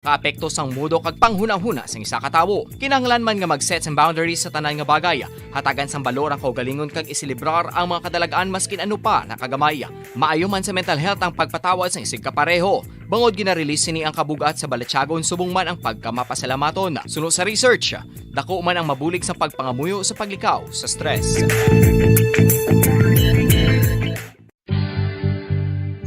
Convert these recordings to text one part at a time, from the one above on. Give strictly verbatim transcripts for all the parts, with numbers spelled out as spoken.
Kaapekto sang mudo kag panghunahuna sang isa ka tawo. Kinahanglan man nga mag-set sang boundaries sa tanan nga bagay. Hatagan sang balor ang kaugalingon kag iselebrar ang mga kadalag-an maskin ano pa na kagamay. Maayo man sa mental health ang pagpatawad sang isigkapareho, bangod gina-release sini ang kabug-at sa balatyagon subong man ang pagkamapasalamaton. Suno sa research, dako man ang mabulig sa pagpangamuyo sa paglikaw sa stress.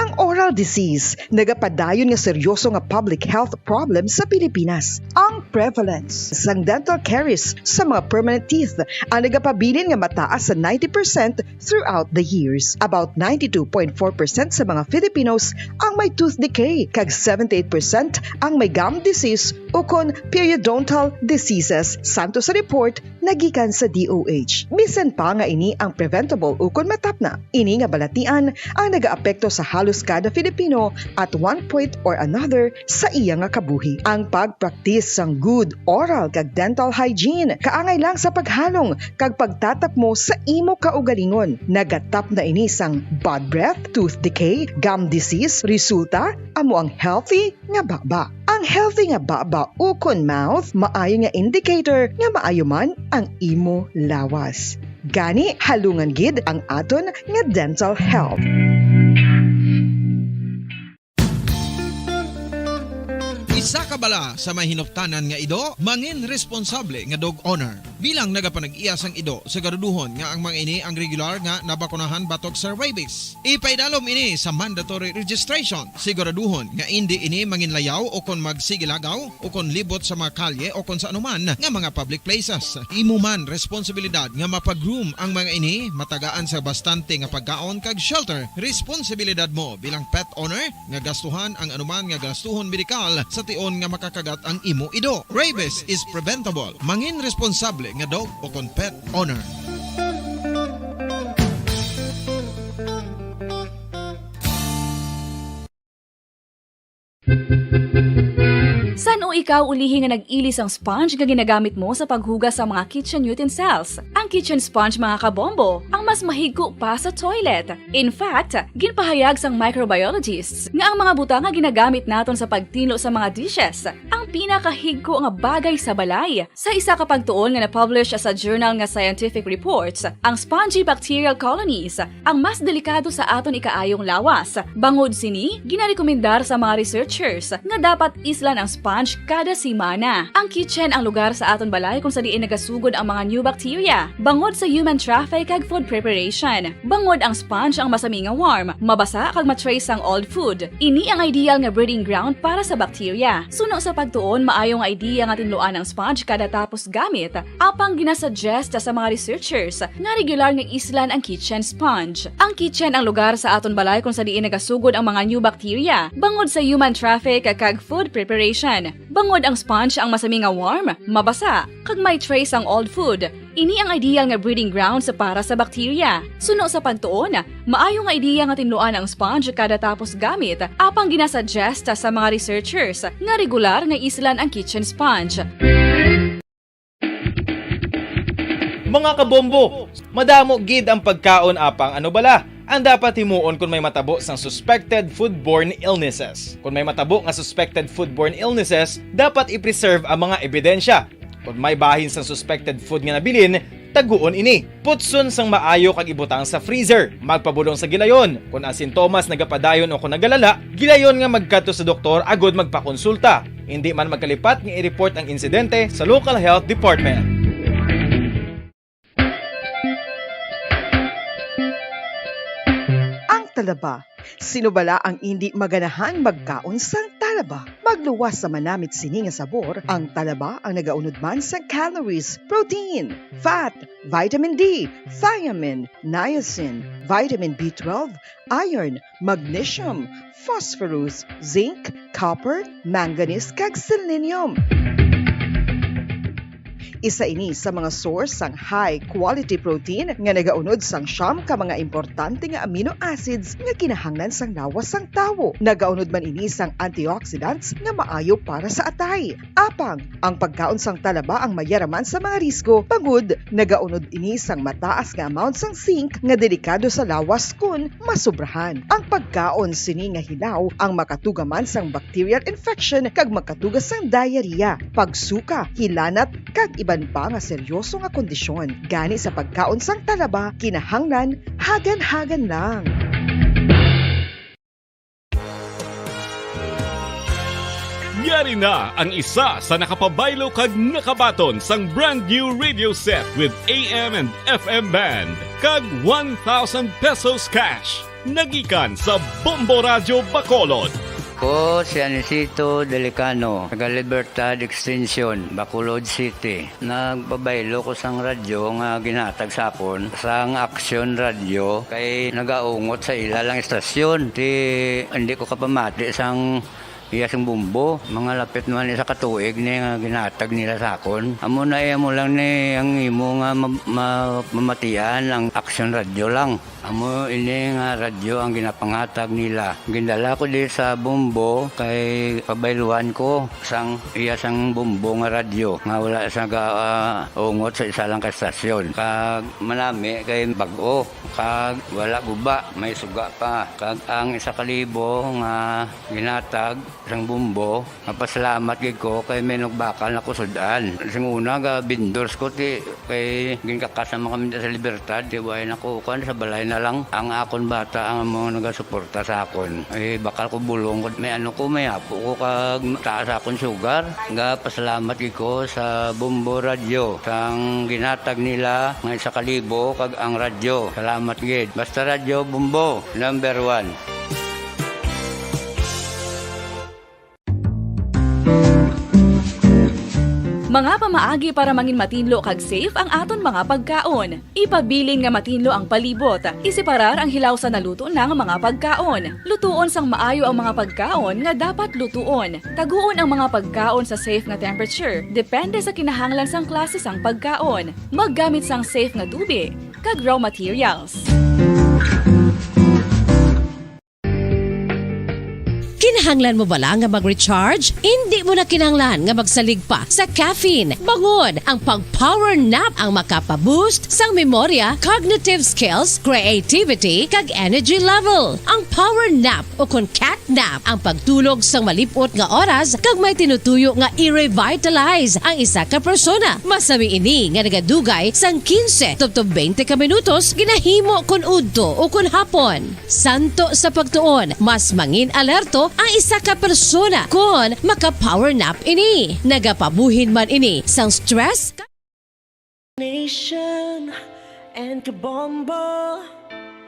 Ang oral disease nagapadayon nga seryoso nga public health problem sa Pilipinas. Ang prevalence sang dental caries sa mga permanent teeth ang nagapabilin nga mataas sa ninety percent throughout the years. About ninety-two point four percent sa mga Filipinos ang may tooth decay, kag seventy-eight percent ang may gum disease ukon periodontal diseases, santo sa report nagikan sa D O H. Bisan pa nga ini ang preventable ukon matapna, ini nga balatian ang nagaapekto sa halos kada Filipino at one point or another sa iya nga kabuhi. Ang pagpraktis sang good oral kag dental hygiene kaangay lang sa paghalong kag pagtatapmo sa imo kaugalingon. Nagatapna ini sang bad breath, tooth decay, gum disease, resulta amo ang healthy nga baba. Ang healthy nga baba ukon mouth maayo nga indicator nga maayo man ang imo lawas. Gani, halungan gid ang aton nga dental health. Isa ka bala sa may hinuptanan nga ido, mangin responsable nga dog owner. Bilang nagapanag-iya sang ido, siguraduhon nga ang mga ini ang regular nga nabakunahan batok sa rabies. Ipaidalom ini sa mandatory registration. Siguraduhon nga indi ini manginlayaw o kon magsigilagaw o kon libot sa mga kalye o kon sa anuman nga mga public places. Imo man responsibilidad nga mapag-groom ang mga ini, matagaan sa bastante nga pagkaon kag shelter. Responsibilidad mo bilang pet owner nga gastuhan ang anuman nga gastuhon medikal sa tion nga makakagat ang imo ido. Rabies is preventable. Mangin responsable nga dog o kon pet owner. San-o ikaw ulihi nga nag-ili sang sponge nga ginagamit mo sa paghugas sa mga kitchen utensils? Ang kitchen sponge, mga kabombo, ang mas mahigko pa sa toilet. In fact, ginpahayag sang microbiologists nga ang mga butang nga ginagamit naton sa pagtinlo sa mga dishes ang pinakahigko nga bagay sa balay. Sa isa ka pagtuon nga na-publish sa journal nga Scientific Reports, ang spongy bacterial colonies ang mas delikado sa aton ikaayong lawas. Bangod sini, ginarekomendar sa mga researchers nga dapat islan ang sponge kada semana. Ang kitchen ang lugar sa aton balay kung sa diin nagasugod ang mga new bacteria, bangod sa human traffic kag food preparation. Bangod ang sponge ang masami nga warm, mabasa kag ma-trace sang old food. Ini ang ideal nga breeding ground para sa bacteria. Suno sa pagtuon, maayo nga idea nga tinluan ang sponge kada tapos gamit, apang ginasuggest sa mga researchers nga regular nga islan ang kitchen sponge. Ang kitchen ang lugar sa aton balay kung sa diin nagasugod ang mga new bacteria, bangod sa human traffic kag food preparation. Bangod ang sponge ang masami nga warm, mabasa, kag may trace ang old food. Ini ang ideal nga breeding grounds para sa bacteria. Suno sa pagtuon, maayo nga ideya nga tinluan ang sponge kada tapos gamit, apang ginasuggest sa mga researchers nga regular nga islan ang kitchen sponge. Mga kabombo, madamo gid ang pagkaon apang ano bala ang dapat himuon kon may matabo sang suspected foodborne illnesses. Kon may matabo nga suspected foodborne illnesses, dapat i-preserve ang mga ebidensya. Kon may bahin sang suspected food nga nabilin, taguon ini. Putson sang maayo kag ibutang sa freezer. Magpabulong sa gilayon. Kon ang sintomas nagapadayon o kon nagalala, gilayon nga magkadto sa doktor agod magpakonsulta. Indi man magkalipat nga i-report ang insidente sa local health department. Ang talaba. Sino bala ang indi maganahan magkaon sang talaba? Magluwas sa manamit sini nga sabor, ang talaba ang nagaunod man sang calories, protein, fat, vitamin D, thiamine, niacin, vitamin B twelve, iron, magnesium, phosphorus, zinc, copper, manganese, kag selenium. Isa ini sa mga source sang high quality protein nga nagaunod sang siyam ka mga importante nga amino acids nga kinahanglan sang lawas sang tawo. Nagaunod man ini sang antioxidants nga maayo para sa atay. Apang ang pagkaon sang talaba ang mayaraman sa mga risgo, bangod nagaunod ini sang mataas nga amount sang zinc nga delikado sa lawas kon masobrahan. Ang pagkaon sini nga hilaw ang makatuga man sang bacterial infection kag makatuga sang diarrhea, pagsuka, hilanat, kag iban pa nga seryoso nga kondisyon. Gani sa pagkaon sang talaba, kinahanglan hagan-hagan lang. Yari na ang isa sa nakapabaylo kag nakabaton sang brand new radio set with A M and F M band kag one thousand pesos cash. Nagikan sa Bombo Radyo Bacolod. Ko si Anisito Delicano, taga Libertad Extension, Bacolod City. Nagpabaylo ko sang radyo nga ginhatag sa akon sang Action Radio kay nagaungot sa ila lang istasyon. Ti hindi ko kapamati sang iya sing bumbo. Mga lapit man isa ka tuig ni nga ginhatag nila sa akon. Amo na iya mo lang ni ang imo nga ma- ma- mamatian ang Action Radio lang. Amo ini nga radyo ang ginapanghatag nila. Gindala ko di sa Bombo kay pabayluan ko sang iya sang Bombo nga radyo nga wala sa ga, ah, ungot sa isa lang ka estasyon. Kag manami kay bag-o, kag wala guba, may suga pa. Kag ang isa ka libo nga ginatag sang Bombo, mapasalamat gid ko kay may nagbakal na ko sud-an. Sing una ga vendors ko ti kay ginkakas naman kami sa Libertad, ti way na ko kuan sa balay na lang. Ang akon bata ang mga nagasuporta sa akon. Eh, bakal ko bulong ko, may ano ko, may apo ko kag taas akon sugar. Ga pasalamat gid ko sa Bombo Radyo sang ginatag nila nga isa ka libo kag ang radyo. Salamat gid. Basta Radyo Bombo, number one. Mga pamaagi para mangin matinlo kag safe ang aton mga pagkaon. Ipabilin nga matinlo ang palibot. Iseparar ang hilaw sa naluto na nga mga pagkaon. Lutuon sang maayo ang mga pagkaon nga dapat lutuon. Taguon ang mga pagkaon sa safe nga temperature, depende sa kinahanglan sang klase sang pagkaon. Maggamit sang safe nga tubi kag raw materials. Kinahanglan mo bala nga mag-recharge? Indi mo na kinahanglan nga magsalig pa sa caffeine. Bangod ang pag-power nap ang makapa-boost sang memorya, cognitive skills, creativity, kag energy level. Ang power nap o kon cat nap ang pagtulog sang malip-ot nga oras kag may tinutuyo nga i-revitalize ang isa ka persona. Masami ini nga nagadugay sang kinse tubtob twenty ka minutos ginahimo kon udto o kon hapon. Santo sa pagtuon, mas mangin-alerto ang isa ka persona kon maka-power nap ini. Nagapabuhin man ini sang stress. Nation and Kabombo,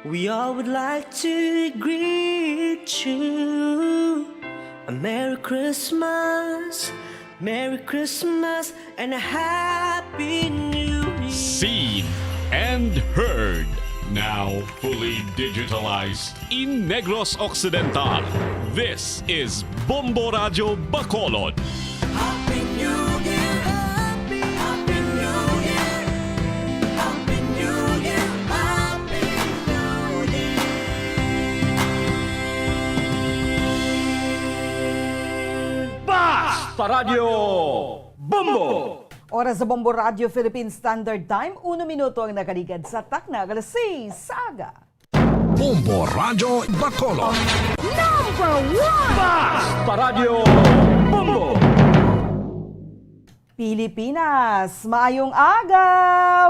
we all would like to greet you a Merry Christmas, Merry Christmas and a Happy New Year. Seen and heard. Now fully digitalized in Negros Occidental. This is Bombo Radyo Bacolod. Happy New Year! Happy, Happy New Year! Happy New Year! Happy New Year! Basta Radyo Bombo! Oras sa Bombo Radio Philippine Standard Time, uno minuto ang nakaligad sa takna alas seis sa aga. Bombo Radyo Bacolod. Number one! Basta Radyo Bombo! Pilipinas, maayong aga!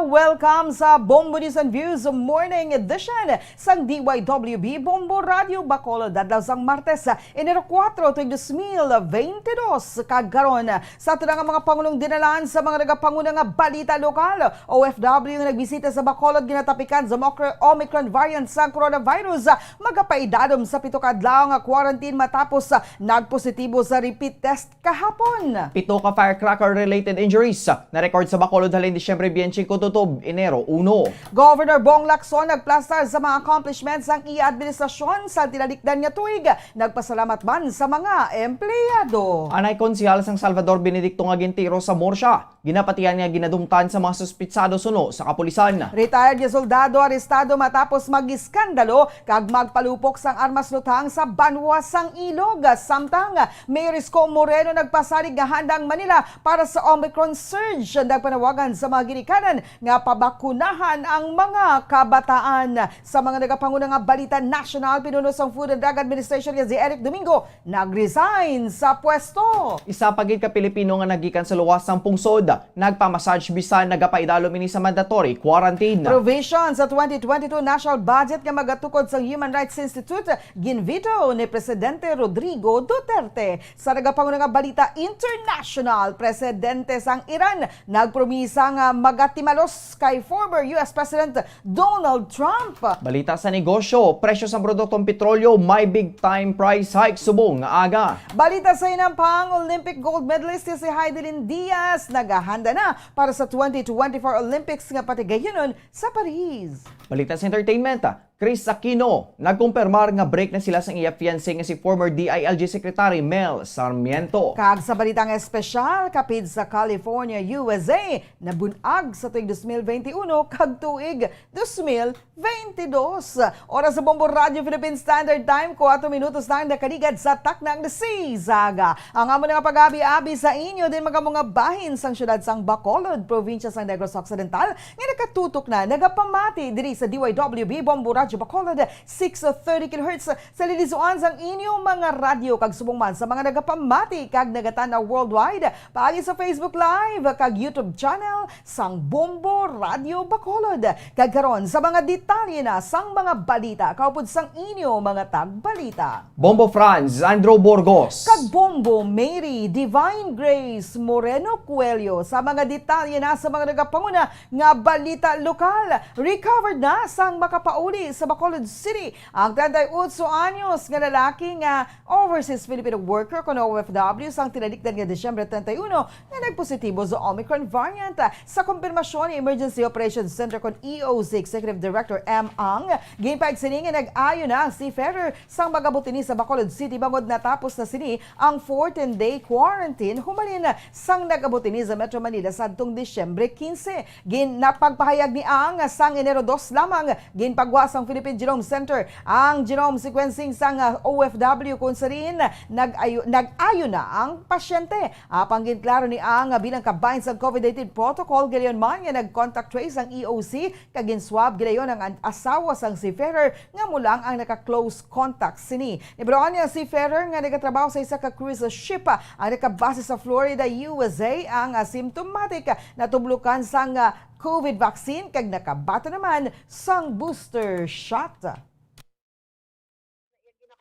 Welcome sa Bombo News and Views Morning Edition sang D Y W B Bombo Radio Bacolod, adlaw sang Martes, Enero kuwatro, tuig dos mil beintidos. Kag karon, sa aton nga mga pangunong dinalan sa mga nagapanguna nga balita lokal, O F W nga nagbisita sa Bacolod ginatapikan sa Omicro-, Omicron variant sa coronavirus, magapaidadom sa pito ka adlaw nga quarantine matapos nagpositibo sa repeat test kahapon. Pito ka firecracker-related injuries na record sa Bacolod halin Disyembre twenty-five tutob Enero uno. Governor Bong Lacson nagplastar sa mga accomplishments sang iya administrasyon sa tinalikdan nga tuig. Nagpasalamat man sa mga empleyado. Anay konsehal sang Salvador Benedicto nga gintiro sa Murcia, ginapatihan nga ginadumtan sa mga suspitsado suno sa kapulisan. Retired nga soldado arestado matapos mag-iskandalo kag magpalupok sang armas luthang sa banwa sang Ilog. Samtang Mayor Isko Moreno nagpasalig nga handa ang Manila para sa Omicron surge. Nagpanawagan sa mga ginikanan nga pabakunahan ang mga kabataan. Sa mga nagapanguna nga balita nasyonal, pinuno sang Food and Drug Administration nga si Eric Domingo nag-resign sa pwesto. Isa pa gid ka Pilipino nga nagikan sa luwas sang pungsod nagpamassage bisan nagapaidalom ini sa mandatory quarantine. Provision sa twenty twenty-two national budget nga magatukod sa Human Rights Institute ginveto ni Presidente Rodrigo Duterte. Sa nagapanguna nga balita international, presidente sang Iran nagpromisa nga magatimalos kay former U S President Donald Trump. Balita sa negosyo, presyo sa produktong petrolyo may big time price hike subong nga aga. Balita sa hinampang, Olympic gold medalist si Hidilyn Diaz naghahanda na para sa twenty twenty-four Olympics nga patigayunon sa Paris. Balita sa entertainment, Chris Aquino nagkumpirmar nga break na sila sang iya fiancé nga si former D I L G Secretary Mel Sarmiento. Kag sa balita nga espesyal, kapid sa California, U S A, nabun-ag sa tuig dos mil benti uno kag tuig dos mil benti dos. Oras sa Bombo Radio Philippine Standard Time, kuwatro minutos na ang nakaligad sa taknang six aga. Ang amo na nga pag-abi-abi sa inyo din mga mga bahin sang siyudad sang Bacolod, probinsya sang Negros Occidental, nga nakatutok na nagapamati diri sa D Y W B Bombo Radyo Bacolod, six thirty kilohertz sa lilisuan sang inyo mga radyo, kag subong man sa mga nagapamati kag nagatan-aw worldwide paagi sa Facebook Live kag YouTube channel sang Bombo Radyo Bacolod. Kag karon sa mga detalye na sang mga balita kaupod sang inyo mga tagbalita. Bombo Franz, Andrew Burgos. Kag Bombo Mary Divine Grace Moreno Coelho sa mga detalye na sa mga nagapanguna nga balita lokal. Recovered na sang makapauli sa Bacolod City ang treinta y ocho anyos nga lalaki nga overseas Filipino worker kon O F W sang tinalikdan nga Disyembre treinta y uno nga nagpositibo sa Omicron variant. Sa kumpirmasyon ni Emergency Operations Center kon E O C Executive Director M Ang, ginpahayag sini nga nag-ayo na ang seafarer sang mag-abot ini sa Bacolod City bangod natapos na sini ang fourteen-day quarantine humalin sang nag-abot ini sa Metro Manila sadtong Disyembre quince. Gin-, napagpahayag ni Ang nga sang Enero dos lamang ginpagwa sang Philippine Genome Center ang genome sequencing sang, ah, O F W, kung sa diin nag-ayo, nag-ayo na ang pasyente. Apang ginklaro ni Ang nga bilang kabahin sang COVID nineteen protocol, gilayon man nga nag-contact trace ang E O C kag gin-swab gilayon ang an-, asawa sang seafarer nga amo lang ang naka-close contact sini. Nibaluan nga seafarer nga nagatrabaho sa isa ka cruise ship, ah, ang nakabase sa Florida, U S A, ang, ah, symptomatic, ah, natublokan sang, ah, COVID vaccine kag nakabaton naman sang booster shot.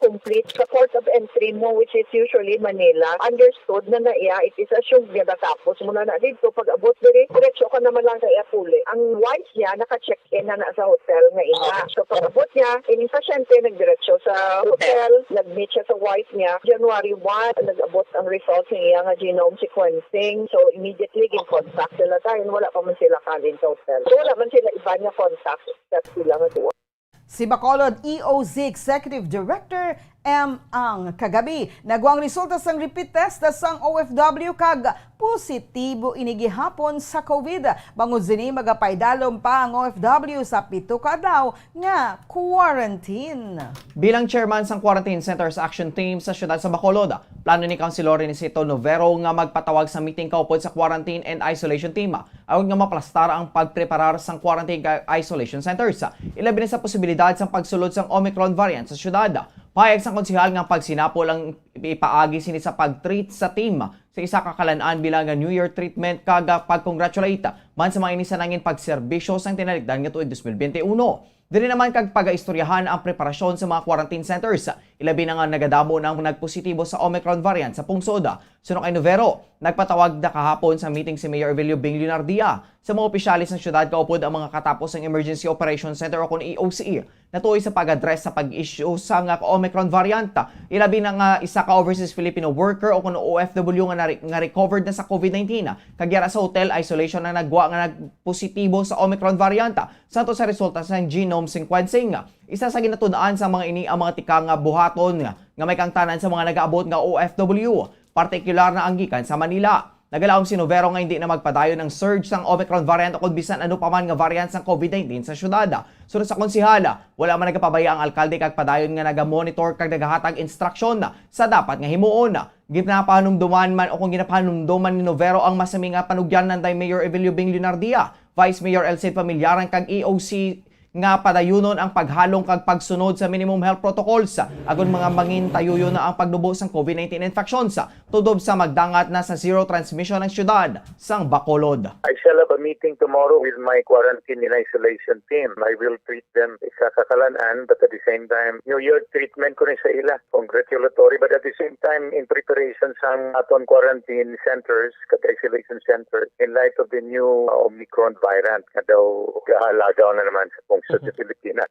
Complete sa port of entry mo, which is usually Manila. Understood na na iya, it is assumed nga natapos mo na na dito. Pag-abot diri, diretso ka naman lang sa iya puli. Ang wife niya, naka-check-in na na sa hotel nga ina. So, pag-abot niya, ining pasyente nagdiretso sa hotel, nag-meet siya sa wife niya. January one, nag-abot ang results ng iya nga genome sequencing. So, immediately, gin-contact sila dahil wala pa man sila kalin sa hotel. So, wala man sila iba niya contact except sila nga duwa. Si Bacolod E O C Executive Director M Ang kagabi nagwa ang resulta sang repeat test sang O F W kag positibo ini gihapon sa COVID. Bangod sini, magapaidalom pa ang O F W sa pito ka adlaw nga quarantine. Bilang chairman sang Quarantine Centers Action Team sa siyudad sa Bacolod, plano ni Councilor Renesito Novero nga magpatawag sa meeting kaupod sa Quarantine and Isolation Team agod nga maplastar ang pagpreparar sang quarantine kag isolation centers, ilabi na sa posibilidad sang pagsulod sang Omicron variant sa siyudad. Pahayag sang konsehal nga pagsinapol ang ipaagi sini sa pag-treat sa team sa isa ka kalan-an bilang nga New Year treatment kag pag-congratulate man sa mga ini sa nangin pagserbisyo sang tinalikdan nga tuig dos mil benti uno. Diri naman kag pagaistoryahan ang preparasyon sa mga quarantine centers, ilabi na nga nagadamo na ang nagpositibo sa Omicron variant sa pungsod. Suno kay Novero, nagpatawag na kahapon sa meeting si Mayor Evelio Bing Leonardia sa mga opisyales ng siyudad kaupod ang mga katapos ng Emergency Operation Center o kon E O C, natuy sa pag-address sa pag-issue sa nga Omicron variant. Ilabi na nga isa ka overseas Filipino worker o kuno O F W nga nare-, nga recovered na sa COVID nineteen, kag yara sa hotel isolation na nagwa nga nagpositibo sa Omicron variant, santo sa resulta sa genome sequencing. Isa sa ginatud-an sa mga ini ang mga tikang nga buhaton nga, nga may kaangtanan sa mga nagaabot nga O F W, partikular na ang gikan sa Manila. Nagalaom si Novero nga hindi na magpadayon ang surge sang Omicron variant o kon bisan ano pa man nga variant sang COVID nineteen sa syudad. Sunod sa konsehal, wala man nagapabaya ang alkalde kag padayon nga nagamonitor kag nagahatag instruksyon sa dapat nga himuon. Ginapahanumduman man o kung ginapahanumduman ni Novero ang masami nga panugyan nanday Mayor Evelio Bing Leonardia, Vice Mayor Elcid Familiaran kag E O C nga padayunon ang paghalong kag pagsunod sa minimum health protocols, agon mga mangintayuyon na ang pagnubo sang COVID nineteen infections, tudob sa magdangat na sa zero transmission ang siyudad sang Bacolod. I shall have a meeting tomorrow with my quarantine and isolation team. I will treat them sa kakalan-an, but at the same time, New Year treatment ko ni sa ila. Congratulatory, but at the same time, in preparation sang aton quarantine centers, kag isolation centers, in light of the new, uh, Omicron variant nga daw gahalagaw na naman sa pungso sa Pilipinas.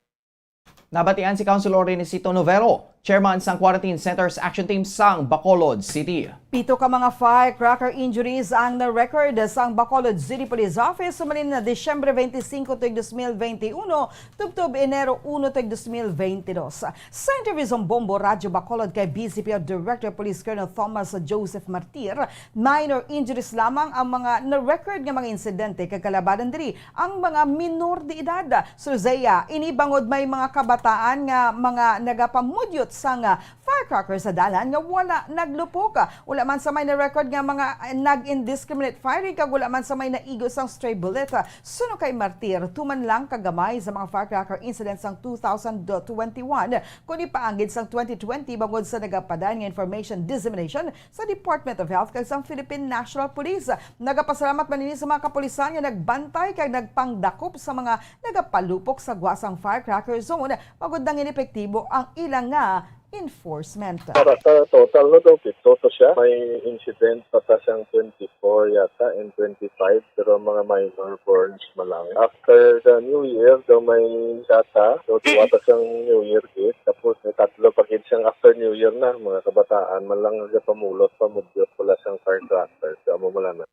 Nabatian si Councilor Renesito Novero, chairman sang Quarantine Centers Action Team sang Bacolod City. Pito ka mga firecracker injuries ang na-record sang Bacolod City Police Office sumalin na Disyembre twenty-five tuig dos mil twenty-one, tubtob Enero uno tuig dos mil twenty-two. Sa interview sang Bombo Radyo Bacolod kay B C P O Director Police Colonel Thomas Joseph Martir, minor injuries lamang ang mga na-record nga mga insidente kag kalabanan diri ang mga minor de edad. Suzeya, ini bangod may mga kabataan nga mga nagapamudyot sang, ah, firecracker sa dalan nga wala naglupok. Wala man sa may na-record nga mga, ah, nag-indiscriminate firing kag wala man sa may naigo sang stray bullet. Suno kay Martir, tuman lang kagamay sa mga firecracker incidents sang two thousand twenty-one, kundi paanggid sang twenty twenty bangod sa nagapadayon nga information dissemination sa Department of Health kag sang Philippine National Police. Nagapasalamat man ini sa mga kapulisan nga nagbantay kag nagpangdakop sa mga nagapalupok sa gwa sang firecracker zone, bangod nangin epektibo ang ila nga enforcement. Para sa total, no, daw, pito to siya. May incident pa ta siyang twenty-four yata and twenty-five, pero mga minor burns man lang. After the New Year, daw may isa ta, so duwa ta siyang New Year gift. Tapos may tatlo pa gid siyang after New Year na, mga kabataan man lang nga pamulot, pamudyot, wala siyang firecracker. So, amo man lang na.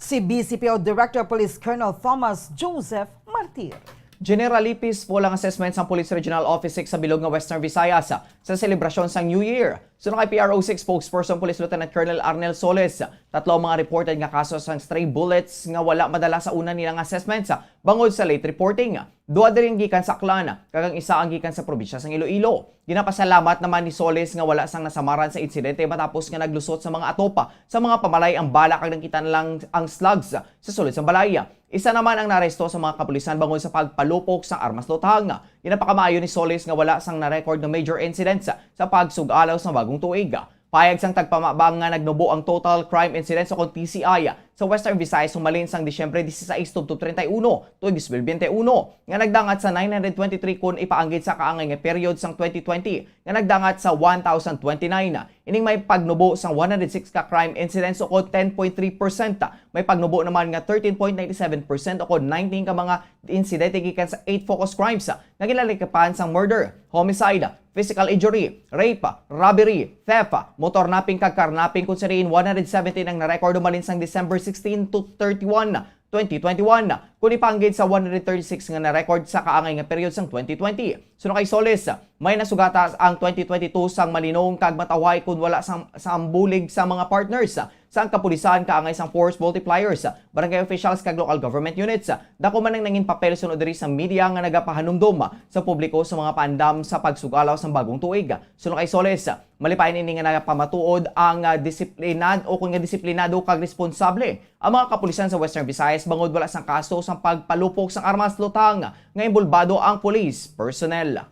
Si B C P O Director Police Colonel Thomas Joseph Martir. Generally peaceful ang assessment sang Police Regional Office six sa bilog nga Western Visayas sa selebrasyon sang New Year. Suno kay P R O six spokesperson Police Lieutenant Colonel Arnel Solis, tatlo ang mga reported nga kaso sang stray bullets nga wala madala sa una nilang assessments bangod sa late reporting. Duha diri ang gikan sa Aklan, kag ang isa ang gikan sa probinsya sang Iloilo. Ginapasalamat naman ni Solis nga wala sang nasamaran sa insidente matapos nga naglusot sa mga atop sa mga pamalay ang bala kag nakita na lang ang slugs sa sulod sang balay. Isa naman ang naaresto sa mga kapulisan bangod sa pagpalupok sang armas lutang. Ginapakamaayo ni Solis nga wala sang na-record nga major incidents sa pagsug-alaw sa bagong tuig. Pahayag sang tagpamabang nga nagnubo ang total crime incidents o kon T C I sa Western Visayas humalin sang Disyembre dieciséis tubtob treinta y uno, tuig dos mil bente uno, nga nagdangat sa nine hundred twenty-three kon ipaanggid sa kaangay nga period sang twenty twenty nga nagdangat sa one thousand twenty-nine. Ining may pagnubo sang one hundred six ka crime incidents o kon ten point three percent. May pagnubo naman nga thirteen point nine seven percent o kon nineteen ka mga insidente gikan sa eight focus crimes nga ginalakapan sang murder, homicide, physical injury, rape, robbery, theft, motor napping kag car napping, kun sa diin one hundred seventeen ang na-record humalin sang December sixteen to thirty-one, twenty twenty-one, kun ipaanggid sa one hundred thirty-six nga na-record sa kaangay nga period sang twenty twenty. Suno kay Solis, may nasugata ang twenty twenty-two sang malinong kag matawhay kun wala sang, sa ambulig sa mga partners sang kapulisan, kaangay sang force multipliers, barangay officials, kag local government units. Dako man ang nangin papel suno diri sa media nga nagapahanumdom sa publiko sa mga paandam sa pagsugalaw sang bagong tuig. Suno kay Solis, malipayon ini nga nagapamatuod ang, ah, disiplinad-, o kun nga disiplinado kag responsable ang mga kapulisan sa Western Visayas bangod wala sang kaso sang pagpalupok sang armas lutang nga inbolbado ang police personnel.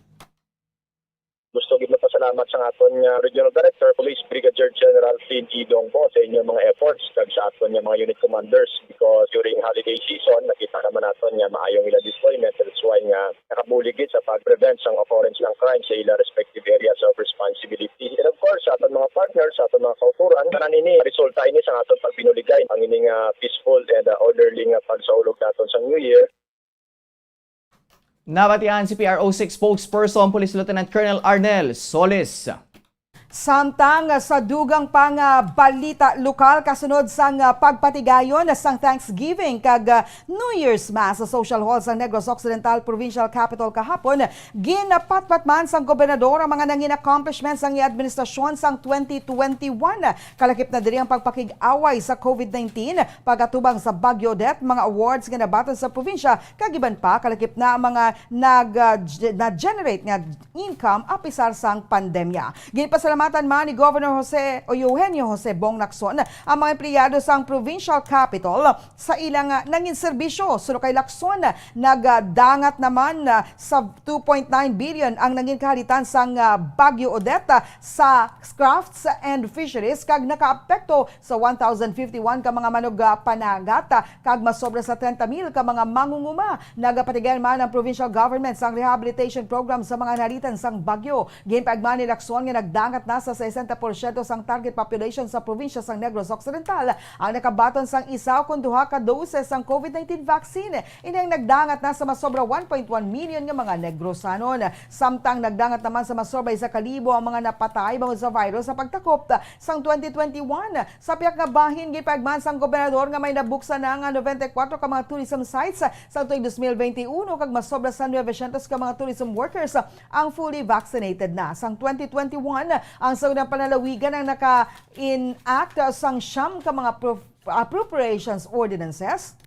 Gusto gid magpasalamat sa aton nga Regional Director Police, Brigadier General Flynn E. Dongbo, sa inyong mga efforts kag sa aton nga mga unit commanders, because during holiday season, nakita naman naton nga maayong ilang deployment. That's why nga nakabulig gid sa pag-prevent sang occurrence ng crime sa ilang respective areas of responsibility. And of course, sa aton mga partners, sa aton mga kauturan, tanan ini resulta ini sa aton pagbinuligay ang ining, ah, peaceful and, ah, orderly nga pagsaulog naton sa New Year. Nabatian si P R O six spokesperson Police Lieutenant Colonel Arnel Solis. Samtang sa dugang pa nga balita lokal, kasunod sang, ah, pagpatigayon sang Thanksgiving kag, ah, New Year's Mass sa Social Hall sa Negros Occidental Provincial Capitol kahapon, ginapatpat man sang gobernador ang mga nangin accomplishments sang iya administrasyon sang twenty twenty-one. Kalakip na diri ang pagpakig-away sa COVID nineteen, pag-atubang sa Bagyo Odette, mga awards nga nabaton sa probinsya, kag iban pa, kalakip na ang mga nag, ah, g-, na-generate nga income apisar sang pandemya. Ginpasalamatan man ni Governor Jose o Eugenio Jose Bong Lacson ang mga empleyado sang provincial capitol sa ilang, ah, nangin serbisyo. Suno kay Lacson, nagdangat naman, ah, sa two point nine billion ang nangin kahalitan sang, ah, Bagyo Odette, ah, sa crafts and fisheries, kag nakaapekto sa one thousand fifty-one ka mga manug-, ah, panagat, ah, kag masobra sa trenta mil ka mga mangunguma. Nagapatigayon man ang provincial government sang rehabilitation program sa mga nalitan sang bagyo. Ginpaigma ni Lacson nga nagdangat na sa sesenta porsyento sang target population sa probinsya sang Negros Occidental ang nakabaton sang isa ukon duha ka doses sang COVID nineteen vaccine. Ini ang nagdangat na sa masobra one point one million nga mga Negrosanon. Samtang nagdangat naman sa masobra isa ka libo ang mga napatay bangod sa virus sa pagtakop sang twenty twenty-one. Sa pihak nga bahin, gipaigma sang gobernador nga may nabuksan na nga noventa y kuwatro ka mga tourism sites sa tuig dos mil benti uno, kag masobra sa nuebe syentos ka mga tourism workers ang fully vaccinated na. Sang twenty twenty-one, ang sa unang panalawigan ang naka-enact sang siyam ka mga pro-, appropriations ordinances,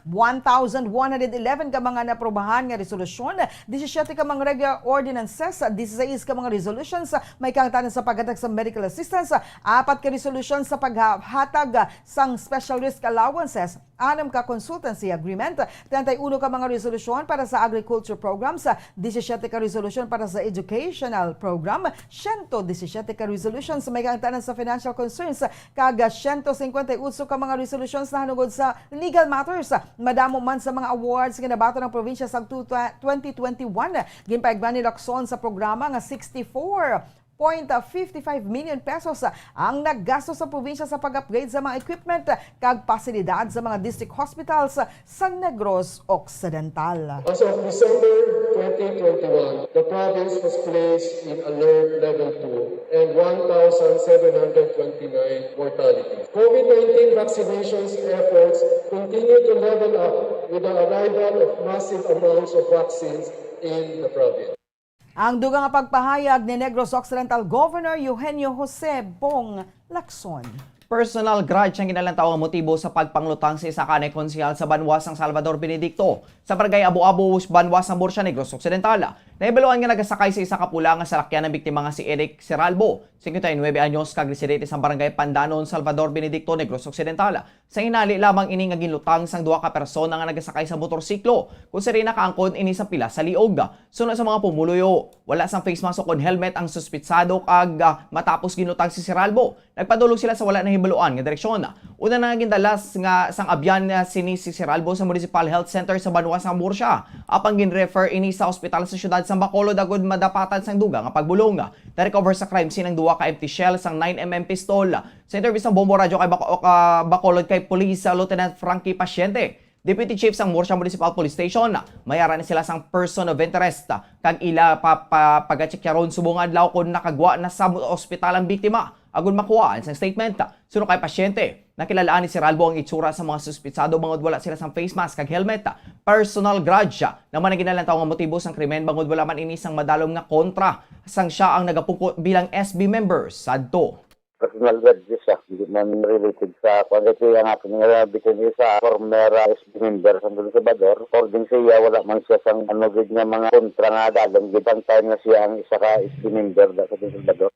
one thousand one hundred eleven ka mga naprobahan nga resolusyon, disisiete ka mga regular ordinances, disisais ka mga resolutions may kahangtanan sa paghatag sa medical assistance, apat ka resolutions sa paghatag sang special risk allowances, anum ka consultancy agreement, treinta y uno ka mga resolusyon para sa agriculture programs, disisiete ka resolusyon para sa educational program, siyento disisiete ka resolutions may kahangtanan sa financial concerns, kag siyento singkwenta y otso ka mga resolutions nahanungod sa legal matters. Madamo man sa mga awards nga nabaton ang probinsya sang tu-, twenty twenty-one. Ginpaigma ni Lacson sa programa nga sixty-four point fifty-five million pesos ang naggasto sa probinsya sa pag-upgrade sa mga equipment kag pasilidad sa mga district hospitals sa Negros Occidental. As of December twenty twenty-one, the province was placed in Alert Level two and one thousand seven hundred twenty-nine mortalities. COVID nineteen vaccinations efforts continue to level up with the arrival of massive amounts of vaccines in the province. Ang dugang nga pagpahayag ni Negros Occidental Governor Eugenio Jose Bong Lacson. Personal grudge ang ginalantaw nga motibo sa pagpanglutang sa isa ka anay konsehal sa banwa sang Salvador Benedicto, sa barangay Abo-Abo, banwa sang Murcia, Negros Occidental. Nahibaluan nga nagasakay sa isa ka pula nga salakyan ang biktima nga si Eric Seralbo, singkwenta y nuebe anyos, kag residente sa barangay Pandanon, Salvador Benedicto, Negros Occidental. Sa hinali lamang ini nga ginlutang sang duha ka persona nga nagasakay sa motorsiklo, kung sa diin nakaangkon ini sa pila sa liog. Suno sa mga pumuluyo, wala sang face mask o kon helmet ang suspitsado kag, ah, matapos ginlutang si Seralbo, nagpadulong sila sa wala nahibaluan nga direksyon. Una na nga gindala s-, nga sang abyan, ah, sini si Seralbo sa Municipal Health Center sa banwa sang Murcia, apang gin-refer ini sa ospital sa siyudad sang Bacolod agud madapatan sang dugang nga pagbulong. Na-recover sa crime scene ang duha ka empty shell sang nine M M pistol. Sa interview sang Bombo Radyo kay Baco-, ka Bacolod kay Police, ah, Lieutenant Frankie Paciente, Deputy Chief sang Murcia Municipal Police Station, may ara ni sila sang person of interest, kag ila pa, pa, pagatsikyaron subong adlaw kon nakagwa na sa ospital ang biktima, agud makuhaan sang statement. Suno kay Paciente, nakilal-an ni Seralbo ang itsura sa mga suspitsado bangod wala sila sang face mask kag helmet. Personal grudge na man ang ginalantaw nga motibo sang krimen, bangod wala man ini sang madalom nga kontra sang siya ang nagapungko bilang S B member sadto. Personal grudge siya, hindi man related sa kwan. Kasi ang akin nga biktima sa former, ah, S B member sa Salvador. According sa iya, wala man siya sang ano gid nga mga kontra nga dalom gid ang time nga siya ang isa ka S B member da sa Salvador.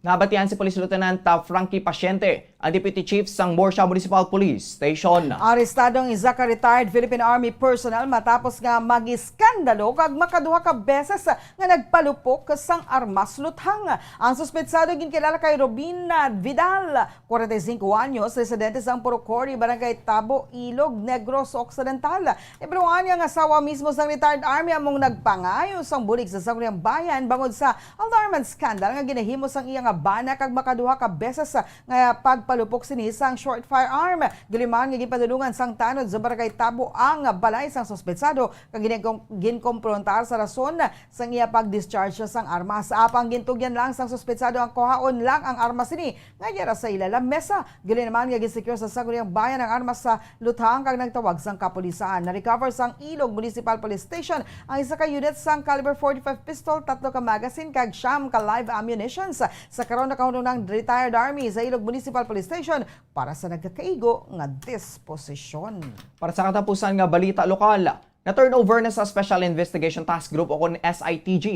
Nabatian si Police Lieutenant, ah, Frankie Paciente, ang Deputy Chief sang Murcia Municipal Police Station. Arestado ang isa ka retired Philippine Army personnel matapos nga mag-iskandalo kag makaduha ka beses nga nagpalupok sang armas luthang. Ang suspetsado ginkilala kay Robina Vidal, kwarenta y singko anyos, residente sang Purocori, Barangay Tabo, Ilog, Negros Occidental. Pero ang iyang asawa mismo sang retired army among nagpangayo sang bulig sa Sangguniang Bayan bangod sa alarming scandal nga ginahimo sang iya nga bana kag makaduha ka beses nga pagpalupok sini sang short firearm. Galing man nga ginpadulungan sang tanod sa barangay Tabo ang balay sang suspetsado kag ginkon-, ginkomprontar sa rason sang iya pag-discharge sang armas. Apang gintugyan lang sang suspetsado ang kuhaon lang ang armas sini nga yara sa ila lamesa. Galing naman nga gin-secure sa Sangguniang Bayan ang armas sa luthang kag nagtawag sang kapulisan. Na-recover sang Ilog Municipal Police Station ang isa ka unit sang caliber forty-five pistol, tatlo ka magazine kag siyam ka live ammunitions. Sa karon, nakahunong ang retired army sa Ilog Municipal Police Station para sa nagkakaigo nga disposisyon. Para sa katapusan nga balita lokal, na-turnover na sa Special Investigation Task Group o kon S I T G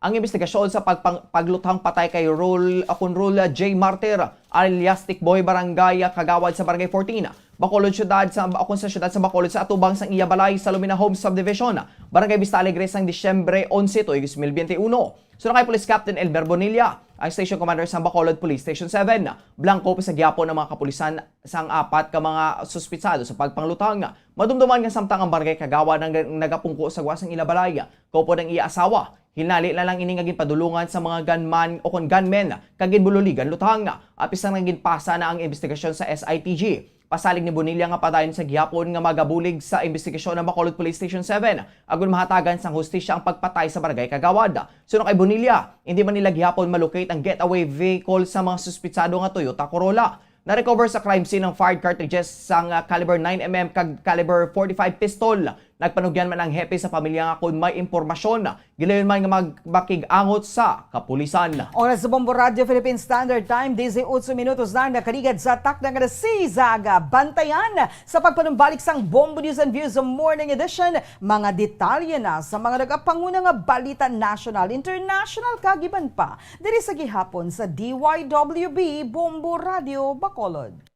ang investigasyon sa pagpang-, pagluthang patay kay Rul, o kon Rul J Martir, alias Tikboy, barangay Kagawad sa Barangay fourteen, Bacolod, siyudad sa, o kon sa siyudad sa Bacolod, sa atubang sang iya balay sa Lumina Homes Subdivision, Barangay Vista Alegre, sang Disyembre onse, tuig dos mil bente uno. Suno kay Police Captain Elmer Bonilla, ang Station Commander sang Bacolod Police Station seven, blangko pa sa gihapon ang mga kapulisan sang apat ka mga suspitsado sa pagpanglutang. Madumduman nga samtang ang barangay Kagawad ang nag-, nagapungko sa gawas sang ila balay, kaupod ang iya asawa. Hinali na lang ini nga ginpadulungan sa mga gunman o kon gunmen kag ginbululigan lutang. Apisang naging pasa na ang investigasyon sa S I T G. Pasalig ni Bonilla nga padayon sa gihapon nga magabulig sa investigasyon ang Bacolod Police Station seven, agud mahatagan sang hustisya ang pagpatay sa barangay Kagawad. Suno kay Bonilla, hindi man nila gihapon malocate ang getaway vehicle sa mga suspitsado nga Toyota Corolla. Na-recover sa crime scene ang fired cartridges sang, ah, caliber nine M M kag caliber forty-five pistol. Nagpanugyan man ang hepe sa pamilya nga kon may impormasyon, gilayon man nga mag-, makig-angot sa kapulisan. Oras sa Bombo Radio Philippine Standard Time, dise otso minutos na nakaligad sa takna nga nasisaga. Bantayan sa pagpanumbalik sang Bombo News and Views Morning Edition, mga detalye na sa mga nagapanguna nga balita national, international, kag iban pa diri sa gihapon sa D Y W B Bombo Radio Bacolod.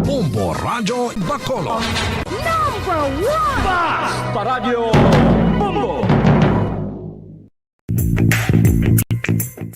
Bombo Radyo Bacolod. Number one! Basta Radyo Bombo!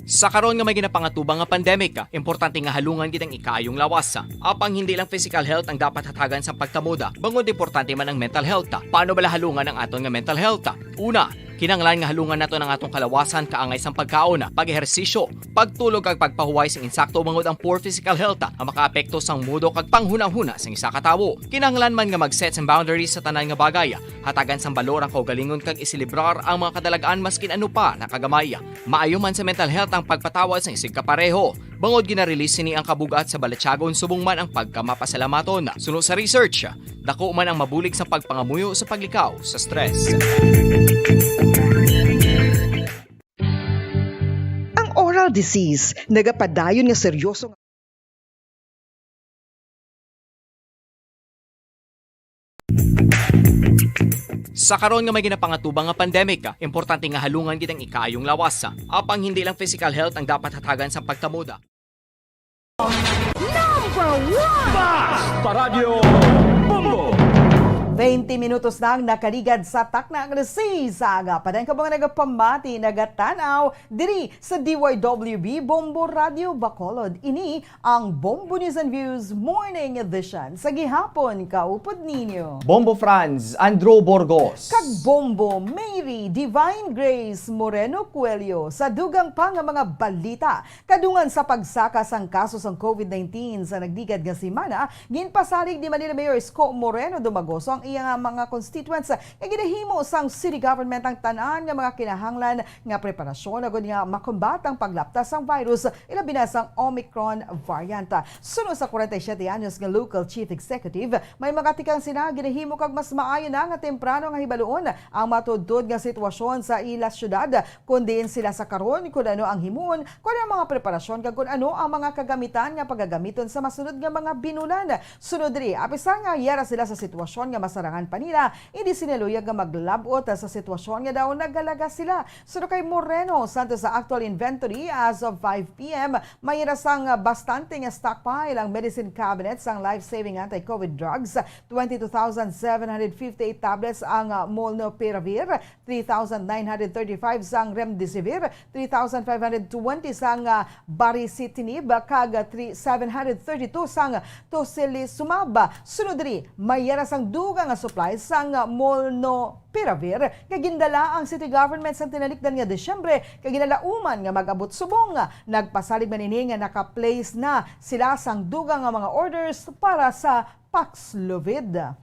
Sa karon nga may ginapangatubang nga pandemic, importante nga halungan gid ang ikaayong lawas. Apang hindi lang physical health ang dapat hatagan sang pagkamuda, bangod importante man ang mental health. Paano bala halungan ang aton nga mental health? Una, kinahanglan nga halungan naton ang atong kalawasan kaangay sang pagkaon, pag-ehersisyo, pagtulog kag pagpahuway sing insakto, bangod ang poor physical health ang makaapekto sang mudo kag panghunahuna sang isa ka tawo. Kinahanglan man nga mag-set sang boundaries sa tanan nga bagay, hatagan sang balor ang kaugalingon kag iselebrar ang mga kadalag-an maskin ano pa na kagamay. Maayo man sa mental health ang pagpatawad sang isigkapareho, bangod gina-release sini ang kabug-at sa balatyagon subong man ang pagkamapasalamaton. Suno sa research, dako man ang mabulig sa pagpangamuyo sa paglikaw sa stress. Ang oral disease nagapadayon nga seryoso nga Sa karon nga may ginapangatubang nga pandemic, importante nga halungan gid ang ikaayong lawas. Apang hindi lang physical health ang dapat hatagan sang pagkamuda. Number one! Basta Radyo Bombo! Twenty minutos na ang nakaligad sa takna nga nasisaga. Padayon ka mga nagapamati, nagatan-aw diri sa D Y W B Bombo Radio Bacolod. Ini ang Bombo News and Views Morning Edition sa gihapon, kaupod ninyo Bombo Franz, Andrew Burgos. Kag Bombo Mary Divine Grace Moreno Coelho. Sa dugang pa nga mga balita, kadungan sa pagsaka sang kaso sang COVID nineteen sa nagligad nga semana, ginpasalig ni Manila Mayor Isko Moreno Dumagoso ang iya nga mga constituents nga ginahimo sang city government ang tanan nga mga kinahanglan nga preparasyon agud nga makumbat ang paglapta sang virus, ilabi na sang Omicron variant. Suno sa forty-seven anyos nga local chief executive, may mga tikang sina ginahimo kag mas maayo na nga temprano nga hibaluon ang matudtod nga sitwasyon sa ila syudad, kun diin sila sa karon, kun ano ang himuon, kun ano ang mga preparasyon, kag kun ano ang mga kagamitan nga pagagamiton sa masunod nga mga binulan. Sunod diri, apisang nga yara sila sa sitwasyon nga masarangan pa nila, hindi sila luyag nga maglab-ot sa sitwasyon nga daw nagalaga sila. Suno kay Moreno, santo sa actual inventory, as of five P M, may yara sang bastante nga stockpile ang medicine cabinet sang life-saving anti-COVID drugs, twenty-two thousand seven hundred fifty-eight tablets ang, ah, molnupiravir, three thousand nine hundred thirty-five sang remdesivir, three thousand five hundred twenty sang, ah, baricitinib, kag, ah, three, seven hundred thirty-two sang tocilizumab. Sunod diri, may yara sang dugang nga supply sang molnupiravir nga gindala ang city government sang tinalikdan nga Disyembre, kag ginalauman nga mag-abot subong. Nagpasalig man ini nga naka-place na sila sang dugang nga mga orders para sa Paxlovid.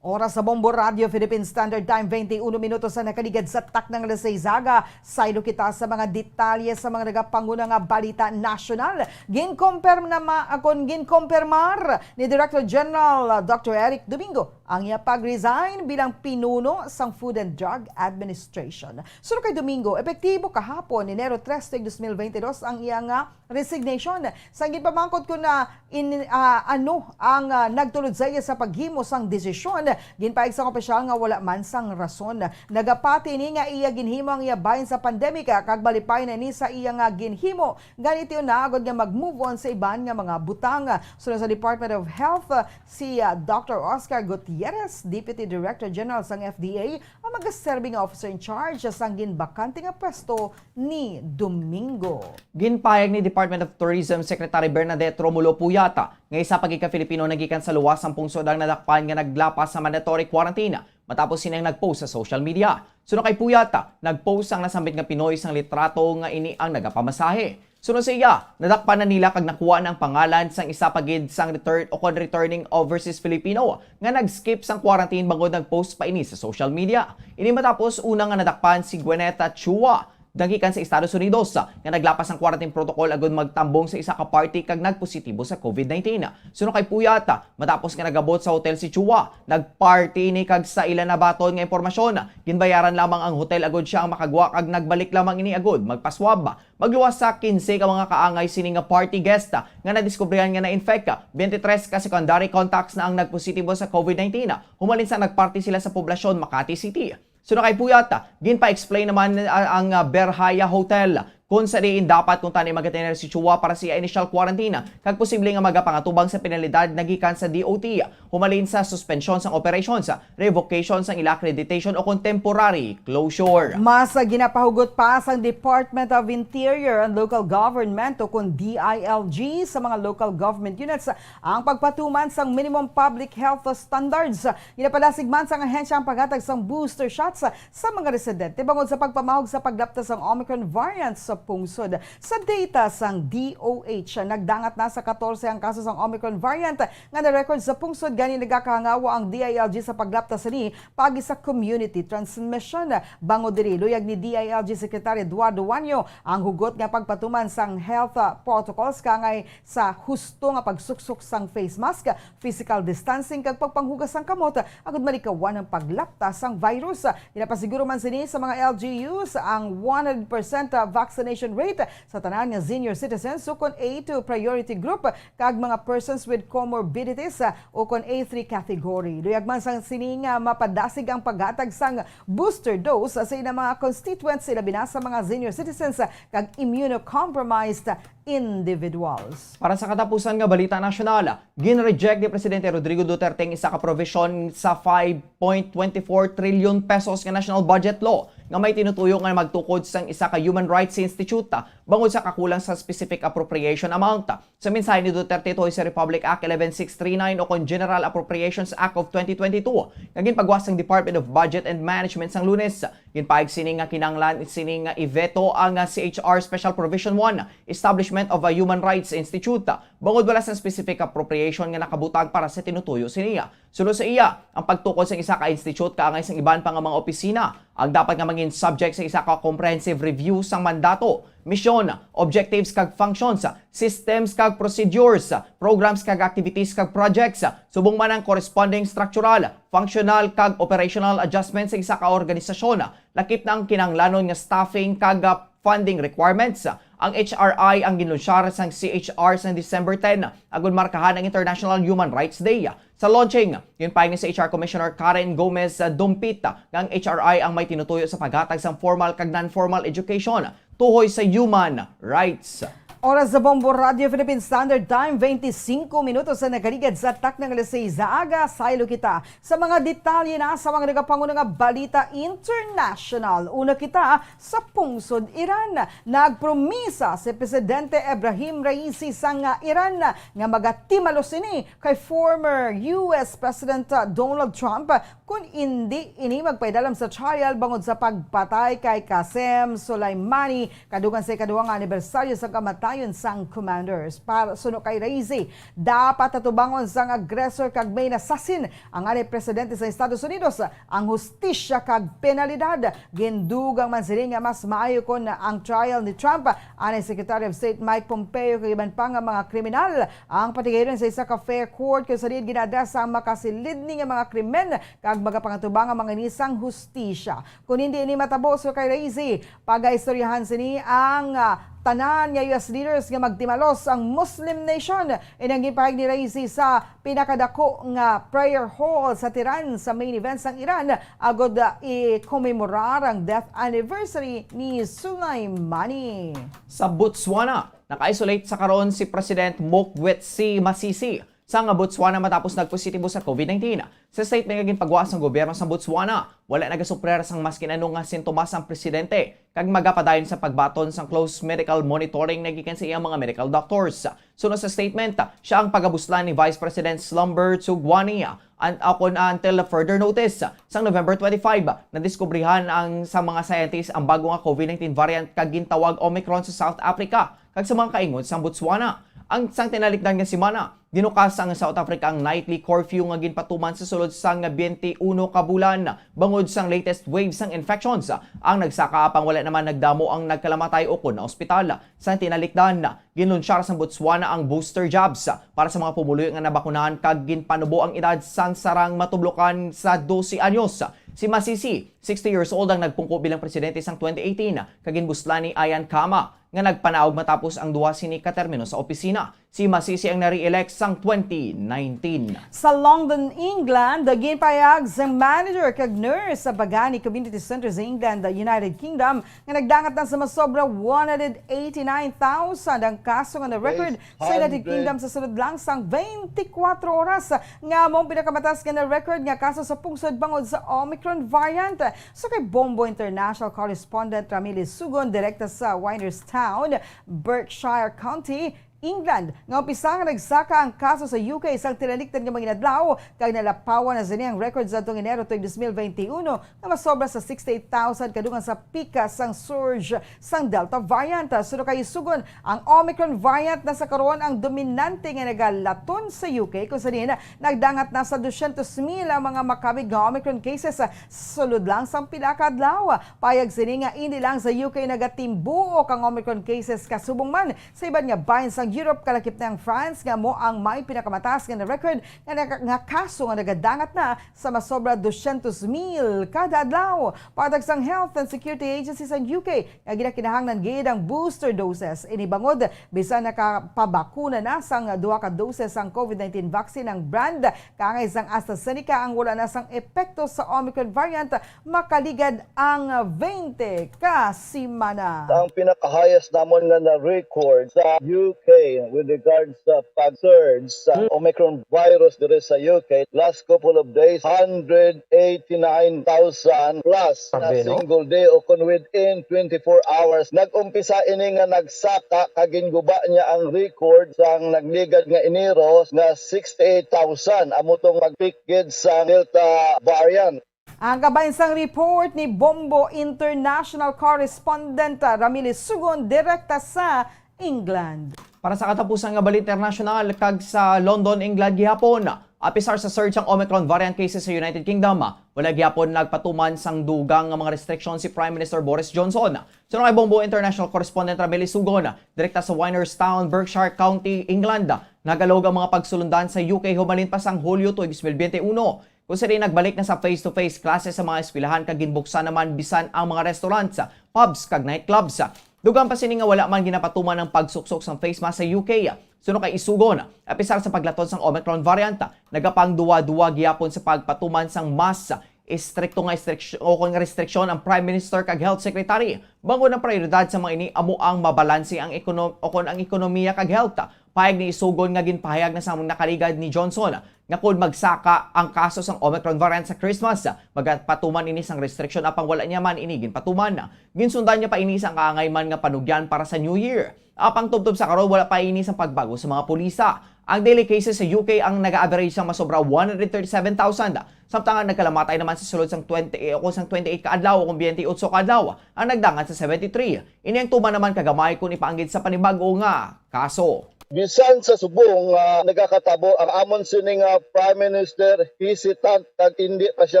Oras sa Bombo Radio Philippine Standard Time, twenty-one minutos ang nakaligad sa takna nga alas sais aga. Saylo kita sa mga detalye sa mga nagapanguna nga balita nasyonal. Ginkompirma na ma-, akon ginkompirmar ni Director General Doctor Eric Domingo ang iya pag-resign bilang pinuno sang Food and Drug Administration. Suno kay Domingo, epektibo kahapon, Enero trese, dos mil bente dos, ang iya nga resignation. Sang ginpamangkot ko na in, ah, ano ang, ah, nagtulod sa iya sa paghimo sang desisyon, ginpahayag sang opisyal nga wala man sang rason. Nagapati ini nga iya ginhimo ang iya bahin sa pandemic, ah, kag malipay na ini sa iya nga ginhimo. Gani, tion na agod nga mag-move on sa iban nga mga butang. Suno sa Department of Health, ah, si, ah, Doctor Oscar Gutierrez, Deputy Director General sang F D A, ang magaserbi nga officer in charge sang ginbakante nga pwesto ni Domingo. Ginpahayag ni Department of Tourism Secretary Bernadette Romulo Puyat nga isa pa gid ka Filipino nagikan sa luwas sang pungsod ang nadakpan nga naglapas sa mandatory quarantine matapos sini ang nag-post sa social media. Suno kay Puyat, nag-post ang nasambit nga Pinoy sang litrato nga ini ang nagapamasahe. Suno sa iya, nadakpan na nila kag nakuha na ang pangalan sang isa pa gid sang return o kon returning overseas Filipino nga nag-skip sang quarantine bangod nag-post pa ini sa social media. Ini matapos una nga nadakpan si Gweneta Chua, nagikan sa Estados Unidos, nga naglapas sang quarantine protocol agud magtambong sa isa ka party kag nagpositibo sa covid nineteen. Suno kay Puyat, matapos nga nagabot sa hotel si Chua, nagparty ini kag sa ila nabaton nga impormasyon, ginbayaran lamang ang hotel agud siya ang makagwa kag nagbalik lamang ini agud magpaswab. Magluwas sa kinse ka mga kaangay sini nga party guest nga nadiskubrihan nga na-infect, twenty-three ka secondary contacts na ang nagpositibo sa covid nineteen, humalin sa nagparty sila sa poblasyon Makati City. Suno kay Puyat, ginpa-explain naman, ah, ang, ah, Berjaya Hotel kung sa diin dapat kuntani mag-attend si Chua para sa iya initial quarantine, kag posible nga magapangatubang sa penalidad nagikan sa D O T, humalin sa suspensyon sang operations, revocation sang ila accreditation o kon temporary closure. Mas, ah, ginapahugot pa sang Department of Interior and Local Government o kon D I L G sa mga local government units ang pagpatuman sang minimum public health standards. Ginapadasig man sang ahensya ang paghatag sang booster shots sa mga residente bangod sa pagpamahog sa paglapta sang Omicron variant sa pungsod. Sa data sang D O H, nagdangat na sa katorse ang kaso sang Omicron variant nga na-record sa pungsod, gani nagakahangawa ang D I L G sa paglapta sini paagi sa community transmission. Bangod diri, luyag ni D I L G Secretary Eduardo Juanio ang hugot nga pagpatuman sang health, ah, protocols kaangay sa husto nga pagsuksok sang face mask, physical distancing, kag pagpanghugas sang kamot agud malikawan ang paglapta sang virus. Ginapasiguro man sini sa mga L G Us ang one hundred percent vaccination rate sa tanan nga senior citizens ukon A two priority group kag mga persons with comorbidities, ah, ukon A three category. Luyag man sang sini nga mapadasig ang paghatag sang booster dose sa ilang mga constituents, ilabi na sa mga senior citizens kag immunocompromised individuals. Para sa katapusan nga balita nasyonal, gin-reject ni Presidente Rodrigo Duterte ang isa ka provision sa five point twenty four trillion pesos nga national budget law nga may tinutuyo nga magtukod sang isa ka human rights institute, ah, bangod sa kakulang sa specific appropriation amount. Sa mensahe ni Duterte tuhoy sa Republic Act eleven six three nine o kon General Appropriations Act of twenty twenty-two nga ginpagwa sang Department of Budget and Management sang Lunes, ginpahayag sini nga kinahanglan sini nga i-veto ang, ah, C H R Special Provision one, Establishment of a Human Rights Institute, bangod wala sang specific appropriation nga nakabutang para sa tinutuyo sini. Suno sa iya, ang pagtukod sang isa ka institute kaangay sang iban pa nga mga opisina ang dapat nga mangin subject sa isa ka comprehensive review sang mandato, misyon, objectives kag functions, systems kag procedures, programs kag activities kag projects, subong man ang corresponding structural, functional kag operational adjustment sa isa ka organisasyon, lakip na ang kinahanglanon nga staffing kag, ah, funding requirements. Ang H R I ang ginlunsyar sang C H R sang December ten, agud markahan ang International Human Rights Day. Sa launching, ginpahayag ni sa H R Commissioner Karen Gomez, ah, Dumpit, nga ang H R I ang may tinutuyo sa paghatag sang formal kag non-formal education tuhoy sa human rights. Oras sa Bombo Radio Philippine Standard Time, twenty-five minutos na nagaligad sa takna nga alas sais sa aga. Saylo kita sa mga detalye na sa mga nagapanguna nga balita international. Una kita sa pungsod Iran. Nagpromisa si Presidente Ebrahim Raisi sang Iran nga magatimalos ini kay former U S President Donald Trump kon indi ini magpaidalam sa trial bangod sa pagpatay kay Qasem Soleimani kadugang sa ikaduha nga anibersaryo sa kamatayon sang commanders. Para suno kay Raisi, dapat atubangon sang agresor kag main assassin ang anay presidente sa Estados Unidos ang hustisya kag penalidad. Gindugang man sini nga mas maayo kon ang trial ni Trump, anay Secretary of State Mike Pompeo, kag iban pa nga mga kriminal ang patigayon sa isa ka fair court kung sa diin gina-address ang makasilid ni nga mga krimen kag magapangatubang ang mga ini sang hustisya. Kung hindi ini matabo, suno kay Raisi, pagaistoryahan sini ang, ah, tanan nga U S leaders nga magtimalos ang Muslim nation. Ini ang ginpahayag ni Raisi sa pinakadako nga prayer hall sa Tehran sa main event sang Iran agod, ah, i-commemorar ang death anniversary ni Soleimani. Sa Botswana, naka-isolate sa karon si President Mokgweetsi Masisi sang Botswana matapos nagpositibo sa COVID nineteen. Sa statement nga ginpagawa sang gobyerno sa Botswana, wala nagasuprer sang maskin ano nga sintomas ang presidente, kag magapadayon sa pagbaton sang close medical monitoring nga gikan sa iyang mga medical doctors. Suno sa statement, siya ang pagabuslan ni Vice President Slumber Tsugwani, an-, akon until further notice. Sang November twenty-five, nadiskubrihan ang sa mga scientists ang bago nga COVID nineteen variant kag gintawag Omicron sa South Africa kag sa mga kaingon sang Botswana. Ang sang tinalikdan nga semana, ginukas sang South Africa ang nightly curfew nga ginpatuman sa sulod sang twenty-one ka bulan bangod sang latest wave sang infections. Ang nagsaka apang wala naman nagdamo ang nagkalamatay o kon naospital. Sang tinalikdan, ginlunsyar sang Botswana ang booster jabs para sa mga pumuluyo nga nabakunahan kag ginpanubo ang edad sang sarang matublokan sa dose anyos. Si Masisi, sixty years old, ang nagpungko bilang presidente sang twenty eighteen kag ginbuslan ni Ian Khama nga nagpanaog matapos ang duha sini ka termino sa opisina. Si Masisi ang na-re-elect sang twenty nineteen. Sa London, England, ginpahayag sang manager kag nurse sa Bagani Community Center sa England, United Kingdom, nga nagdangat na sa masobra one hundred eighty-nine thousand ang kaso nga na-record sa United Kingdom sa sulod lang sang twenty-four oras, nga amo ang pinakamataas nga na-record nga kaso sa pungsod bangod sa Omicron variant. Suno kay Bombo International correspondent Ramili Sugon, direkta sa Windlesham, Berkshire County, England, nga umpisa nga nagsaka ang kaso sa U K sang tinalikdan nga mga inadlaw, kag nalapawan na sini ang record sa atong Enero tuig dos mil benti uno nga masobra sa sixty-eight thousand kadugang sa pika sang surge sang Delta variant. Suno kay Sugon, ang Omicron variant na sa karon ang dominante nga nagalaton sa U K, kung sa diin nagdangat na sa dusyentos mil ang mga makabig nga Omicron cases sa sulod lang sang pila ka adlaw. Payag sini nga indi lang sa U K nagatimbuok ang Omicron cases, kasubong man sa iban nga bahin sang Europe, kalakip na ang France nga amo ang may pinakamataas nga na-record nga, nga, nga kaso nga nagadangat na sa masobra dusyentos mil kada adlaw. Patag sang Health and Security Agency sang U K nga ginakinahanglan gid ang booster doses. Ini bangod, bisan nakapabakuna na sang duha ka doses sang COVID nineteen vaccine ang brand, kaangay sang AstraZeneca, ang wala na sang epekto sa Omicron variant makaligad ang twenty ka semana. Ang pinaka-highest namon nga na-record sa U K with regards sa pag-surge sa Hmm. Omicron virus diri sa U K, last couple of days, hundred eighty-nine thousand plus na Grabe, no? single day o kon within twenty-four hours. Nag-umpisa ini nga nagsaka kag ginguba niya ang record sang nagligad nga Enero nga sixty-eight thousand. Amo tong pag-peak gid sa Delta variant. Ang kabahin sang report ni Bombo International correspondent, ah, Ramili Sugon, direkta sa England. Para sa katapusan nga balita internasyonal, kag sa London, England gihapon, apisar sa surge sang Omicron variant cases sa United Kingdom, wala gihapon nagpatuman sang dugang nga mga restriction si Prime Minister Boris Johnson. Suno kay Bombo International correspondent Ramili Sugon, direkta sa Windlesham, Berkshire County, England, nagalog ang mga pagsulundan sa U K humalin pa sang Hulyo tuig dos mil benti uno. Kung sa diin nagbalik na sa face-to-face classes sa mga eskwelahan kag ginbuksan naman bisan ang mga restaurants, pubs kag nightclubs. Dugang pa sini nga wala man ginapatuman ang pagsuksok sang face mask sa U K. Suno kay Sugon, apisar sa paglaton sang Omicron variant, nagapangduwa-duwa gihapon sa pagpatuman sang mask Istrikto nga istriksyon o kon nga restriksyon ang Prime Minister kag Health Secretary, bangod ang prioridad sa mga ini amo ang mabalanse ang ekonom-, o kon ang ekonomiya kag health. Pahayag ni Sugon nga ginpahayag na sa nakaligad ni Johnson nga kon magsaka ang kaso sang Omicron variant sa Christmas, magapatuman ini sang restriksyon apang wala niya man ini ginpatuman. Ginsundan niya pa ini sang kaangay man nga panugyan para sa New Year. Apang tubtob sa karon, wala pa ini sang pagbago sa mga pulisa. Ang daily cases sa U K ang nag-average sang masobra one hundred thirty-seven thousand, samtang ang nagkalamatay naman sa sulod sang twenty, o kung sang twenty-eight ka adlaw o kung twenty-eight ka adlaw ang nagdangat sa seventy-three. Ini ang tuman naman kagamay kung ipaanggid sa panibag-o nga kaso. Bisan sa subong nga nagakatabo ang amon sini nga Prime Minister hesitant kag hindi pa siya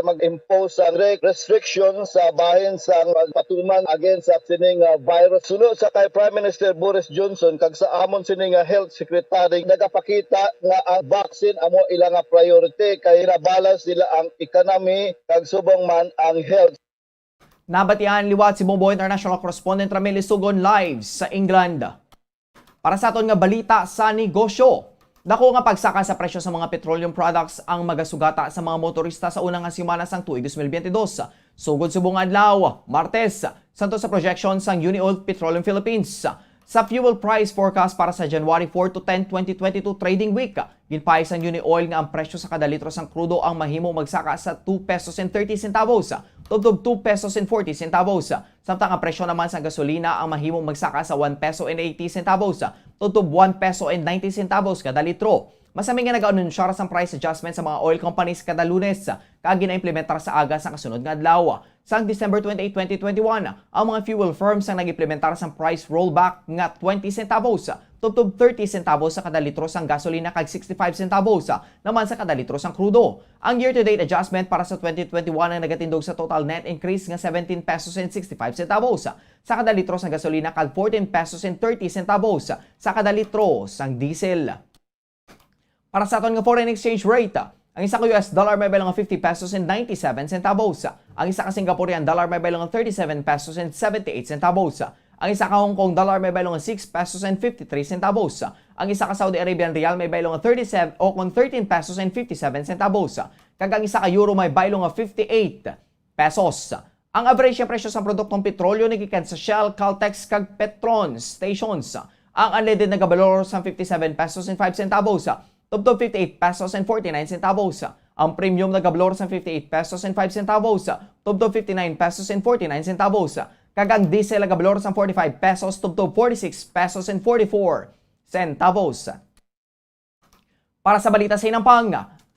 mag-impose sa strict restriction sa bahin sa pagpatuman against sa sini nga virus. Suno sa kay Prime Minister Boris Johnson kag sa amon sini nga Health Secretary, nagapakita nga ang vaccine amo ila nga priority kay nabalance nila ang economy kag subong man ang health. Nabatian liwat si Bombo International Correspondent Ramil Isugon live sa England. Para sa aton nga balita sa negosyo, dako nga pagsaka sa presyo sa mga petroleum products ang magasugata sa mga motorista sa una nga semana sang tuig dos mil biyente dos. Sugod subong nga adlaw, Martes, santo sa projection sang Unioil Petroleum Philippines. Sa fuel price forecast para sa January four to ten, twenty twenty-two trading week, ginpahayag sang Unioil nga ang presyo sa kada litro sang krudo ang mahimo magsaka sa two pesos and thirty centavos tubtob two pesos and forty centavos. Samtang ang presyo naman sang gasolina ang mahimong magsaka sa one peso and eighty centavos tubtob one peso and ninety centavos kada litro. Masami nga nag-anunsyar sang price adjustment sa mga oil companies kada Lunes, kag ginaimplementar sa aga sa kasunod nga adlaw. Sang December twenty-eight, twenty twenty-one, ang mga fuel firms ang nag-implementar sang price rollback nga twenty centavos tubtob thirty centavos sa kada litro sang gasolina kag sixty-five centavos naman sa kada litro sang krudo. Ang year-to-date adjustment para sa twenty twenty-one ang nagatindog sa total net increase nga seventeen pesos and sixty-five centavos sa kada litro sang gasolina kag fourteen pesos and thirty centavos sa kada litro sang diesel. Para sa aton nga foreign exchange rate, ang isa ka U S dollar may baylo nga fifty pesos and ninety-seven centavos. Ang isa ka Singaporean dollar may baylo nga thirty-seven pesos and seventy-eight centavos. Ang isa ka Hong Kong dollar may baylo nga six pesos and fifty-three centavos. Ang isa ka Saudi Arabian riyal may baylo nga thirty-seven o kon thirteen pesos and fifty-seven centavos. Kag ang isa ka euro may baylo nga fifty-eight pesos. Ang average nga presyo sang produktong petrolyo nagikan sa Shell, Caltex, kag Petron stations. Ang unleaded nagabalor sang fifty-seven pesos and five centavos tubtob fifty-eight pesos and forty-nine centavos. Ang premium nagabalor sang fifty-eight pesos and five centavos tubtob fifty-nine pesos and forty-nine centavos. Kag ang diesel nagabalor sang forty-five pesos tubtob forty-six pesos and forty-four centavos. Para sa balita sa hinampang,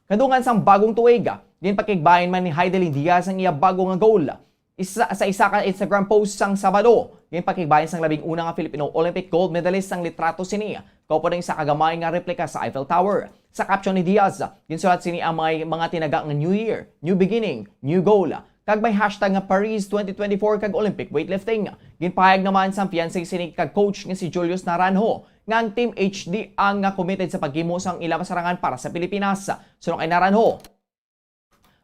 kadungan sang bagong tuig, ginpakigbahin man ni Hidilyn Diaz ang iya bago nga goal. Isa, sa isa ka Instagram post sang Sabado, ginpakigbahin sang labing una nga Filipino Olympic gold medalist ang litrato sini, kaupod ang isa ka gamay nga replika sa Eiffel Tower. Sa caption ni Diaz, ginsulat sini ang may mga tinaga nga New Year, New Beginning, New Goal, kag may hashtag nga Paris twenty twenty-four kag Olympic Weightlifting. Ginpahayag naman sang fiancé sini kag coach nga si Julius Naranjo nga ang Team H D ang nga committed sa paghimo sang ila masarangan para sa Pilipinas. Suno kay Naranjo,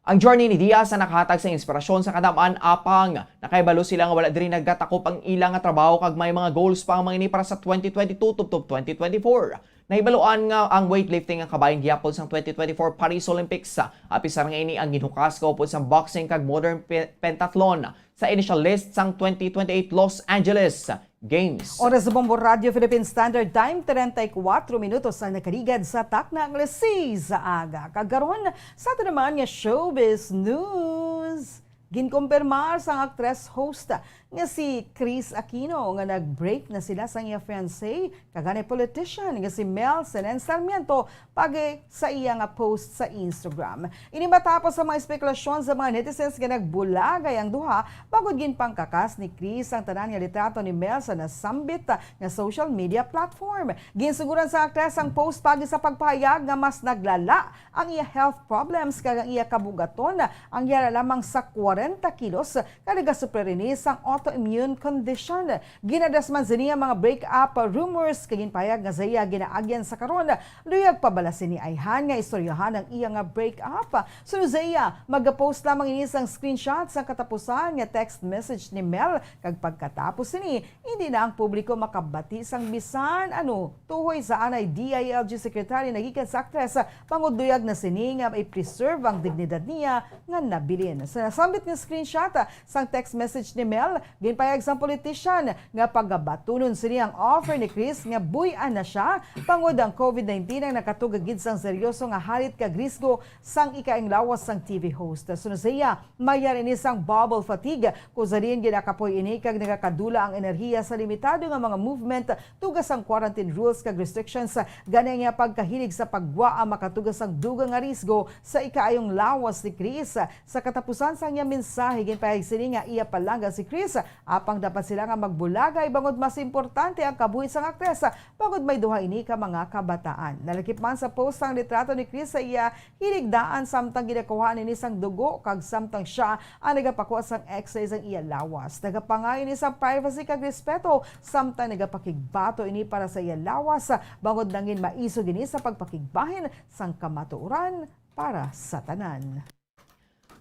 ang journey ni Diaz ang nakahatag sa inspirasyon sa kadam-an, apang nakahibalo sila nga wala diri nagatakop ang ila nga trabaho kag may mga goals pa ang mga ini para sa twenty twenty-two tubtob twenty twenty-four. Nahibaluan nga ang weightlifting ang kabahin gihapon sang twenty twenty-four Paris Olympics, apisar nga ini ang ginhukas kaupod sang boxing kag modern pe-, pentathlon sa initial list sang twenty twenty-eight Los Angeles Games. Oras sa Bombo Radio Philippine Standard Time, treinta y cuatro minutos ang nakaligad sa takna nga alas seis sa aga. Kag karon, sa ato naman nga showbiz news. Ginkumpirmar sang actress host nga si Chris Aquino nga nag-break na sila sang iya fiancé kag anay politician nga si Mel Senen Sarmiento pagi sa iya nga post sa Instagram. Ini matapos ang mga espekulasyon sa mga netizens nga nagbulagay ang duha bangod ginpangkakas ni Chris ang tanan nga litrato ni Mel sa nasambit nga social media platform. Ginsuguran sa aktres ang post pagi sa pagpahayag nga mas naglala ang iya health problems kag ang iya kabugaton ang yara lamang sa trenta kilos, kag nagasufrir ini sang autoimmune condition. Ginadas man sini ang mga break-up rumors, kag ginpahayag nga sa iya ginaagyan sa karon, luyag pa bala sini ayhan nga istoryahan ang iya nga break-up. Sunod sa iya, magapost lamang ini sang screenshot sang katapusan nga text message ni Mel, kag pagkatapos sini, hindi na ang publiko makabati sang bisan ano tuhoy sa anay D I L G secretary nga gikan sa aktres, bangod luyag na sini nga i-preserve ang dignidad niya nga nabilin. Sa nasambit nga screenshot sang text message ni Mel, ginpahayag sang politician nga pagabatunon sini ang offer ni Chris nga buy-an na siya, bangod ang COVID nineteen ang nakatuga gid sang seryoso nga halit kag risgo sang ikaayong lawas sang T V host. Sunod sa iya, mayar ini sang bubble fatigue, kung sa diin ginakapoy ini kag nagakadula ang enerhiya sa limitado nga mga movement tuga sang quarantine rules kag restrictions. Gani ang iya pagkahilig sa paggwa ang makatuga sang dugang nga risgo sa ikaayong lawas ni Chris. Sa katapusan sang iya mensahe, ginpahayag sini nga iya palangga si Chris, apang dapat sila nga magbulagay bangod mas importante ang kabuhi sang aktres, bangod may duha ini ka mga kabataan. Nalakip man sa post ang litrato ni Chris sa iya hilig daan samtang ginakuhaan ini sang dugo kag samtang siya ang nagapakuha sang X-ray sang iya lawas. Nagapangayo ini sang privacy kag respeto samtang nagapakigbato ini para sa iya lawas, bangod nangin maisog ini sa pagpakigbahin sang kamatuoran para sa tanan.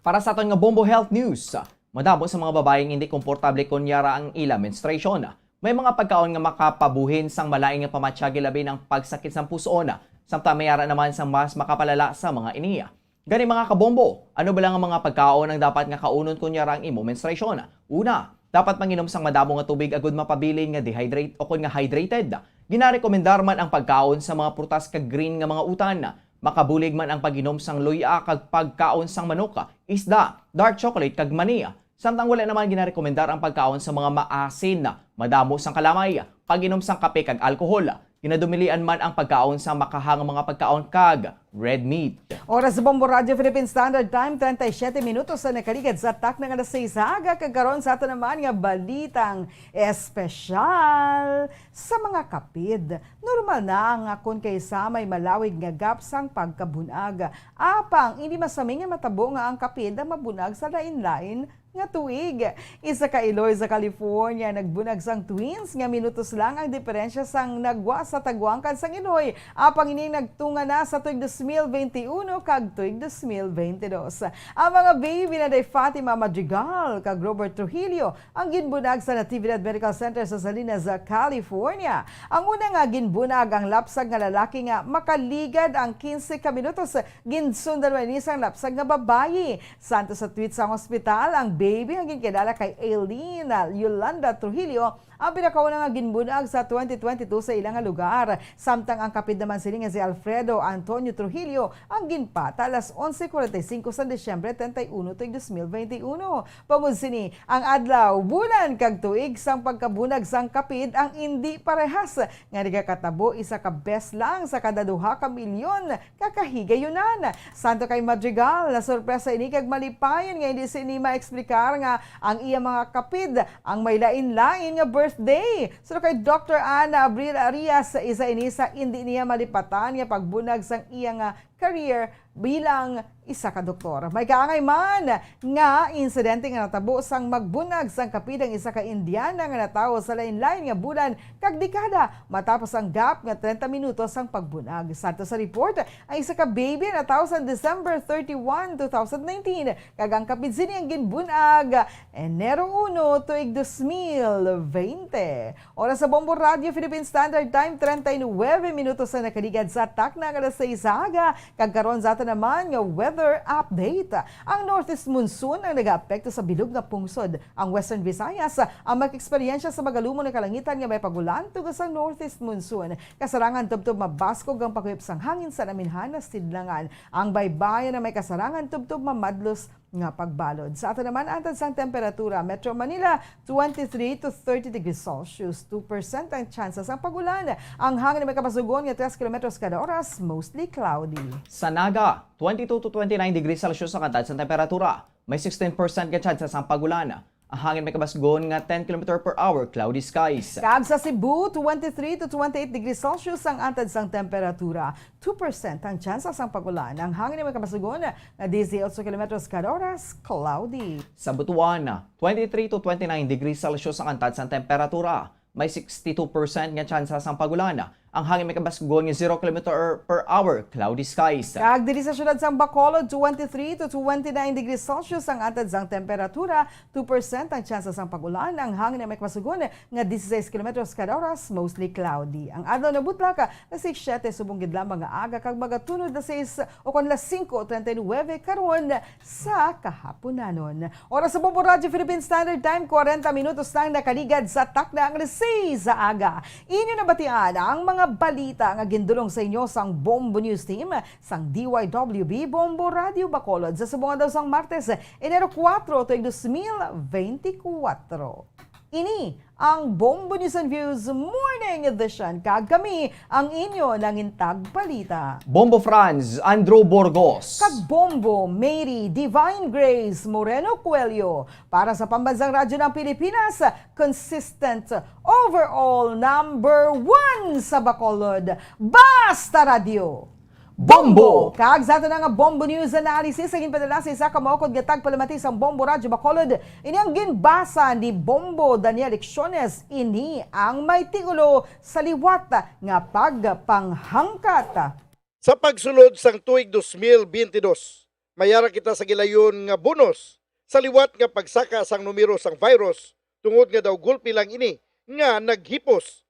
Para sa aton nga Bombo Health News, madamo sa mga babayi nga hindi komportable kon yara ang ila menstruation. May mga pagkaon nga makapabuhin sang malain nga pamatyag, labi na ang pagsakit sang pus-on, samtang may ara naman sang mas makapalala sa mga ini. Gani, mga kabombo, ano bala nga mga pagkaon ang dapat nga kaunon kon yara ang imo menstruation? Una, dapat manginom sang madamo nga tubig agud mapabilin nga dehydrate o kon nga hydrated. Ginarekomendar man ang pagkaon sa mga prutas kag green nga mga utan. Makabulig man ang pag-inom sang luy-a kag pagkaon sang manok, isda, dark chocolate kag mani. Samtang wala naman ginarekomendar ang pagkaon sa mga maasin, madamo sang kalamay, pag-inom sang kape kag alkohol. Ginadumilian man ang pagkaon sa makahang mga pagkaon kag red meat. Oras sa Bombo Radyo Philippine Standard Time, treinta y siete minutos sa nakaligad sa takna nga alas seis aga, kag karon sa ato naman nga balitang espesyal. Sa mga kapid, normal na nga kon kay sa may malawig nga gap sang pagkabunag. Apang, hindi masami nga matabo nga ang kapid ang mabunag sa lain-lain nga tuig. Isa ka Iloy sa California nagbunag sang twins nga minutos lang ang diferensya sang nagwa sa tagwangkad sang Iloy. Apang ini nagtunga na sa tuig dos mil veintiuno kag tuig dos mil veintidós. Ang mga baby na day Fatima Madrigal kag Robert Trujillo ang ginbunag sa Natividad Medical Center sa Salinas, California. Ang una nga ginbunag ang lapsag nga lalaki nga makaligad ang quince ka minutos, ginsundan man ini sang lapsag nga babayi. Santo sa tweet sang ospital, ang baby nga ginkilala kay Aileen Yolanda Trujillo ang pinakauna nga ginbunag sa twenty twenty-two sa ila nga lugar, samtang ang kapid naman sini nga si Alfredo Antonio Trujillo ang ginpata alas onse cuarenta y cinco sa Disyembre treinta y uno tuig dos mil veintiuno. Bangod sini, ang adlaw, bulan, kag tuig sang pagkabunag sang kapid ang indi parehas, nga nagakatabo isa ka bes lang sa kada duha ka milyon ka kahigayunan. Santo kay Madrigal, nasorpresa ini kag malipayon nga hindi sini maeksplikar nga ang iya mga kapid ang may lain-lain nga birthday. Suno kay Doktor Ana Abril Arias, isa ini sa indi niya malipatan nga pagbunag sang iya nga career bilang isa ka doktor. May kaangay man nga insidente nga natabo sang magbunag sang kapid ang isa ka Indiana nga natawo sa lain-lain nga bulan kag dekada matapos ang gap nga treinta minutos sang pagbunag. Santo sa report, ang isa ka baby natawo sa December thirty-one, two thousand nineteen, kag ang kapid sini ang ginbunag Enero uno, tuig dos mil veinte. Oras sa Bombo Radyo Philippine Standard Time, treinta y nueve minutos sa nakaligad sa takna nga alas seis aga. Kag karon sa aton naman nga weather update. Ang northeast monsoon ang nagaapekto sa bilog nga pungsod. Ang Western Visayas ang mag-eksperyensya sa magalumon nga kalangitan nga may pag-ulan tungod sa northeast monsoon. Kasarangan tubtob mabaskog ang paghuyop sang hangin sa naminhan nga sidlangan. Ang baybayon ang may kasarangan tubtob mamadlos nga pagbalod. Sa ato naman, antad sang temperatura, Metro Manila, twenty-three to thirty degrees Celsius, two percent ang tsansa sang pag-ulan. Ang hangin may kapasugon nga tres kilometros kada oras, mostly cloudy. Sa Naga, twenty-two to twenty-nine degrees Celsius ang antad sang temperatura. May sixteen percent nga tsansa sang pag-ulan. Ang hangin may kabasgon nga ten kilometer per hour, cloudy skies. Kag sa Cebu, twenty-three to twenty-eight degrees Celsius ang antad sang temperatura. Two percent ang tsansa sang pag-ulan. Ang hangin may kabasgon nga dieciocho kilometros kada oras, cloudy. Sa Butuan, twenty-three to twenty-nine degrees Celsius ang antad sang temperatura. May sixty-two percent nga tsansa sang pag-ulan. Ang hangin may kabasgon nga zero kilometer per hour, cloudy skies. Kag diri sa siyudad sang Bacolod, twenty-three to twenty-nine degrees Celsius ang antad sang temperatura, two percent ang tsansa sang pag-ulan. Ang hangin may kabasgon nga dieciséis kilometros kada oras, mostly cloudy. Ang adlaw nabutlak, alas siyete subong gid lamang nga aga kag magatunod alas sais o kon alas singko treinta y nueve karon sa kahaponanon. Oras sa Bombo Radyo Philippine Standard Time, kwarenta minutos lang nakaligad sa takna ang alas sais sa aga. Inyo nabatian ang mga balita nga gindulong sa inyo sang Bombo News Team sang D Y W B Bombo Radyo Bacolod sa subong adlaw sang Martes, Enero kuwatro, tuig dos mil benti kuwatro. Ini ang Bombo News and Views Morning Edition, kag kami ang inyo nangintag balita. Bombo Franz, Andrew Burgos. Kag Bombo Mary Divine Grace Moreno Coelho. Para sa Pambansang Radyo ng Pilipinas, consistent overall number one sa Bacolod. Basta Radyo! Bombo! Kag sa aton nga Bombo News Analysis, ang ginpadala sa isa ka maukod nga tagpalamati sang Bombo Radyo Bacolod, ini ang ginbasa ni Bombo Daniel Lecciones. Ini ang may titulo sa liwat nga pagpanghangkat. Sa pagsulod sang tuig dos mil biyente dos, may ara kita sa gilayon nga bonus sa liwat nga pagsaka sang numero sang virus, tungod nga daw gulpi lang ini nga naghipos.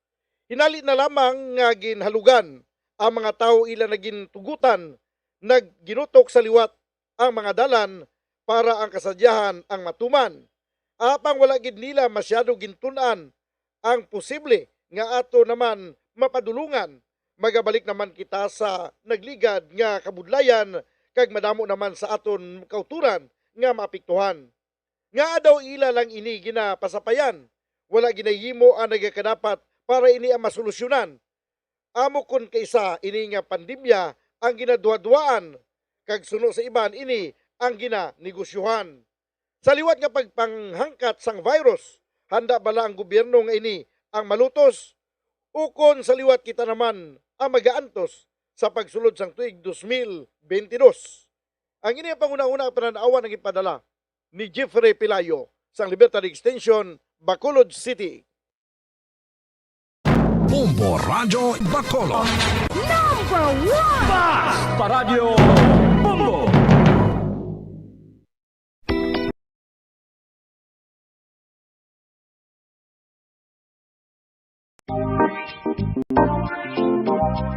Hinali na lamang nga ginhalugan ang mga tawo, ila na gintugutan, nagginutok sa liwat ang mga dalan para ang kasadyahan ang matuman. Apang wala gid nila masyado gintun-an ang posible nga ato naman mapadulungan. Magabalik naman kita sa nagligad nga kabudlayan, kag madamo naman sa aton kautoran nga maapektuhan. Ngaa daw ila lang ini ginapasapayan? Wala ginahimo ang nagakadapat para ini ang masolusyonan. Amo kon kaisa ini nga pandemya ang ginaduhaduhaan, kag suno sa iban ini ang ginanegosyohan. Sa liwat nga pagpanghangkat sang virus, handa bala ang gobyerno nga ini ang malutos? Ukon sa liwat kita naman ang magaantos sa pagsulod sang tuig dos mil bente dos? Ang ini ang panghunahuna nga panan-awan ang ipadala ni Jeffrey Pelayo sang Libertad Extension, Bacolod City. Bombo Radyo Bacolod. Number one! Basta Radyo Bombo!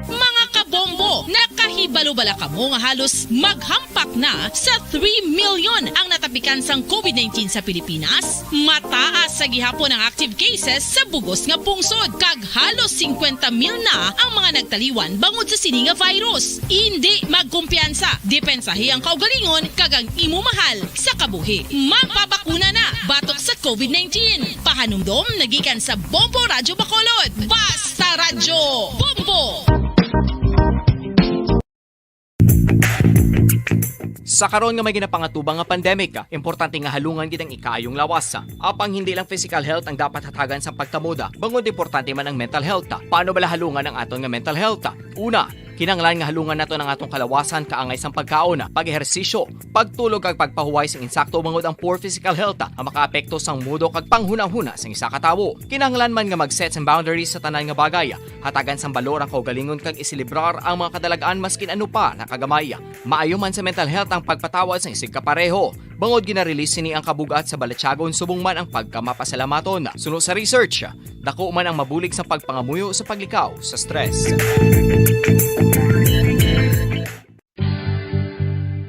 Mga kabombo, nakahibalo bala kamo nga halos maghampak na sa three million ang natapikan sang COVID nineteen sa Pilipinas? Mataas sa gihapon ang active cases sa bugos nga pungsod, kag halos singkwenta mil na ang mga nagtaliwan bangod sa sini nga virus. Indi magkumpiyansa, depensahi ang kaugalingon kag ang imo mahal sa kabuhi. Magpabakuna na batok sa COVID nineteen. Pahanumdom nagikan sa Bombo Radyo Bacolod. Basta Radyo Bombo! Sa karon nga may ginapangatubang nga pandemic, importante nga halungan gid ang ikaayong lawas. Apang hindi lang physical health ang dapat hatagan sa pagtamod, bangod importante man ang mental health. Paano bala halungan ang aton nga mental health? Una, kinahanglan nga halungan naton ang aton kalawasan kaangay sang pagkaon, pag-ehersisyo, pagtulog kag pagpahuway sang insakto, bangod ang poor physical health ang makaapekto sang mudo kag panghunahuna sang isa ka tawo. Kinahanglan man nga mag-set sang boundaries sa tanan nga bagay, hatagan sang balor ang kaugalingon kag iselebrar ang mga kadalag-an maskin ano pa na kagamay. Maayo man sa mental health ang pagpatawad sang isigkapareho, bangod gina-release sini ang kabug-at sa balatyagon subong man ang pagkamapasalamaton. Suno sa research, dako man ang mabulig sa pagpangamuyo sa paglikaw sa stress.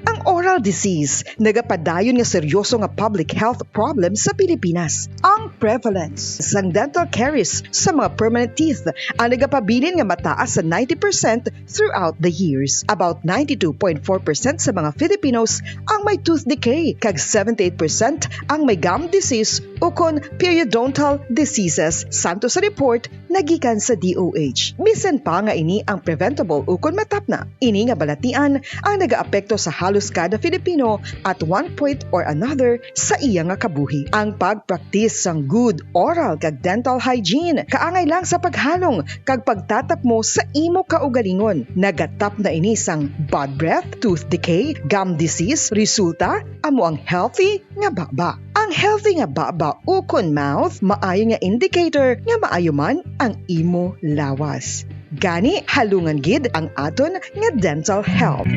Ang oral disease nagapadayon nga seryoso nga public health problem sa Pilipinas. Ang prevalence sang dental caries sa mga permanent teeth ang nagapabilin nga mataas sa ninety percent throughout the years. About ninety-two point four percent sa mga Filipinos ang may tooth decay, kag seventy-eight percent ang may gum disease ukon periodontal diseases, santo sa report nagikan sa D O H. Bisan pa nga ini ang preventable ukon matapna, ini nga balatian ang nagaapekto sa halos kada Filipino at one point or another sa iya nga kabuhi. Ang pagpraktis sang good oral kag dental hygiene kaangay lang sa paghalong kag pagtatapmo sa imo kaugalingon. Nagatapna ini sang bad breath, tooth decay, gum disease. Resulta, amo ang healthy nga baba. Ang healthy nga baba ukon mouth maayo nga indicator nga maayo man ang imo lawas. Gani, halungan gid ang aton nga dental health.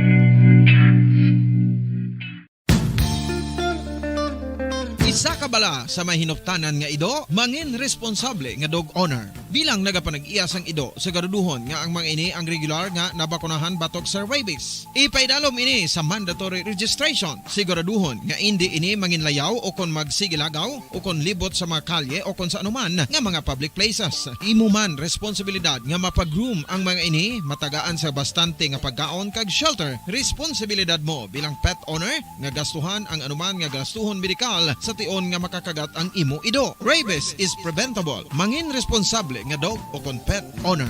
Isa ka bala sa may hinuptanan nga ido, mangin responsable nga dog owner. Bilang nagapanag-iya sang ido, siguraduhon nga ang mga ini ang regular nga nabakunahan batok sa rabies. Ipaidalom ini sa mandatory registration. Siguraduhon nga indi ini manginlayaw o kon magsigilagaw o kon libot sa mga kalye o kon sa anuman nga mga public places. Imo man responsibilidad nga mapagroom ang mga ini, matagaan sa bastante nga pagkaon kag shelter. Responsibilidad mo bilang pet owner nga gastuhan ang anuman nga gastuhon medikal sa tion nga makakagat ang imo ido. Rabies is preventable. Mangin responsable nga dog o kon pet owner.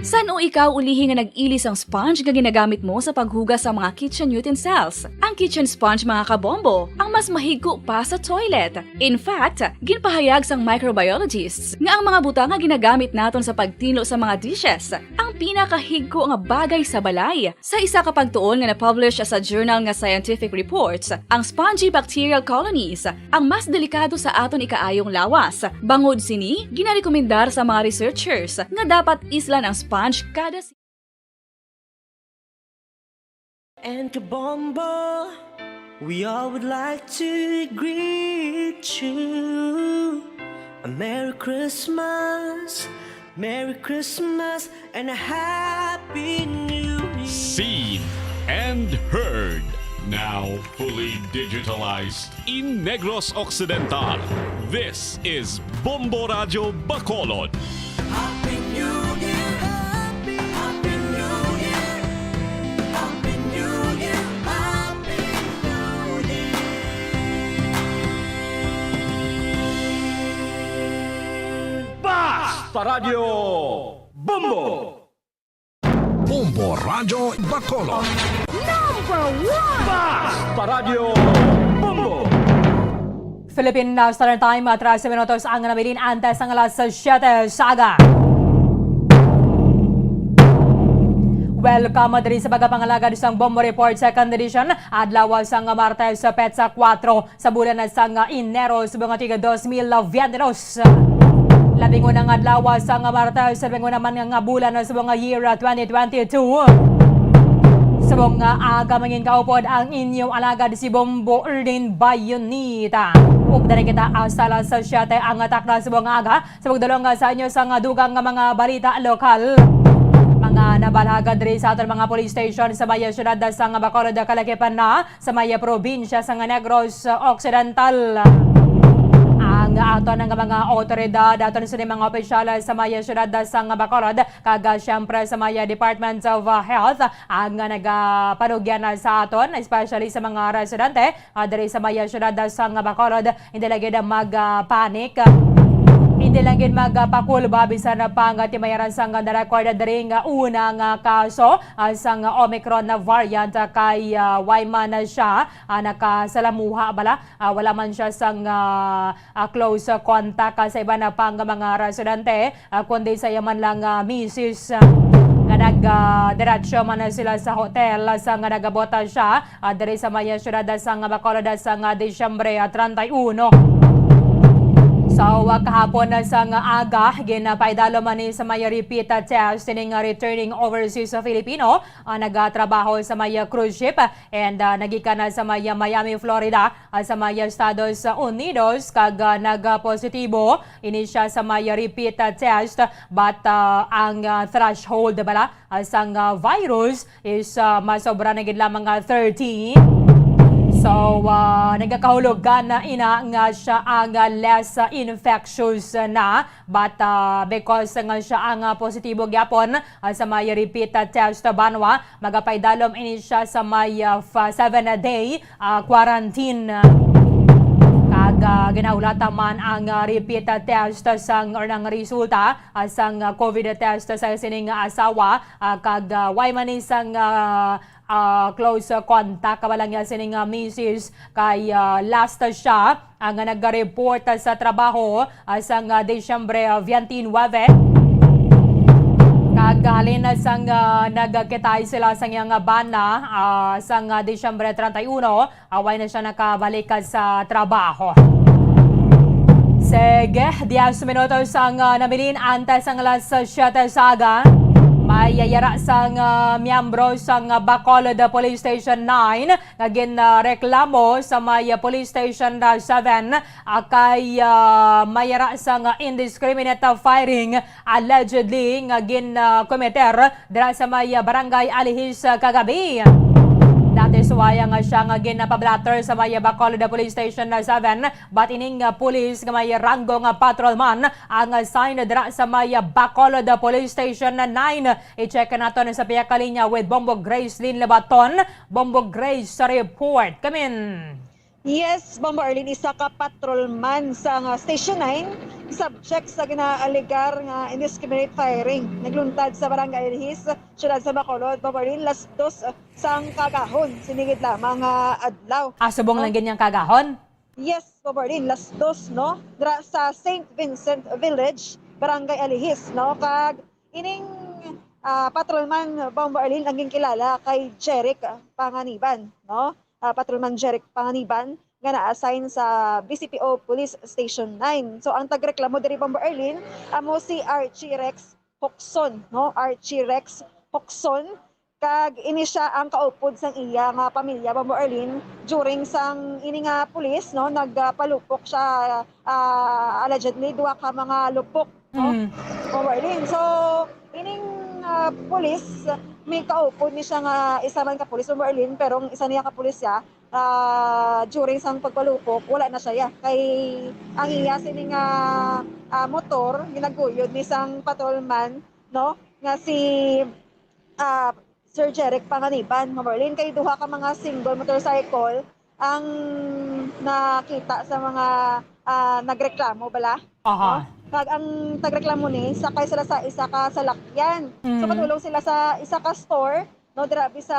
San-o ikaw ulihi nga nag-ili sang sponge nga ginagamit mo sa paghugas sa mga kitchen utensils? Ang kitchen sponge, mga kabombo, ang mas mahigko pa sa toilet. In fact, ginpahayag sang microbiologists nga ang mga butang nga ginagamit naton sa pagtinlo sa mga dishes ang pinakahigko nga bagay sa balay. Sa isa ka pagtuon nga na-publish sa journal nga Scientific Reports, ang spongy bacterial colonies ang mas delikado sa aton ikaayong lawas. Bangod sini, ginarekomendar sa mga researchers nga dapat islan ang sponge kada si- And Kabombo, we all would like to greet you a Merry Christmas, Merry Christmas, and a Happy New Year. Seen and heard, now fully digitalized in Negros Occidental. This is Bombo Radyo Bacolod. Happy New Year! Happy, Happy New Year! Happy New Year! Happy New Year! Basta Radyo Bombo! Bombo Radyo Bacolod. Number one! Basta Radyo Bombo! Philippine, uh, Standard Time, uh, trese minutos ang nabilin antes sang alas siyete sa aga. Welcome diri sa pagpangalagad sang Bombo Report Second Edition, adlaw sang Martes, petsa kuwatro sa bulan sang Enero, subong nga tuig dos mil biyente dos. Labing una nga adlaw sang Martes, labing una man nga bulan, subong nga year twenty twenty-two. Subong nga aga, mangin kaupod ang inyong alagad si Bombo Erdin Bayonita. Ug diri kita, ah, sa alas siyete ang takna subong nga aga. Sa pagdulong, ah, sa inyo sang dugang nga mga balita lokal. Mga nabalhag diri sa aton mga police station sa may siyudad sang Bacolod, kalakipan na sa may probinsya sang Negros Occidental. Ang aton nga mga awtoridad, aton sini mga opisyal sa may siyudad sang Bacolod, kag, ah, siyempre sa may Department of, ah, Health, ang nagapanugyan sa aton, especially sa mga residente, ah, diri sa may siyudad sang Bacolod, hindi lang gid mag, ah, panic. Hindi lang gid magpakulba bisan pa nga timayaran sang na-record diri nga una nga kaso, ah, sang Omicron na variant, ah, kay, ah, way man na siya, ah, nakasalamuha bala. Ah, wala man siya sang, ah, ah, close contact, ah, sa iban pa nga mga residente, ah, kundi sa iya man lang, ah, misis, ah, nga nag, ah, diretso man na sila sa hotel, ah, sa nga nagabot, ah, siya, ah, diri sa may siyudad, ah, sa nga Bacolod, ah, sa nga Disyembre, ah, treinta y uno. So, ah, kahapon, ah, sa nga aga, ginapaidalom man ni sa may repeat, ah, test ining, ah, returning overseas, ah, Filipino, ah, nagatrabaho sa may, ah, cruise ship, ah, and, ah, nagikan na sa may, ah, Miami, Florida, ah, sa may Estados Unidos, kag, ah, nagapositibo ini siya sa may repeat, ah, test, but, ah, ang, ah, threshold bala, ah, sang, ah, virus is, ah, masobra na gid lamang nga thirty. So, ah, nagakahulugan na ina nga siya ang, ah, less, ah, infectious na, but, ah, because nga siya ang, ah, positibo gyapon, ah, sa may repeat, ah, test, ah, banwa, magapaidalom ini siya sa may, ah, fa-, seven-day, ah, quarantine. Kag, Ah, ginahulata man ang, ah, repeat, ah, test sang, or ang resulta, ah, sang, ah, covid test sa sining, ah, asawa, ah, kag, ah, way man ni sang, ah, ah, close, ah, contact ka ba lang niya sining, ah, misis kay, ah, last siya ang, ah, nag-report, ah, sa trabaho, ah, sang, ah, Disyembre, ah, twenty-nine. Kag halin na sang, ah, nagkitay sila sang iyang, ah, bana, ah, sang, ah, Disyembre treinta y uno, ah, way na siya nakabalik, ah, sa trabaho. Sige, diyes minutos ang, ah, nabilin antes ang alas siyete sa aga. May yara sang, ah, miyembro sang, ah, Bacolod Police Station nine nga gin, ah, reklamo sa may, ah, Police Station, ah, seven, ah, kay, ah, may yara sang, ah, indiscriminate, ah, firing allegedly nga gin, ah, kometer dira sa may, ah, Barangay Alihis, ah, kagabi. Dati suwaya nga siya nga ginpablatter sa may, ah, Bacolod Police Station na seven, but ining, ah, pulis nga may ranggo nga patrolman ang assign dira sa may, ah, Bacolod Police Station na nine. I-check naton sa pihak linya with Bombo Gracelyn Lebaton. Bombo Grace sa report. Kamin. Yes, Bombo Arlene, isa ka patrolman sa nga Station nine, subject sa ginaalegar nga indiscriminate firing. Nagluntad sa Barangay Alihis, siyudad sa Bacolod, Bombo Arlene, las dos sang kagahon, sinigid lamang nga adlaw. Ah, subong Oh. lang gid niyang kagahon? Yes, Bombo Arlene, las dos, no? Dira sa Saint Vincent Village, Barangay Alihis, no? Kag ining, ah, patrolman, Bombo Arlene, ang ginkilala kay Jeric Panganiban, no? Ah, Patrolman Jeric Panganiban nga na-assign sa B C P O Police Station nine. So, ang tagreklamo diri, Bombo Arlene, amo si Archie Rex Hoxon, no? Archie Rex Hoxon, kag ini siya ang kaupod sang iya nga pamilya, Bombo Arlene, during sang ini nga pulis, no, nagpalupok siya, ah, allegedly, duha ka mga lupok, no? Mm. Bombo Arlene. So, ining, ah, pulis, may kaupod ni siya nga isa man ka pulis, Bombo Arlene, pero ang isa niya ka pulis siya, ah, during sang pagpalupok, wala na siya, ya. Kay ang iya sini nga, ah, motor, ginaguyod ni sang patrolman, no, nga si, ah, Sir Jeric Panganiban, Bombo Arlene, kay duha ka mga single motorcycle ang nakita sa mga, ah, nagreklamo bala, Aha. no? Kag ang tagreklamo ni, sakay sila sa isa ka salakyan. So, Mm. padulong sila sa isa ka store, no, dira bi sa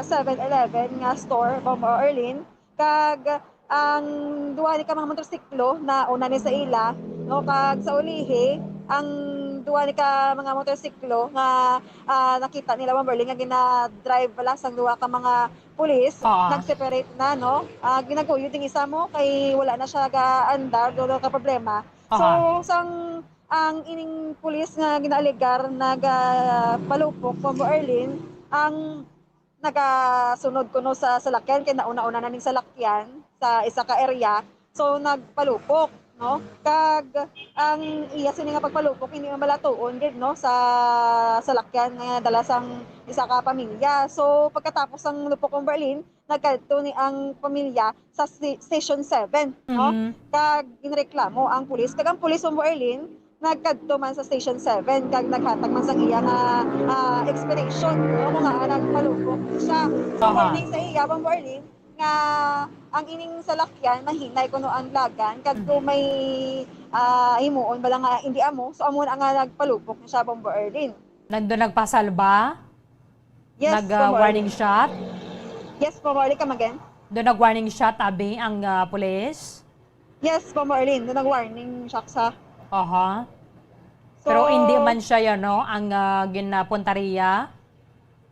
Seven Eleven nga store, Bombo Arlene. Kag ang duha ni ka mga motorsiklo na una ni sa ila, no, kag sa ulihi, ang duha ni ka mga motorsiklo nga, ah, nakita nila, Bombo Arlene, nga gina-drive bala sang duha ka mga pulis, Ah. nag-separate na, no? Ah, ginaguyod ding isa mo kay wala na siya ga-andar, wala ka problema. So, Aha. sang ang ining pulis nga ginaalegar nagapalupok, Bombo Arlene, ang nagasunod kuno sa salakyan, kay nauna-una na ning salakyan sa isa ka area. So, nagpalupok, no? Kag ang iya sini nga pagpalupok, hindi man bala tuon gid, no, sa salakyan nga dala sang isa ka pamilya. So, pagkatapos sang lupok, Bombo Arlene, nagkadto ni ang pamilya sa sti-, Station seven, no? Mhm. Kag ginreklamo ang pulis. Kag ang pulis, Bombo Arlene, nagkadto man sa Station seven kag naghatag man sang iya nga, ah, explanation, no, kung ngaa nagpalupok siya. So, Aha. warning sa iya, Bombo Arlene, nga ang ining salakyan, mahinay kuno ang dalagan, kag kung may, ah, himuon bala nga hindi amo, so amo na nga nagpalupok na siya, Bombo Arlene. Nandun nagpasalba? Yes, Nag, ah, Bombo Arlene. warning shot? Yes, Bombo Arlene, come again. Doon nag-warning shot, abi, ang, ah, pulis? Yes, Bombo Arlene, doon nag-warning shot sa Aha. So, Pero hindi man siya yan, no, ang, ah, ginapuntarya?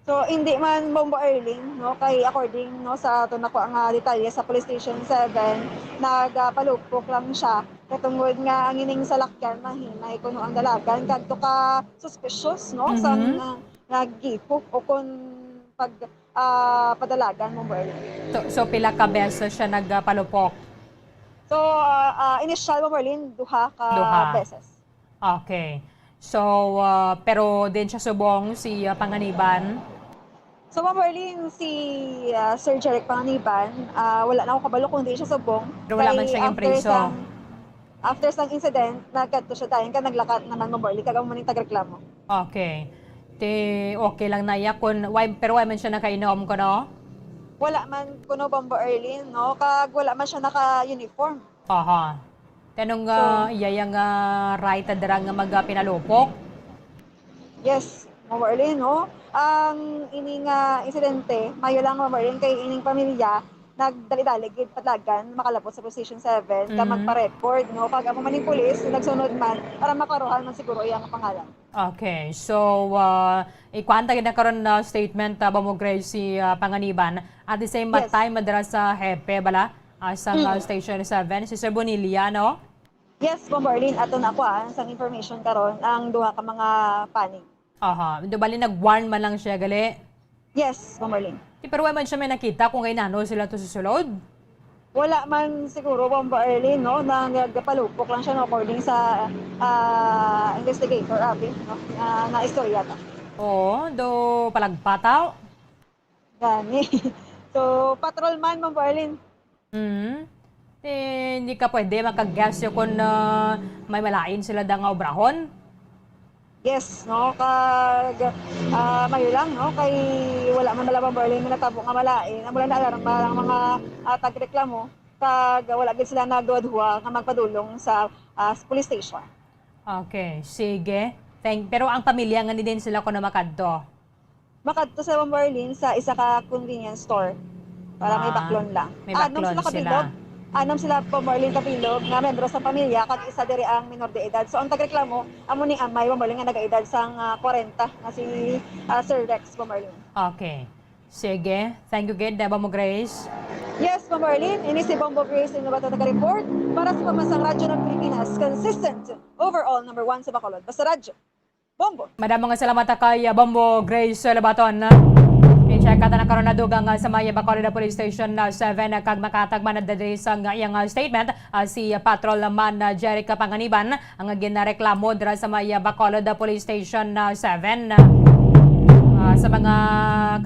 So, hindi man, Bombo Arlene, no, kay according, no, sa ato nako nga detalye sa Police Station seven, nagapalupok lang siya. Katungod nga ang ining salakyan, mahinay kuno ang dalagan, kadto ka suspicious, no, Mhm. sang, ah, naggipo o kung pag, ah, padalagan, Bombo Arlene. So, so, pila ka beses siya nagapalupok? So, ah, ah, initial, Bombo Arlene, duha ka Duha. beses. Okay. So, ah, pero din siya subong si, ah, Panganiban? So, Bombo Arlene, si, ah, Sir Jeric Panganiban, ah, wala na ako kabalo kung di siya subong. Pero wala man Kay siya yung after priso. sang, after sang incident, nagkadto siya dayon, kag naglakat naman, Bombo Arlene, kag amo man yung tagreklamo. Okay. Ti, okay lang na iya kung, why, pero why man siya nakainom, kuno? Wala man kuno, Bombo Arlene, no? Kag wala man siya naka-uniform. Aha. Kanong, So, ah, iya yang, ah, right dira nga magpinalupok? Yes, Ma'am Arlene, no? Ang ini nga insidente, mayo lang, Ma'am Arlene, kay ining pamilya nagdali-dali gid patlagan makalabot sa Police Station seven ka Mm. magpa-record, no? Kag amo man ning pulis nagsunod man para maklaruhan man siguro iya nga pangalan. Okay. So, ah, ikuan ta gid na karon na statement, ah, Bombo Grace, si, ah, Panganiban. At the same Yes. time, madara sa hepe bala, ah, sa, ah, Mm. Station seven, si Sir Bonilla, no? Yes, Bombo Arlene, ato na kuan sang information karon ang duha ka mga panig. Aha. Do bali nag-warn man lang siya, gali? Yes, Bombo Arlene. Ti, pero wala man siya may nakita kung kainano sila to sa sulod? Wala man siguro, Bombo Arlene, no, na nagpalupok lang siya, no, according sa, ah, investigator, abi, no, na, na istorya ta. Oo, do palagpataw. Gani. So, patrol man, Bombo Arlene. Mm. Ti, hindi ka pwede maka-guess yo kung, ah, may malain sila da nga obrahon? Yes, no? Kag, ah, mayo lang, no? Kay wala man bala, Bombo Arlene, nga natabo nga malain. Amo lang na alarma ang mga, ah, tagreklamo. Kag wala gid sila nagduha-duha nga magpadulong sa, ah, police station. Okay, sige. Thank, pero ang pamilya nga ni din sila kuno makadto? Makadto sa Bombo Arlene sa isa ka convenience store para may Ah, baklon lang. may Anom baklon sila sila. kabilog. Anom sila, Bombo Arlene, kabilog nga membro sa pamilya, kag isa diri ang minor de edad. So, ang tagreklamo, amo ning amay, Bombo Arlene, nga nagaedad sang, ah, kwarenta, nga si, ah, Sir Rex, Bombo Arlene. Okay. Sige. Thank you gid, Bombo Grace. Yes, Bombo Arlene. Ini si Bombo Grace, yung nabato nag-report para sa Pambansang Radyo ng Pilipinas. Consistent, overall, number one sa Bacolod. Basta Radyo. Bombo. Madamo nga salamat kay, ah, Bombo Grace Labaton. I-check ata na karon na dugang, ah, sa may Bacolod Police Station, ah, seven, ah, kag makatag man na diri sa nga iyang, ah, statement, ah, si Patrolman, ah, Jeric Panganiban ang ginareklamo dira sa may, ah, Bacolod Police Station, ah, seven. Ah, sa mga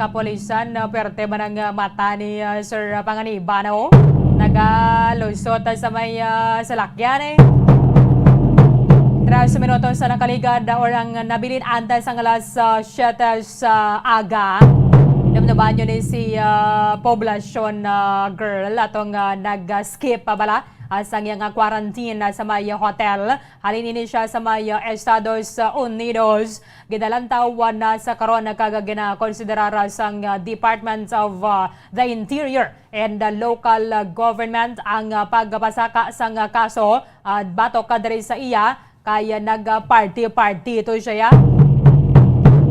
kapulisan, ah, perte man ang, ah, mata ni, ah, Sir Panganiban, oh. Nagalusot, ah, sa may, ah, salakyan, eh. Tres minutos sa nakaligad, ah, or ang nabilin antes ang alas, ah, siyete sa aga. Hinumduman nyo ni si, ah, Poblacion, ah, girl, atong, ah, nag-skip pa bala, ah, sa iyang, ah, quarantine, ah, sa may hotel. Halin ini siya sa may, ah, Estados Unidos. Ginalantaw na sa karon kag ginakonsiderar sang, ah, Department of, ah, the Interior and the local, ah, government ang, ah, pagpasaka sang, ah, kaso, ah, batok ka diri sa iya kay, ah, nag-party-party to siya.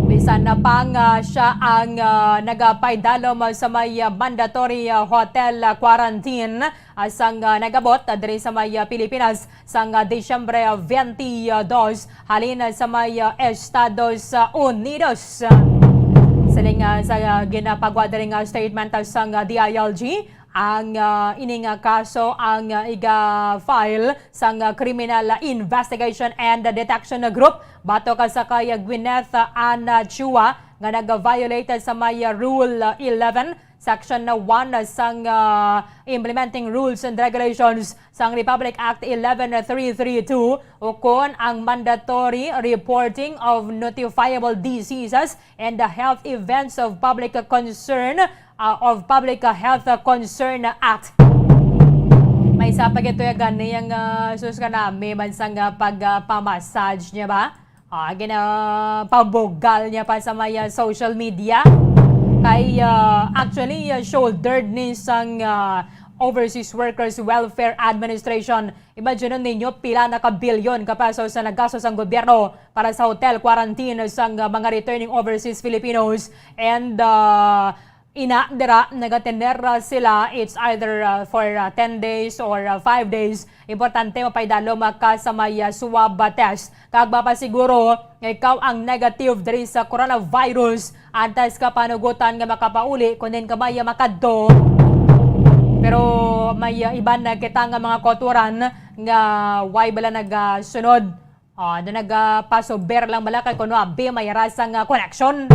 Bisan na pa nga siya ang, ah, nagapaidalom sa may, ah, mandatory, ah, hotel, ah, quarantine, ah, sang, ah, nag-abot, ah, diri sa may, ah, Pilipinas sang, ah, Disyembre, ah, twenty-two, halin, ah, sa may, ah, Estados, ah, Unidos. Siling, ah, sa, ah, ginapagwa diri nga statement, ah, sang, ah, D I L G, ang, ah, ini nga kaso ang, ah, iga-file sang, ah, Criminal Investigation and Detection Group batok sa kay Gwyneth, ah, Ann, ah, Chua nga nag-violate sa may, ah, Rule, ah, eleven, Section one sang, ah, Implementing Rules and Regulations sang Republic Act eleven three three two, ukon ang Mandatory Reporting of Notifiable Diseases and the Health Events of Public Concern, ah, of Public Health Concern Act. May isa pa gito ya gani ang, ah, sus ka nami man sang, ah, pag, ah, pa-massage niya ba? Ah, ginapabugal niya pa sa may, ah, social media. Kay, ah, actually, ah, shouldered ni sang, ah, Overseas Workers Welfare Administration. Imagine ninyo, pila na ka bilyon ka pesos na naggastos ang gobyerno para sa hotel quarantine sang, ah, mga returning overseas Filipinos. And, ah, ina, dira, nagatener, ah, sila, it's either, ah, for, ah, ten days or, ah, five days. Importante, mapaidalom ka sa may, ah, swab, ah, test. Kag mapasiguro nga ikaw ang negative diri sa coronavirus. Antes ka panugutan nga makapauli, kunin ka may, ah, makadto. Pero may, ah, iban na kita nga mga kauturan nga way bala nagasunod. Ah, na nagapasuber lang bala kay kuno abi may rasa nga koneksyon.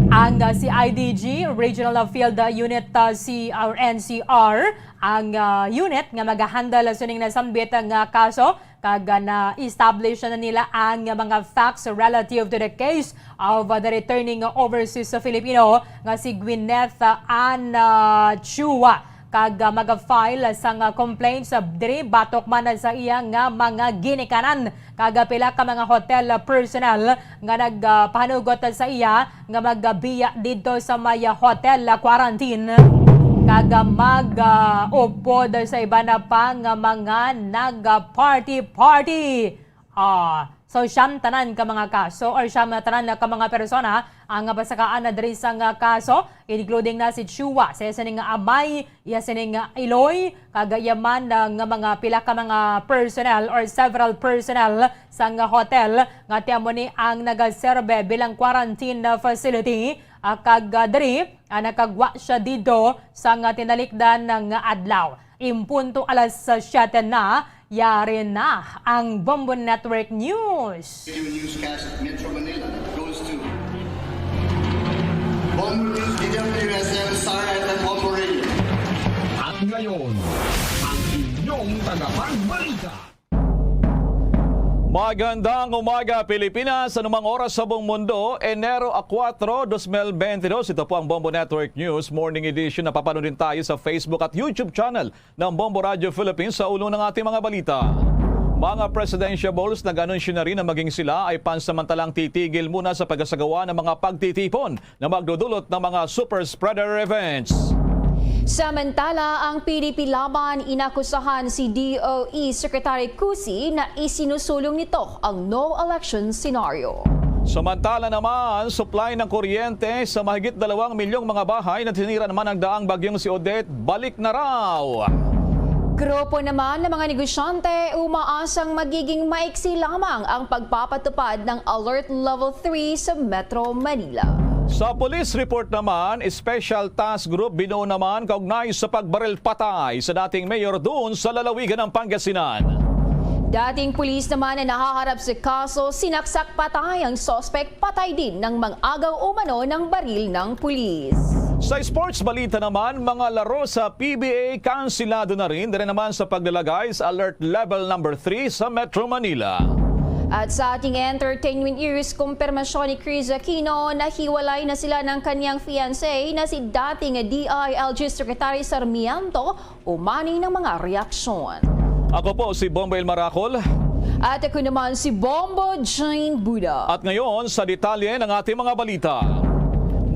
Ang, ah, C I D G, Regional Field, ah, Unit, ah, C R N C R, ang, ah, unit nga magahandle sining nasambit nga kaso, kag, ah, na-establish na nila ang mga facts relative to the case of, ah, the returning overseas Filipino nga si Gwyneth, ah, Ann, ah, Chua. kag, ah, mag-file sang, ah, complaints, ah, diri batok man sa iya nga mga ginikanan, kag, ah, pila ka mga hotel, ah, personnel nga nagpahanugot sa iya nga magbiya didto sa may, ah, hotel, ah, quarantine, kag, ah, mag, ah, upod sa iban pa nga mga nag-party-party. Ah, so, siyam tanan ka mga kaso or siyam na tanan ka mga persona ang pasakaan na diri sang, ah, kaso, including na si Chua, sa iya sining amay, iya sining iloy, kag iya man, ah, nga mga pila ka mga personnel or several personnel sang hotel nga ti amo ni ang nagaserbe bilang quarantine facility, ah, kag, ah, diri, ah, nakagwa siya didto sang tinalikdan nga adlaw. Impunto alas siyete na, yari na ang Bombo Network News. Newscast Metro Manila goes to Bombo News, D W S M, Star F M, Bombo Radio. At ngayon, ang inyong tagapagbalita. Magandang umaga, Pilipinas. Anumang oras sa buong mundo, Enero a kuwatro, dos mil benti dos. Ito po ang Bombo Network News Morning Edition. Napapanood din tayo sa Facebook at YouTube channel ng Bombo Radio Philippines. Sa ulo ng ating mga balita, mga presidentiables nag-anunsyo na rin na maging sila ay pansamantalang titigil muna sa pagsasagawa ng mga pagtitipon na magdudulot ng mga super spreader events. Samantala, ang P D P Laban inakusahan si D O E Secretary Cusi na isinusulong nito ang no election scenario. Samantala naman, supply ng kuryente sa mahigit dalawang milyong mga bahay na sinira naman ng daang bagyong si Odette, balik na raw. Grupo naman ng mga negosyante umaasang magiging maiksi lamang ang pagpapatupad ng Alert Level three sa Metro Manila. Sa police report naman, Special Task Group binuo naman kaugnay sa pagbaril patay sa dating mayor doon sa lalawigan ng Pangasinan. Dating pulis naman na nahaharap sa kaso, sinaksak patay ang suspect, patay din ng mang-agaw umano ng baril ng pulis. Sa sports balita naman, mga laro sa P B A kansilado na rin, diri naman sa paglalagay sa Alert Level Number Three sa Metro Manila. At sa ating entertainment news, kumpirmasyon ni Chris Aquino na hiwalay na sila ng kanyang fiancé na si dating D I L G Secretary Sarmiento, umani ng mga reaksyon. Ako po si Bombo El Maracol. At ako naman si Bombo Jane Buda. At ngayon, sa detalye ng ating mga balita.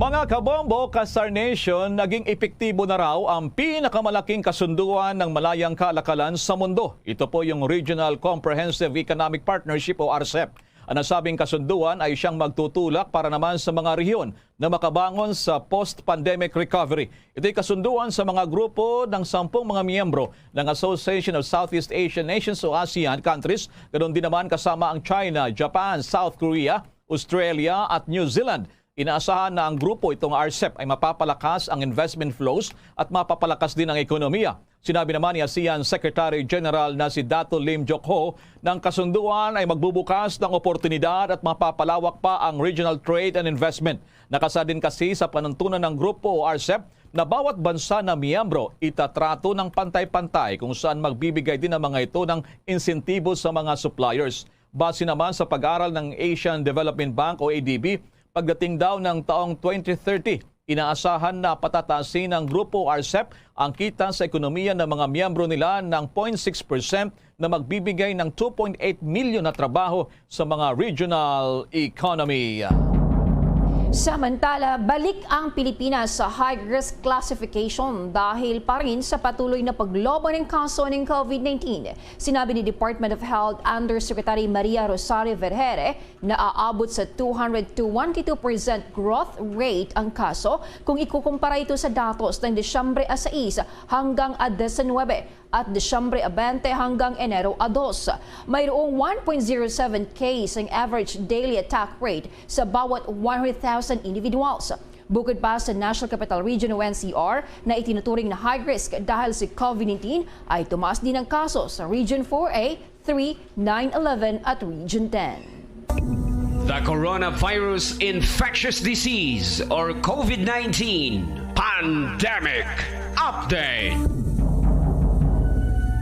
Mga kabombo, ka-Star Nation, naging epektibo na raw ang pinakamalaking kasunduan ng malayang kalakalan sa mundo. Ito po yung Regional Comprehensive Economic Partnership o RCEP. Ang nasabing kasunduan ay siyang magtutulak para naman sa mga rehiyon na makabangon sa post-pandemic recovery. Ito'y kasunduan sa mga grupo ng sampung mga miyembro ng Association of Southeast Asian Nations o ASEAN countries, ganun din naman kasama ang China, Japan, South Korea, Australia at New Zealand. Inaasahan na ang grupo itong RCEP ay mapapalakas ang investment flows at mapapalakas din ang ekonomiya. Sinabi naman ni ASEAN Secretary General na si Dato Lim Jock Ho na ang kasunduan ay magbubukas ng oportunidad at mapapalawak pa ang regional trade and investment. Nakasa din kasi sa panuntunan ng grupo o RCEP na bawat bansa na miyembro itatrato ng pantay-pantay kung saan magbibigay din ang mga ito ng insentibo sa mga suppliers. Base naman sa pag-aral ng Asian Development Bank o A D B, pagdating daw ng taong twenty thirty, inaasahan na patatasin ng grupo RCEP ang kita sa ekonomiya ng mga miyembro nila ng point six percent na magbibigay ng two point eight million na trabaho sa mga regional economy. Samantala, balik ang Pilipinas sa high-risk classification dahil pa rin sa patuloy na paglaban ng kaso ng COVID nineteen. Sinabi ni Department of Health Undersecretary Maria Rosario Vergeire na aabot sa two hundred twenty-two percent growth rate ang kaso kung ikukumpara ito sa datos ng Disyembre a sais hanggang a diecinuebe at Disyembre a bente hanggang Enero a dos. Mayroong one point zero seven case ang average daily attack rate sa bawat one hundred thousand individuals. Bukod pa sa National Capital Region o N C R na itinuturing na high risk dahil sa COVID nineteen, ay tumaas din ang kaso sa Region four A, three, nine, eleven at Region ten. The Coronavirus Infectious Disease or COVID nineteen Pandemic Update.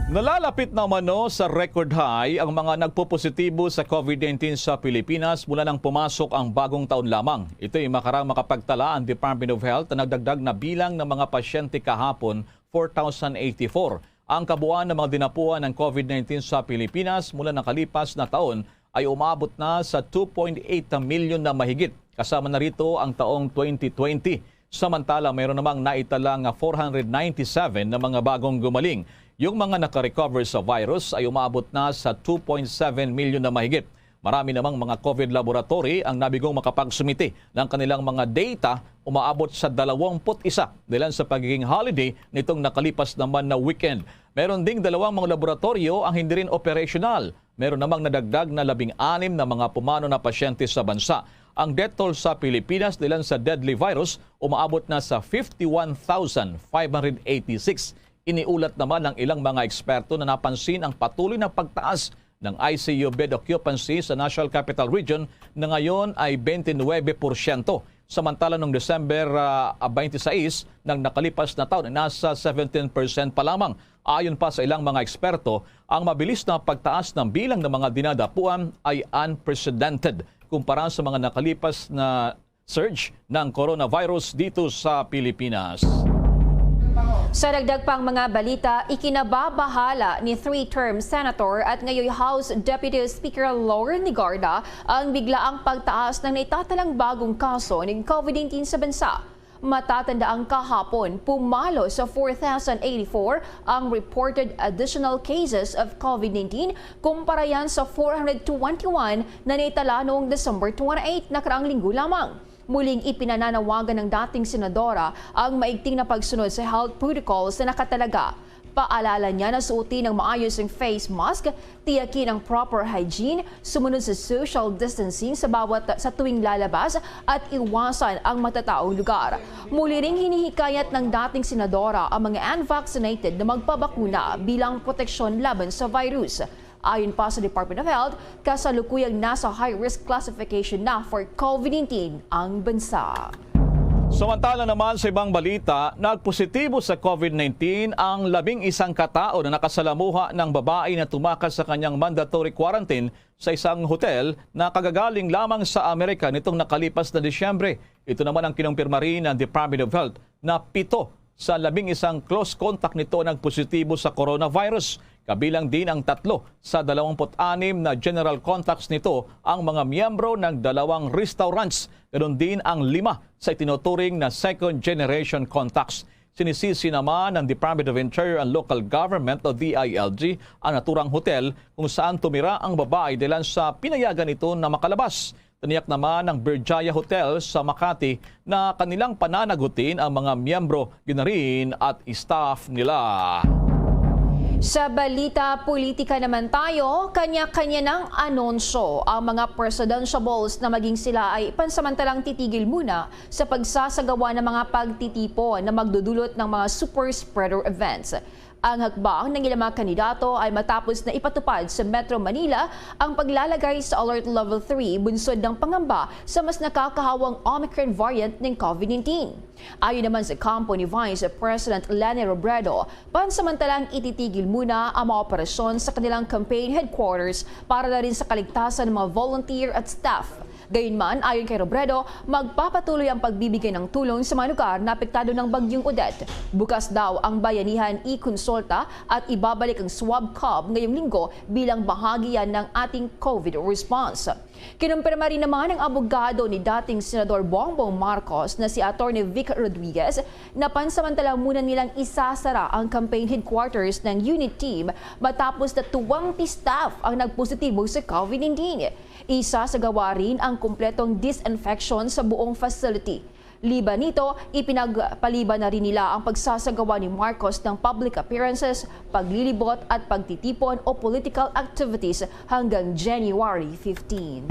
Nalalapit na umano sa record high ang mga nagpopositibo sa COVID nineteen sa Pilipinas mula nang pumasok ang bagong taon lamang. Ito'y makarang makapagtala ang Department of Health na nagdagdag na bilang ng mga pasyente kahapon four thousand eighty-four. Ang kabuuan ng mga dinapuan ng COVID nineteen sa Pilipinas mula nakalipas na taon ay umabot na sa two point eight milyon na mahigit. Kasama na rito ang taong twenty twenty. Samantala, mayroon namang naitala nga four hundred ninety-seven na mga bagong gumaling. Yung mga nakarecover sa virus ay umabot na sa two point seven milyon na mahigit. Marami namang mga COVID laboratory ang nabigong makapagsumite ng kanilang mga data, umaabot sa dalawampu't isa dahilan sa pagiging holiday nitong nakalipas naman na weekend. Meron ding dalawang mga laboratoryo ang hindi rin operasyonal. Meron namang nadagdag na labing-anim na mga pumanaw na pasyente sa bansa. Ang death toll sa Pilipinas dahilan sa deadly virus umaabot na sa fifty-one thousand five hundred eighty-six. Iniulat naman ng ilang mga eksperto na napansin ang patuloy na pagtaas ng I C U bed occupancy sa National Capital Region na ngayon ay twenty-nine porsyento. Samantala, noong December, ah, twenty-six, ng nakalipas na taon, ay nasa seventeen percent pa lamang. Ayon pa sa ilang mga eksperto, ang mabilis na pagtaas ng bilang ng mga dinadapuan ay unprecedented kumpara sa mga nakalipas na surge ng coronavirus dito sa Pilipinas. Sa dagdag pang mga balita, ikinababahala ni three-term senator at ngayon House Deputy Speaker Loren Legarda ang biglaang pagtaas ng naitatalang bagong kaso ng COVID nineteen sa bansa. Matatanda ang kahapon, pumalo sa four thousand eighty-four ang reported additional cases of COVID nineteen kumpara yan sa four hundred twenty-one na naitala noong December twenty-eight, nakaraang linggo lamang. Muling ipinananawagan ng dating senadora ang maigting na pagsunod sa health protocols na nakatalaga. Paalala niya na suotin ng maayos ang face mask, tiyakin ang proper hygiene, sumunod sa social distancing sa bawat sa tuwing lalabas at iwasan ang matataong lugar. Muli ring hinihikayat ng dating senadora ang mga unvaccinated na magpabakuna bilang proteksyon laban sa virus. Ayon pa sa Department of Health, kasalukuyang nasa high-risk classification na for COVID nineteen ang bansa. Samantala naman, sa ibang balita, nagpositibo sa COVID nineteen ang labing isang katao na nakasalamuha ng babae na tumakas sa kanyang mandatory quarantine sa isang hotel na kagagaling lamang sa Amerika nitong nakalipas na Disyembre. Ito naman ang kinumpirma rin ng Department of Health na pito sa labing isang close contact nito nagpositibo sa coronavirus. Kabilang din ang tatlo sa dalawampu't anim na general contacts nito, ang mga miyembro ng dalawang restaurants, ganun din ang lima sa itinuturing na second generation contacts. Sinisisi naman ng Department of Interior and Local Government o D I L G ang naturang hotel kung saan tumira ang babae dahilan sa pinayagan nito na makalabas. Tiniyak naman ng Berjaya Hotel sa Makati na kanilang pananagutin ang mga miyembro, ginarin at staff nila. Sa balita politika naman tayo, kanya-kanya ng anunsyo ang mga presidentiables na maging sila ay pansamantalang titigil muna sa pagsasagawa ng mga pagtitipon na magdudulot ng mga super spreader events. Ang hakbang ng ilang mga kandidato ay matapos na ipatupad sa Metro Manila ang paglalagay sa Alert Level three bunsod ng pangamba sa mas nakakahawang Omicron variant ng COVID nineteen. Ayon naman sa kampo ni Vice President Leni Robredo, pansamantalang ititigil muna ang mga operasyon sa kanilang campaign headquarters para na rin sa kaligtasan ng mga volunteer at staff. Gayunman, ayon kay Robredo, magpapatuloy ang pagbibigay ng tulong sa mga lugar na apektado ng Bagyong Odette. Bukas daw ang Bayanihan e-Consulta at ibabalik ang Swab Cob ngayong linggo bilang bahagi yan ng ating COVID response. Kinumpirma rin naman ng abogado ni dating Senador Bongbong Marcos na si Attorney Vic Rodriguez na pansamantala muna nilang isasara ang campaign headquarters ng unit team matapos na twenty staff ang nagpositibo sa COVID nineteen. Isasagawa rin ang kumpletong disinfection sa buong facility. Liban nito, ipinagpaliban na rin nila ang pagsasagawa ni Marcos ng public appearances, paglilibot at pagtitipon o political activities hanggang January fifteen.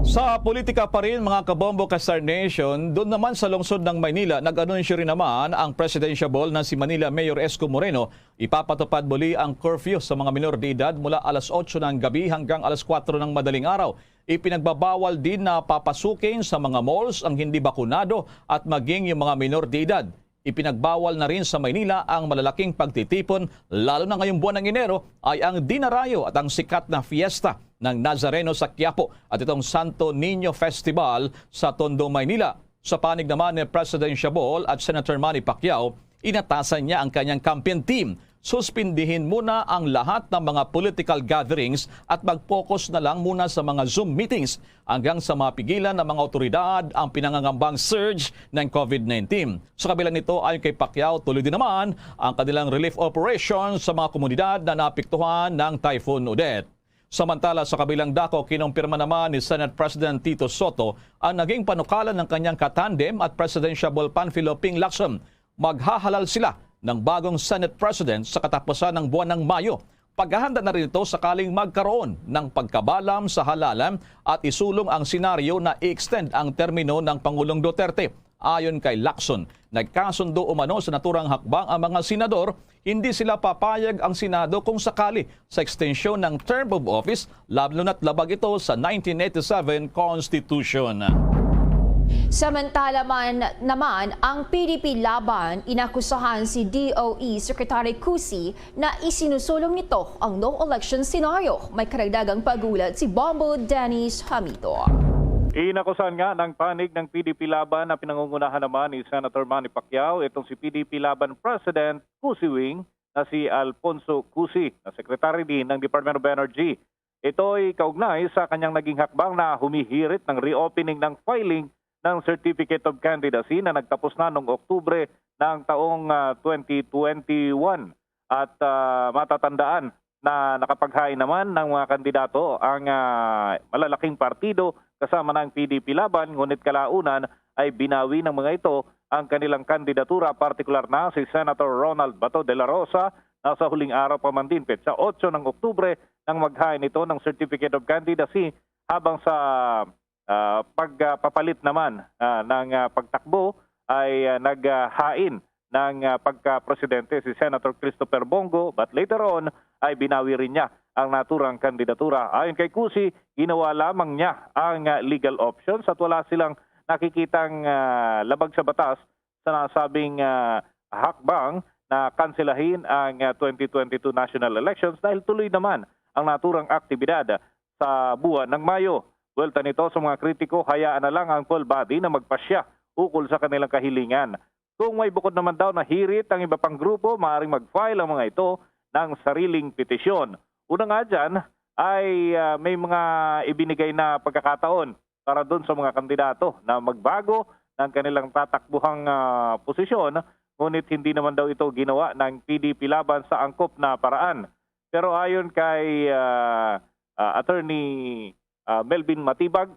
Sa politika pa rin, mga kabombo ka Star Nation, doon naman sa lungsod ng Maynila, nag-anunsyo rin naman ang presidentiable na si Manila Mayor Isko Moreno. Ipapatupad muli ang curfew sa mga minor de edad mula alas otso ng gabi hanggang alas kuwatro ng madaling araw. Ipinagbabawal din na papasukin sa mga malls ang hindi bakunado at maging yung mga minor de edad. Ipinagbawal na rin sa Maynila ang malalaking pagtitipon, lalo na ngayong buwan ng Enero ay ang Dinarayo at ang sikat na fiesta ng Nazareno sa Quiapo at itong Santo Niño Festival sa Tondo, Maynila. Sa panig naman ni Presidentiable at Senator Manny Pacquiao, Inatasan niya ang kanyang campaign team, suspindihin muna ang lahat ng mga political gatherings at mag-focus na lang muna sa mga Zoom meetings hanggang sa mapigilan ng mga otoridad ang pinangangambang surge ng COVID nineteen. Sa kabila nito, ayon kay Pacquiao, tuloy din naman ang kanilang relief operation sa mga komunidad na naapektuhan ng Typhoon Odette. Samantala, sa kabilang dako, kinumpirma naman ni Senate President Tito Soto ang naging panukalan ng kanyang katandem at presidential Panfilo Ping Lacson. Maghahalal sila ng bagong Senate President sa katapusan ng buwan ng Mayo. Paghahanda na rin ito sakaling magkaroon ng pagkabalam sa halalan at isulong ang senaryo na i-extend ang termino ng Pangulong Duterte. Ayon kay Lacson, nagkasundo umano sa naturang hakbang ang mga senador. Hindi sila papayag ang Senado kung sakali sa extension ng term of office, lalo na't labag ito sa nineteen eighty-seven Constitution. Samantala man naman, ang P D P Laban inakusahan si D O E Secretary Cusi na isinusulong nito ang no-election scenario. May karagdagang pag-ulat si Bombo Dennis Hamito. Inakusahan nga ng panig ng P D P Laban na pinangungunahan naman ni Senator Manny Pacquiao itong si P D P Laban President Cusi Wing na si Alfonso Cusi, na secretary din ng Department of Energy. Ito'y kaugnay sa kanyang naging hakbang na humihirit ng reopening ng filing ng Certificate of Candidacy na nagtapos na noong Oktubre ng taong ah, twenty twenty-one. At ah, matatandaan na nakapaghain naman ng mga kandidato ang ah, malalaking partido kasama na ang P D P Laban, ngunit kalaunan ay binawi ng mga ito ang kanilang kandidatura, partikular na si Senator Ronald Bato de la Rosa, na sa huling araw pa man din, petsa otso ng Oktubre, nang maghain ito ng Certificate of Candidacy, habang sa ah, pagpapalit naman ah, ng ah, pagtakbo ay ah, naghain ng ah, pagka-presidente si Senator Christopher Bong Go, but later on ay binawi rin niya ang naturang kandidatura. Ayon kay Cusi, ginawa lamang niya ang ah, legal options at wala silang nakikitang ah, labag sa batas sa nasabing ah, hakbang na kanselahin ang ah, twenty twenty-two national elections dahil tuloy naman ang naturang aktibidad sa buwan ng Mayo. Buwelta nito sa mga kritiko, hayaan na lang ang full body na magpasya ukol sa kanilang kahilingan. Kung may bukod naman daw na hirit ang iba pang grupo, maaaring mag-file ang mga ito ng sariling petisyon. Una nga dyan ay ah, may mga ibinigay na pagkakataon para doon sa mga kandidato na magbago ng kanilang tatakbuhang ah, posisyon, ngunit hindi naman daw ito ginawa ng P D P Laban sa angkop na paraan. Pero ayon kay ah, ah, Attorney ah, Melvin Matibag,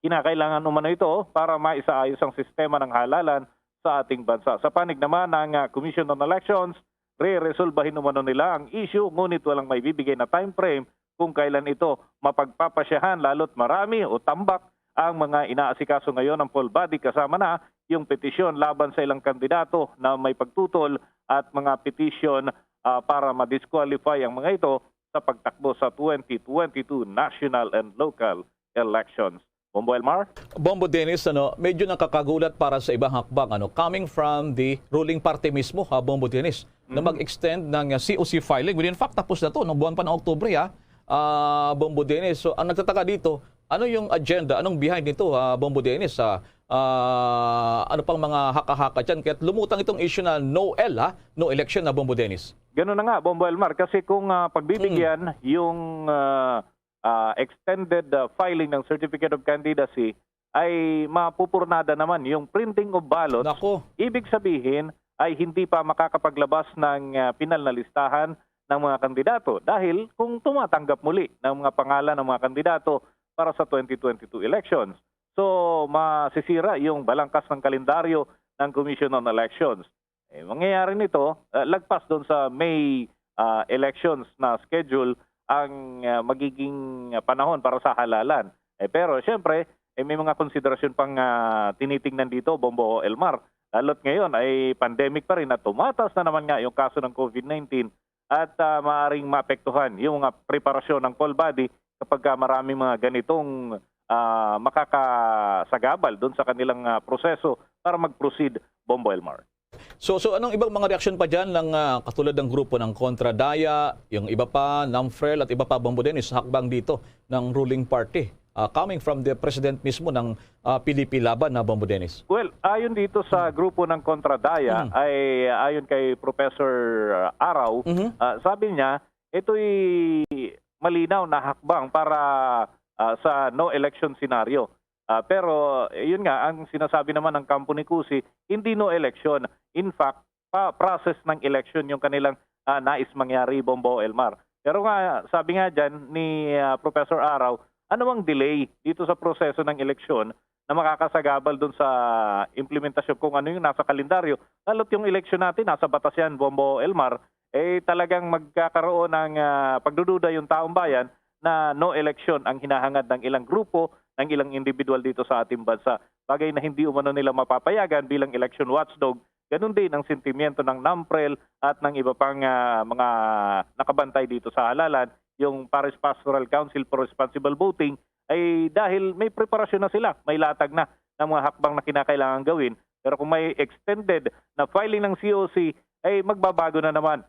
kinakailangan umano ito para maisaayos ang sistema ng halalan sa ating bansa. Sa panig naman ng ah, Commission on Elections, re-resolbahin umano nila ang issue, ngunit walang maibibigay na time frame kung kailan ito mapagpapasyahan, lalo't marami o tambak ang mga inaasikaso ngayon ng full body, kasama na yung petisyon laban sa ilang kandidato na may pagtutol at mga petisyon ah, para ma-disqualify ang mga ito sa pagtakbo sa twenty twenty-two national and local elections. Bombo Elmar? Bombo Dennis, ano, medyo nakakagulat para sa ibang hakbang, ano, coming from the ruling party mismo, ha, Bombo Dennis, na mag-extend ng uh, C O C filing. Well, in fact, tapos na to, no, buwan pa ng Oktubre, ha, ah, Bombo Dennis. So, ang nagtataka dito, ano yung agenda? Anong behind nito, ha, Bombo Dennis? Ha? Ah, ano pang mga haka-haka dyan? Kaya lumutang itong issue na no L, ha? No election na, Bombo Dennis. Ganun na nga, Bombo Elmar, kasi kung ah, pagbibigyan yung ah, ah, extended ah, filing ng Certificate of Candidacy, ay mapupurnada naman yung printing of ballots. Nako. Ibig sabihin ay hindi pa makakapaglabas ng ah, pinal na listahan ng mga kandidato dahil kung tumatanggap muli ng mga pangalan ng mga kandidato para sa twenty twenty-two elections. So, masisira yung balangkas ng kalendaryo ng Commission on Elections. Eh, mangyayari nito, ah, lagpas doon sa May ah, elections na schedule ang ah, magiging panahon para sa halalan. Eh, pero siyempre, eh, may mga konsiderasyon pang ah, tinitingnan dito, Bombo Elmar. Lalo't ngayon ay pandemic pa rin at tumataas na naman nga yung kaso ng COVID nineteen at ah, maaring maapektuhan yung mga preparasyon ng poll body kapag ah, maraming mga ganitong ah, makakasagabal doon sa kanilang ah, proseso para mag-proceed, Bombo Elmar. So, so anong ibang mga reaksyon pa dyan ng ah, katulad ng grupo ng Kontra Daya, yung iba pa, NAMFREL at iba pa, Bombo Dennis, hakbang dito ng ruling party? ah, coming from the president mismo ng, ah, P D P Laban na, Bombo Dennis. Well, ayon dito sa grupo ng Kontradaya, Mm. ay ayon kay Professor Araw, Mhm. ah, sabi niya, ito'y malinaw na hakbang para, ah, sa no election scenario. Ah, pero, eh, yun nga, ang sinasabi naman ng kampo ni Cusi, hindi no election. In fact, pa process ng election yung kanilang, ah, nais mangyari, Bombo Elmar. Pero nga, sabi nga dyan ni, ah, Professor Araw, anumang delay dito sa proseso ng eleksyon na makakasagabal dun sa implementasyon kung ano yung nasa kalendaryo, lalo't yung eleksyon natin, nasa batas yan, Bombo Elmar, eh, talagang magkakaroon ng, ah, pagdududa yung taong bayan na no election ang hinahangad ng ilang grupo, ng ilang individual dito sa ating bansa. Bagay na hindi umano nila mapapayagan bilang election watchdog. Ganun din ang sentimiento ng NAMPREL at ng iba pang, ah, mga nakabantay dito sa halalan, yung Parish Pastoral Council for Responsible Voting, ay dahil may preparasyon na sila, may latag na ng mga hakbang na kinakailangan gawin. Pero kung may extended na filing ng C O C, ay magbabago na naman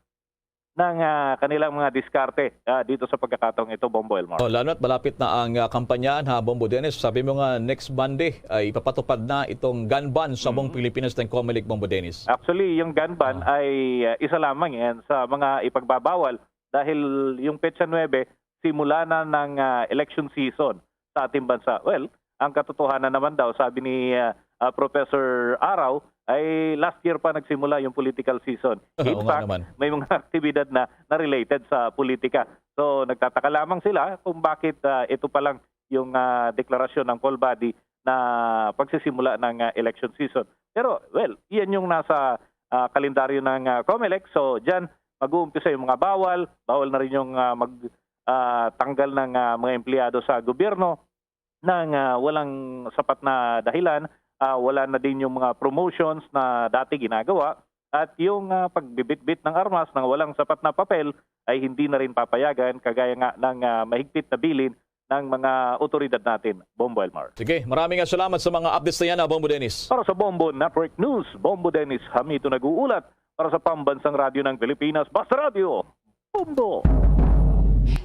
ng, ah, kanilang mga diskarte, ah, dito sa pagkakataong ito, Bombo Elmar. Oh, lalo na't malapit na ang, ah, kampanyahan, ha, Bombo Dennis. Sabi mo nga, next Monday ay ipapatupad na itong gun ban sa buong Mhm. Pilipinas ng Comelec, Bombo Dennis. Actually, yung gun ban Ah. ay, ah, isa lamang yan sa mga ipagbabawal dahil yung petsa nuebe, simula na ng, ah, election season sa ating bansa. Well, ang katotohanan naman daw, sabi ni, ah, ah, Professor Araw, ay last year pa nagsimula yung political season. In Oo nga fact, naman. may mga aktibidad na, na related sa politika. So, nagtataka lamang sila kung bakit, ah, ito pa lang yung, ah, deklarasyon ng poll body na pagsisimula ng, ah, election season. Pero, well, iyan yung nasa, ah, kalendaryo ng, ah, Comelec. So, diyan mag-uumpisa yung mga bawal, bawal na rin yung, ah, mag, ah, tanggal ng, ah, mga empleyado sa gobyerno ng, ah, walang sapat na dahilan, ah, wala na din yung mga promotions na dati ginagawa, at yung, ah, pagbibitbit ng armas na walang sapat na papel ay hindi na rin papayagan, kagaya nga ng, ah, mahigpit na bilin ng mga otoridad natin. Bombo Elmar. Sige, maraming nga salamat sa mga updates na yan, ah, Bombo Dennis. Para sa Bombo Network News, Bombo Dennis Hamito nag-uulat para sa Pambansang Radyo ng Pilipinas, Basta Radyo, Bombo.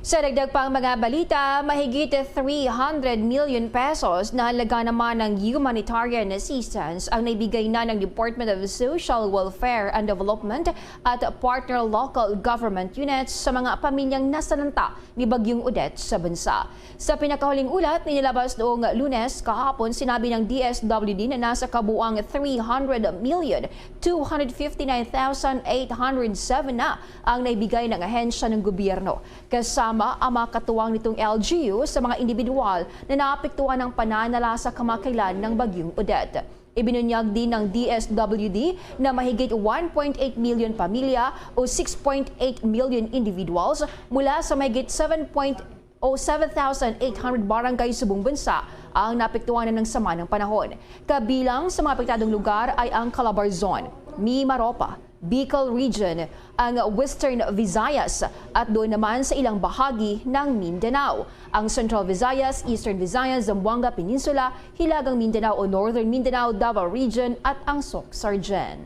Sa dagdag pang mga balita, mahigit three hundred million pesos na halaga naman ng humanitarian assistance ang naibigay na ng Department of Social Welfare and Development at partner local government units sa mga pamilyang nasalanta ni Bagyong Odette sa bansa. Sa pinakahuling ulat na inilabas noong Lunes kahapon, sinabi ng D S W D na nasa kabuang three hundred million two hundred fifty-nine thousand eight hundred seven na ang naibigay ng ahensya ng gobyerno, kasama ang mga katuwang nitong L G U sa mga individual na naapektuhan ng pananala sa kamakailan ng Bagyong Odette. Ibinunyag din ng D S W D na mahigit one point eight million pamilya o six point eight million individuals mula sa mahigit seven point o seven thousand eight hundred barangay sa buong bansa ang naapektuhan ng sama ng panahon. Kabilang sa mga apektadong lugar ay ang Calabarzon, Mimaropa, Bicol Region, ang Western Visayas, at doon naman sa ilang bahagi ng Mindanao, ang Central Visayas, Eastern Visayas, Zamboanga Peninsula, Hilagang Mindanao o Northern Mindanao, Davao Region, at ang Soccsksargen.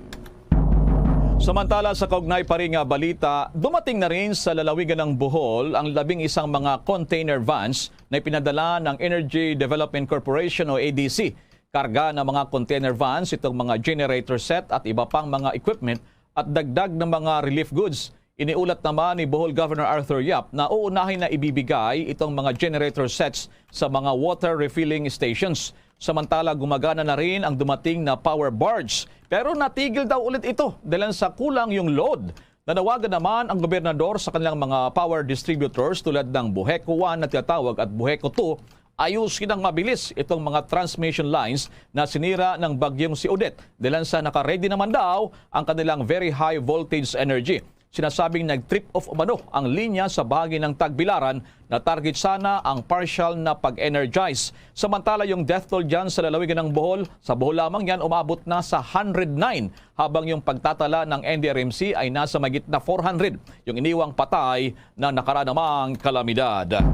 Samantala, sa kaugnay pa rin nga balita, dumating na rin sa lalawigan ng Bohol ang labing isang mga container vans na ipinadala ng Energy Development Corporation o E D C. Karga ng mga container vans itong mga generator set at iba pang mga equipment at dagdag ng mga relief goods. Iniulat naman ni Bohol Governor Arthur Yap na uunahin na ibibigay itong mga generator sets sa mga water refilling stations. Samantala, gumagana na rin ang dumating na power barge. Pero natigil daw ulit ito dahil sa kulang yung load. Nanawagan naman ang gobernador sa kanilang mga power distributors tulad ng Buheco one na tinatawag at Buheco two, ayusin ng mabilis itong mga transmission lines na sinira ng bagyong si Odette. Dahil sa naka-ready naman daw ang kanilang very high voltage energy. Sinasabing nag-trip off umano ang linya sa bahagi ng Tagbilaran na target sana ang partial na pag-energize. Samantala, yung death toll dyan sa lalawigan ng Bohol, sa Bohol lamang yan, umabot na sa hundred nine, habang yung pagtatala ng N D R M C ay nasa mahigit na four hundred yung iniwang patay na nakaraan namang kalamidad.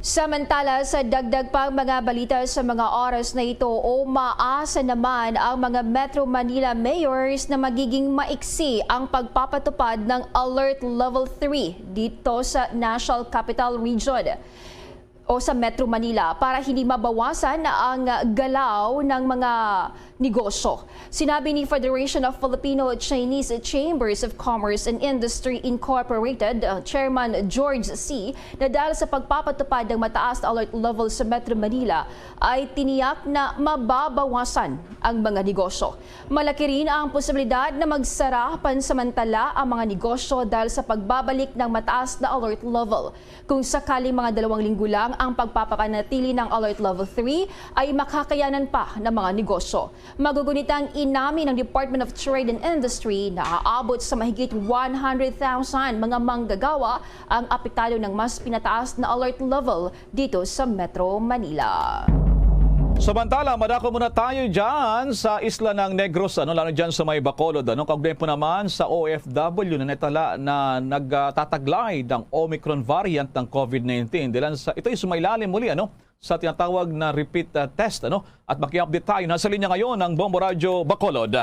Samantala, sa dagdag pang mga balita sa mga oras na ito, umaasa naman ang mga Metro Manila mayors na magiging maiksi ang pagpapatupad ng Alert Level three dito sa National Capital Region. o sa Metro Manila para hindi mabawasan ang galaw ng mga negosyo. Sinabi ni Federation of Filipino Chinese Chambers of Commerce and Industry Incorporated, uh, Chairman George C., na dahil sa pagpapatupad ng mataas na alert level sa Metro Manila, ay tiniyak na mababawasan ang mga negosyo. Malaki rin ang posibilidad na magsara pansamantala ang mga negosyo dahil sa pagbabalik ng mataas na alert level. Kung sakaling mga dalawang linggo lang ang pagpapapanatili ng Alert Level three, ay makakayanan pa ng mga negosyo. Magugunit ang inamin ng Department of Trade and Industry na aabot sa mahigit one hundred thousand mga manggagawa ang apektado ng mas pinataas na alert level dito sa Metro Manila. Samantala, madako muna tayo dyan sa isla ng Negros, ano, lalo dyan sa may Bacolod, ano, kaugnay po naman sa O F W na natala na nagtataglay ng Omicron variant ng COVID nineteen. Dilan sa, ito'y sumailalim muli, ano, sa tinatawag na repeat, ah, test, ano, at maki-update tayo. Nasa linya ngayon ang Bombo Radyo Bacolod.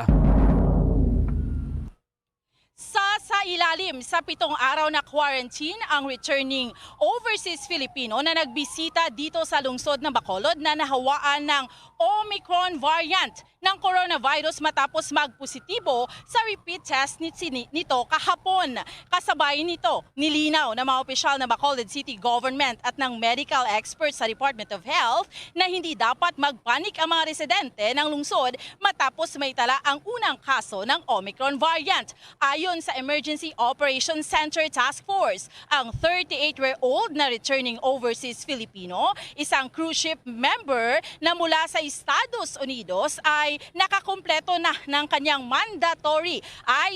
Sa, sa ilalim sa pitong araw na quarantine ang returning overseas Filipino na nagbisita dito sa lungsod ng Bacolod na nahawaan ng Omicron variant ng coronavirus matapos magpositibo sa repeat test ni, sini- nito kahapon. Kasabay nito, nilinaw ng mga opisyal ng Bacolod City Government at ng medical experts sa Department of Health na hindi dapat magpanik ang mga residente ng lungsod matapos maitala ang unang kaso ng Omicron variant. Ayon sa Emergency Operations Center Task Force, ang thirty-eight-year-old na returning overseas Filipino, isang cruise ship member na mula sa Estados Unidos, ay nakakumpleto na ng kanyang mandatory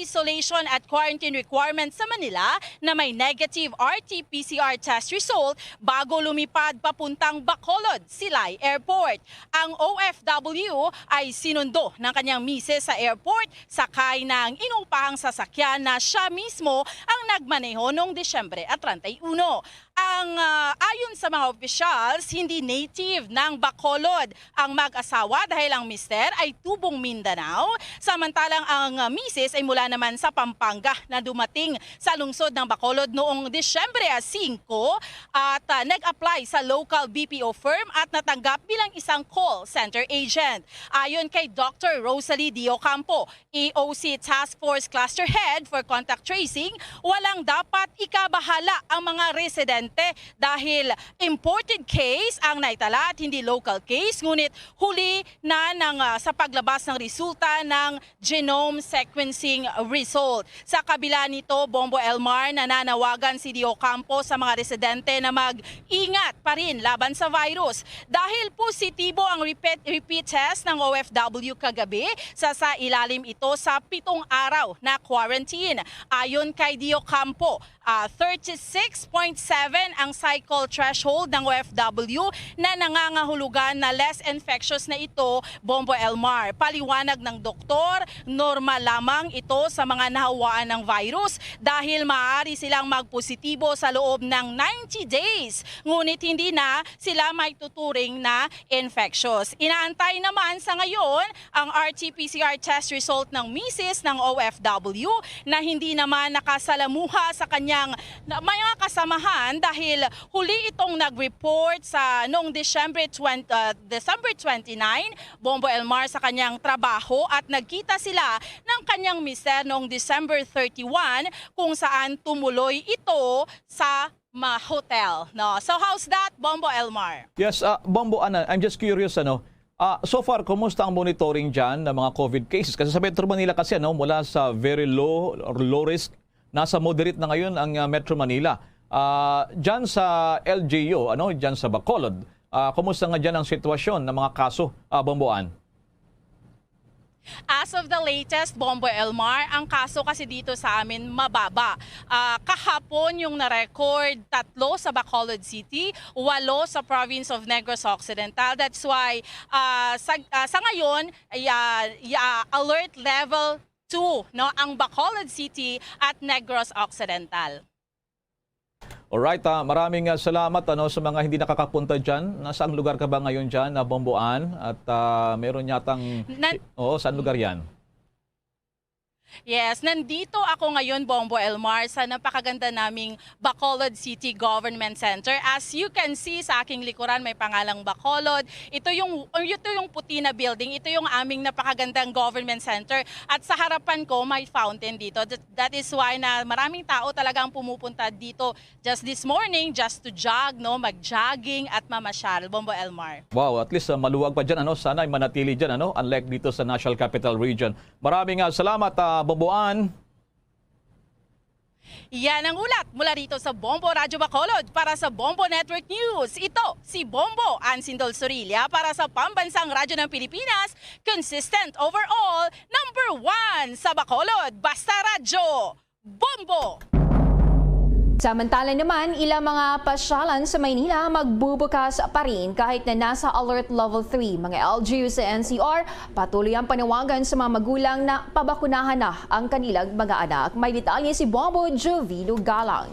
isolation at quarantine requirements sa Manila na may negative R T P C R test result bago lumipad papuntang Bacolod Silay Airport. Ang O F W ay sinundo ng kanyang misis sa airport, sakay ng inuupahang sasakyan na siya mismo ang nagmaneho noong Disyembre at treinta y uno. Ang, ah, ayon sa mga officials, hindi native ng Bacolod ang mag-asawa dahil ang mister ay tubong Mindanao, samantalang ang, ah, misis ay mula naman sa Pampanga na dumating sa lungsod ng Bacolod noong Disyembre singko at, ah, nag-apply sa local B P O firm at natanggap bilang isang call center agent. Ayon kay Doctor Rosalie Diocampo, E O C Task Force Cluster Head for Contact Tracing, walang dapat ikabahala ang mga residente dahil imported case ang naitala at hindi local case, ngunit huli na nang, ah, sa paglabas ng resulta ng genome sequencing result. Sa kabila nito, Bombo Elmar, nananawagan si Diocampo sa mga residente na mag-ingat pa rin laban sa virus dahil positibo ang repeat, repeat test ng O F W kagabi, sa, sa ilalim ito sa pitong araw na quarantine. Ayon kay Diocampo, ah, thirty-six point seven ang cycle threshold ng O F W na nangangahulugan na less infectious na ito, Bombo Elmar. Paliwanag ng doktor, normal lamang ito sa mga nahawaan ng virus dahil maaari silang magpositibo sa loob ng ninety days, ngunit hindi na sila maituturing na infectious. Inaantay naman sa ngayon ang R T P C R test result ng misis ng O F W na hindi naman nakasalamuha sa kanyang na, mga kasamahan dahil huli itong nag-report sa noong Disyembre twenty, ah, December twenty-nine, Bombo Elmar, sa kanyang trabaho at nagkita sila ng kanyang mister noong December thirty-one kung saan tumuloy ito sa ma hotel, no? So how's that, Bombo Elmar? Yes, ah, Bombo Ana, I'm just curious, ano, ah, so far, kumusta ang monitoring dyan ng mga COVID cases? Kasi sa Metro Manila kasi, ano, mula sa very low or low risk, nasa moderate na ngayon ang, ah, Metro Manila. Ah, dyan sa L G U, ano, dyan sa Bacolod, ah, kumusta nga dyan ang sitwasyon ng mga kaso, ah, Bombo Ann? As of the latest, Bombo Elmar, ang kaso kasi dito sa amin mababa. Ah, kahapon yung na-record, tatlo sa Bacolod City, walo sa province of Negros Occidental. That's why, ah, sa, ah, sa ngayon, ay, ah, ya-, alert level two, no, ang Bacolod City at Negros Occidental. Alright, ah, maraming, ah, salamat, ano, sa mga hindi nakakapunta dyan. Nasaang lugar ka ba ngayon dyan, ah, Bombo Ann? At, ah, meron yatang, Nan- oo, saan lugar yan? Yes, nandito ako ngayon, Bombo Elmar, sa napakaganda naming Bacolod City Government Center. As you can see, sa aking likuran may pangalang Bacolod. Ito yung, ito yung puti na building. Ito yung aming napakagandang government center. At sa harapan ko, may fountain dito. That, that is why na maraming tao talaga ang pumupunta dito just this morning, just to jog, no, mag-jogging at mamasyal. Bombo Elmar. Wow, at least uh, maluwag pa dyan, ano? Sana ay manatili dyan, ano? Unlike dito sa National Capital Region. Maraming uh, salamat, uh, Boboan. Yan ang ulat mula rito sa Bombo Radyo Bacolod. Para sa Bombo Network News, ito si Bombo Ansindol Sorilla para sa Pambansang Radyo ng Pilipinas, consistent overall, number one sa Bacolod. Basta Radyo, Bombo! Samantala naman, ilang mga pasyalan sa Maynila magbubukas pa rin kahit na nasa Alert Level three. Mga L G U sa N C R, patuloy ang panawagan sa mga magulang na pabakunahan na ang kanilang mga anak. May detalye si Bombo Jovino Galang.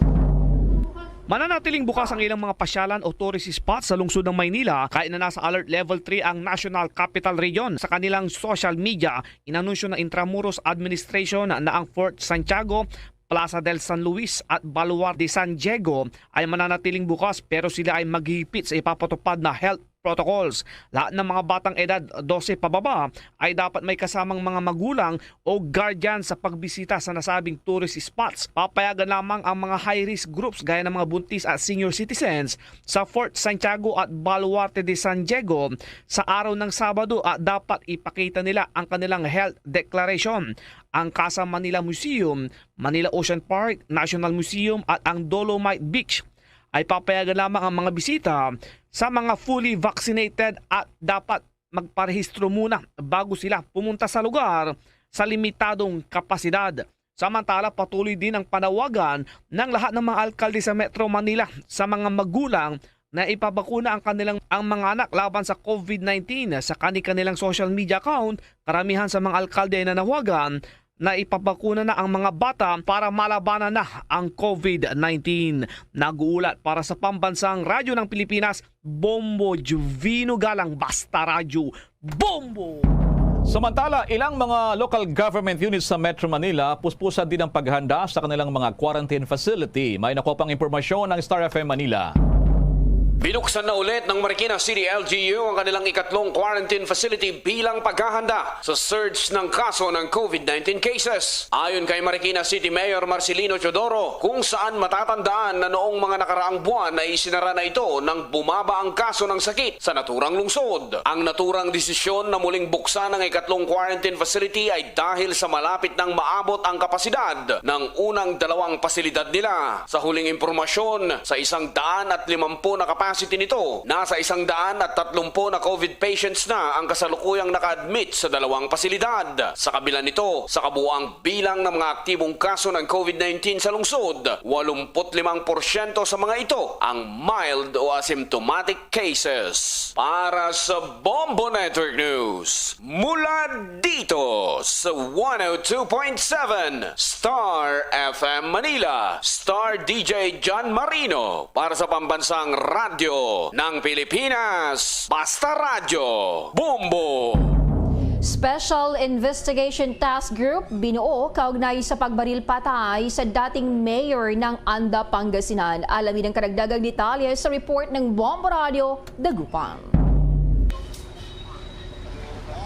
Mananatiling bukas ang ilang mga pasyalan o tourist spots sa lungsod ng Maynila kahit na nasa Alert Level three ang National Capital Region. Sa kanilang social media, inanunsyo ng Intramuros Administration na ang Fort Santiago, Plaza del San Luis at Baluarte de San Diego ay mananatiling bukas, pero sila ay maghihigpit sa ipapatupad na health protocols. Lahat ng mga batang edad dose pababa ay dapat may kasamang mga magulang o guardian sa pagbisita sa nasabing tourist spots. Papayagan lamang ang mga high-risk groups gaya ng mga buntis at senior citizens sa Fort Santiago at Baluarte de San Diego sa araw ng Sabado at dapat ipakita nila ang kanilang health declaration. Ang Casa Manila Museum, Manila Ocean Park, National Museum at ang Dolomite Beach ay papayagan lamang ang mga bisita sa mga fully vaccinated at dapat magparehistro muna bago sila pumunta sa lugar sa limitadong kapasidad. Samantala, patuloy din ang panawagan ng lahat ng mga alkalde sa Metro Manila sa mga magulang na ipabakuna ang kanilang ang mga anak laban sa COVID nineteen. Sa kani-kanilang social media account, karamihan sa mga alkalde ay nanawagan na ipabakuna na ang mga bata para malabanan na ang COVID nineteen. Nag-uulat para sa Pambansang Radyo ng Pilipinas, Bombo Juvino Galang, Basta Radyo, Bombo! Samantala, ilang mga local government units sa Metro Manila puspusan din ang paghanda sa kanilang mga quarantine facility. May nakuha pang impormasyon ang Star F M Manila. Binuksan na ulit ng Marikina City L G U ang kanilang ikatlong quarantine facility bilang paghahanda sa surge ng kaso ng COVID nineteen cases. Ayon kay Marikina City Mayor Marcelino Teodoro, kung saan matatandaan na noong mga nakaraang buwan ay isinara na ito nang bumaba ang kaso ng sakit sa naturang lungsod. Ang naturang desisyon na muling buksan ang ikatlong quarantine facility ay dahil sa malapit nang maabot ang kapasidad ng unang dalawang pasilidad nila. Sa huling impormasyon, sa isang daan at limampu na capacity nito, nasa isang daan at tatlumpu na COVID patients na ang kasalukuyang naka-admit sa dalawang pasilidad. Sa kabila nito, sa kabuang bilang ng mga aktibong kaso ng COVID nineteen sa lungsod, walumpu't limang porsyento sa mga ito ang mild o asymptomatic cases. Para sa Bombo Network News, mula dito sa one oh two point seven Star F M Manila, Star D J John Marino para sa Pambansang Radyo ng Pilipinas, Basta Radyo, Bombo! Special Investigation Task Group binuo kaugnay sa pagbaril patay sa dating mayor ng Anda, Pangasinan. Alamin ang karagdagang detalye sa report ng Bombo Radio Dagupan.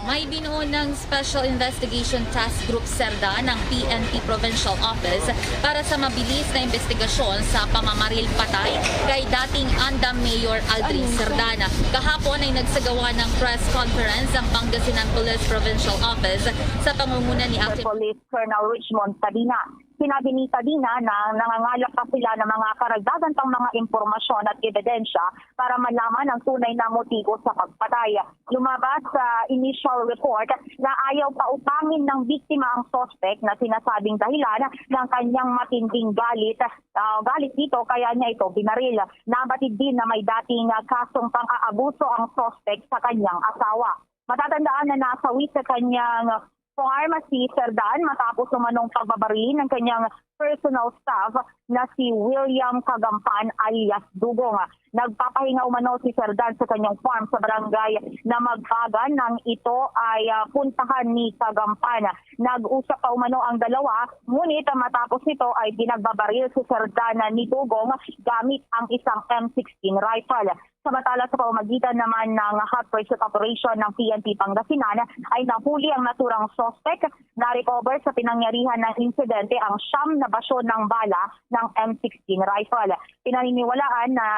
May binuo ng Special Investigation Task Group Serda ng P N P Provincial Office para sa mabilis na investigasyon sa pamamaril patay kay dating Anda Mayor Aldrin Serdan. Kahapon ay nagsagawa ng press conference ang Pangasinan Police Provincial Office sa pangunguna ni Acting Police Colonel Richmond Padina. Sinabi ni Padina na nangangalap pa sila ng mga karagdagan pang mga impormasyon at ebidensya para malaman ang tunay na motibo sa pagpatay. Lumabas sa initial report na ayaw pautangin ng biktima ang suspect na sinasabing dahilan ng kanyang matinding galit, ah, galit dito kaya niya ito binaril. Nabatid din na may dating, ah, kasong pang-aabuso ang suspect sa kanyang asawa. Matatandaan na nasawi sa kanyang pharmacy, Serdan, matapos umanong pagbabaril ng kanyang personal staff na si William Kagampan alias Dugong. Nagpapahinga umano si Sir Dan sa kanyang farm sa barangay na magbagan nang ito ay, ah, puntahan ni Kagampan. Nag-usap pa umano ang dalawa, ngunit matapos nito ay pinagbabaril si Sir Dan ni Dugong gamit ang isang M sixteen rifle. Samantala, sa pamamagitan naman ng hot pursuit operation ng P N P Pangasinan, ay nahuli ang naturang suspect. Na-recover sa pinangyarihan ng insidente ang siyam na basyo ng bala ng M sixteen rifle. Pinaniniwalaan na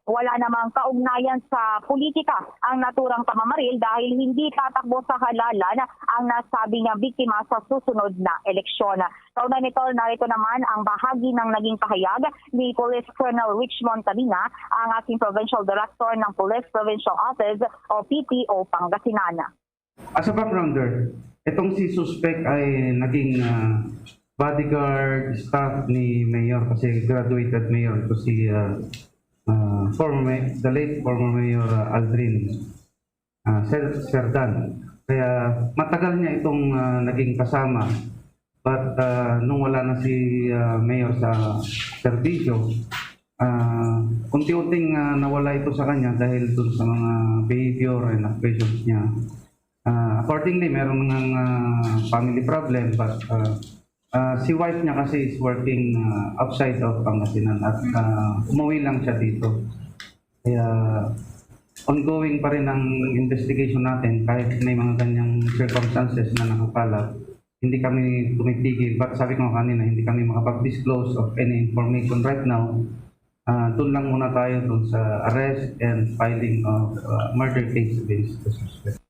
wala namang kaugnayan sa politika ang naturang pamamaril dahil hindi tatakbo sa halalan ang nasabi niyang biktima sa susunod na eleksyon. Kaugnay nito, narito naman ang bahagi ng naging pahayag ni Police Colonel Richmond Tabina, ang acting provincial director ng Police Provincial Office o P P O Pangasinan. As a backgrounder, itong si suspect ay naging, ah, bodyguard, staff ni Mayor kasi graduated Mayor ito si, ah, ah, former May-, the late former Mayor, ah, Aldrin, ah, Ser-, Serdan. Kaya matagal niya itong, ah, naging kasama. But, ah, nung wala na si, ah, Mayor sa serbisyo, ah, unti-unting, ah, nawala ito sa kanya dahil dun sa mga behavior and actions niya. Ah, accordingly, meron ngang, ah, family problem, but, ah, ah, si wife niya kasi is working, ah, outside of Pangasinan at, ah, umuwi lang siya dito. Kaya ongoing pa rin ang investigation natin kahit may mga ganyang circumstances na nakakalap. Hindi kami tumitigil. But sabi ko nga kanina, hindi kami makapag-disclose of any information right now. Ah, doon lang muna tayo doon sa arrest and filing of, ah, murder case against the suspect.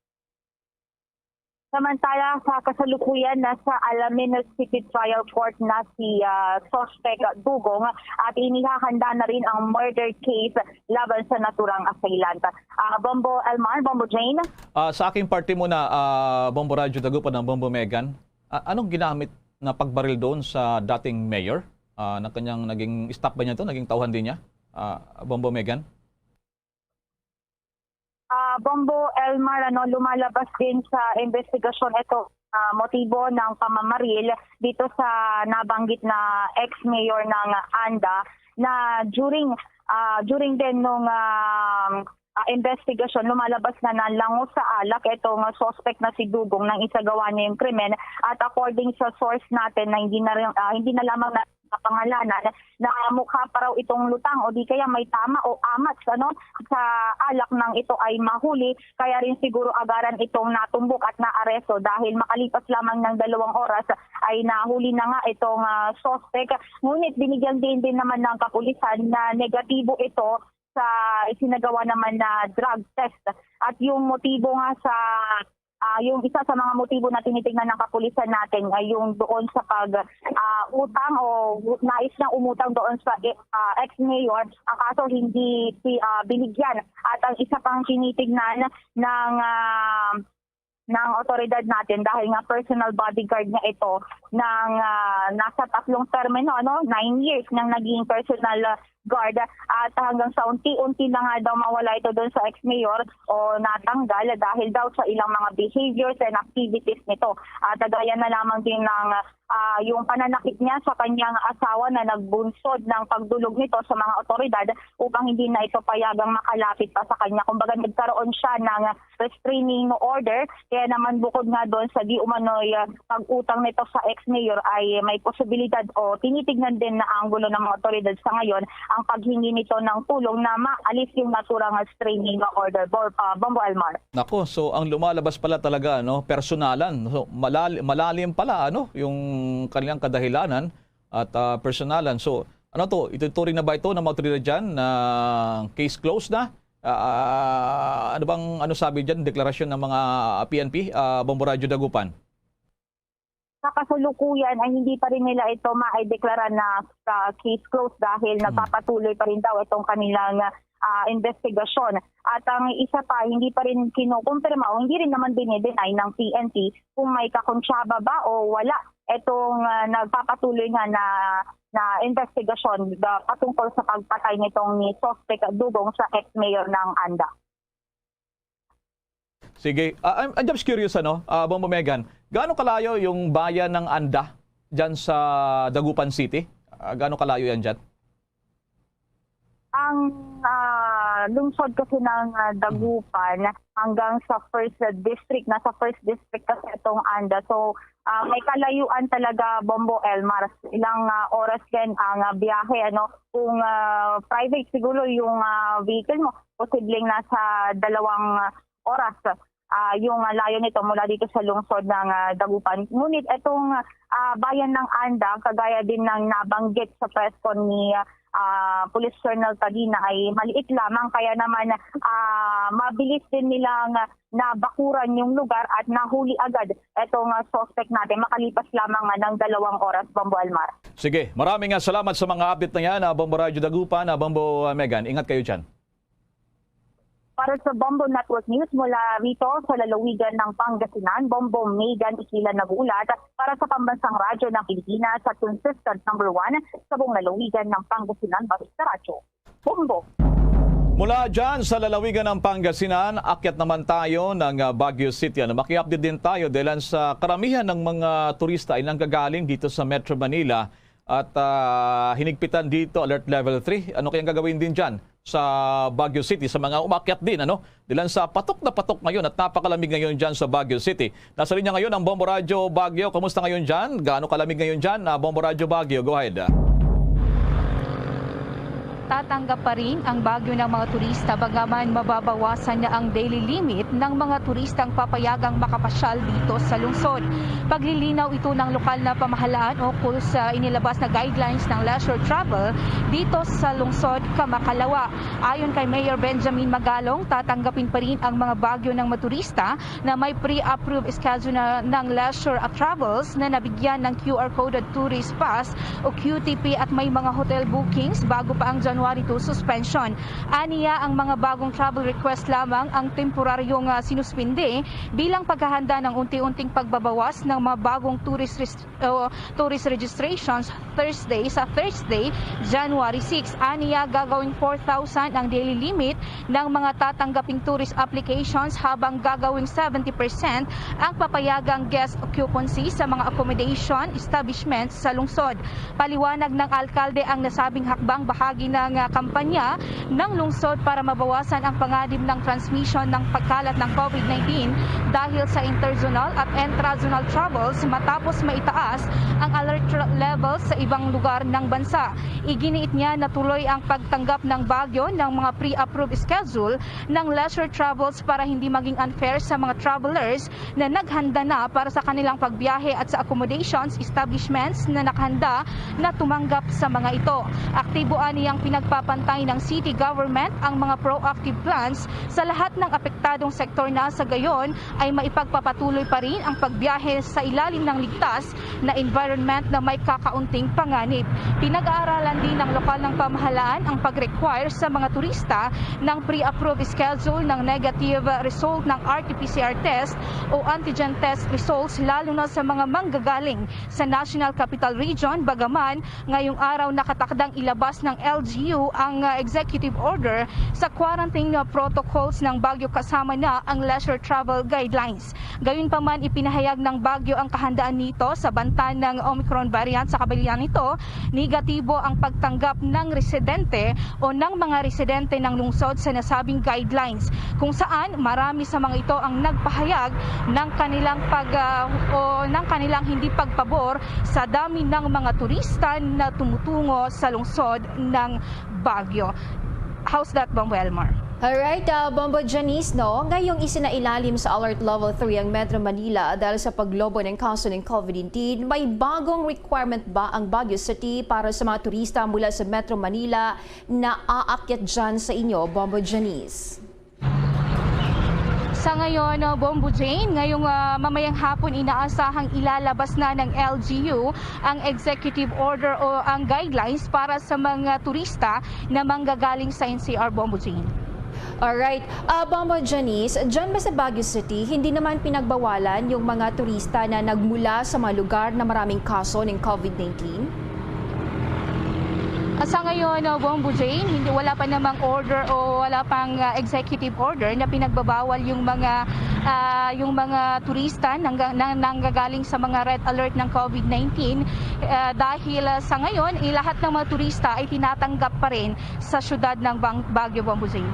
Samantala, sa kasalukuyan, nasa Alaminos City Trial Court na si, ah, suspect Dugong at inihahanda na rin ang murder case laban sa naturang assailant. Ah, Bombo Elmar, Bombo Jane. Ah, sa aking parte muna, ah, Bombo Radyo Dagupan ng Bombo Megan, ah, anong ginamit na pagbaril doon sa dating mayor? Ah, na kanyang naging staff ba niya to? Naging tauhan din niya? Ah, Bombo Megan? Ah, Bombo Elmar, ano, lumalabas din sa investigasyon ito, ah, motibo ng pamamaril dito sa nabanggit na ex-mayor ng ANDA na during, ah, during din nung, ah, ah, investigasyon, lumalabas na nalango sa alak itong, ah, suspect na si Dugong nang isagawa niya yung krimen. At according sa source natin na hindi na rin, ah, hindi na lamang na pangalanan, na mukha pa raw itong lutang o di kaya may tama o amats, ano, sa alak nang ito ay mahuli, kaya rin siguro agaran itong natumbok at naaresto dahil makalipas lamang ng dalawang oras ay nahuli na nga itong, ah, suspect. Ngunit binigyan din, din naman ng kapulisan na negatibo ito sa isinagawa naman na drug test. At yung motibo nga sa, ah, yung isa sa mga motibo na tinitingnan ng kapulisan natin ay yung doon sa pag, ah, utang o nais niyang umutang doon sa, ah, ex-mayor. Ang kaso hindi si, ah, binigyan. At ang isa pang tinitingnan ng, ah, ng awtoridad natin dahil nga personal bodyguard niya ito ng, ah, nasa tatlong termino, ano, nine years niyang naging personal, ah, guard at hanggang sa unti-unti na nga daw mawala ito doon sa ex-mayor o natanggal dahil daw sa ilang mga behaviors and activities nito. At gaya na lamang din ng, ah, yung pananakit niya sa kanyang asawa na nagbunsod ng pagdulog nito sa mga awtoridad upang hindi na ito payagang makalapit pa sa kanya. Kumbaga, nagkaroon siya ng restraining order. Kaya naman, bukod nga doon sa di umano'y, ah, pag-utang nito sa ex-mayor, ay may posibilidad o tinitignan din na anggulo ng mga otoridad sa ngayon ang paghingi nito ng tulong na maalis yung naturang restraining order. Bol-, ah, Bombo Elmar. Nako, so ang lumalabas pala talaga, no, personalan. So, malal-, malalim pala, ano, yung kanilang kadahilanan at, ah, personalan. So, ano to, ituturing na ba ito ng mga otoridad dyan na case closed na? Ah, ano bang, ano sabi dyan, deklarasyon ng mga P N P, ah, Bombo Radyo Dagupan? Sa kasalukuyan ay hindi pa rin nila ito maideklara na, ah, case closed dahil Hmm. nagpapatuloy pa rin daw itong kanilang, ah, investigasyon. At ang isa pa, hindi pa rin kinukumpirma o hindi rin naman dinideny ng P N P kung may kakontsaba ba o wala itong, ah, nagpapatuloy nga na, na investigasyon, ah, patungkol sa pagpatay nitong ni suspect Dugong sa ex-mayor ng ANDA. Sige. Ah, I'm, I'm just curious, ano, ah, Bombo Megan, gaano kalayo yung bayan ng ANDA dyan sa Dagupan City? Ah, gaano kalayo yan dyan? Ang ah, lungsod kasi ng ah, Dagupan hanggang sa first ah, district, nasa first district kasi itong Anda. So ah, may kalayuan talaga, Bombo Elmar. Ilang ah, oras din ang ah, biyahe, ano, kung ah, private siguro yung ah, vehicle mo, posibleng nasa dalawang ah, oras ah, yung ah, layo nito mula dito sa lungsod ng ah, Dagupan. Ngunit itong ah, bayan ng Anda, kagaya din ng nabanggit sa press con ni ah, Police Colonel Padina, ay maliit lamang, kaya naman ah, mabilis din nilang nabakuran yung lugar at nahuli agad itong ah, suspect natin makalipas lamang ah, ng dalawang oras, Bombo Almar. Sige, maraming nga salamat sa mga update na yan, ah, Bombo Radyo Dagupan, ah, Bombo ah, Megan. Ingat kayo dyan. Para sa Bombo Network News mula rito sa lalawigan ng Pangasinan, Bombo Megan Ikila nag-uulat para sa Pambansang Radyo ng Pilipinas at consistent number one sa buong lalawigan ng Pangasinan, Balik sa Radyo. Bombo. Mula dyan sa lalawigan ng Pangasinan, akyat naman tayo ng ah, Baguio City. Ano, maki-update din tayo dahil sa karamihan ng mga turista ay nanggagaling dito sa Metro Manila at ah, hinigpitan dito alert level three. Ano kayang gagawin din dyan sa Baguio City sa mga umakyat din, ano? Dilan sa patok na patok ngayon at napakalamig ngayon dyan sa Baguio City. Nasa linya ngayon ang Bombo Radyo Baguio. Kamusta ngayon dyan? Gaano kalamig ngayon dyan, ah, Bombo Radyo Baguio? Go ahead. Tatanggap pa rin ang Baguio ng mga turista bagaman mababawasan na ang daily limit ng mga turistang papayagang makapasyal dito sa lungsod. Paglilinaw ito ng lokal na pamahalaan ukol sa inilabas na guidelines ng leisure travel dito sa lungsod Kamakalawa. Ayon kay Mayor Benjamin Magalong, tatanggapin pa rin ang mga Baguio ng mga turista na may pre-approved schedule na ng leisure at travels na nabigyan ng Q R coded tourist pass o Q T P at may mga hotel bookings bago pa ang January two suspension. Aniya, ang mga bagong travel request lamang ang temporaryong ah, sinuspindi bilang paghahanda ng unti-unting pagbabawas ng mga bagong tourist rest- o tourist registrations Thursday sa Thursday, January six. Aniya, gagawing four thousand ang daily limit ng mga tatanggaping tourist applications habang gagawing seventy percent ang papayagang guest occupancy sa mga accommodation establishments sa lungsod. Paliwanag ng alkalde, ang nasabing hakbang bahagi ng ah, kampanya ng lungsod para mabawasan ang panganib ng transmission ng pagkalat ng COVID nineteen dahil sa interzonal at intrazonal travels matapos maitaas ang alert tra- level sa ibang lugar ng bansa. Iginiit niya na tuloy ang pagtanggap ng Baguio ng mga pre-approved schedule ng leisure travels para hindi maging unfair sa mga travelers na naghanda na para sa kanilang pagbiyahe at sa accommodations establishments na nakahanda na tumanggap sa mga ito. Aktibo aniyang pinagpapantay ng city government ang mga proactive plans sa lahat ng apektadong sektor na sa gayon ay maipagpapatuloy pa rin ang pagbiyahe sa ilalim ng ligtas na environment na may kakaunting panganib. Pinag-aaralan din ng lokal ng pamahalaan ang pag-require sa mga turista ng pre-approved schedule ng negative result ng R T P C R test o antigen test results, lalo na sa mga manggagaling sa National Capital Region. Bagaman ngayong araw nakatakdang ilabas ng L G U ang ah, executive order sa quarantine ah, protocols ng Baguio, kasama na ang leisure travel guidelines. Gayunpaman, ipinahayag ng Baguio ang kahandaan nito sa banta ng Omicron variant. Sa kabila nito, negatibo ang pagtanggap ng residente o ng mga residente ng lungsod sa nasabing guidelines, kung saan marami sa mga ito ang nagpahayag ng kanilang pag, ah, o ng kanilang hindi pagpabor sa dami ng mga turista na tumutungo sa lungsod ng Baguio. How's that, Bombo Elmar? Alright, uh, Bombo Janice, no? Ngayong isinailalim sa Alert Level three ang Metro Manila dahil sa paglobo ng kaso ng COVID nineteen, may bagong requirement ba ang Baguio City para sa mga turista mula sa Metro Manila na aakyat dyan sa inyo, Bombo Janice? Sa ngayon, uh, Bombo Jane, ngayong uh, mamayang hapon inaasahang ilalabas na ng L G U ang executive order o ang guidelines para sa mga turista na manggagaling sa N C R, Bombo Jane. Alright. Uh, Bombo Janice, dyan ba sa Baguio City, hindi naman pinagbawalan yung mga turista na nagmula sa mga lugar na maraming kaso ng COVID nineteen? Sa ngayon, uh, Bombo Jane, hindi, wala pa namang order o wala pang, uh, executive order na pinagbabawal yung mga, uh, yung mga turista nangga-, na nanggagaling sa mga red alert ng COVID nineteen, uh, dahil, uh, sa ngayon, eh, lahat ng mga turista ay tinatanggap pa rin sa siyudad ng Bang-, Baguio, Bombo Jane.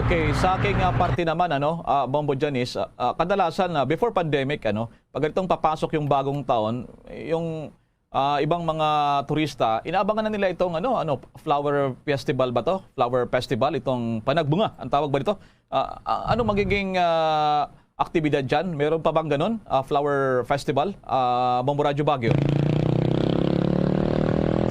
Okay, sa aking, uh, parte naman, ano, uh, Bombo Janice, uh, uh, kadalasan, uh, before pandemic, ano, pag itong papasok yung bagong taon, yung ah, ibang mga turista, inaabangan na nila itong ano, ano, flower festival ba to? Flower festival, itong panagbunga, ang tawag ba nito? Ah, ah, ano magiging, ah, aktibidad diyan? Meron pa bang ganun? Ah, flower festival? Ah, Bombo Radyo Baguio.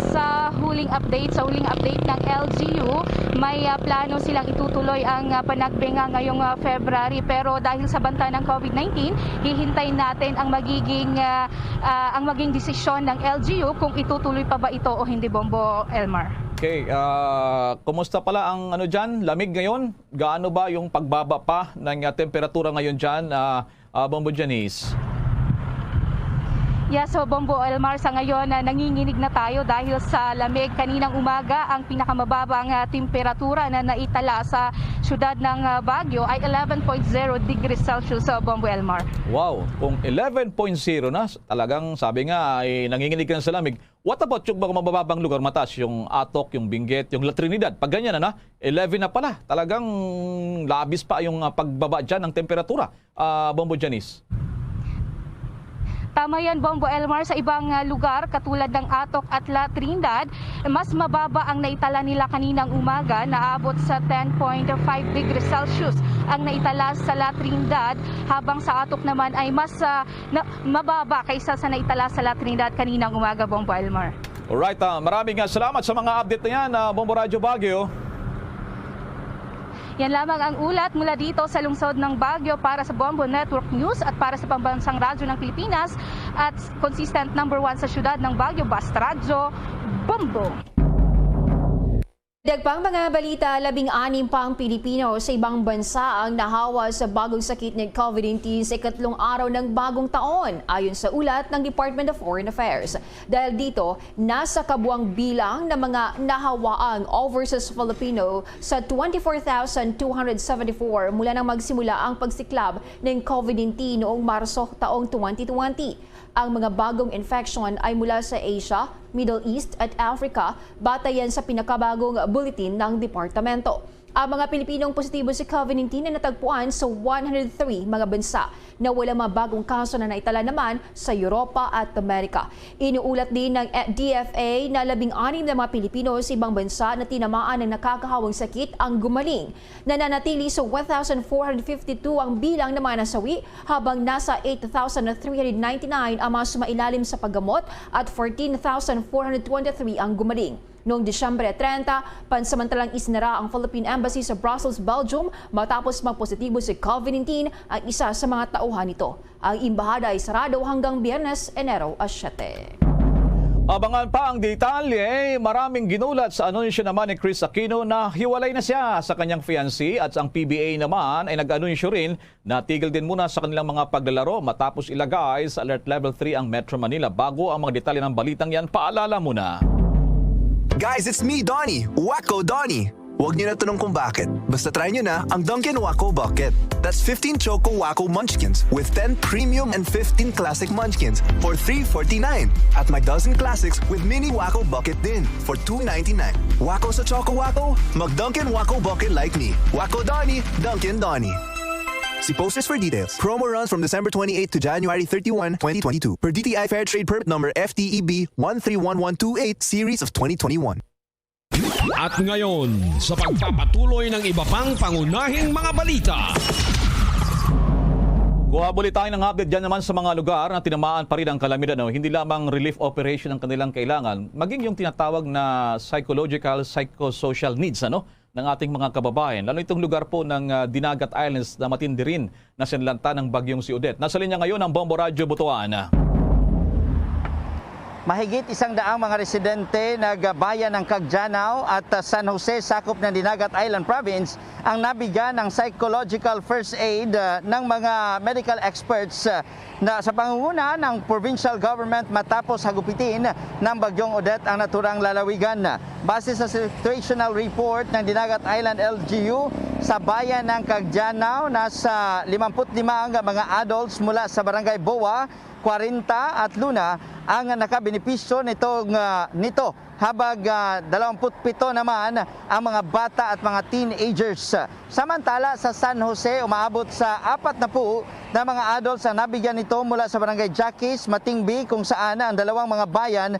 Sa huling update, sa huling update ng L G U, may, ah, plano silang itutuloy ang, ah, panagbunga ngayong, ah, February. Pero dahil sa banta ng COVID nineteen, hihintayin natin ang magiging, ah, ah, ang maging desisyon ng L G U kung itutuloy pa ba ito o hindi, Bombo Elmar. Okay, ah, kumusta pala ang ano diyan, lamig ngayon? Gaano ba yung pagbaba pa ng, ah, temperatura ngayon diyan, ah, ah, Bombo Janice? Yes, so Bombo Elmar, sa ngayon, ah, nanginginig na tayo dahil sa lamig. Kaninang umaga, ang pinakamababang, ah, temperatura na naitala sa siyudad ng, ah, Baguio ay eleven point zero degrees Celsius, ah, Bombo Elmar. Wow, kung eleven point zero na, talagang sabi nga ay nanginginig ka na sa lamig. What about yung mga mabababang lugar, mataas, yung Atok, yung Benguet, yung La Trinidad? Pag ganyan na, na, eleven na pala. Talagang labis pa yung, ah, pagbaba dyan ng temperatura, ah, Bombo Janice. Tama yan, Bombo Elmar. Sa ibang, ah, lugar, katulad ng Atok at La Trinidad, mas mababa ang naitala nila kaninang umaga, naabot sa ten point five degrees Celsius ang naitala sa La Trinidad, habang sa Atok naman ay mas, ah, na, mababa kaysa sa naitala sa La Trinidad kaninang umaga, Bombo Elmar. Alright, ah, maraming, ah, salamat sa mga update na yan, ah, Bombo Radyo Baguio. Yan lamang ang ulat mula dito sa lungsod ng Baguio para sa Bombo Network News at para sa Pambansang Radyo ng Pilipinas at consistent number one sa siyudad ng Baguio, Basta Radyo, Bombo. Dagpang mga balita, labing-anim pa ang Pilipino sa ibang bansa ang nahawa sa bagong sakit ng COVID nineteen sa ikatlong araw ng bagong taon, ayon sa ulat ng Department of Foreign Affairs. Dahil dito, nasa kabuang bilang ng mga nahawaang overseas Filipino sa twenty-four thousand two hundred seventy-four mula nang magsimula ang pagsiklab ng COVID nineteen noong Marso taong twenty twenty. Ang mga bagong infection ay mula sa Asia, Middle East at Africa, batayan sa pinakabagong bulletin ng departamento. Ang mga Pilipinong positibo sa COVID nineteen ay natagpuan sa one hundred three mga bansa na walang mga bagong kaso na naitala naman sa Europa at Amerika. Inuulat din ng D F A na labing-anim na mga Pilipino sa ibang bansa na tinamaan ng nakakahawang sakit ang gumaling. Nananatili sa one thousand four hundred fifty-two ang bilang ng mga nasawi, habang nasa eight thousand three hundred ninety-nine ang mga sumailalim sa paggamot at fourteen thousand four hundred twenty-three ang gumaling. Noong Disyembre treinta, pansamantalang isinara ang Philippine Embassy sa Brussels, Belgium, matapos magpositibo si COVID nineteen ang isa sa mga tauhan nito. Ang embahada ay sarado hanggang Biyernes, Enero a siyete. Abangan pa ang detalye. Maraming ginulat sa anunsyo naman ni Chris Aquino na hiwalay na siya sa kanyang fiancé, at ang P B A naman ay nag-anunsyo rin na tigil din muna sa kanilang mga paglalaro matapos ilagay sa Alert Level three ang Metro Manila. Bago ang mga detalye ng balitang yan, paalala muna. Guys, it's me, Donnie. Wacko Donnie. Huwag niyo na tanong kung bakit. Basta try niyo na ang Dunkin' Wacko Bucket. That's fifteen Choco Wacko Munchkins with ten Premium and fifteen Classic Munchkins for three forty-nine. At may dozen Classics with Mini Wacko Bucket din for two ninety-nine. Wacko sa Choco Wacko? Mag Dunkin' Wacko Bucket like me. Wacko Donnie, Dunkin' Donnie. See posters for details. Promo runs from December twenty-eighth to January thirty-one, twenty twenty-two, per D T I Fair Trade Permit Number F T E B one three one one two eight, Series of twenty twenty-one. At ngayon, sa pagpapatuloy ng iba pang pangunahing mga balita. Kuha muli tayo ng update dyan naman sa mga lugar na tinamaan pa rin ang kalamidad, no? Hindi lamang relief operation ang kanilang kailangan, maging yung tinatawag na psychological, psychosocial needs, ano, ng ating mga kababayan, lalo itong lugar po ng, ah, Dinagat Islands na matindi rin na sinalanta ng Bagyong si Odette. Nasa linya ngayon ang Bombo Radyo Butuan. Mahigit isang daang mga residente nagbayan ng Cagdianao at, ah, San Jose, sakop ng Dinagat Island Province, ang nabigyan ng psychological first aid, ah, ng mga medical experts, ah, na sa pangunguna ng provincial government matapos hagupitin ng Bagyong Odette ang naturang lalawigan. Base sa situational report ng Dinagat Island L G U, sa bayan ng Cagdianao, nasa limampu't lima ang mga adults mula sa Barangay Boa, kwarenta at Luna ang nakabenepisyo nitong, ah, nito, habag, ah, dalawampu't pito naman ang mga bata at mga teenagers. Samantala, sa San Jose, umaabot sa apat na po na mga adults ang nabigyan nito mula sa Barangay Jackis, Matingbi, kung saan ang dalawang mga bayan,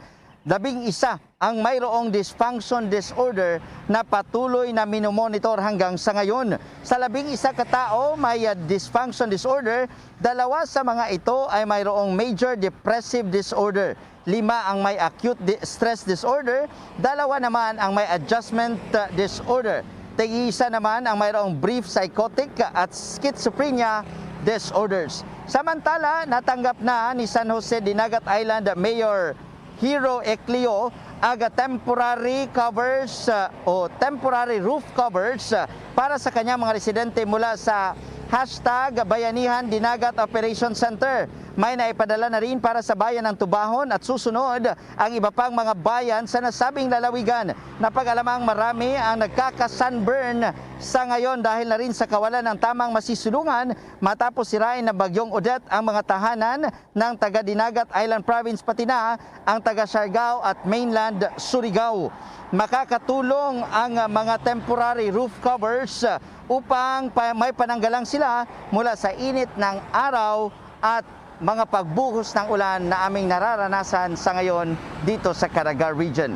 labing isa ang mayroong dysfunction disorder na patuloy na minomonitor hanggang sa ngayon. Sa labing isa ka tao may, ah, dysfunction disorder, dalawa sa mga ito ay mayroong major depressive disorder. Lima ang may acute di-, stress disorder, dalawa naman ang may adjustment, uh, disorder. Tig-isa naman ang mayroong brief psychotic at schizophrenia disorders. Samantala, natanggap na ni San Jose Dinagat Island Mayor Hero Eclio ang temporary covers, uh, o temporary roof covers, uh, para sa kanyang mga residente mula sa hashtag Bayanihan Dinagat Operation Center. May naipadala na rin para sa bayan ng Tubahon at susunod ang iba pang mga bayan sa nasabing lalawigan. Napag-alamang marami ang nagkaka-sunburn sa ngayon dahil na rin sa kawalan ng tamang masisilungan matapos sirain ng Bagyong Odette ang mga tahanan ng taga Dinagat Island Province, pati na ang taga Siargao at mainland Surigao. Makakatulong ang mga temporary roof covers upang pa-, may pananggalang sila mula sa init ng araw at mga pagbuhos ng ulan na aming nararanasan sa ngayon dito sa Caraga Region.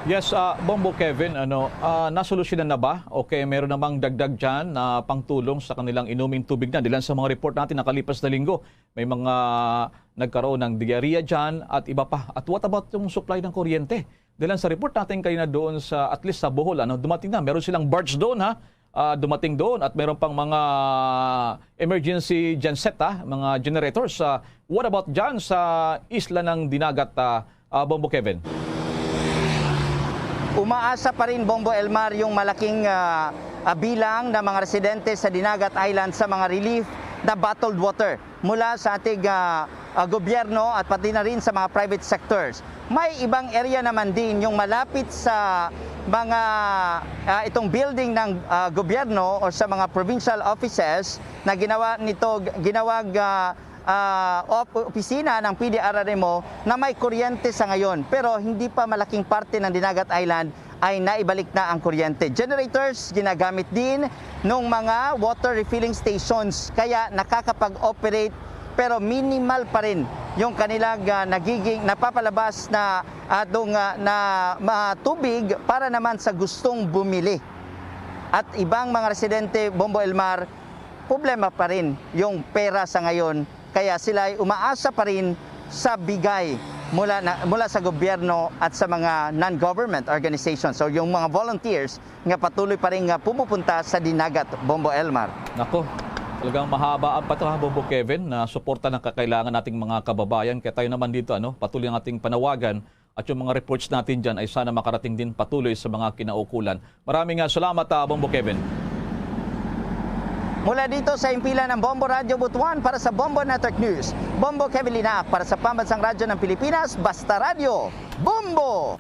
Yes, ah, Bombo Kevin, ano, ah, nasolusyonan na ba? Okay, meron namang dagdag dyan na pangtulong sa kanilang inuming tubig na dilan sa mga report natin nakalipas na linggo. May mga nagkaroon ng diarrhea dyan at iba pa. At what about yung supply ng kuryente? Dilan sa report natin kanina doon sa, at least sa Bohol, ano, dumating na. Meron silang barge doon, ha? Ah, dumating doon at meron pang mga emergency genset, ha? Mga generators. Ah, what about dyan sa isla ng Dinagat, ah, ah, Bombo Kevin? Umaasa pa rin, Bombo Elmar, yung malaking, ah, ah, bilang ng mga residente sa Dinagat Island sa mga relief na bottled water mula sa ating, ah, ah, gobyerno at pati na rin sa mga private sectors. May ibang area naman din yung malapit sa mga, ah, itong building ng, ah, gobyerno o sa mga provincial offices na ginawa nito, ginawag, ah, ah, op-, opisina ng P D R R M O na may kuryente sa ngayon, pero hindi pa malaking parte ng Dinagat Island ay naibalik na ang kuryente. Generators ginagamit din nung mga water refilling stations, kaya nakakapag-operate, pero minimal pa rin yung kanilang, ah, nagiging napapalabas na atong, ah, na, ma-, tubig para naman sa gustong bumili. At ibang mga residente, Bombo Elmar, problema pa rin yung pera sa ngayon, kaya sila ay umaasa pa rin sa bigay mula na, mula sa gobyerno at sa mga non-government organizations o yung mga volunteers nga patuloy pa rin nga pumupunta sa Dinagat, Bombo Elmar. Nako, talagang mahaba ang pa to, ha, Bombo Kevin, na suporta ng kakailangan nating mga kababayan. Kaya tayo naman dito, ano, patuloy ang ating panawagan at yung mga reports natin dyan ay sana makarating din patuloy sa mga kinaukulan. Maraming, ah, salamat, ah, Bombo Kevin. Mula dito sa himpilan ng Bombo Radyo Butuan para sa Bombo Network News, Bombo Kevin Linac para sa Pambansang Radyo ng Pilipinas, Basta Radyo, Bombo!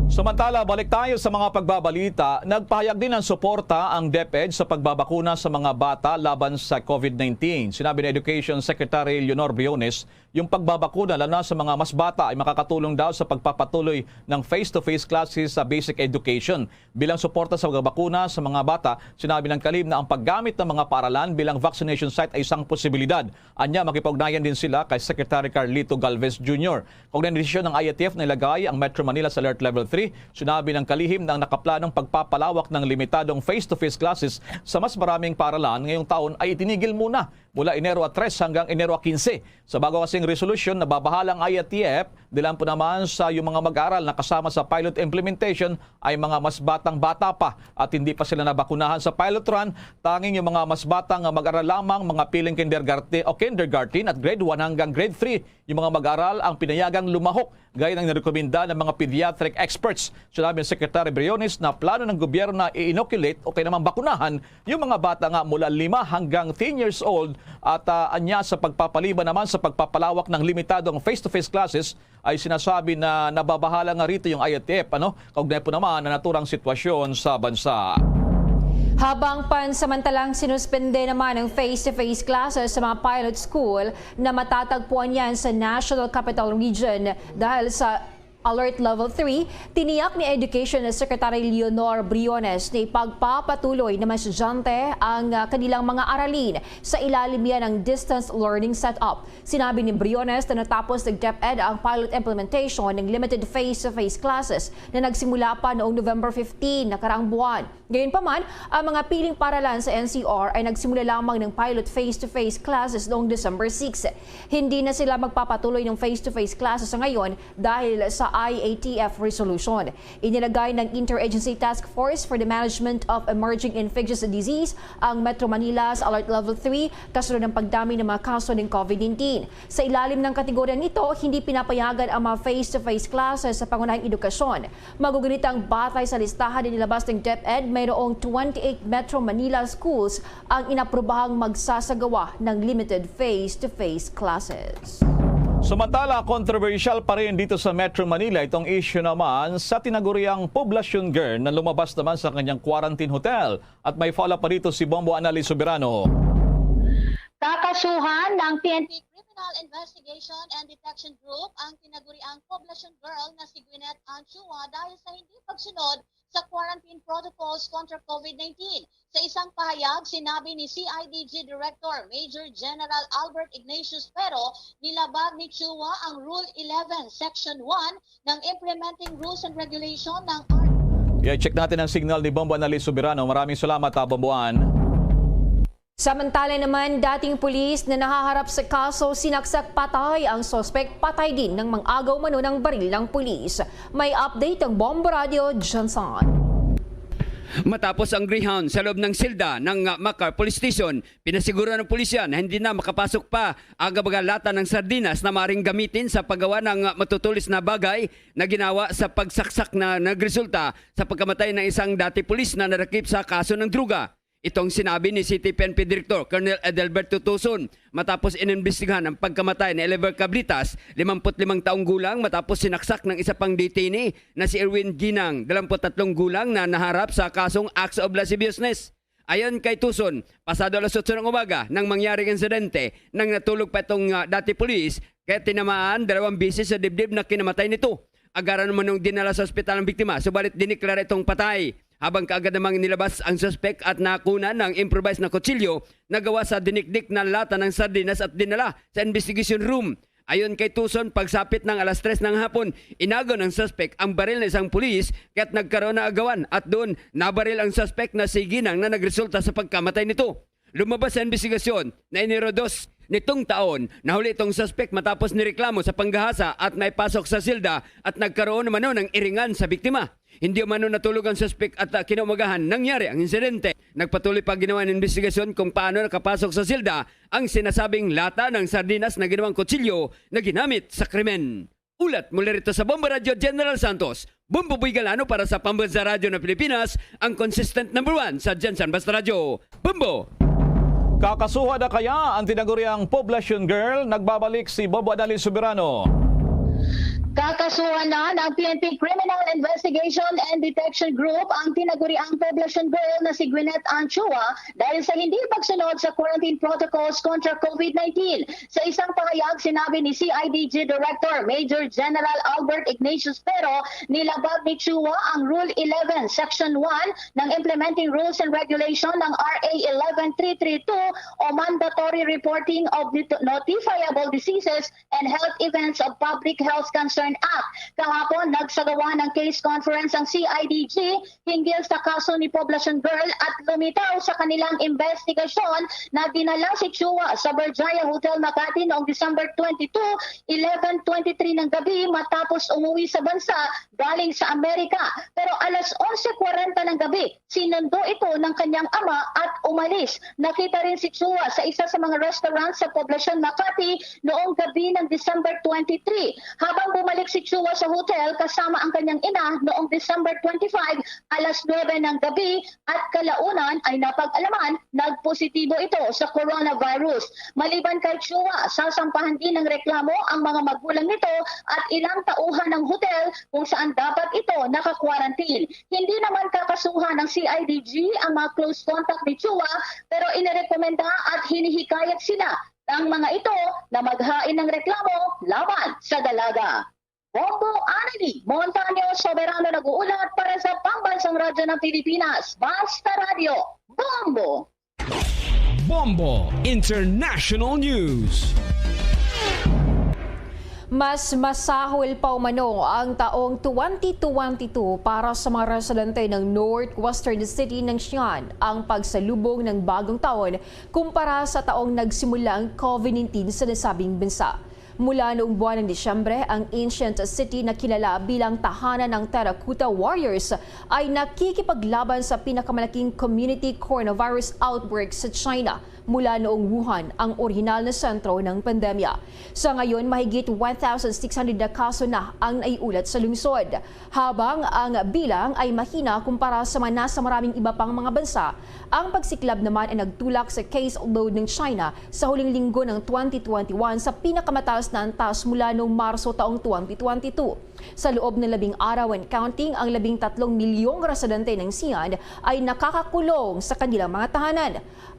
Samantala, balik tayo sa mga pagbabalita. Nagpahayag din ng suporta ang DepEd sa pagbabakuna sa mga bata laban sa COVID nineteen. Sinabi ni Education Secretary Leonor Briones, yung pagbabakuna, lalo na sa mga mas bata, ay makakatulong daw sa pagpapatuloy ng face-to-face classes sa basic education. Bilang suporta sa pagbabakuna sa mga bata, sinabi ng kalihim na ang paggamit ng mga paaralan bilang vaccination site ay isang posibilidad. Anya, makipag-ugnayan din sila kay Secretary Carlito Galvez Junior. Kaugnay ng desisyon ng I A T F na ilagay ang Metro Manila sa Alert Level three, sinabi ng kalihim na ang nakaplanong pagpapalawak ng limitadong face-to-face classes sa mas maraming paaralan ngayong taon ay itinigil muna mula Enero a tres hanggang Enero a quince. Sa bago kasing resolusyon, nababahala ang I A T F, dilan po naman sa yung mga mag-aaral na kasama sa pilot implementation ay mga mas batang-bata pa at hindi pa sila nabakunahan sa pilot run. Tanging yung mga mas batang nga mag-aral lamang, mga piling kindergarten o kindergarten at grade one hanggang grade three, yung mga mag-aral ang pinayagang lumahok gaya ng nirekomenda ng mga pediatric experts. Sinabi ni Secretary Briones na plano ng gobyerno na i-inoculate o kaya naman bakunahan yung mga bata nga mula lima hanggang ten years old at ah, anya sa pagpapaliban naman sa pagpapalawak ng limitadong face-to-face classes ay sinasabi na nababahala nga rito yung I A T F, ano? Kaugnay po naman ang naturang sitwasyon sa bansa. Habang pansamantalang sinuspende naman ang face-to-face classes sa mga pilot school na matatagpuan yan sa National Capital Region dahil sa Alert Level three, tiniyak ni Education Secretary Leonor Briones na ipagpapatuloy ng mga estudyante ang ah, kanilang mga aralin sa ilalim yan ng distance learning setup. Sinabi ni Briones na natapos ng DepEd ang pilot implementation ng limited face-to-face classes na nagsimula pa noong November fifteen nakaraang buwan. Gayunpaman, ang mga piling paralan sa N C R ay nagsimula lamang ng pilot face-to-face classes noong December six. Hindi na sila magpapatuloy ng face-to-face classes sa ngayon dahil sa I A T F resolution. Inilagay ng Interagency Task Force for the Management of Emerging Infectious Disease ang Metro Manila sa Alert Level three kasunod ng pagdami ng mga kaso ng COVID nineteen. Sa ilalim ng kategoryang ito, hindi pinapayagan ang mga face-to-face classes sa pangunahing edukasyon. Magugunit ang batay sa listahan na nilabas ng DepEd, mayroong twenty-eight Metro Manila schools ang inaprobahang magsasagawa ng limited face-to-face classes. Samantala, kontrobersyal pa rin dito sa Metro Manila itong issue naman sa tinaguriang poblasyon girl na lumabas naman sa kanyang quarantine hotel. At may follow-up pa dito si Bombo Anali Soberano. Kakasuhan ng P N P Criminal Investigation and Detection Group ang tinaguriang poblasyon girl na si Gwyneth Anchua dahil sa hindi pagsunod sa quarantine protocols kontra COVID nineteen. Sa isang pahayag, sinabi ni C I D G Director Major General Albert Ignatius Pero, nilabag ni Chua ang Rule eleven, Section one ng Implementing Rules and Regulation ng R. I-check natin ang signal ni Bombo Anali Soberano. Maraming salamat, ah, Bombo An. Samantala naman, dating pulis na nahaharap sa kaso, sinaksak patay ang suspek, patay din ng mang-agaw mano ng baril ng pulis. May update ang Bombo Radio, Johnson. Matapos ang Greyhound sa loob ng silda ng uh, Makar Police Station, pinasiguro ng pulisya na hindi na makapasok pa ang mga lata ng sardinas na maring gamitin sa paggawa ng uh, matutulis na bagay na ginawa sa pagsaksak na nagresulta sa pagkamatay ng isang dati pulis na nadakip sa kaso ng droga. Itong sinabi ni City P N P Director Colonel Adelberto Tuson matapos inimbestigahan ang pagkamatay ni Oliver Cabritas, limampu't limang taong gulang, matapos sinaksak ng isa pang detainee na si Erwin Ginang, dalawampu't tatlong gulang, na naharap sa kasong acts of lasciviousness. Ayon kay Tuson, pasado alas otso ng umaga nang mangyari ang insidente, nang natulog pa itong ah, dati pulis, kaya tinamaan dalawang beses sa dibdib na kinamatay nito. Agara naman nung dinala sa ospital ang biktima, subalit diniklara itong patay. Habang kaagad namang nilabas ang suspek at nakuna ng improvised na kutsilyo na gawa sa dinikdik na lata ng sardinas at dinala sa investigation room. Ayon kay Tuson, pagsapit ng alas tres ng hapon, inagon ng suspek ang baril ng isang pulis kaya't nagkaroon ng agawan at doon nabaril ang suspek na si Ginang na nagresulta sa pagkamatay nito. Lumabas sa investigasyon na Enero dos nitong taon, nahuli itong suspek matapos nireklamo sa panggahasa at naipasok sa silda at nagkaroon umano ng iringan sa biktima. Hindi umano natulog ang suspek at ah, kinaumagahan nangyari ang insidente. Nagpatuloy pa ginawa ng investigasyon kung paano nakapasok sa silda ang sinasabing lata ng sardinas na ginawang kutsilyo na ginamit sa krimen. Ulat mula rito sa Bombo Radyo, General Santos, Bombo Boy Galano para sa Pambansa Radyo ng Pilipinas, ang consistent number one sa Gensan Basta Radyo. Bombo! Kakasuhan na kaya ang tinaguriang poblasyon girl? Nagbabalik si Bombo Anali Soberano. Kakasuhan na ng P N P Criminal Investigation and Detection Group ang tinaguriang poblasyon girl na si Gwyneth Anchua dahil sa hindi pagsunod sa quarantine protocols kontra COVID nineteen. Sa isang pahayag, sinabi ni C I D G Director Major General Albert Ignatius Pero, nilabag ni Chua ang Rule eleven, Section one ng Implementing Rules and Regulation ng R A eleven three three two o Mandatory Reporting of Noti- Notifiable Diseases and Health Events of Public Health Concern Act. Kahapon, nagsagawa ng case conference ang C I D G hinggil sa kaso ni Poblacion Girl at lumitaw sa kanilang investigasyon na dinala si Chua sa Berjaya Hotel Makati noong December twenty-two, eleven twenty-three ng gabi matapos umuwi sa bansa galing sa Amerika. Pero alas onse kwarenta ng gabi, sinundo ito ng kanyang ama at umalis. Nakita rin si Chua sa isa sa mga restaurant sa Poblacion Makati noong gabi ng December twenty-three. Habang bumalik si Chua sa hotel kasama ang kanyang ina noong December twenty-five, alas nuebe ng gabi, at kalaunan ay napag-alaman nagpositibo ito sa coronavirus. Maliban kay Chua, sasampahan din ng reklamo ang mga magulang nito at ilang tauhan ng hotel kung saan dapat ito naka-quarantine. Hindi naman kakasuhan ng C I D G ang mga close contact ni Chua, pero inirekomenda at hinihikayat sila ang mga ito na maghain ng reklamo laban sa dalaga. Bombo Anali Montaño Soberano nag-uulat para sa Pambansang Radyo ng Pilipinas, Basta Radyo, Bombo! Bombo International News. Mas masahol pa umano ang taong twenty twenty-two para sa mga residente ng Northwestern City ng Xi'an ang pagsalubong ng bagong taon kumpara sa taong nagsimula ang COVID nineteen sa nasabing bansa. Mula noong buwan ng Disyembre, ang ancient city na kilala bilang tahanan ng Terracotta Warriors ay nakikipaglaban sa pinakamalaking community coronavirus outbreak sa China mula noong Wuhan ang orihinal na sentro ng pandemya. Sa ngayon, mahigit one thousand six hundred na kaso na ang naiulat sa lungsod, habang ang bilang ay mahina kumpara sa mga nasa maraming iba pang mga bansa. Ang pagsiklab naman ay nagtulak sa caseload ng China sa huling linggo ng twenty twenty-one sa pinakamataas na antas mula noong Marso taong twenty twenty-two. Sa loob ng labing araw and counting, ang labing tatlong milyong residente ng Xi'an ay nakakakulong sa kanilang mga tahanan.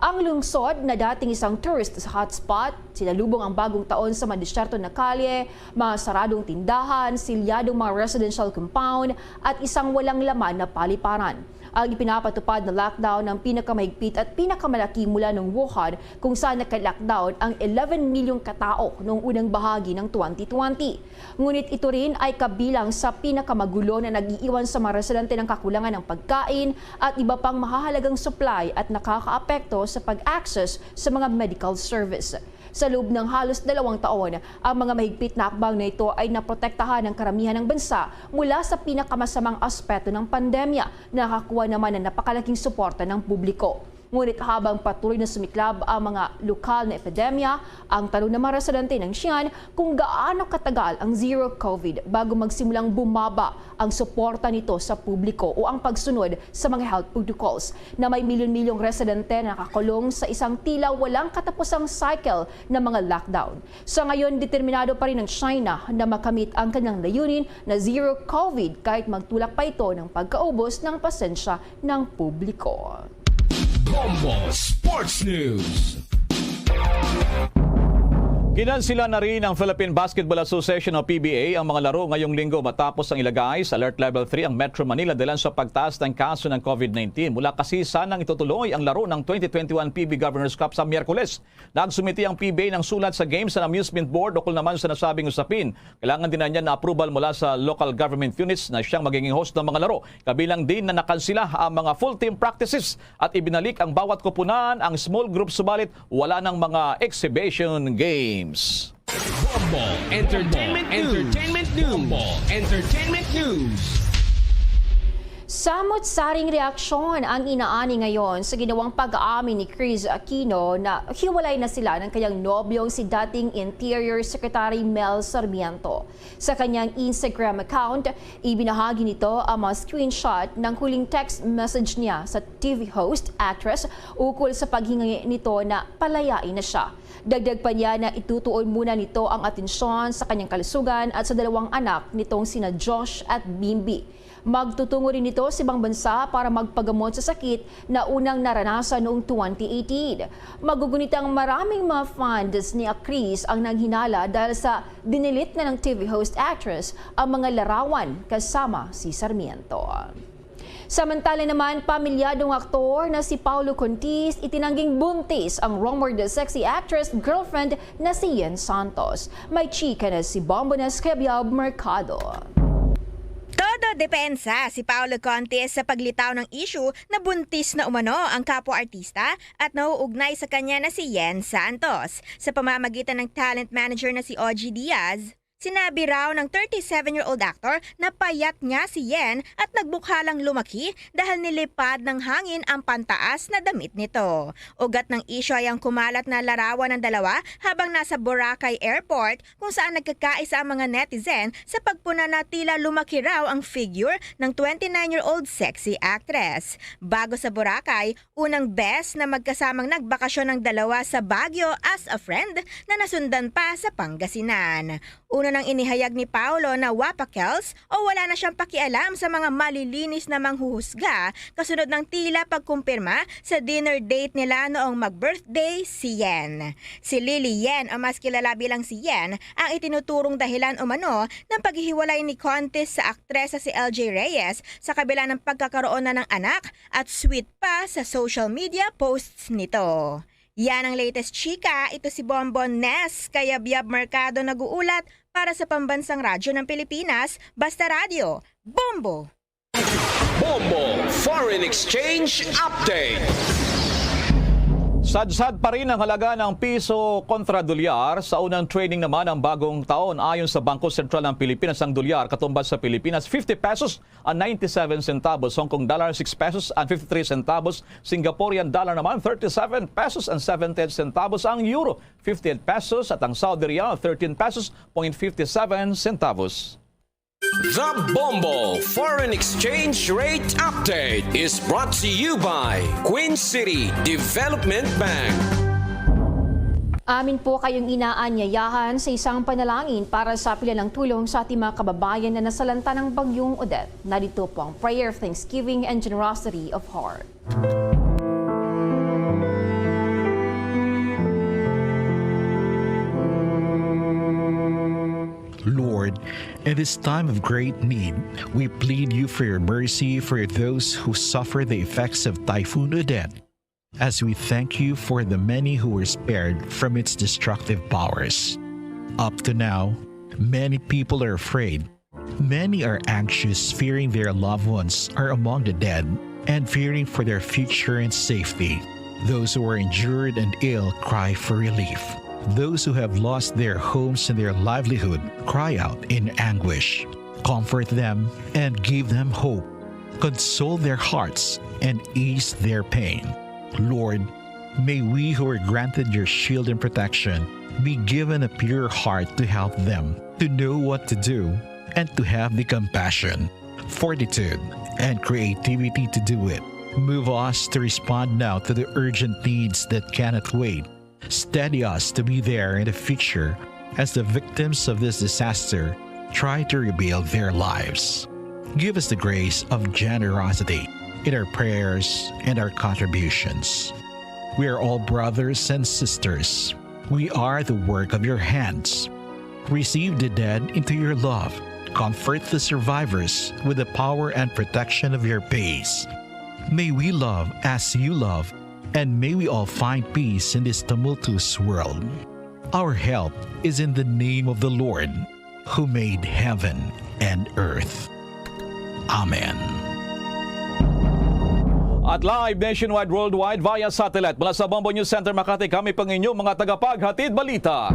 Ang lungsod na dating isang tourist hotspot, sinalubong ang bagong taon sa mga disyerto na kalye, mga saradong tindahan, silyadong mga residential compound, at isang walang laman na paliparan. Ang ipinapatupad na lockdown ang pinakamahigpit at pinakamalaki mula nung Wuhan, kung saan naka-lockdown ang eleven milyong katao noong unang bahagi ng twenty twenty. Ngunit ito rin ay kabilang sa pinakamagulo na nag-iiwan sa mga residente ng kakulangan ng pagkain at iba pang mahahalagang supply at nakakaapekto sa pag-access sa mga medical service. Sa loob ng halos dalawang taon, ang mga mahigpit na hakbang na ito ay naprotektahan ng karamihan ng bansa mula sa pinakamasamang aspeto ng pandemya. Nakakuha naman ng napakalaking suporta ng publiko. Ngunit habang patuloy na sumiklab ang mga lokal na epidemya, ang tanong ng mga residente ng Xi'an kung gaano katagal ang zero COVID bago magsimulang bumaba ang suporta nito sa publiko o ang pagsunod sa mga health protocols na may milyon-milyong residente na nakakulong sa isang tila walang katapusang cycle ng mga lockdown. Sa ngayon, determinado pa rin ang China na makamit ang kanyang layunin na zero COVID kahit magtulak pa ito ng pagkaubos ng pasensya ng publiko. Bombo Sports News. Kinansilan na rin ng Philippine Basketball Association o P B A ang mga laro ngayong linggo matapos ang ilagay sa Alert Level three ang Metro Manila dahilan sa pagtaas ng kaso ng COVID nineteen. Mula kasi sanang itutuloy ang laro ng twenty twenty-one P B Governors Cup sa Miyerkules. Nagsumiti ang P B A ng sulat sa Games and Amusement Board ukol naman sa nasabing usapin. Kailangan din niya na approval mula sa local government units na siyang magiging host ng mga laro. Kabilang din na nakansila ang mga full team practices at ibinalik ang bawat koponan ang small group, subalit wala ng mga exhibition games. Bombo Entertainment News. Entertainment News. Bombo Entertainment News. Samot-saring reaksyon ang inaani ngayon sa ginawang pag-aamin ni Chris Aquino na hiwalay na sila ng kanyang nobyong si dating Interior Secretary Mel Sarmiento. Sa kanyang Instagram account, ibinahagi nito ang mga screenshot ng huling text message niya sa T V host, actress, ukol sa paghingi nito na palayain na siya. Dagdag pa niya na itutuon muna nito ang atensyon sa kanyang kalusugan at sa dalawang anak nitong sina Josh at Bimbi. Magtutungo rin ito sa ibang bansa para magpagamot sa sakit na unang naranasan noong twenty eighteen. Magugunit ang maraming mga fans ni Acris ang naghinala dahil sa dinilit na ng T V host actress ang mga larawan kasama si Sarmiento. Samantala naman, pamilyadong aktor na si Paulo Contis, itinangging buntis ang rumored sexy actress girlfriend na si Yen Santos. May chika na si Bombo Nesquebiab Mercado. Todo depensa si Paulo Contis sa paglitaw ng issue na buntis na umano ang kapwa artista at nauugnay sa kanya na si Yen Santos. Sa pamamagitan ng talent manager na si Ogie Diaz, sinabi raw ng thirty-seven-year-old actor na payat niya si Yen at nagbukhalang lumaki dahil nilipad ng hangin ang pantaas na damit nito. Ugat ng isyu ay ang kumalat na larawan ng dalawa habang nasa Boracay Airport, kung saan nagkakaisa ang mga netizen sa pagpuna na tila lumaki raw ang figure ng twenty-nine-year-old sexy actress. Bago sa Boracay, unang bes na magkasamang nagbakasyon ang dalawa sa Baguio as a friend na nasundan pa sa Pangasinan. Una nang inihayag ni Paolo na wapakels o wala na siyang pakialam sa mga malilinis na manghuhusga kasunod ng tila pagkumpirma sa dinner date nila noong mag-birthday si Yen. Si Lily Yen, o mas kilala bilang si Yen, ang itinuturong dahilan umano ng paghihiwalay ni Contis sa aktres na si L J Reyes sa kabila ng pagkakaroon na ng anak at sweet pa sa social media posts nito. Yan ang latest chika. Ito si Bombo Nes Kayabyab Mercado nag-uulat para sa Pambansang Radyo ng Pilipinas, Basta Radyo, Bombo! Bombo Foreign Exchange Update. Sadsad pa rin ang halaga ng piso kontra dolyar. Sa unang trading naman ng bagong taon, ayon sa Bangko Sentral ng Pilipinas, ang dolyar katumbas sa Pilipinas fifty pesos and ninety-seven centavos, Hong Kong dollar six pesos and fifty-three centavos, Singaporean dollar naman thirty-seven pesos and seventy-eight centavos, ang euro fifty-eight pesos at ang Saudi riyal thirteen pesos point fifty-seven centavos. The Bombo Foreign Exchange Rate Update is brought to you by Queen City Development Bank. Amin po kayong inaanyayahan sa isang panalangin para sa pila ng tulong sa ating mga kababayan na nasalanta ng Bagyong Odette. Narito po ang prayer of thanksgiving and generosity of heart. Lord, in this time of great need, we plead you for your mercy for those who suffer the effects of Typhoon Odette, as we thank you for the many who were spared from its destructive powers. Up to now, many people are afraid. Many are anxious, fearing their loved ones are among the dead and fearing for their future and safety. Those who are injured and ill cry for relief. Those who have lost their homes and their livelihood cry out in anguish. Comfort them and give them hope. Console their hearts and ease their pain. Lord, may we who are granted your shield and protection be given a pure heart to help them, to know what to do, and to have the compassion, fortitude, and creativity to do it. Move us to respond now to the urgent needs that cannot wait. Steady us to be there in the future as the victims of this disaster try to rebuild their lives. Give us the grace of generosity in our prayers and our contributions. We are all brothers and sisters. We are the work of your hands. Receive the dead into your love. Comfort the survivors with the power and protection of your peace. May we love as you love, and may we all find peace in this tumultuous world. Our help is in the name of the Lord, who made heaven and earth. Amen. At live nationwide, worldwide, via satellite. Mula sa Bombo News Center Makati, kami pang inyo mga tagapaghatid balita.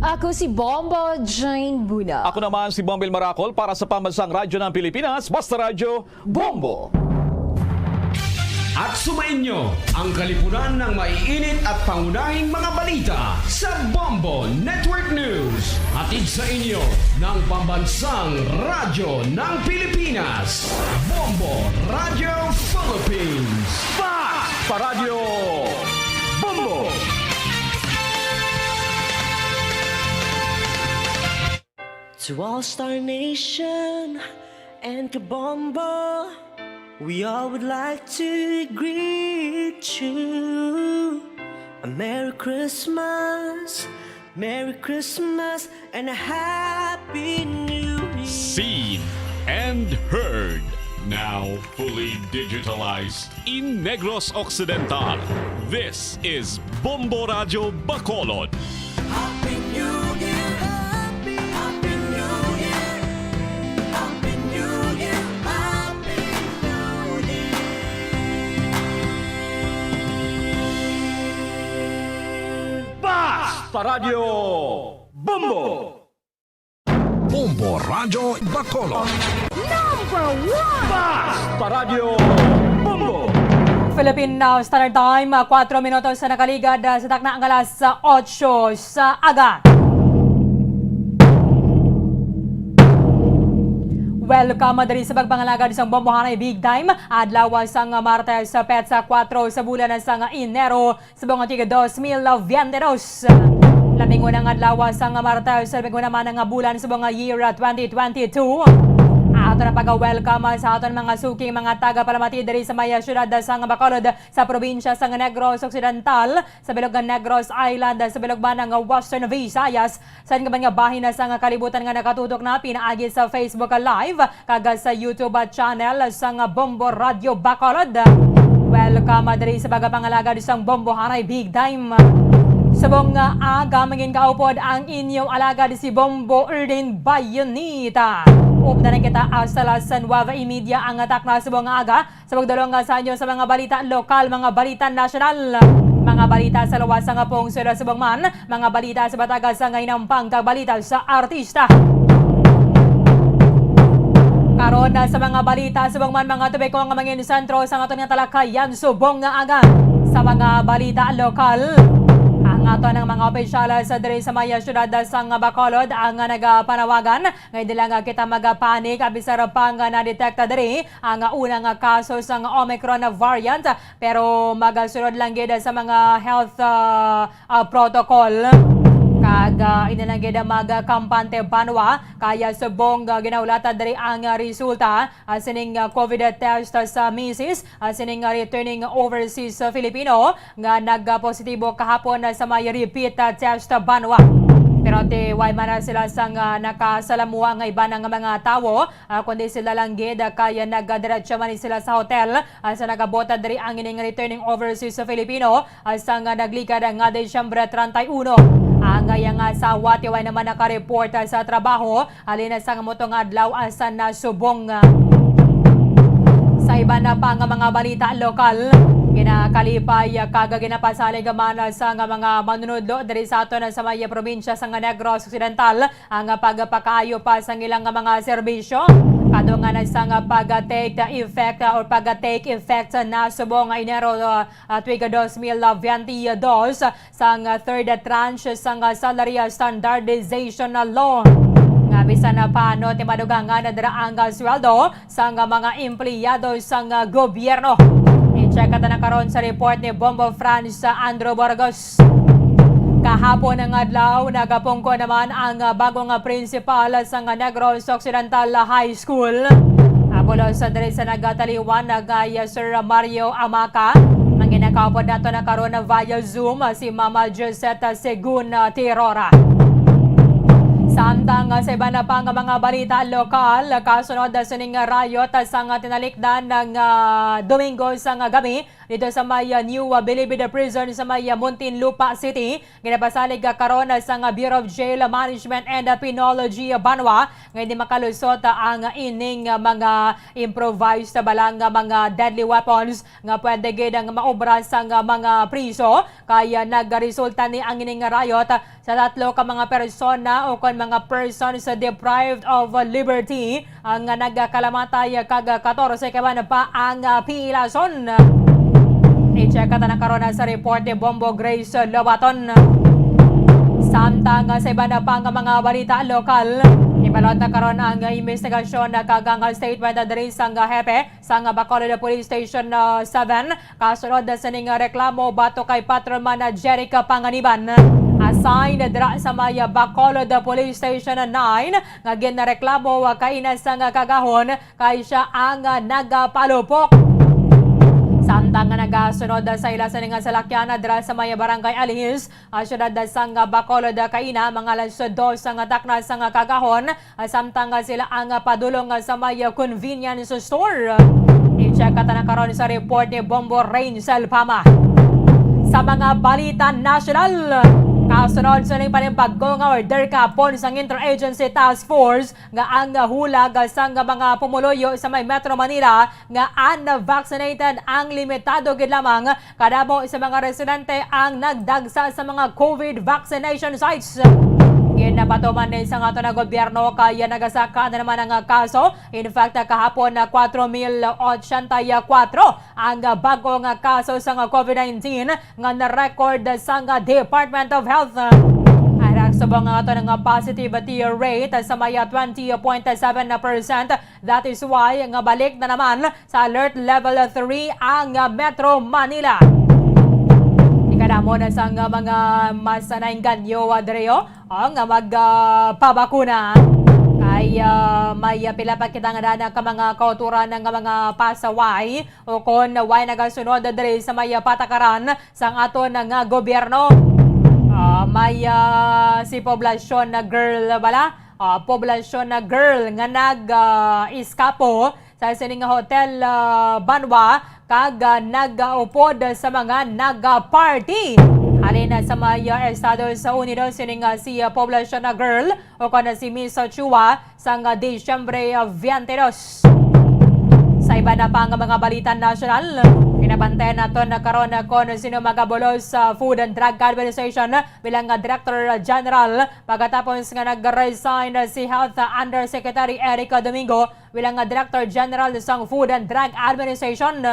Ako si Bombo Jane Buna. Ako naman si Bombil Maracol para sa Pambansang Radyo ng Pilipinas, Basta Radyo, Bombo! At sumainyo ang kalipunan ng maiinit at pangunahing mga balita sa Bombo Network News. Hatid sa inyo ng Pambansang Radyo ng Pilipinas, Bombo Radyo Philippines. Fast pa Radyo Bombo! To all Star Nation and Kabombo, we all would like to greet you a Merry Christmas, Merry Christmas, and a Happy New Year. Seen and heard Now fully digitalized. In Negros Occidental, this is Bombo Radyo Bacolod. Happy New Year! Happy New Year! Happy New Year! Happy New Year! Basta Radyo Bombo! Bombo Radyo Bacolod. Number one! Basta Radyo Bombo! Philippine, uh, Standard Time, uh, kwatro minutos sa nakaligad, uh, sa takna ang alas, uh, otso sa aga. Welcome, uh, diri sa pagpangalagad sang Bombohanay Big Time. Adlaw sang Martes, uh, petsa kwatro sa bulan sang Enero, subong nga tig dos mil veinte dos. Labing unang adlaw sang Martes, labing una man nga bulan subong nga year twenty twenty-two. Ato na pag-welcome sa aton mga suking mga tagapalamati diri sa may siyudad sang Bacolod, sa probinsya sang Negros Occidental, sa bilog nga Negros Island, sa bilog man nga Western Visayas, sa iban nga bahin sang kalibutan nga nakatutok na pinaagi sa Facebook Live kag sa YouTube channel sang Bombo Radyo Bacolod. Welcome diri sa pagpangalagad sang Bombohanay Big Time. Subong nga aga, mangin kaupod ang inyong alagad si Bombo Erdin Bayonita. Upda na kita hasta las nueve y media ang takna subong nga aga. Sa pagdulong nga sa inyo sa mga balita lokal, mga balita nasyonal, mga balita sa luwas nga pungsod subong man, mga balita sa batagas nga hinampang kag balita sa artista. Karon na sa mga balita subong man, mga topiko nga mangin sentro sa aton nga talakayan subong nga aga. Sa mga balita lokal, ang aton ang mga opisyal sa diri sa may siyudad sang Bacolod ang nagapanawagan nga hindi lang kita magapanik, abisar pa nga nadetekta diri ang una nga kaso sang Omicron variant, pero magasunod lang gid sa mga health, ah, ah, protocol. Kag, ah, ina lang gid magkampante banwa, kaya subong, ah, ginahulata diri ang, ah, resulta, ah, sining, ah, COVID test sa misis, ah, sining, ah, returning overseas, ah, Filipino nga nagpositibo kahapon, ah, sa may repeat, ah, test, ah, banwa. Pero ti way man na sila sang, ah, nakasalamuha nga iban nga mga tawo, ah, kundi sila lang gid, ah, kaya nagadiretso man ni sila sa hotel, ah, sa nagabot, ah, diri ang ining returning overseas sa Filipino, ah, sang, ah, naglikad, ah, nga Disyembre treinta y uno. Ang iyang asawa ti way naman nakareport, ah, sa trabaho, halin sang muto nga adlaw, ah, sa nasubong. Sa iban na pa nga mga balita lokal, ginakalipay, ah, kag ginapasalig man, ah, sa nga mga manunudlo diri sa aton, ah, sa may probinsya sang Negros Occidental, ang pagpakaayo pa sang ilang mga serbisyo. Kadungan sang pag-take effect, or pag-take effect na subong nga Enero, uh, tuig dos mil veinte dos, sang third tranche sang salary standardization law. Nga bisan na paano ti madugangan na dira ang sweldo sang mga empleyado sang gobyerno. I-check ta na karon sa report ni Bombo Franz Andrew Burgos. Kahapon nga adlaw, nagapungko naman ang, ah, bagong, ah, principal sang Negros Occidental High School. Ah, bulos diri sa nagataliwan, nagay, ah, Sir Mario Amaca. Ang ginakaupod nato na karon via Zoom, ah, si Mama Josette Segun, ah, Tirora. Samtang, ah, sa iban na pa nga mga balita lokal, kasunod, ah, sining riot, ah, sang tinalikdan nga, ah, Domingo sang gabi, dito sa may, ah, New, ah, Bilibid Prison sa may, ah, Muntinlupa City. Ginapasalig, ah, karon, ah, sang, ah, Bureau of Jail Management and, ah, Penology, ah, banwa nga hindi makalusot, ah, ang ining, ah, mga improvised, ah, bala nga mga deadly weapons nga pwede gid ang maobra sang, ah, mga priso. Kaya nagresulta ni ang ining riot, ah, sa tatlo ka mga persona o kon mga persons deprived of liberty ang nagkalamatay kag katorse ka man pa ang pilason. I-check ta na karon sa report ni Bombo Grace Lobaton. Samtang sa iban pa nga mga balita lokal, ibalot na karon ang investigasyon kag ang statement diri sang hepe sang Bacolod Police Station, uh, seven, kasunod sining reklamo batok kay Patrolman Jeric Panganiban, assigned dira sa may Bacolod Police Station nine, nga ginreklamo kaina sang kagahon kay siya ang nagapalupok. Samtang nga nagasunod sa ila sini nga salakyan dira sa may Barangay Alihis, ah, siyudad sang Bacolod, kaina, mga alas dos nga takna sang kaagahon, ah, samtang nga sila ang padulong sa may convenience store. I-check ka na karon sa report ni Bombo Rain Salpama. Sa mga balita nasyonal, kasunod sa ning panibag-o nga order kahapon sang Interagency Task Force nga ang hulag sang mga pumuluyo sa may Metro Manila nga unvaccinated ang limitado gid lamang kadamo sa mga residente ang nagdagsa sa mga COVID vaccination sites. Ginapatuman ni sang ato na gobyerno kay nagasaka na naman ang kaso. In fact, kahapon na kwatro mil ochenta y kwatro ang bag-o nga kaso sang COVID nineteen nga na-record sang Departent of Health. Ang subong nga ato nga positivity rate sa may twenty point seven percent. That is why nga balik na naman sa alert level three ang, ah, Metro Manila. Ikadamo na sang, ah, mga mas nainganyo, ah, diri, oh, ang, ah, mag, ah, pabakuna. Kay, ah, may, ah, pila pa kita nga dana ka mga kauturan nga mga pasaway o kon way nagasunod diri sa may, ah, patakaran sang aton nga gobyerno. Ah, may, ah, si poblasyon na girl bala, ah, poblasyon na girl nga nag, ah, iskapo sa sining hotel, ah, Banwa kag, ah, nagaupod sa mga nag-party. Halin sa may, ah, Estados Unidos, sining, ah, si, ah, poblasyon na girl o kon si Miss Chua sang, ah, Disyembre, ah, twenty-two. Sa iba na pa nga mga balita nasyonal, ginabantayan naton na karon kon sino magabulos sa Food and Drug Administration bilang, ah, Director General pagkatapos nga nag-resign si Health Undersecretary Eric Domingo bilang, ah, Director General sang Food and Drug Administration.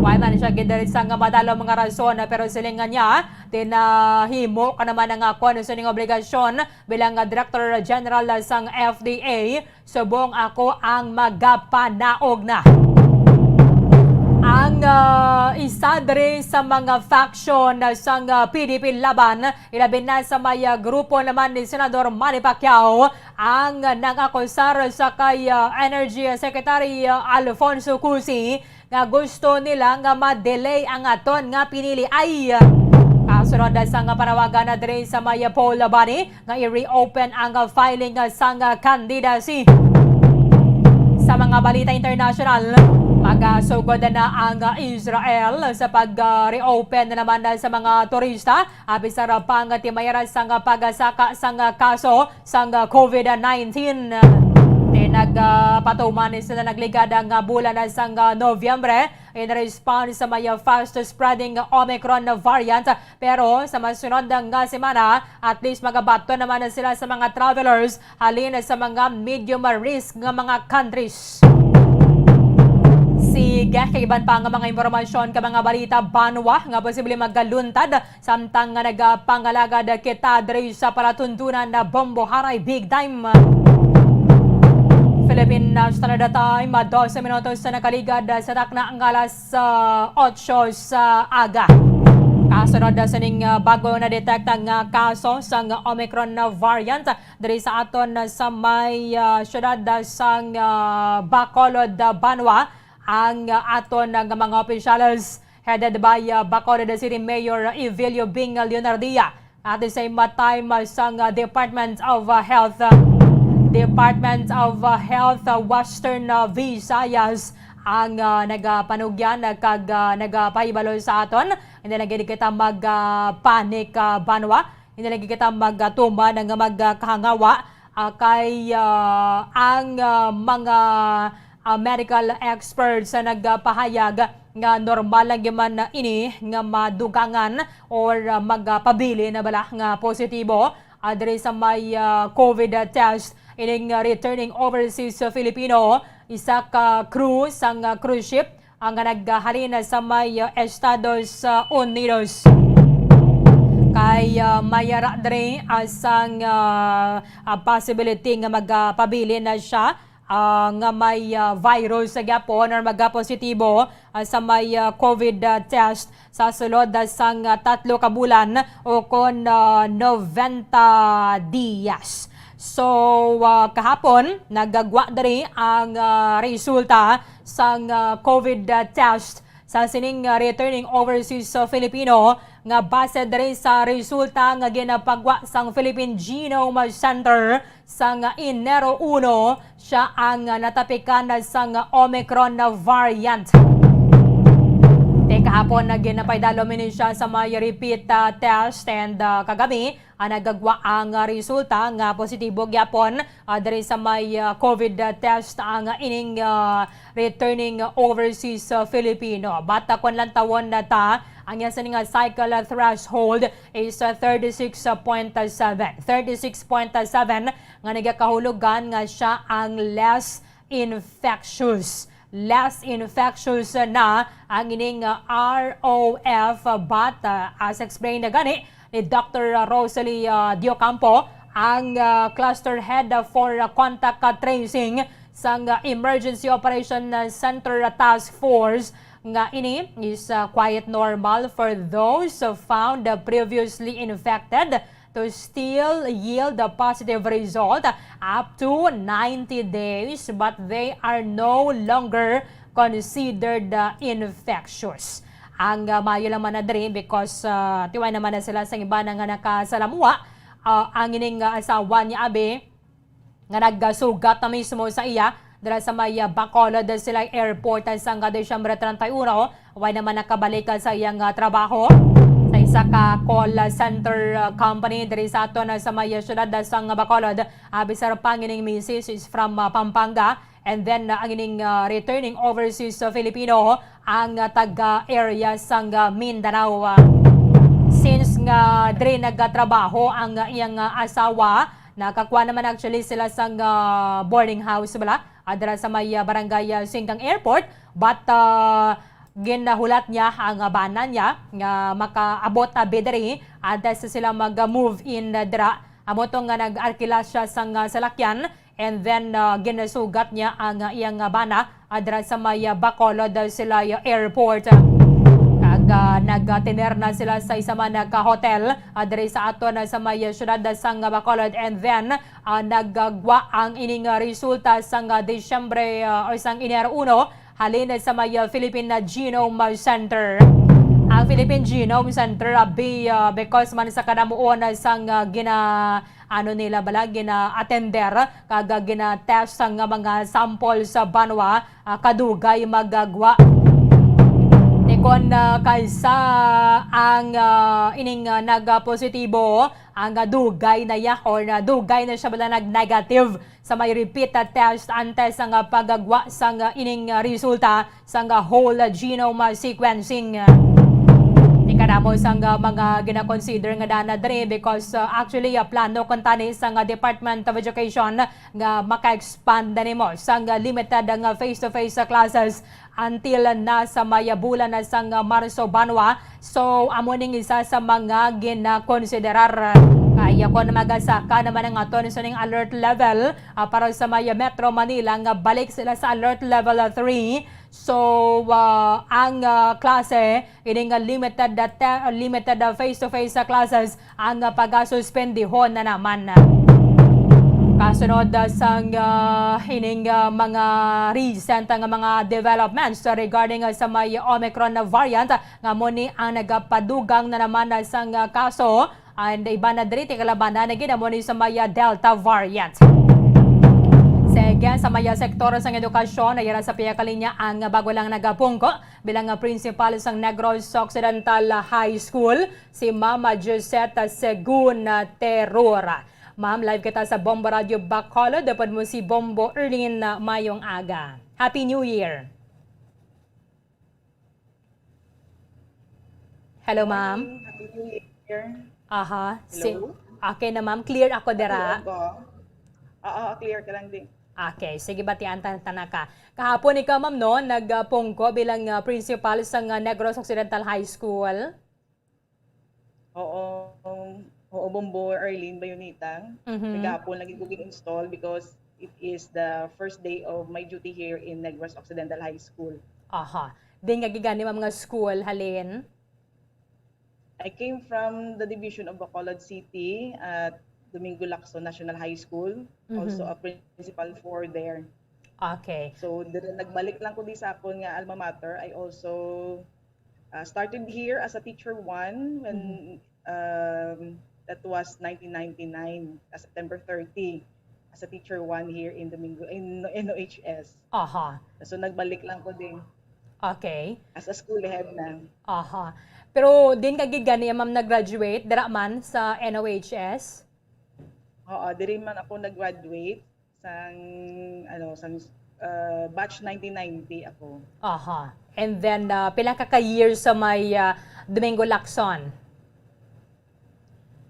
Way man siya gindiretsa nga madalom nga rason, pero siling nga niya, tinahimo ka naman ang, ah, kuwan sa ning obligasyon bilang, ah, Director General sang F D A, subong ako ang magapanaog na. Ang, ah, isa diri sa mga faction sang, ah, P D P Laban, ilabi na sa may, ah, grupo naman ni Senador Manny Pacquiao, ang nang-akusar sa kay, ah, Energy Secretary, ah, Alfonso Cusi nga gusto nila nga ma-delay ang aton nga piniliay. Kasunod sang panawagan na diri sa may poll body nga i-reopen ang filing sang candidacy. Sa mga balita international, magasugod na ang Israel sa pag-reopen na naman sa mga turista, apisar pa nga timayra sang pagsaka sang kaso sang COVID nineteen. Tinag, ah, patuman ni sila nagligad nga bulan sang, ah, Nobyembre in response sa may fast spreading Omicron variant. Pero sa masunod nga semana, at least magabaton naman na sila sa mga travelers halin sa mga medyo ma-risk nga mga countries. Sige, kay iban pa nga mga impormasyon ka mga balita banwa nga posible magaluntad samtang nga nagapangalagad kita diri sa palatuntunan na Bombo Haray Big Time. Philippine Standard Time, dose minutos sa nakaligad sa takna nga alas, ah, otso sa aga. Kasunod sa ning, ah, bago na detekta nga kaso sang Omicron na variant diri sa aton sa may, ah, siyudad sang, ah, Bacolod, ah, Banwa, ang, ah, aton nga mga opisyales headed by, uh, Bacolod City Mayor Evelio Bing Leonardia. At the same, uh, time, uh, sang, uh, Department of, uh, Health, uh, Department of, uh, Health, uh, Western, uh, Visayas ang, uh, nagapanugyan, uh, kag, uh, nagapahibalo sa aton. Hindi lagi kita mag, uh, panic, uh, banwa. Hindi lagi kita magatuman nga magkahangawa, ah, kay, ah, ang, ah, mga, ah, medical experts sa nagpahayag nga normal lang gyud man ini nga madugangan or, ah, magpabilin na bala nga positibo, ah, diri sa may, ah, COVID test ining, ah, returning overseas Filipino, isa ka crew sang, ah, cruise ship ang naghalin sa may, uh, Estados, uh, Unidos. Kay, uh, may ara diri, uh, sang, uh, uh, possibility nga magapabilin na siya, uh, nga may, uh, virus sa gyapon or magapositibo, uh, sa may, uh, COVID, uh, test sa sulod, uh, sang, uh, tatlo ka bulan o kon, uh, noventa dias. So, uh, kahapon, nagagwa diri ang, uh, resulta sang, ah, COVID, ah, test sa sining, ah, returning overseas, ah, Filipino nga base diri sa resulta nga ginapagwa sang Philippine Genome Center sang Enero uno, siya ang, ah, natapikan sang Omicron variant. Ti kahapon na ginapaidalom ini siya sa may repeat, ah, test and, ah, kagami, ah, nagagwa ang, ah, resulta nga positibo gyapon, ah, diri sa may, ah, COVID, ah, test ang, ah, ining, ah, returning overseas, ah, Filipino. But, ah, kung lantawon na ta, ang iya sini nga cycle, ah, threshold is, ah, thirty-six point seven. Thirty-six point seven nga nagakahulugan nga siya ang less infectious. Less infectious na ang ining, uh, R O F, uh, but, uh, as explained na gani ni Doctor Rosalie, uh, Diocampo, ang, uh, cluster head, uh, for, uh, contact, uh, tracing sang, uh, Emergency Operation, uh, Center, uh, Task Force, nga ini is, uh, quite normal for those, uh, found, uh, previously infected to still yield a positive result up to ninety days, but they are no longer considered, uh, infectious. Ang, uh, maayo lang man na diri because, uh, tiway naman na sila sa iba na nga nakasalamuha, uh, ang ining, uh, asawa ni Abe nga nagasugat na mismo sa iya dira sa may, ah, Bacolod sila airport, ah, sang Disyembre treinta y uno. Way naman nakabalik, ah, sa iyang, ah, trabaho sa isa ka call, ah, center, ah, company diri sa aton, ah, sa may, ah, syudad, ah, sang Bacolod. Ah, bisar pa nga ining misis is from, ah, Pampanga, and then, ah, ang ining, ah, returning overseas, ah, Filipino ang, ah, taga area sang, ah, Mindanao. Ah, since nga diri nagatrabaho ang, ah, iyang, ah, asawa, nakakuha naman actually sila sang, ah, boarding house bala, ah, dira sa may, ah, barangay, ah, Singkang Airport, but, ah, ginahulat niya ang, ah, bana niya nga makaabot, ah, abi diri antes sila mag, ah, move in, ah, dira. Amo to nga nag-arkila siya sang, ah, salakyan, and then, ah, ginasugat niya ang, ah, iyang, ah, bana, ah, dira sa may, ah, Bacolod, ah, sila, ah, airport. Kag, ah, nagtener na sila sa isa man ka hotel, ah, diri sa aton, ah, sa may, ah, syudad, ah, sang, ah, Bacolod, and then, ah, nagagwa ang ining, ah, resulta sang, ah, Disyembre, ah, or sang Enero uno, halin sa may, ah, Philippine, ah, Genome Center. Ang Philippine Genome Center, ah, be, ah, because man sa kadamuon, ah, sang, ah, gina-, ano nila bala, gina-attender kag, ah, gina-test sang mga sample sa banwa, ah, kadugay magagwa. Ti kon, ah, kaysa ang, ah, ining, ah, nagapositibo, ang, ah, dugay na ya or na dugay na siya bala nag-negative sa may repeat, ah, test antes ang, ah, pagagwa sang, ah, ining, ah, resulta sang, ah, whole, ah, genome, ah, sequencing. Ti kadamo sang, ah, mga gina-consider nga dana diri because, ah, actually, ah, plano kuntani sang, ah, Department of Education nga maka-expand na nimo sang, ah, limited nga face-to-face, ah, classes until na sa may bulan na sang, ah, Marso banwa. So, amo ning isa sa mga ginakonsiderar. Kaya kon magasaka naman ang aton sa ning alert level, ah, para sa may Metro Manila nga balik sila sa alert level, ah, three. So, ah, ang, ah, klase, ini nga limited, ah, te-, limited, ah, face-to-face, ah, classes, ang, ah, pagasuspendihon na naman. Kasunod, ah, sang, ah, ining, ah, mga recent nga mga developments regarding, ah, sa may Omicron na variant, ah, nga mo ni ang nagapadugang na naman, ah, sang, ah, kaso. And iba na diri, ti kalabanan na gid amo ni sa may, ah, Delta variant. Sige, sa may, ah, sektor sang edukasyon, ayara sa pihak kalinya ang bago lang nagapungko bilang, ah, principal sang Negros Occidental High School, si Mama Josette Segun Terror. Ma'am, live kita sa Bombo Radio Bacolod. Dapat mo si Bombo Erlin, ah, mayong aga. Happy New Year. Hello, ma'am. Morning. Happy New Year. Aha. Si-, Hello? Okay na, ma'am. Clear ako dira. Hello, ako. Oo, clear ka lang din. Okay. Sige, batian ta, ta na ka. Kahapon ikaw, ma'am, no, nagpungko bilang, ah, principal sa, ah, Negros Occidental High School. Oo, oo, Bombo, Arlene Bayonitang. Mhm. Kagahapon lagi ko gin-install because it is the first day of my duty here in Negros Occidental High School. Aha. Diin ka gigani, ma'am, nga school, halin? I came from the division of Bacolod City at Domingo Lacson National High School, Mhm. also a principal four there. Okay. So, dire, nagbalik lang ko di sa akon nga alma mater. I also uh, started here as a teacher one when um, that was nineteen ninety-nine, uh, September thirty, as a teacher one here in Domingo, in N O H S. Aha. So, nagbalik lang ko din Okay. as a school head na. Aha. Pero din ka gid gani, ma'am, nag-graduate dira man sa N O H S? Oo, diri man ako nag-graduate sang, ano, sang uh, batch nineteen ninety ako. Aha. And then, uh, pila ka ka years sa may uh, Domingo Lacson?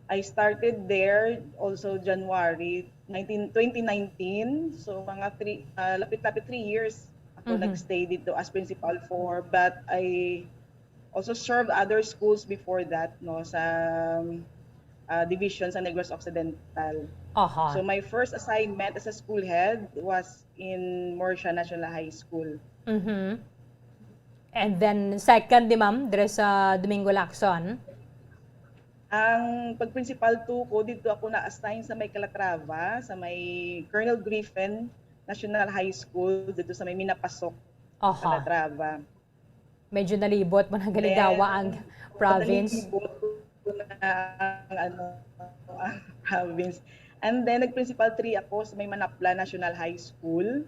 I started there also January nineteen, twenty nineteen. So, mga three, uh, lapit-lapit three years ako Mhm. nagstay dito as principal for. But I also served other schools before that, no, sa uh, division sa Negros Occidental. Aha. So, my first assignment as a school head was in Morisha National High School. Mhm. And then, second, di ma'am, dire sa Domingo Lacson? Ang pag-principal two ko, dito ako na-assign sa may Calatrava, sa may Colonel Griffin National High School, dito sa may Minapasok, Aha. Calatrava. Medyo nalibot mo na galigawa ang province. Nalibot ko na ang, ano, ang province. And then, nag-principal three ako sa may Manapla National High School.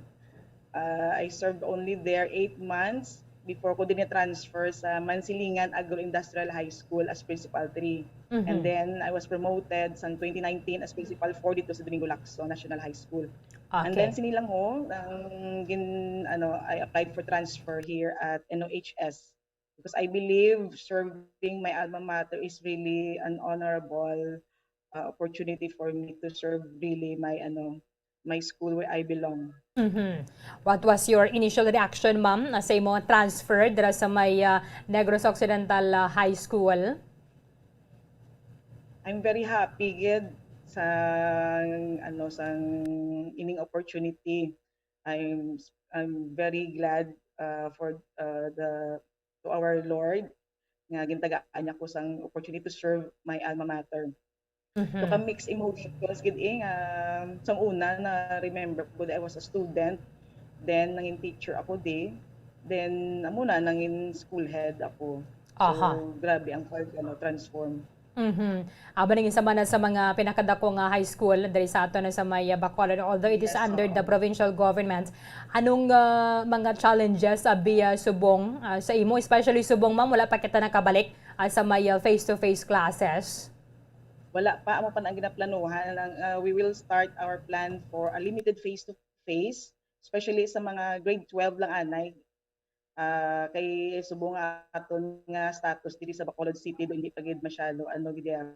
Uh, I served only there eight months before ko din transfer sa Mansilingan Agro-Industrial High School as principal three. Mhm. And then, I was promoted sang twenty nineteen as principal four dito sa Domingo Lacson National High School. And Okay. Then, sini lang ho, ang gin, ano, I applied for transfer here at N O H S because I believe serving my alma mater is really an honorable uh, opportunity for me to serve really my, ano, my school where I belong. Mhm. What was your initial reaction, ma'am, na sa imong transfer dira sa may uh, Negros Occidental uh, High School? I'm very happy gid sa, ano, sa ining opportunity. I'm I'm very glad uh, for uh, the to our Lord nga gintagaan niya ko sang opportunity to serve my alma mater. Mhm. So, ka mixed emotions gid eh, nga sang una na remember ko, I was a student, then nangin teacher ako di, then amo na nangin school head ako. So, Aha. Grabe ang pag, ano, transform. Mhm. Aba, naging sama na sa mga pinakadako nga high school diri sa ato na sa may uh, Bacolod, although it is Yes, under oo. The provincial government. Anong uh, mga challenges abi uh, subong uh, sa imo, especially subong, ma'am, wala pa kita nakabalik uh, sa may uh, face-to-face classes? Wala pa, amo pa na ang ginaplanuhan. Ang, uh, we will start our plan for a limited face-to-face, especially sa mga grade twelve lang anay. Ah, kay subong nga aton nga status diri sa Bacolod City, do hindi pa gid masyado, ano, gid, ah.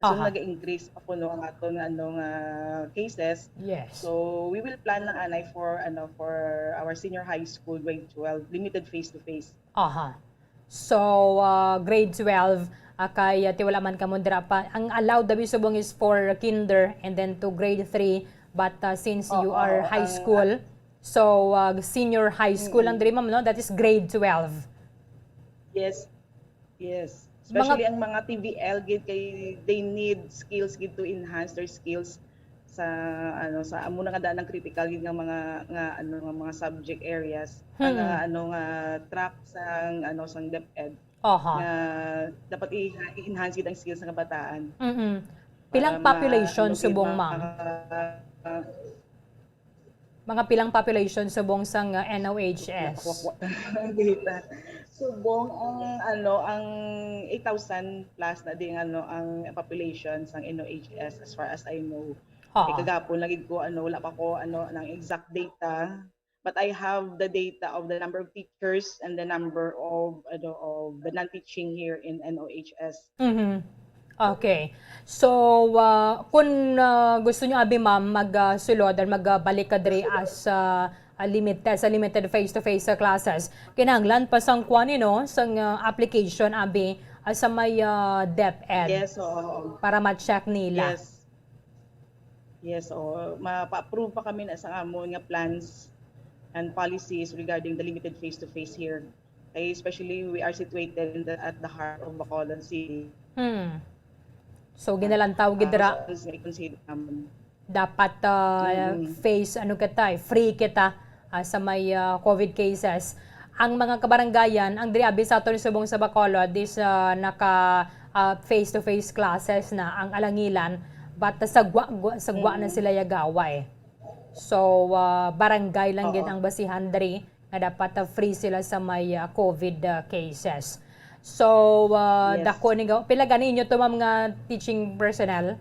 So, Aha. Nag-increase pa kuno ang aton nga, ano, nga cases. Yes. So, we will plan lang anay for, ano, for our senior high school, grade twelve, limited face-to-face. Aha. So, uh, grade twelve, uh, kay uh, ti wala man kamo dira pa. Ang allowed daw subong is for kinder and then to grade three. But uh, since you Oo, are high ang- school, so uh, senior high school lang diri, ma'am, no? That is grade twelve. Yes. Yes. Mga- Especially ang mga T V L gid kay they need skills gid to enhance their skills sa, ano, sa amo na nga daan ang critical gid nga mga, nga, ano, nga mga subject areas, ang Hmm. nga, ano, nga track sang, ano, sang DepEd Aha. nga dapat i- i-enhance gid ang skills sa kabataan. Mm-mm. Para Pilang ma- population ano, subong, ma- ma'am? Mga pilang population subong sang uh, N O H S? Data. Subong ang, ano, ang eight thousand plus na din, ano, ang population sang N O H S as far as I know. Oo. Eh, kagapon lagi ko, ano, wala pa ko, ano, ng exact data. But I have the data of the number of teachers and the number of, ano, of the non-teaching here in N O H S. Mhm. Okay. So, uh, kung uh, gusto nyo, abi, ma'am, magsulod or magbalik ka diri as uh, a limit, sa limited face-to-face uh, classes, kinahanglan pa sang kuan, no, sang uh, application, abi, uh, sa may uh, DepEd Yes, oo. Para ma-check nila. Yes. Yes, oo. Mapa-approve pa kami na sa amon nga plans and policies regarding the limited face-to-face here. Kay especially we are situated in the, at the heart of Bacolod City. Hmm. So, ginalantaw gid dira. Hospitals nga i-consider naman. dapat, ah, Mm. face, ano kita, eh, free kita, ah, sa may, ah, COVID cases. Ang mga kabarangayan, ang diri abi sa aton subong sa Bacolod is, ah, naka, ah, face-to-face classes na ang alangilan, but sa gwa, gwa, sa gwa na Mm. sila yagaway. So, ah, barangay lang gid Oo. ang basihan diri nga dapat, ah, free sila sa may, ah, COVID, ah, cases. So, ah, Yes. dako ni ga-, pila gani inyo to, ma'am, nga teaching personnel?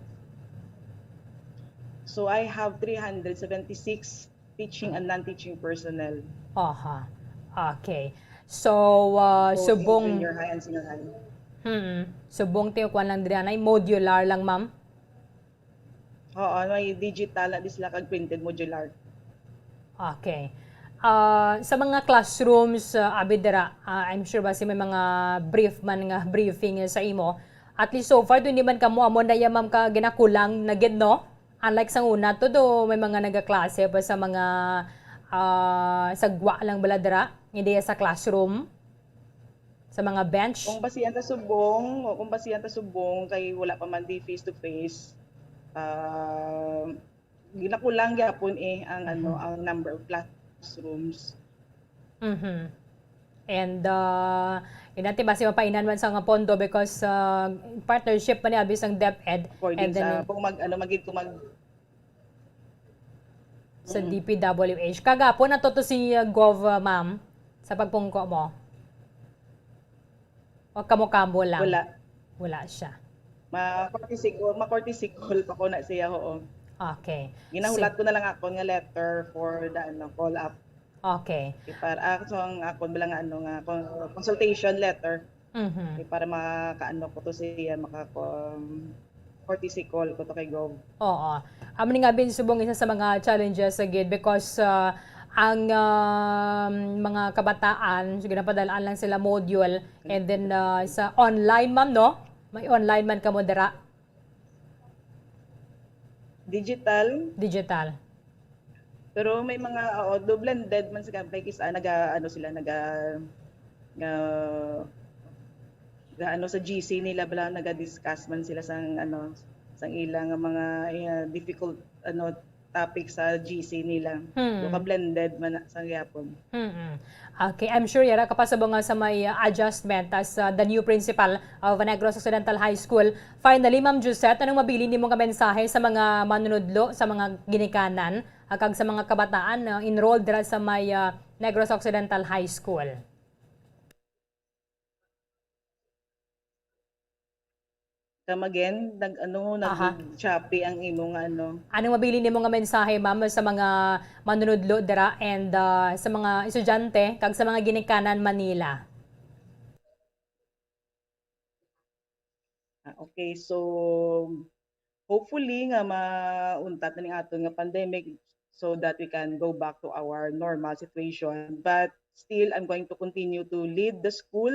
So, I have three hundred seventy-six teaching and non-teaching personnel. Aha. Okay. So, ah, Both in subong junior high and senior high. Hmm. Subong ti kuan lang diri, anay modular lang, ma'am? Oo, may digital na di sila kag printed modular. Okay. Ah, sa mga classrooms, ah, abi dira, ah, I'm sure basi may mga brief man nga briefing sa imo. At least so far, hindi man kamo amo na iya, ma'am, ka ginakulang na gid, no? Unlike sa una, todo may mga nagaklase pa sa mga, ah, sa gwa lang bala dira, hindi sa classroom, sa mga bench. Kung basihan ta subong, o kung basihan ta subong, kay wala pa man di face to face, ah, ginakulang gyapon eh ang, ano, Mhm. ang number of classrooms. Mhm. And, ah, yun natin, basi mapainan man sa nga pondo because, ah, partnership man ni abi sang DepEd. According And then sa, kung mag, ano, magid, kung mag, Sa Mm. D P W H. Kagapon, nato to si, uh, Gov, uh, ma'am, sa pagpungko mo? O kamo-kamo lang? Wala. Wala siya. Ma-courtesy call, ma-courtesy call pa ko na siya, oo. Okay. Ginahulat So ko na lang ako nga letter for the, ano, call up. Okay. Di para, ah, so ang akon bala nga, ano, nga con-, consultation letter. Mhm. Di para makaano ko to siya, maka-, um, courtesy call ko to kay Gov. Oo. Amo ni nga, Bin, subong isa sa mga challenges sa gid because, ah, ang, um, mga kabataan, so, ginapadalaan lang sila module, and then, ah, sa online, ma'am, no? May online man kamo dira? Digital. Digital. Pero may mga, oo, do blended man sila, kay kis-, ah, naga-, ano sila, naga-, nga, ga-, ano, sa G C nila bala, naga-discuss man sila sang, ano, sang ilang mga, eh, difficult, ano, topic sa G C nila. Hmm. So, ka-blended man na, sa gyapon. Mm-mm. Okay, I'm sure yara kapasabong nga sa may, uh, adjustment as, uh, the new principal of Negros Occidental High School. Finally, Ma'am Josette, anong mabilin nimo nga mensahe sa mga manunudlo, sa mga ginikanan, uh, kag sa mga kabataan na enrolled dira sa may, uh, Negros Occidental High School? Come again, nag-, ano, Aha. nag-choppy ang imo nga, ano. Anong mabilin nimo nga mensahe, ma'am, sa mga manunudlo dira and, ah, sa mga estudyante kag sa mga ginikanan man nila? Ah, okay, so hopefully nga mauntat na ning aton nga pandemic so that we can go back to our normal situation. But still, I'm going to continue to lead the school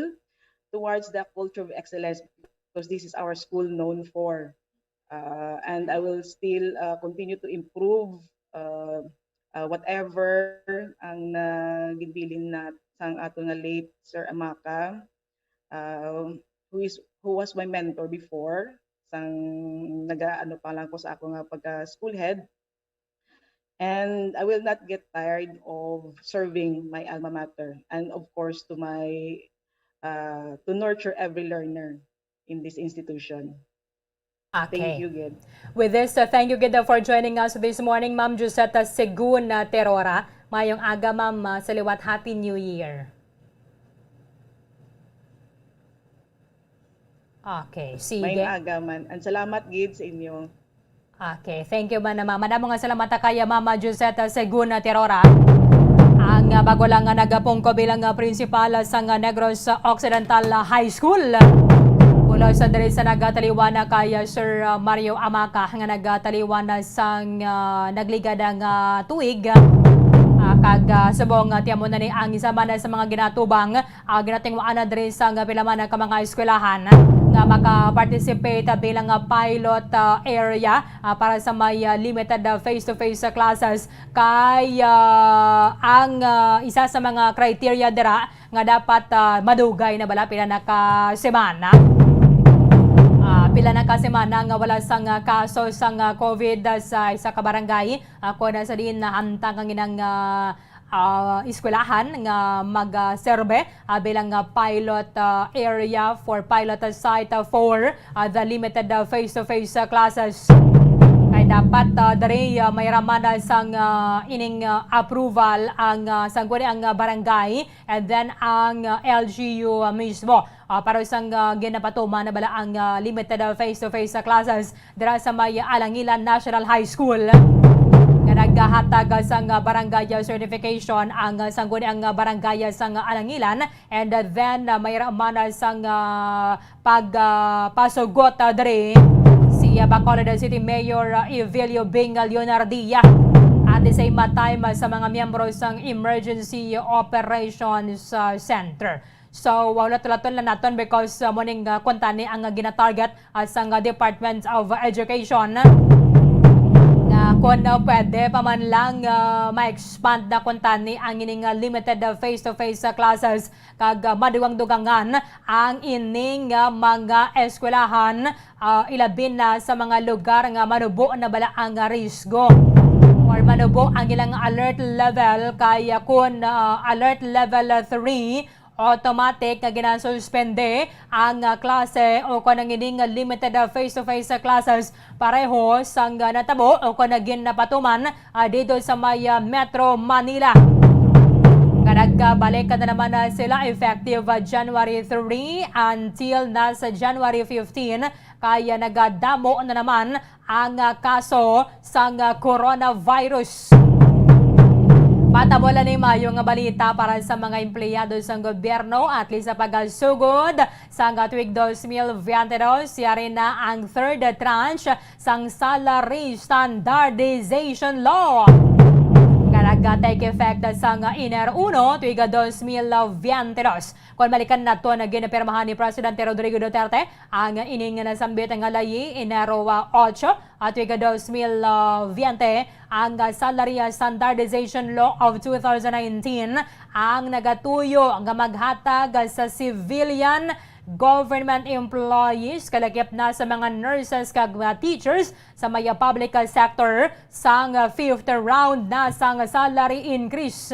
towards the culture of excellence because this is our school known for. Uh, and I will still, uh, continue to improve, uh, uh, whatever ang, uh, ginbilin na sang ato nga late Sir Amaka, uh, who is, who was my mentor before, sang naga-, ano pa lang ko sa ako nga pagka-school head. And I will not get tired of serving my alma mater and, of course, to my, uh, to nurture every learner in this institution. Okay. Thank you, Gid. With this, uh, thank you, Gid, uh, for joining us this morning, Ma'am Josetta Segun, uh, Terora. Mayong aga, Ma'am, uh, sa liwat, Happy New Year. Okay, sige. Mayong aga man. Ang salamat, Gid, sa inyo. Okay, thank you, Ma'am. Madamo nga salamat kay Ma'am Josette Segun Terora. Ang, ah, bago lang nga nagapungko bilang, ah, principal sang, ah, Negros Occidental High School. Pulos sa diri sa nagataliwan na kay, ah, Sir, ah, Mario Amaca nga nagataliwan na sang, ah, nagligad nga tuig. Ah, kag, ah, subong, ah, ti amo na ni ang isa man sa mga ginatubang ah, ginatingwaan na diri sang pila man ka mga eskwelahan nga maka-participate bilang, ah, pilot, ah, area, ah, para sa may, ah, limited, ah, face-to-face, ah, classes. Kay, ah, ang, ah, isa sa mga criteria dira nga dapat, ah, madugay na bala pila na ka semana. Ah, pila na ka semana Mana nga wala sang, ah, kaso sang, ah, COVID, ah, sa isa ka barangay, ah, kon sa diin nahamtang ang inang, ah, ah, eskwelahan nga magserbe, ah, bilang, ah, pilot, ah, area for pilot, ah, site, ah, for, ah, the limited, ah, face-to-face, ah, classes. Kay dapat, ah, diri, ah, may ramanan sang, ah, ining, ah, approval ang, ah, sangguni ang, ah, barangay and then ang, ah, L G U, ah, mismo. Ah, para sang, ah, ginapatuman na bala ang, ah, limited, ah, face-to-face, ah, classes dira sa may Alangilan National High School nga naghatag, ah, sang, ah, barangay, ah, certification ang, ah, sangguni ang, ah, barangay, ah, sang, ah, Alangilan. And, ah, then, ah, may ra man, ah, sang, ah, pag, ah, pasugot, ah, diri si, ah, Bacolod City Mayor, ah, Evelio Bing Leonardia. At the same time, ah, sa mga miyembro sang Emergency Operations, ah, Center. So, uh, ulat-ulaton lang naton because, uh, mo ning, uh, kuntani ang, uh, ginatarget, uh, sang, uh, Department of Education nga kung, uh, pwede pa man lang, uh, ma-expand na kuntani ang ining, uh, limited, uh, face-to-face, uh, classes kag, uh, madugang-dugangan ang ining, uh, mga eskwelahan, uh, ilabi na sa mga lugar nga manubo na bala ang, uh, risgo or manubo ang ilang alert level kay, uh, kung, uh, alert level three, automatic nga ginasuspende ang, ah, klase o kon ang ining limited, ah, face-to-face, ah, classes pareho sang, ah, natabo o kon ang ginapatuman, ah, dito sa may, ah, Metro Manila. Nga nagbalik na naman, ah, sila effective, ah, January three until na sa January fifteen, kaya nagadamo na naman ang, ah, kaso sang, ah, coronavirus. Matabo lang ni mayo nga balita para sa mga empleyado sang gobyerno, at least sa pagasugod sang, ah, tuig dos mil veinte dos, yari na ang third tranche sang Salary Standardization Law nga nag-take effect sang, ah, Enero uno, tuig dos mil veinte dos. Kon balikan nato, nga ginapirmahan ni Presidente Rodrigo Duterte ang ining nasambit nga layi, Enero, ah, otso, ah, tuig dos mil veinte, ang, ah, Salary Standardization Law of two thousand nineteen ang nagatuyo nga maghatag sa civilian government employees, kalakip na sa mga nurses kag mga teachers sa may, ah, public, ah, sector, sang, ah, fifth round na sang salary increase.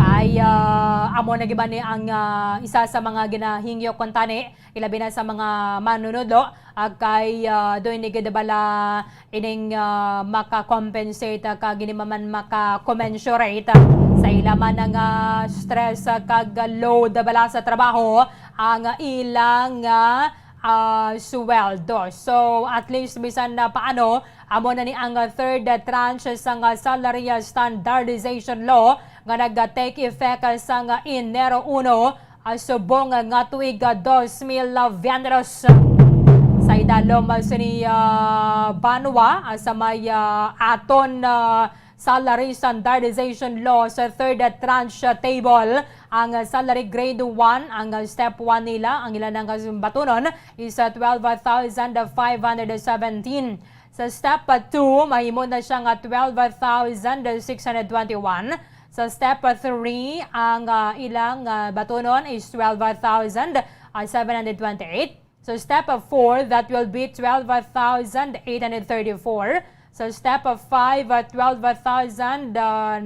Kay, ah, amo na gid ni ang, ah, isa sa mga ginahingyo kuntani, ilabi na sa mga manunudlo, ah, kay, ah, doon ni gid bala ining, ah, maka-compensate, ah, kag ini man maka-commensurate, ah, sa ila man nga stress, ah, kag load bala sa trabaho ang ilang, ah, ah, sweldo. So, at least, bisan na paano, amo na ni ang third tranche sang, ah, Salary Standardization Law nga nag-take effect sang, ah, Enero uno, ah, subong nga tuig, ah, dos mil veinte dos. Sa idalom, ah, sini, ah, banwa, ah, sa may, ah, aton, ah, Salary Standardization Law sa third tranche table. Ang salary grade one, ang step one nila, ang ila nang batunon is, uh, twelve thousand five hundred seventeen. Sa step two, mahimo na siya nga twelve thousand six hundred twenty-one. Sa step three, ang, uh, ilang, uh, batunon is twelve thousand seven hundred twenty-eight. So, step of four, that will be twelve thousand eight hundred thirty-four. So, step of five, uh, twelve thousand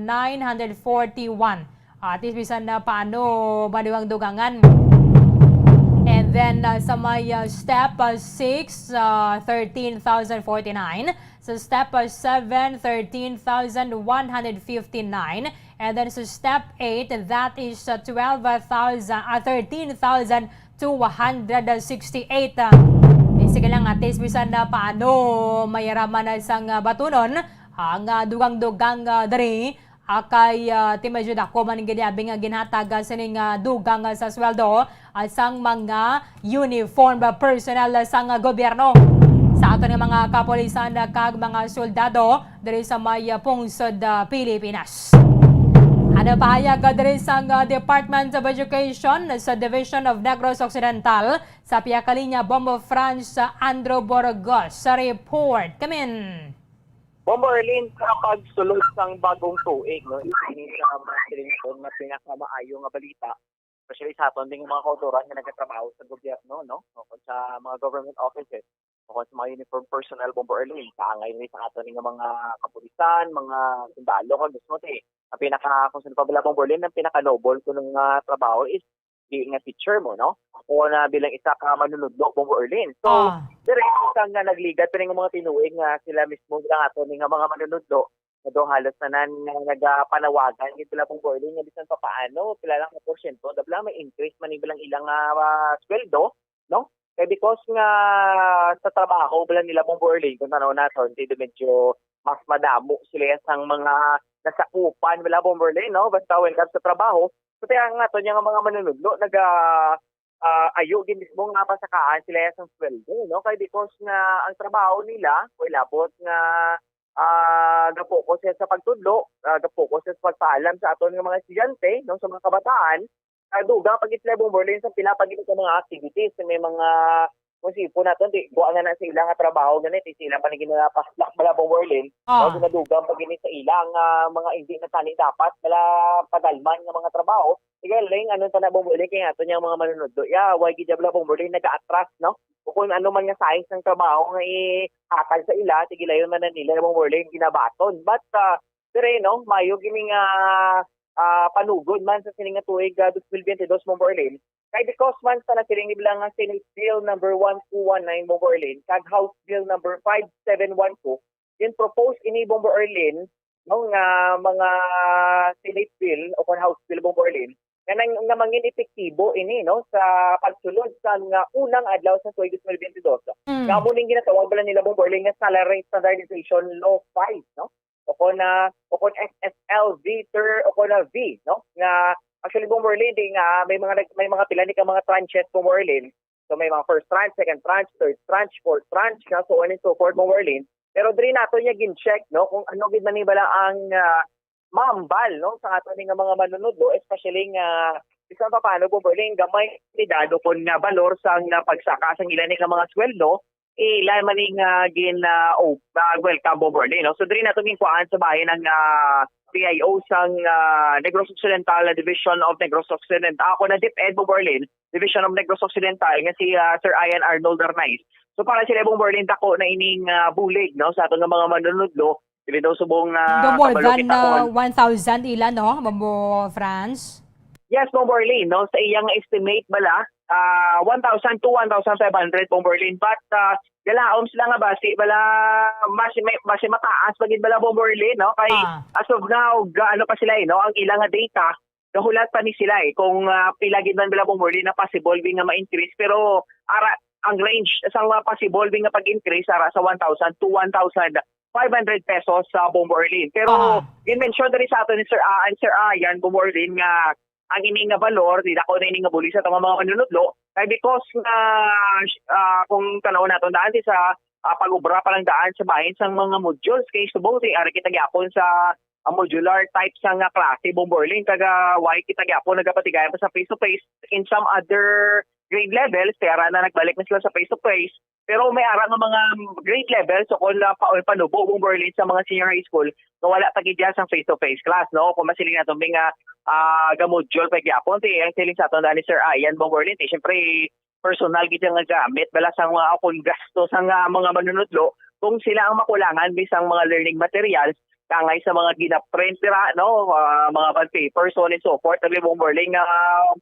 nine hundred forty-one. Ah, at least, bisan na paano, madugang-dugangan. And then, uh, sa may, uh, step, uh, six, uh, thirteen thousand forty-nine. Sa step, uh, seven, thirteen thousand one hundred fifty-nine. And then sa step eight, that is, uh, twelve thousand, uh, thirteen thousand two hundred sixty-eight. Ah, di, sige lang, at least, bisan na paano, may raman na sang, ah, batunon ang, ah, dugang-dugang, ah, diri, ah, kay, ah, ti medyo dako man ang giniabing nga ginhatag, ah, sining, ah, dugang, ah, sa sweldo, ah, sang mga uniform, ah, personnel, ah, sang, ah, gobyerno. Sa aton nga mga kapulisan, ah, kag mga soldado, diri sa may, ah, pungsod, ah, Pilipinas. Ano pahayag, ah, diri sang, ah, Department of Education sa Division of Negros Occidental, sa pihak ka linya, Bombo France, ah, Andrew Burgos sa report. Kamin. Bombo Erlin, sa pagsulod sang bagong tuig, no, isa ini sa mga silingon nga pinakamaayo nga balita. especially sa aton ding mga kautoran nga nagatrabaho sa gobyerno, no? O kung sa mga government offices, o kung sa mga uniform personnel, Bombo Erlin, kaangay ni sa aton nga mga kapulisan, mga sundalo, kag mismo ti, ang pinaka, kung saan pa bala, Bombo Erlin, ang pinaka-noble ko nga trabaho is di nga teacher mo, no? O na bilang isa ka manunudlo, Bombo Erlin. So, Ah. Dire, sang nga nagligad pa ning mga tinuig nga sila mismo ang aton nga mga manunudlo, nga daw halos tanan nga nagapanawagan gid sila, Bombo Erlin, nga bisan pa paano, pila lang ka porsyento, dabla may increase man bilang ilang ah, sweldo, no? Kay because nga sa trabaho bala nila, Bombo Erlin, kung tanaw naton, di medyo mas madamo sila sang mga nasakupan bala, Bombo Erlin, no? Basta when comes sa trabaho, so kaya nga to niya nga mga manunudlo naga ah, ayo gid mismo nga masakaan sila sang sweldo, no? Kay because nga ang trabaho nila, kay labot nga ah, ga-focus siya sa pagtudlo, ah, ga-focus siya sa pagpaalam sa aton nga mga estudyante, no, sa mga kabataan, ah, dugang pa gid sila, Bombo Erlin, sa pila pa gid ka mga activities, may mga kung sipon naton, di, kuha nga na sa ila nga trabaho, gani, di sila pa na ginapaslak bala, Bombo Erlin, Ah. no, ginadugang pa gid sa ila nga mga hindi na tani dapat bala padalman nga mga trabaho. Sige, Ling, ano ta na, Bombo Erlin, kay ato niyang mga manunudlo, ya, why gid bala, Bombo Erlin, nag-aatras, no? O kung ano man nga size ng trabaho nga ihatag sa ila, sige, layon man na nila, Bombo Erlin, ginabaton. But, ah, dire, no, mayo gini nga ah, panugod man sa sining nga tuig, ah, dos mil biyente dos, Bombo Erlin. Kay because man sa nasiling nila nga Senate Bill number one two one nine, Bombo Erlin, kag House Bill number five seven one two, yung propose ini, Bombo Erlin, no, nga mga Senate Bill o kon House Bill, Bombo Erlin, nga nang, nga mangin epektibo ini, no, sa pagsulod sa nga unang adlaw sa tuig dos mil biyente dos. Mm. Nga mo ning ginatawag bala nila, Bombo Erlin, nga Salary Standardization Law five, no? O kon na, o kon S S L V, sir, o kon na V, no? Nga, actually, Bombo Erlin, di nga, may mga nag-, may mga pila ni ka mga tranches, Bombo Erlin. So, may mga first tranche, second tranche, third tranche, fourth tranche, nga, so on and so forth, Bombo Erlin. Pero diri nato niya gin-check, no, kung ano gid man ni bala ang ah, mahambal, no, sa ato ni nga mga manunudlo, especially nga bisan pa paano, Bombo Erlin, gamay ni dado kon nga balor sang nga pagsaka sang ila ni nga mga sweldo, ila man ni nga gin ah, oh, ah, welcome, Bombo Erlin, no? So diri nato ginkuhaan sa bahin ang ah, P I O sang ah, Negros Occidental, Division of Negros Occidental, ako na DepEd, Bombo Erlin, Division of Negros Occidental, nga si ah, Sir Ian Arnold Arnaiz. So para sila, Bombo Erlin, dako na ining ah, bulig, no, sa aton nga mga manunudlo, even though subong ah, Do more kabalo than kita kon uh, one thousand ila, no, Bombo Franz? Yes, Bombo Erlin, no? Sa iyang estimate bala, ah, one thousand to one thousand five hundred, Bombo Erlin. But ah, galaom sila nga basi bala mas may, mas mataas pa gid bala, Bombo Erlin, no? Kay Ah. as of now, gaano pa sila, eh, no? Ang ilang nga data, gahulat pa ni sila, eh, kung ah, pila gid man bala, Bombo Erlin, na possible bi nga ma-increase. Pero ara ang range sa mga possible bi nga pag-increase ara sa one thousand to one thousand five hundred pesos sa, Bombo Erlin. Pero Ah. gin-mention diri sa aton ni Sir, ah, ni Sir Ian, Bombo Erlin, nga ang ini nga balor, di dako na ini nga bulig sa atong mga manunudlo. Kay because nga, ah, kung tanaw naton daan sa ah, pag-obra pa lang daan sa bahin sang mga modules, kay subong ti ari kita gyapon sa ah, modular type sang nga klase, Bombo Erlin, kag ah, why kita gyapon nagapatigayan pa sa face to face in some other grade levels, kay ara na nagbalik na sila sa face to face. Pero may ara nga mga grade levels o kon ah, pa, panubo, Bombo Erlin, sa mga senior high school nga wala pa gid dyan sang face-to-face class, no? Kung masiling naton nga ah, ga-module pa gyapon, ti ang siling sa aton daan ni Sir Ian, Bombo Erlin, ti syempre personal gid nga gamit bala sang mga, o kon gasto sang ah, mga manunudlo kung sila ang makulangan bisang mga learning materials, kangay sa mga gina-print dira, no? Ah, mga bond papers, so on and so forth. Sabi, Bombo Erlin, nga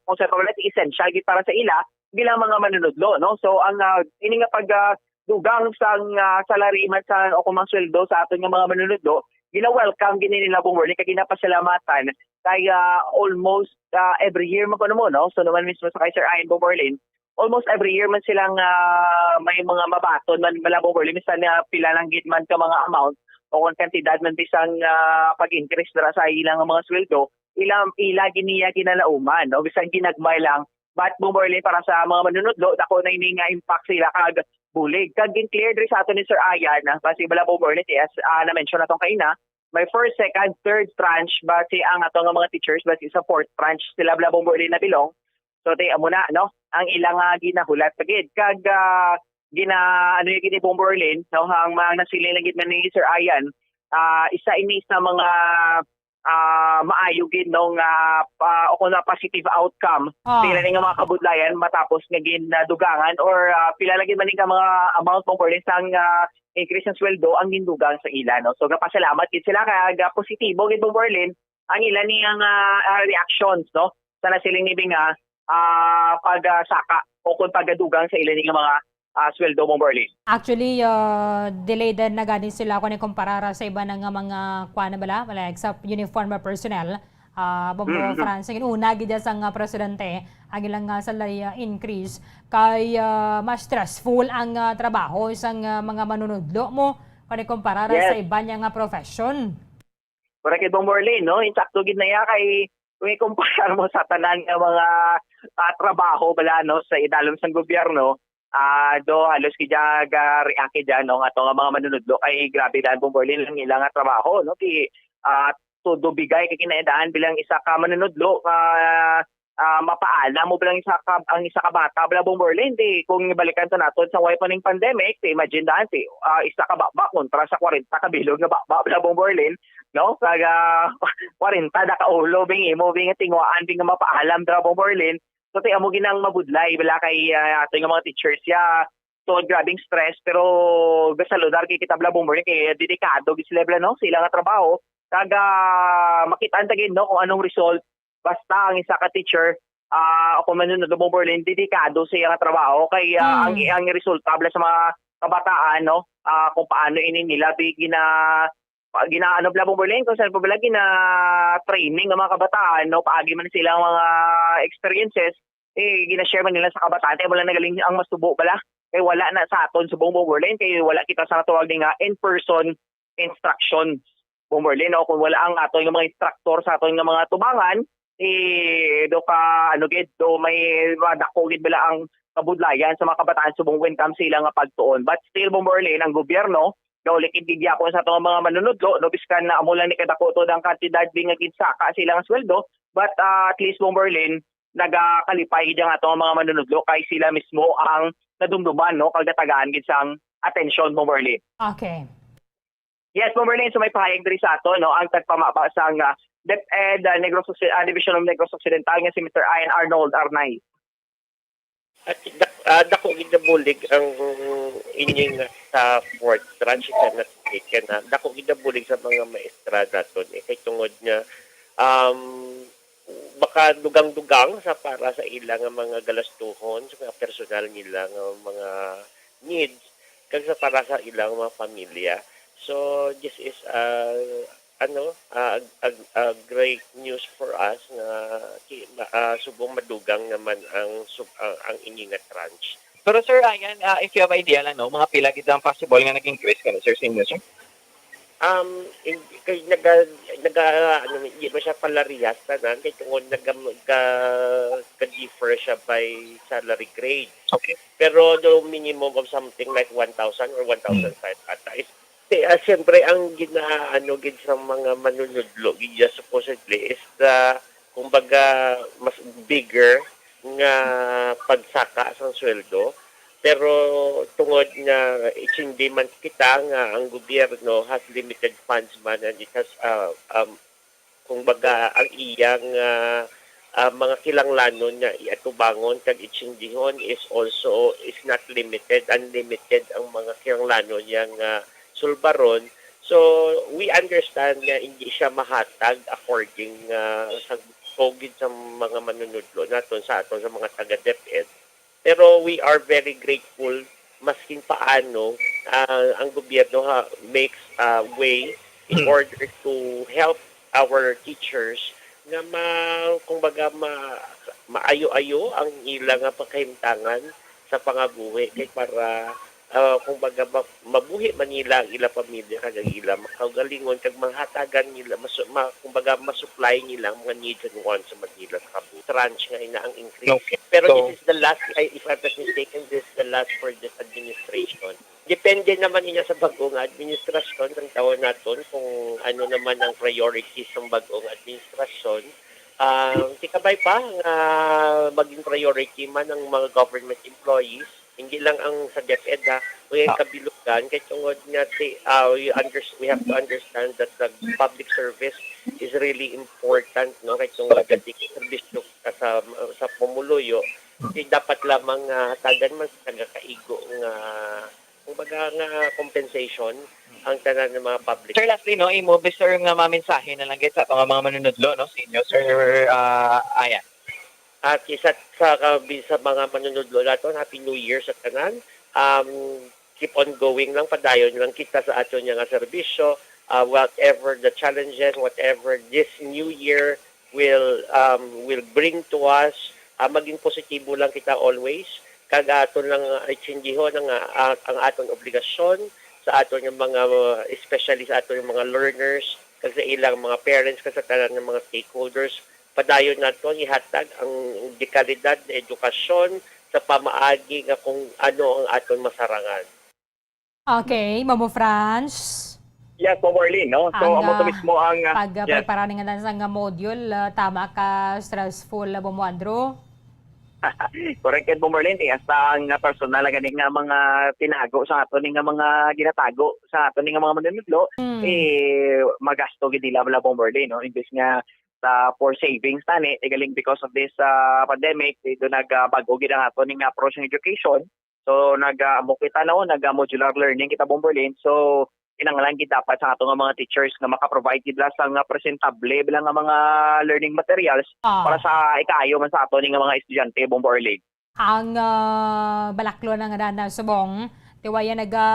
kung sa pagkalit, essential gid para sa ila bilang mga manunudlo, no? So ang ah, ini nga pag ah, dugang sang ah, salaryman sa o kung mga sweldo sa aton nga mga manunudlo, gina-welcome gid nila, Bombo Erlin, kag ginapasalamatan kay ah, almost ah, every year man kuno mo, no? So naman mismo sa kay Sir Ian, Bombo Erlin, almost every year man sila nga may mga mabaton man bala, Bombo Erlin, bisan na pila lang gid man ka mga amount o kung kantidad man bisang ah, pag-increase dira sa ilang mga sweldo, ila ila gid niya ginalauman, no, bisan ginagmay lang. But, Bombo Erlin, para sa mga manunudlo, dako na ini nga impact sa ila kag bulig. Kag gin-clear diri sa aton ni Sir Ian, ah, basi bala, Bombo Erlin, yes, ah, na-mention naton kaina, may first, second, third tranche basi ang ato nga mga teachers, basi sa fourth tranche sila bala, Bombo Erlin, na belong. So ti amo na, no, ang ilang ah, ginahulat pa gid. Kag ah, gina ano yung gini, Bombo Erlin, no, ang mga nasiling lang gid man ni Sir Ian, ah, isa ini sa mga ah, maayo gid, no, nga pa, o kung na positive outcome Ah. sila ni nga mga kabudlayan matapos nga gin, ah, dugangan or, ah, pila lagi man ni nga mga amount, Bomborlin, sang, ah, increase ng sweldo ang gindugang sa ila, no? So, gapasalamat gid sila kag, ah, positibo gid, Bomborlin, ang ila ni nga, ah, reactions, no? Sa nasiling ni Bing nga, ah, pag, ah, saka o kung pagdugang sa ila ni nga mga, ah, sweldo, Bomborlin. Actually, ah, delayed na gani sila kung ikumpara ra sa iba na nga mga kuan na bala, like sa uniform personnel. Ah, Bombo Mm, mm. France, ang una gid sang, ah, presidente, ang ilang, ah, salary, ah, increase kay, ah, mas stressful ang, ah, trabaho sang, ah, mga manunudlo mo kung ikumpara ra Yes. sa iba niya nga profession. Correct, Bomborlin, no? Insakto gid na iya kay kung ikumpara mo sa tanan nga mga, ah, trabaho bala, no, sa idalom sang gobyerno, ah, do halos gid siya ga-react gid dyan, no, nga ato nga mga manunudlo kay grabe daan, Bomborlin, ang ila nga trabaho, no? Kay, ah, todo bigay kay kinahanglan bilang isa ka manunudlo nga, ah, mapaalam mo bilang isa ka, ang isa ka bata bala, Bomborlin, di kung balikan ta naton sa way pa ning pandemic, di imagine daan si, ah, isa ka baba kontra sa kwarenta ka bilog nga baba bala, Bomborlin, no? Kag, ah, kwarenta na ka ulo, bing imo, bing tinguhaan, bing mapaalam dira, Bomborlin. So, ti amo gid ang mabudlay bala kay, ah, ato nga mga teachers ya. So, grabing stress, pero gasaludar kay kita bala, Bomborlin, kay dedikado gid sila bala, no, sa ila nga trabaho. Kag, ah, makitaan ta gid, no, kung anong result. Basta ang isa ka teacher, ah, o kung manunod, Bomborlin, dedikado sa iya nga trabaho kay, ah, ang, Hmm. ang resulta bala sa mga kabataan, no, ah, kung paano ini nila bi-, gina-, pa-, gina-, ano bala, Bomborlin, kung saan pa bala gina-training ang mga kabataan, no, paagi man sila ang mga experiences, eh, gina-share man nila sa kabataan. Kaya wala nagaling ang masubo bala. Kay wala na sa aton subong, Bomborlin, kay wala kita sa natawag ni nga in-person instructions, Bomborlin, no? Kung wala ang aton nga mga instructor sa aton nga mga tubangan, eh, do ka, ano gid, do may madako gid bala ang kabudlayan sa mga kabataan subong when comes sa ila nga pagtuon. But still, Bomborlin, ang gobyerno, naulikid gid gyapon sa aton mga manunudlo, no, biskan na amo lang ni kadako to ang kantidad bi nga ginsaka sa ilang sweldo, but, ah, at least, Bomborlin, nagakalipay gid ang ato mga manunudlo kay sila mismo ang nadumduman, no, kag natagaan gid sang atensyon, Bomborlin. Okay. Yes, Bomborlin, so may pahayag diri sa ato, no, ang tagpamaba sang, ah, DepEd, ah, Negros Occi-, ah, Division of Negros Occidental nga si Mister Ian Arnold Arnay. At dak-, ah, dako gid nga bulig ang ining sa fourth tranche, if I'm not mistaken, ha. Dako gid nga bulig sa mga maestra naton, eh, kay tungod nga, um, makadugang-dugang sa para sa ila nga mga galastuhon, sa mga personal nila nga mga needs, kag sa para sa ilang mga pamilya. So, this is, ah, ano, ah, ag-, ag-, ah, great news for us nga ki-, ma-, ah, subong madugang naman ang sub-, ang, ang ini nga tranche. Pero, Sir Ryan, ah, if you have idea lang, no, mga pila gid ang possible nga nag-increase kani, sir, sa inyo, sir? Um, in-, kay naga-, naga-, ano, hindi ba siya palarihas tanan? Kay tungod naga-, ga-, ga-differ siya by salary grade. Okay. Pero the minimum of something like one thousand or Hmm. one thousand five ata is, eh, ah, siyempre, ang gina-, ano, gid sa mga manunudlo, gid niya supposedly, is the, kumbaga, mas bigger nga pagsaka sang sweldo. Pero tungod nga itsindi man kita nga ang gobyerno has limited funds man and it has, ah, um, kumbaga, ang iyang, ah, ah, mga kinahanglanon nga iatubangon kag itsindihon is also, is not limited, unlimited ang mga kinahanglanon niya nga sulbaron. So, we understand nga hindi siya mahatag according, ah, sa gusto gid sa mga manunudlo naton, sa aton, sa mga taga DepEd. Pero we are very grateful maskin paano, ah, ang gobyerno ha, makes a way in order to help our teachers nga ma-, kumbaga, ma-, maayo-ayo ang ila nga pagkahimtangan sa pangabuhi kay para, ah, kumbaga, ma-, mabuhi man nila ang ila pamilya kag ang ila mga kaugalingon kag mahatagan nila, mas-, ma-, kumbaga, ma-supply nila ang mga needs and wants sa Manila sa kabuhi. Tranche nga ina ang increase. Okay. Pero So this is the last, I, if I'm not mistaken, this is the last for this administration. Depende naman niya sa bag-o nga administrasyon, ang tawon naton kung ano naman ang priorities ng bag-o nga administrasyon. Ah, tikabay pa nga maging priority man ang mga government employees, hindi lang ang sa DepEd, ha, Kaya kabilugan, kay tungod nga si, ah, we unders-, we have to understand that the public service is really important, no? Kay tungod nga di serbisyo ka sa, sa pumuluyo, di dapat lamang nga hatagan man sa taga-kaigo nga, kumbaga, nga compensation ang tanan ng mga public. Sir, lastly, no, imo, Mister, nga mamensahe na lang gid sa ato nga mga manunudlo, no, sa inyo, Sir, ah, Ayan. At isa sa kabi-, sa mga manunudlo naton, Happy New Year sa tanan. Um, keep on going lang, padayon lang kita sa aton nga serbisyo. Uh, whatever the challenges, whatever this new year will, um, will bring to us, uh, maging positibo lang kita always. Kag aton lang, uh, intindihon ang, uh, ang aton obligasyon sa aton nga mga, uh, especially sa aton nga mga learners, kag sa ilang mga parents, kag sa tanan nga mga stakeholders. Padayon naton ihatag ang dekalidad na edukasyon sa pamaagi nga kung ano ang aton masarangan. Okay, Bobo Franz. Yes, Bobo Arlene, no? So, Ang, amo to ah, mismo ang, ah, yes. pagprepara ni nga sa nga module, ah, tama ka stressful, ah, Bobo Andrew? Correct, Bobo Arlene. Eh, hasta ang, ah, personal na gani nga mga tinago sa aton, nga mga ginatago sa aton, nga mga manunudlo, Mm. eh, magasto gid nila, wala, Bobo Arlene, no? Imbes nga sa for savings tani, igaling because of this, ah, pandemic, dito nag, ah, bago gid ang aton nga approach ng education. So, nag, ah, amo kita, no, nag, ah, modular learning kita, Bomberlin. So, kinahanglan gid dapat sa ato nga mga teachers nga maka-provide gid lang sa nga presentable lang nga mga learning materials Ah. para sa ikaayo man sa aton nga mga estudyante, Bomberlin. Ang, ah, balaklon nga daan na subong, tiwaya naga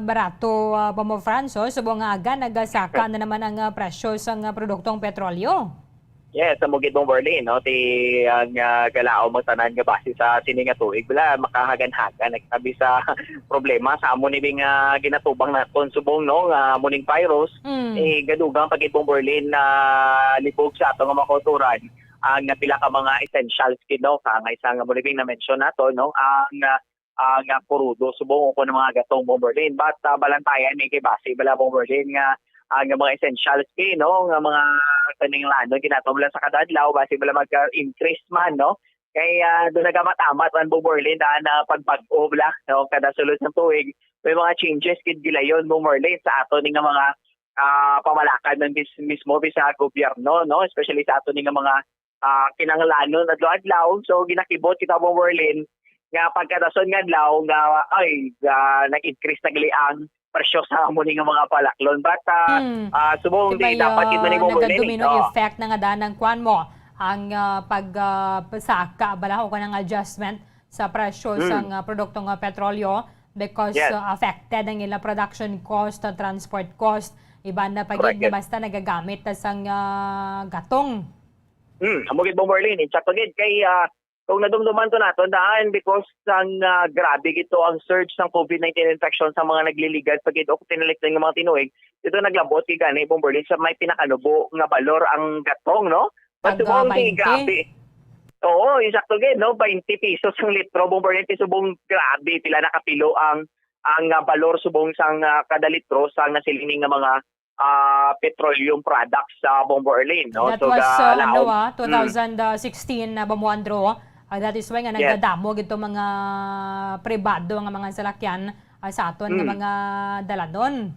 barato, ah, Bombo Franz, subong nga aga nagasaka na naman ang, ah, presyo sang, ah, produktong petrolyo. Yes, sa mugid mong Berlin, no, ti ang, ah, galaom ang tanan nga base sa sini nga tuig, wala makahagan-hagan, nagtabi sa problema sa amo ni nga ginatubang naton subong, no, nga amo ning virus, Mm. eh, gadugang pag mong Berlin na libog sa ato nga mga kauturan ang pila ka mga essentials gid, no, kangay sa nga mo na mention nato, no, ang, ah, ah, nga kurudo subong o kuno mga gatong, Bomberlin. But, ah, balantayan ni kay base bala, Bomberlin, nga, ah, nga mga essentials kay, no, nga mga kaning lano ginato bala sa kada adlaw, base bala mag-increase man, no? Kay, ah, doon nagamamat man, Bomberlin, na, na pagbag-o bala, no, kada sulod sa tuig, may mga changes gid gilayon, Bomberlin, sa ato ni nga mga, ah, pamalakan ng mis-, mismo sa gobyerno, no? Especially sa ato ni nga mga ah, kinahanglanon adlaw-adlaw. So, ginakibot kita mo, Merlin, nga pagkadason nga adlaw nga, ay, ah, nag-increase na gali ang presyo sa amo ni nga mga palaklon. But, ah, Hmm. ah, subong Di ba, di dapat yun man ah, yung overlay. nagadomino Oo. effect na nga daan ang kwan mo, ang, ah, pag, ah, pasaka, bala, o kanang adjustment sa presyo Hmm. sa nga produktong, ah, petrolyo because, Yes. ah, affected ang ilang production cost, ah, transport cost, iban na pagid Correct, nga yes. basta nagagamit na sang, ah, gatong. Hmm, amo gid, Bomberlin. Insakto gid kay, ah, kung nadumduman to naton daan because sang, ah, grabe gid to ang surge sang COVID nineteen infection sa mga nagliligad pa gid o tinaliktad nga mga tinuig, dito naglabot gid gani, Bomberlin, sa may pinakanubo nga balor ang gatong, no? But Tag, subong ah, ti bainte. grabe. Oo, insakto gid, no? Bainte pesos ang litro, Bomberlin, ti subong grabe pila nakapilo ang, ang, ah, balor subong sang, ah, kada litro sang nasiling nga mga ah, petroleum products sa Bombo Erlin, no? That So, was, ga-, uh, ano, laom. ah, Mm. two thousand sixteen na Bombo Andro. Ah, that is why nga Yes. nagdadamo gid to mga pribado nga mga salakyan, ah, sa aton nga Mm. mga daladon.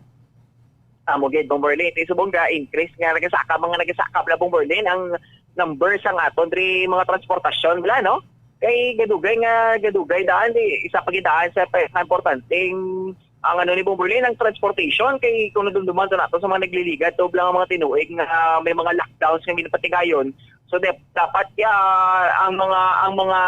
Amo gid, Bombo Erlin. Ti subong ga increase nga nagasaka, mga nagasaka bala, Bombo Erlin, ang number sang aton diri mga transportasyon bala, no? Kay gadugay nga, gadugay daan, di, isa pa gid daan sa pa-, importanteng ang ano ni Bomberlin, ang transportation, kay kung nadumduman to nato sa mga nagliligad, to lang ang mga tinuig nga may mga lockdowns nga ginapatigayon. So, dep-, dapat, ah, ang mga, ang mga,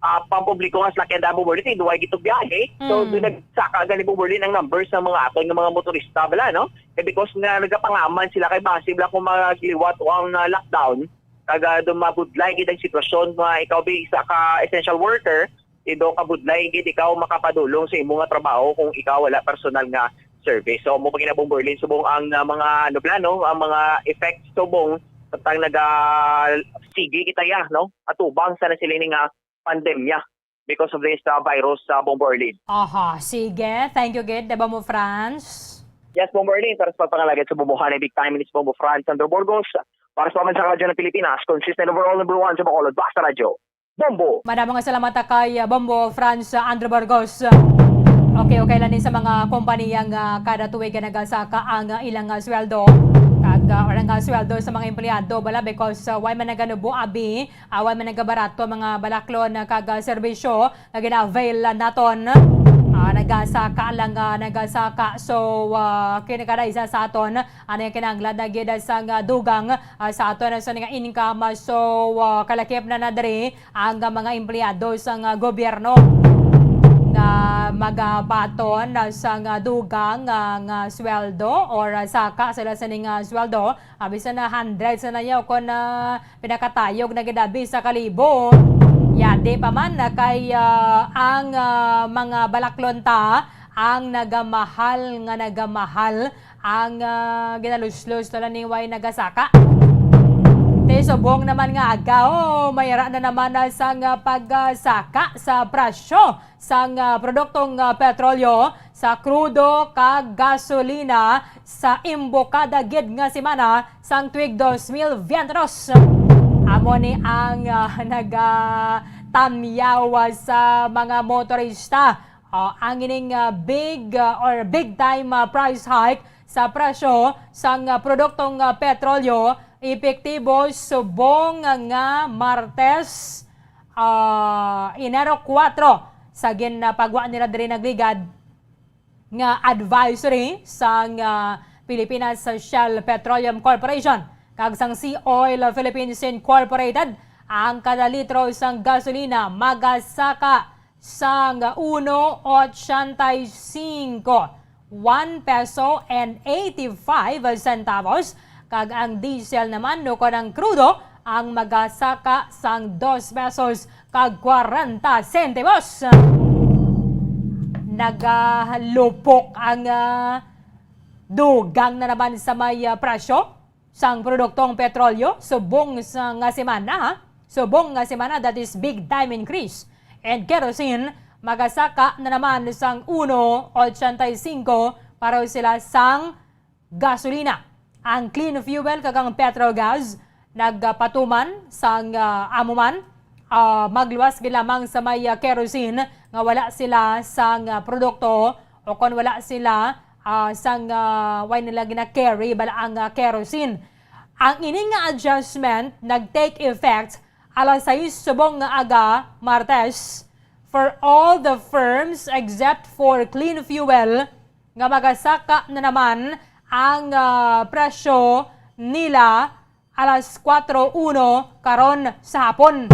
ah, pampubliko nga salakyan daan, Bomberlin, kay duway gitog biyahe. So, Mm. doon nagsaka gani, Bomberlin, ang numbers ng mga aton nga mga motorista bala, no? Kay because nga nagapangaman sila kay basi bala kung magliwat o ang, ah, lockdown, kag, ah, doon mabudlay gid ang sitwasyon nga ikaw, bi, isa ka essential worker, ido kabudlay gid ikaw makapadulong sa imo nga trabaho kung ikaw wala personal nga service. So, amo pa gid na, Bomberlin, subong ang, ah, mga, ano, plano, ang mga effects subong tang naga sige kita ya, no? Atubang sa na sila ni nga pandemya because of this, ah, virus sa, Bomberlin. Aha, sige. Thank you gid, Bombo Franz. Yes, Bomberlin, para sa pagpangalagad sa bubuhan ay big time minutes, Bombo Franz, Andrew Burgos. Para sa Pambansang Radyo ng Pilipinas, consistent overall number one sa Bacolod, Basta Radyo. Bombo. Madamo nga salamat kay, uh, Bombo Franz, uh, Andrew Burgos. Okay, okay lang ni sa mga kompanya nga kada tuig nga nagasaka ang, ah, ilang, ah, sweldo. Kag, ah, or ang, ah, sweldo sa mga empleyado, bala, because, ah, way man naganubo abi, ah, way man nagabarato ang mga balaklon, ah, kag, ah, serbisyo nga gina-avail, ah, naton. Ah, nagasaka lang, ah, nagasaka. So, ah, kini kada isa sa aton, ano yung kinahanglan na gid sang, ah, dugang, ah, sa aton, ah, sa nga income. Ah, so, ah, kalakip na na diri ang, ah, mga empleyado sang, ah, gobyerno nga magabaton, ah, sang, ah, dugang, ah, nga sweldo or, ah, saka sila sa ning, ah, sweldo. Ah, bisan na hundred sa na niya o kon, ah, pinakatayog na gid abi sa kalibo. Yadi pa man na kay, ah, ang, ah, mga balaklon ta ang nagamahal nga nagamahal ang, ah, ginaluslos na lang ni way nagasaka. Te, subong naman nga agaw, mayara na naman na sang, ah, pagsaka sa presyo sang, ah, produktong, ah, petrolyo, sa krudo kag gasolina sa imbokada gid nga semana sang tuig dos mil biyente dos. Amo ni ang, ah, nagatamyaw, ah, sa mga motorista. Ah, ang ining, ah, big, ah, or big time, ah, price hike sa presyo sang, ah, produktong, ah, petrolyo epektibo subong nga Martes, ah, Enero kuwatro, sa ginapagwa nila diri nagligad nga advisory sang, ah, Pilipinas Shell Petroleum Corporation kag sang Sea Oil Philippines Incorporated. Ang kada litro sang gasolina magasaka sang uno ochenta y cinco, one peso and eighty-five centavos, kag ang diesel naman, no, kon ang krudo, ang magasaka sang dos pesos kag kwarenta sentimos. Nagalupok ang, ah, dugang na naman sa may, ah, presyo sang produktong petrolyo subong sa nga semana, ha? Subong nga semana, that is big time increase. And kerosene, magasaka na naman sang uno ochenta y cinco para sila sang gasolina. Ang clean fuel kag ang petrogas nagapatuman sang, ah, amo man, ah, magluwas gid lamang sa may, ah, kerosene nga wala sila sang, ah, produkto o kon wala sila, ah, sang, ah, way nila gina-carry bala ang, ah, kerosene. Ang ini nga adjustment nag-take effect alas sais subong nga aga, Martes, for all the firms except for clean fuel, nga magasaka na naman ang, ah, presyo nila alas kuwatro uno karon sa hapon.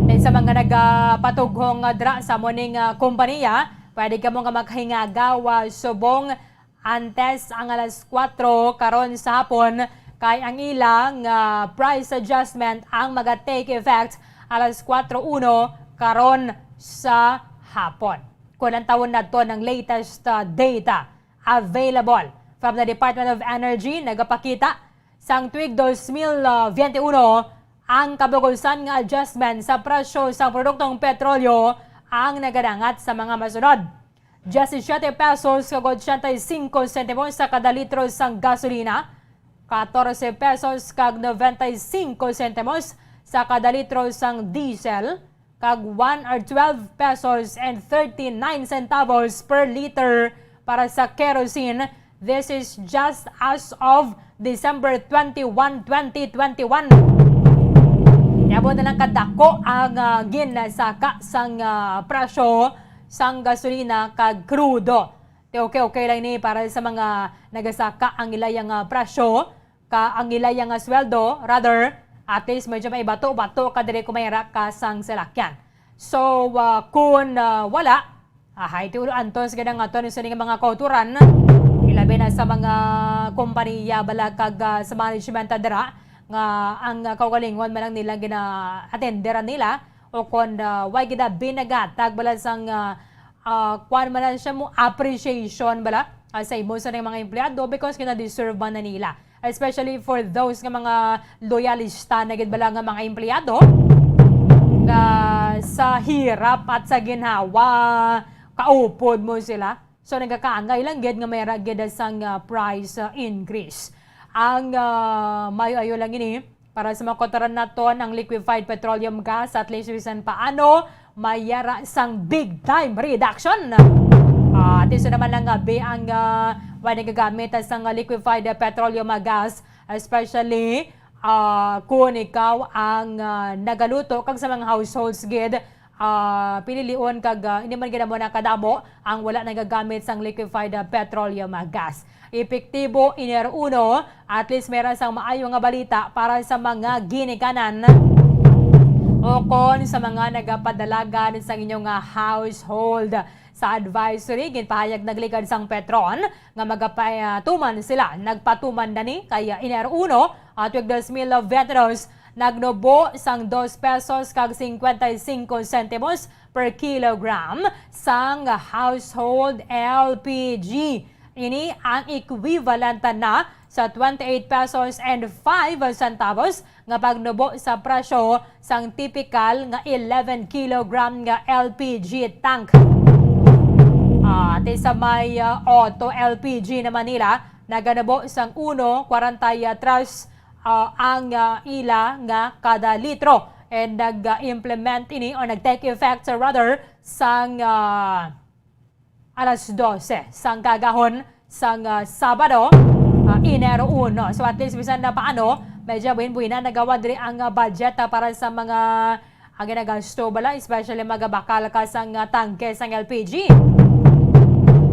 Then sa mga nagapatughong, ah, dra sa mo ning, ah, kompanya, pwede kamo nga maghingagaw, ah, subong antes ang alas kuwatro karon sa hapon, kay ang ilang, ah, price adjustment ang maga-take effect alas kuwatro uno karon sa hapon. Kung lantawon nato ang latest, ah, data available from the Department of Energy, nagapakita sang tuig dos mil biyente uno, ang kabug-osan nga adjustment sa presyo sang produktong petrolyo ang nagadangat sa mga masunod: diecisiete pesos kag ochenta y cinco sentimos sa kada litro sang gasolina, catorce pesos kag noventa y cinco sentimos sa kada litro sang diesel, kag one or twelve pesos and thirty-nine centavos per liter para sa kerosene. This is just as of December twenty-one, twenty twenty-one. Yabo na lang kadako ang, ah, ginsaka sang, ah, presyo sang gasolina kag krudo. Te, okay, okay lang ni para sa mga nagasaka ang ilayang, ah, presyo, ka ang ilaya nga sweldo, rather, at least medyo may bato-bato ka diri kung may ra ka sang salakyan. So, ah, kung, ah, wala, ahay, ti ulo antos gid ang aton sa ning mga kauturan, ilabi na sa mga kompanya bala kag, ah, sa management dira nga ang, ah, kaugalingon man lang nila gina-attenderan nila o kon, ah, way gid abi naghatag bala sang, ah, ah, kuwan man na siya mo appreciation bala, ah, sa imo sa mga empleyado because gina-deserve man na nila. Especially for those nga mga loyalista na gid bala nga mga empleyado nga sa hirap at sa ginhawa kaupod mo sila. So nagakaangay lang gid nga may ra gid sang, ah, price, ah, increase. Ang, ah, maayo-ayo lang ini para sa mga kauturan naton ang liquefied petroleum gas, at least bisan paano May yara sang big time reduction. Ah, tiso naman lang nga bi ang, ah, wala nagagamit sang liquefied petroleum gas, especially, ah, kung ikaw ang, ah, nagaluto kag sa mga households gid, ah, pinilion kag, ah, hindi man gid amo na kadamo ang wala nagagamit sang liquefied, ah, petroleum, ah, gas. Epektibo Enero uno, at least meron sang maayo nga balita para sa mga ginikanan o kon sa mga nagapadalagan sa inyong, ah, household. Sa advisory, ginpahayag nagligad sang Petron nga magapatuman sila. Nagpatuman na ni kay Enero uno, ah, tuig dos mil veinte dos, nagnubo sang dos pesos kag cincuenta y cinco centimos per kilogram sang household L P G. Ini ang equivalent na sa twenty-eight pesos and five centavos nga pagnubo sa presyo sang tipikal nga eleven kilogram nga L P G tank. Ah, ti sa may, ah, Auto L P G naman nila, naganubo sang uno kwarenta y tres, ah, ang, ah, ila nga kada litro. And nag-implement ini o nag-take effect, rather, sang, ah, alas dose sang kaagahon sang, ah, Sabado, ah, Enero uno. So, at least, bisan na paano, medyo buhin-buhin na nagawa diri ang, ah, budget, ah, para sa mga, ah, ginagasto bala, especially magabakal ka sang, ah, tangke sang L P G.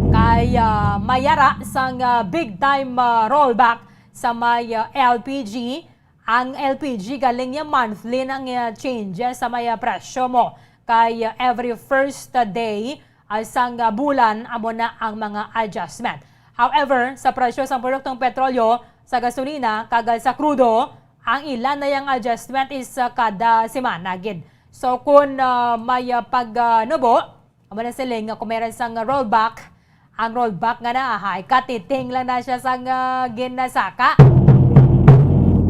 Kay, ah, mayara sang, ah, big time, ah, rollback sa may, ah, L P G. Ang L P G galing niya monthly nang, ah, changes sa may, ah, presyo mo. Kay, ah, every first, ah, day, ah, sang, ah, bulan, amo na ang mga adjustment. However, sa presyo sang produktong petrolyo, sa gasolina, kag, ah, sa krudo, ang ila na yang adjustment is, ah, kada semana gid. So, kung, ah, may, ah, pag, ah, nubo, amo na siling nga kung meron sang rollback, ang rollback nga na, hay, katiting lang na siya sang, ah, ginasaka.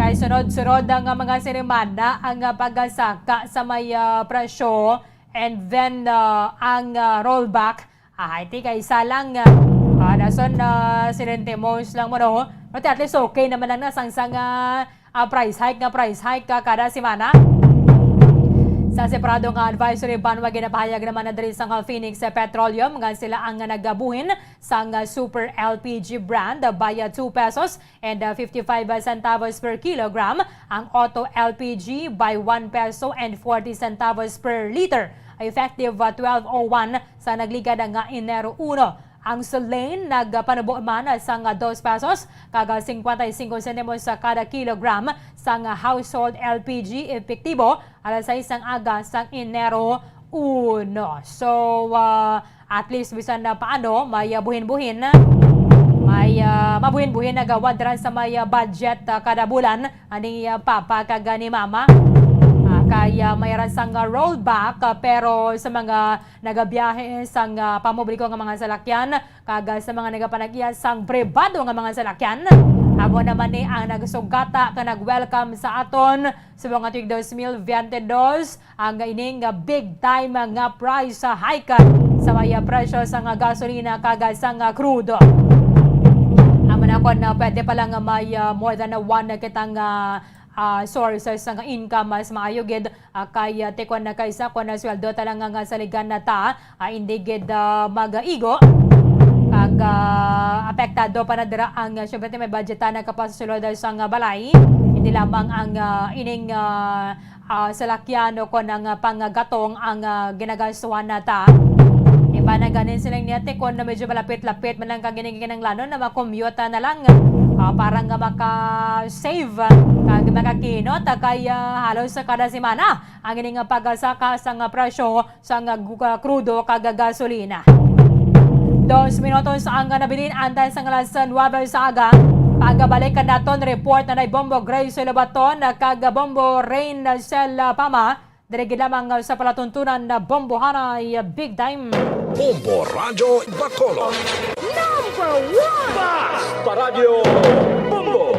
Kay sunod-sunod nga mga sinimana ang, ah, pagasaka sa may, ah, presyo, and then, ah, ang, ah, rollback, hay, ti kay isa lang, ah, ah, dason, ah, sinentimos lang mo, no? Pero at least okay naman lang na sang, sang, ah, ah, price hike nga price hike ka kada semana. Sa separado nga advisory banwa, ginapahayag naman na diri sang Phoenix Petroleum nga sila ang nagabuhin sang, ah, Super L P G brand by, ah, two pesos and, ah, fifty-five centavos per kilogram, ang Auto L P G by one peso and forty centavos per liter, effective, ah, twelve oh one sa nagligad nga Enero uno. Ang Soleil nagpanubo man sang dos pesos kag cincuenta y cinco centimos sa kada kilogram sang household L P G, epektibo alas sais sang aga sang Enero uno. So, ah, at least, bisan na paano, may, ah, buhin-buhin, may, ah, mabuhin-buhin nagawadran sa may, ah, budget, ah, kada bulan ani, ah, papa kag ni mama. Ah, kay, ah, may ran sang, ah, rollback, ah, pero sa mga nagabiyahe sang, ah, pampubliko nga mga salakyan, kag, ah, sa mga nagapanag-iya sang pribado nga mga salakyan, amo naman ni ang nagsugata ka nag-welcome sa aton sa mga tuig dos mil veinte dos, ang ining, ah, big time nga price, ah, hike, ah, sa may, ah, presyo sang, ah, gasolina kag, ah, sang, ah, krudo. Amo na kon, ah, pwede pala nga may, ah, more than, ah, one na kitang, ah, ah, sources sang income, mas maayo gid, ah, kay, ah, tikon na kaysa kon, ah, sweldo ta lang nga saligan na ta, ah, hindi gid, ah, magaigo. Kag, ah, apektado pa na dira ang, ah, syempre, may budget ta nagkapasusulod sang, ah, balay. Hindi lamang ang, ah, ining, ah, ah, salakyan o kon ang, ah, panggatong ang, ah, ginagastuhan na ta. Iba na ganin sila niya, te, kon medyo malapit-lapit man lang kag gini-, ginanglanon na makommute na lang, ah, para nga maka-save, ah, kag makakinot, ah, kay, ah, halos sa kada semana ang ini nga pagasaka sang presyo sang gu-, ah, krudo kag gasolina. Dos minutos ang nabilin antes sang alas nuebe sa aga. Pagabalik naton report na ni Bombo Grace Lobaton kag Bombo Rain Cel Pama. Diri gid lamang sa palatuntunan na Bombohanay Big Time. Bombo Radyo Bacolod. Number one! Basta Radyo Bombo!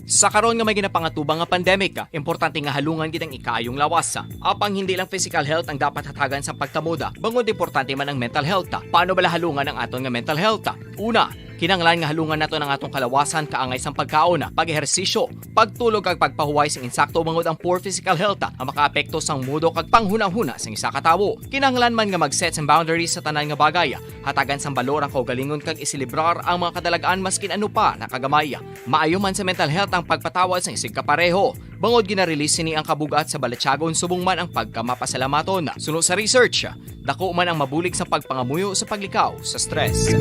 Sa karon nga may ginapangatubang nga pandemic, importante nga halungan gid ang ikaayong lawas. Apang hindi lang physical health ang dapat hatagan sa pagtamod, bangod importante man ang mental health. Paano bala halungan ang aton nga mental health? Una, Kinahanglan nga halungan naton ang atong kalawasan kaangay sang pagkaon, pag-ehersisyo, pagtulog kag pagpahuway sing insakto, bangod ang poor physical health ang makaapekto sang mudo kag panghunahuna sang isa ka tawo. Kinahanglan man nga mag-set sang boundaries sa tanan nga bagay, hatagan sang balor ang kaugalingon kag iselebrar ang mga kadalag-an maskin ano pa na kagamay. Maayo man sa mental health ang pagpatawad sang isigka pareho, bangod gina-release sini ang kabug-at sa balatyagon subong man ang pagkamapasalamaton. Suno sa research, dako man ang mabulig sa pagpangamuyo sa paglikaw sa stress.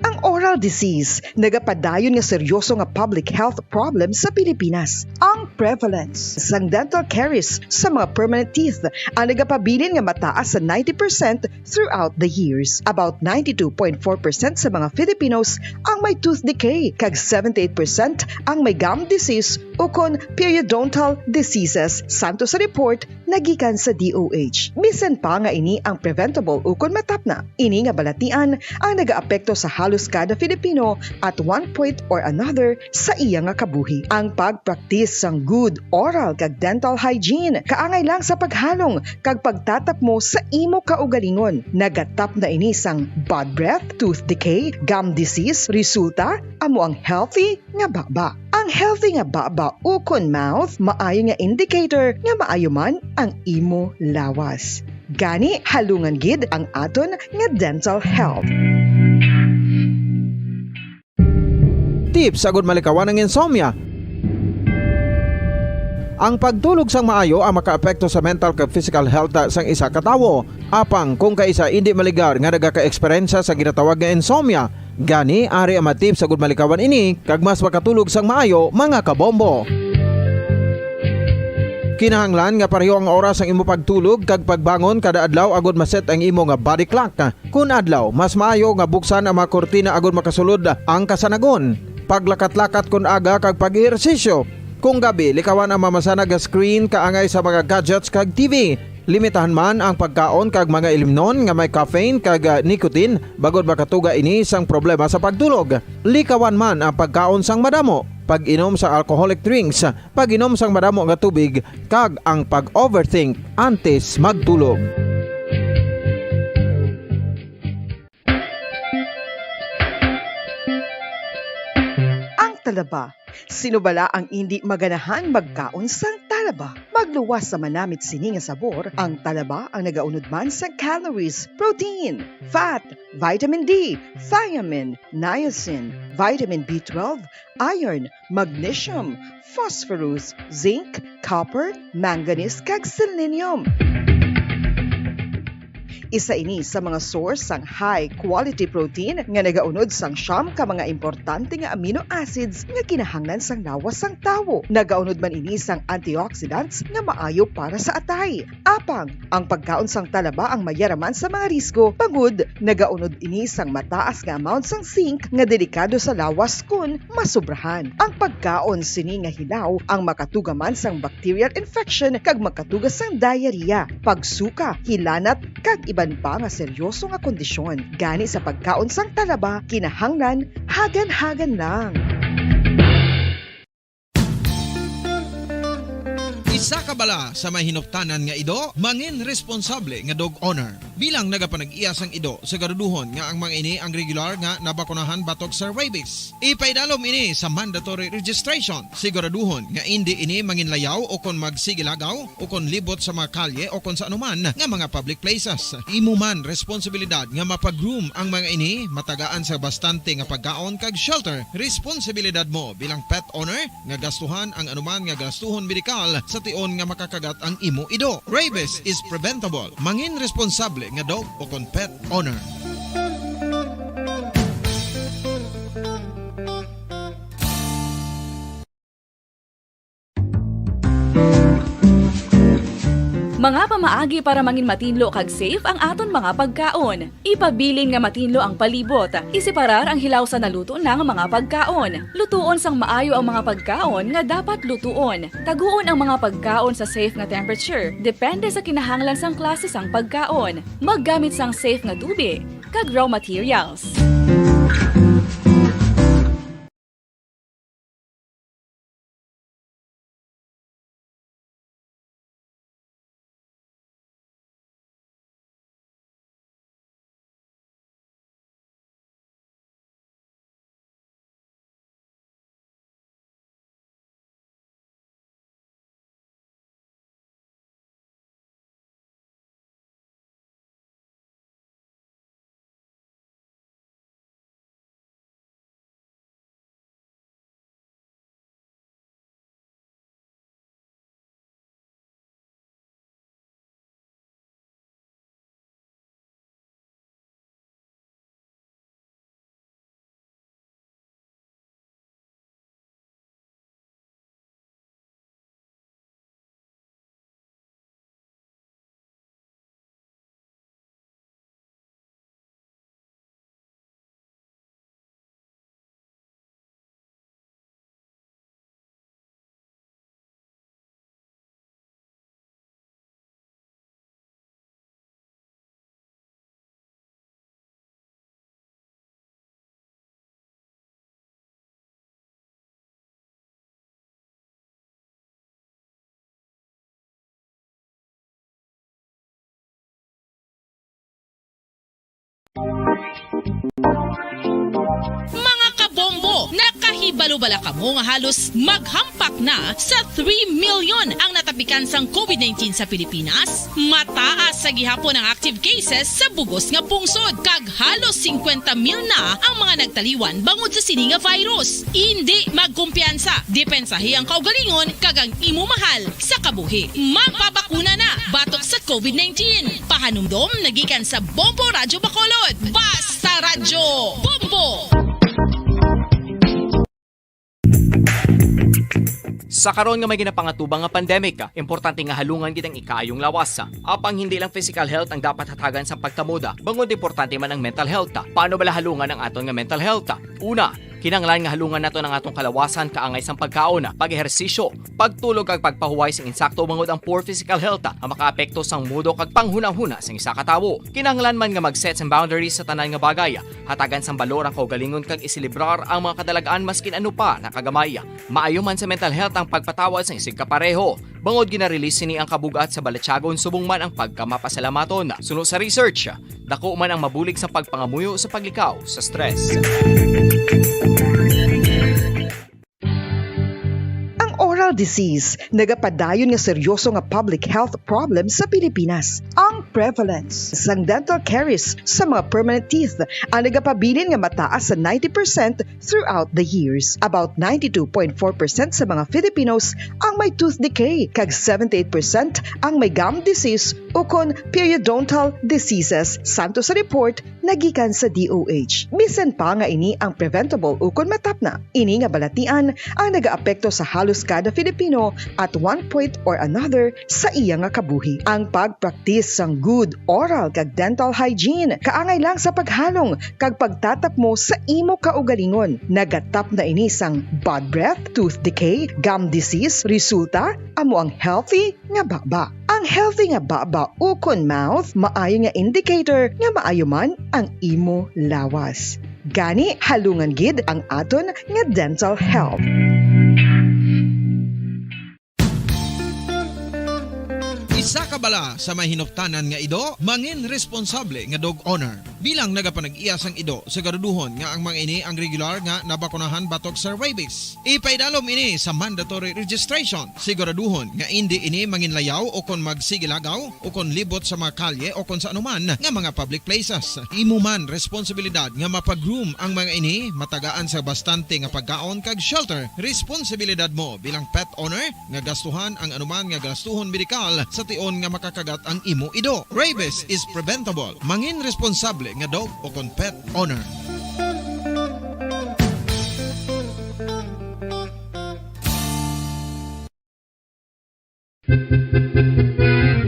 Ang oral disease nagapadayon nga seryoso nga public health problem sa Pilipinas. Ang prevalence sang dental caries sa mga permanent teeth ang nagapabilin nga mataas sa ninety percent throughout the years. About ninety-two point four percent sa mga Filipinos ang may tooth decay, kag seventy-eight percent ang may gum disease ukon periodontal diseases, santo sa report nagikan sa D O H. Bisan pa nga ini ang preventable ukon matapna, ini nga balatian ang nagaapekto sa halos kada Filipino at one point or another sa iya nga kabuhi. Ang pagpraktis sang good oral kag dental hygiene kaangay lang sa paghalong kag pagtatapmo sa imo kaugalingon. Nagatapna ini sang bad breath, tooth decay, gum disease, resulta, amo ang healthy nga baba. Ang healthy nga baba ukon mouth maayo nga indicator nga maayo man ang imo lawas. Gani, halungan gid ang aton nga dental health. Tips agud malikawan ang insomnia. Ang pagtulog sang maayo ang makaapekto sa mental kag physical health sang isa ka tawo. Apang kung kaisa indi maligar nga nagaka-eksperyensya sa ginatawag nga insomnia, gani ari ang mga tips agud malikawan ini kag mas makatulog sang maayo, mga kabombo. Kinahanglan nga pareho ang oras sang imo pagtulog kag pagbangon kada adlaw agud ma-set ang imo nga body clock. Kun adlaw, mas maayo nga buksan ang mga kurtina agud makasulod ang kasanagon. Paglakat-lakat kun aga kag pag-ehersisyo. Kung gabi, likawan ang mamasanag nga screen kaangay sa mga gadgets kag T V. Limitahan man ang pagkaon kag mga ilimnon nga may caffeine kag, ah, nicotine, bangod makatuga ini sang problema sa pagtulog. Likawan man ang pagkaon sang madamo, pag-inom sa alcoholic drinks, pag-inom sang madamo nga tubig, kag ang pag-overthink antes magtulog. Ang talaba. Sino bala ang indi maganahan magkaon sang talaba? Magluwas sa manamit sini nga sabor, ang talaba ang nagaunod man sang calories, protein, fat, vitamin D, thiamine, niacin, vitamin B twelve, iron, magnesium, phosphorus, zinc, copper, manganese, kag selenium. Isa ini sa mga source sang high quality protein nga nagaunod sang siyam ka mga importante nga amino acids nga kinahanglan sang lawas sang tawo. Nagaunod man ini sang antioxidants nga maayo para sa atay. Apang ang pagkaon sang talaba ang mayaraman sa mga risgo, bangod nagaunod ini sang mataas nga amount sang zinc nga delikado sa lawas kon masobrahan. Ang pagkaon sini nga hilaw ang makatuga man sang bacterial infection kag makatuga sang diarrhea, pagsuka, hilanat, kag iban pa nga seryoso nga kondisyon. Gani sa pagkaon sang talaba, kinahanglan hagan-hagan lang. Isa ka bala sa may hinuptanan nga ido, mangin responsable nga dog owner. Bilang nagapanag-iya sang ido, siguraduhon nga ang mga ini ang regular nga nabakunahan batok sa rabies. Ipaidalom ini sa mandatory registration. Siguraduhon nga indi ini manginlayaw o kon magsigilagaw o kon libot sa mga kalye o kon sa anuman nga mga public places. Imo man responsibilidad nga mapag-groom ang mga ini, matagaan sa bastante nga pagkaon kag shelter. Responsibilidad mo bilang pet owner nga gastuhan ang anuman nga gastuhon medikal sa tion nga makakagat ang imo ido. Rabies is preventable. Mangin responsable nga dog o kon pet owner. Mga pamaagi para mangin matinlo kag safe ang aton mga pagkaon. Ipabilin nga matinlo ang palibot. Iseparar ang hilaw sa naluto na nga mga pagkaon. Lutuon sang maayo ang mga pagkaon nga dapat lutuon. Taguon ang mga pagkaon sa safe nga temperature, depende sa kinahanglan sang klase sang pagkaon. Maggamit sang safe nga tubi kag raw materials. Ibalo bala kamo nga halos maghampak na sa three million ang natapikan sang covid nineteen sa Pilipinas? Mataas sa gihapon ang active cases sa bugos nga pungsod, kag halos singkwenta mil na ang mga nagtaliwan bangod sa sini nga virus. Indi magkumpiyansa, depensahi ang kaugalingon kag ang imo mahal sa kabuhi. Magpabakuna na batok sa covid nineteen. Pahanumdom nagikan sa Bombo Radyo Bacolod. Basta Radyo Bombo! Sa karon nga may ginapangatubang nga pandemic, importante nga halungan gid ang ikaayong lawas. Apang hindi lang physical health ang dapat hatagan sang pagkamuda, bangod importante man ang mental health. Paano bala halungan ang aton nga mental health? Una, kinahanglan nga halungan naton ang atong kalawasan kaangay sang pagkaon, pag-ehersisyo, pagtulog kag pagpahuway sing insakto bangod ang poor physical health ang makaapekto sang mudo kag panghunahuna sang isa ka tawo. Kinahanglan man nga mag-set sang boundaries sa tanan nga bagay, hatagan sang balor ang kaugalingon kag iselebrar ang mga kadalag-an maskin ano pa na kagamay. Maayo man sa mental health ang pagpatawad sang isigkapareho, bangod gina-release sini ang kabug-at sa balatyagon subong man ang pagkamapasalamaton. Suno sa research, dako man ang mabulig sa pagpangamuyo sa paglikaw sa stress. Ang oral disease nagapadayon nga seryoso nga public health problem sa Pilipinas. Ang prevalence sang dental caries sa mga permanent teeth ang nagapabilin nga mataas sa ninety percent throughout the years. About ninety-two point four percent sa mga Filipinos ang may tooth decay, kag seventy-eight percent ang may gum disease ukon periodontal diseases, santo sa report nagikan sa D O H. Bisan pa nga ini ang preventable ukon matapna, ini nga balatian ang nagaapekto sa halos kada Filipino at one point or another sa iya nga kabuhi. Ang pagpraktis sang good oral kag dental hygiene kaangay lang sa paghalong kag pagtatapmo sa imo kaugalingon. Nagatapna ini sang bad breath, tooth decay, gum disease, resulta amo ang healthy nga baba. Ang healthy nga baba ukon mouth maayo nga indicator nga maayo man ang imo lawas. Gani, halungan gid ang aton nga dental health. Isa ka bala sa may hinuptanan nga ido, mangin responsable nga dog owner. Bilang nagapanag-iya sang ido, siguraduhon nga ang mga ini ang regular nga nabakunahan batok sa rabies. Ipaidalom ini sa mandatory registration. Siguraduhon nga indi ini manginlayaw o kon magsigilagaw o kon libot sa mga kalye o kon sa anuman nga mga public places. Imo man responsibilidad nga mapag-groom ang mga ini, matagaan sa bastante nga pagkaon kag shelter. Responsibilidad mo bilang pet owner nga gastuhan ang anuman nga gastuhon medikal sa tion nga makakagat ang imo ido. Rabies is preventable. Mangin responsable nga dog o kon pet owner.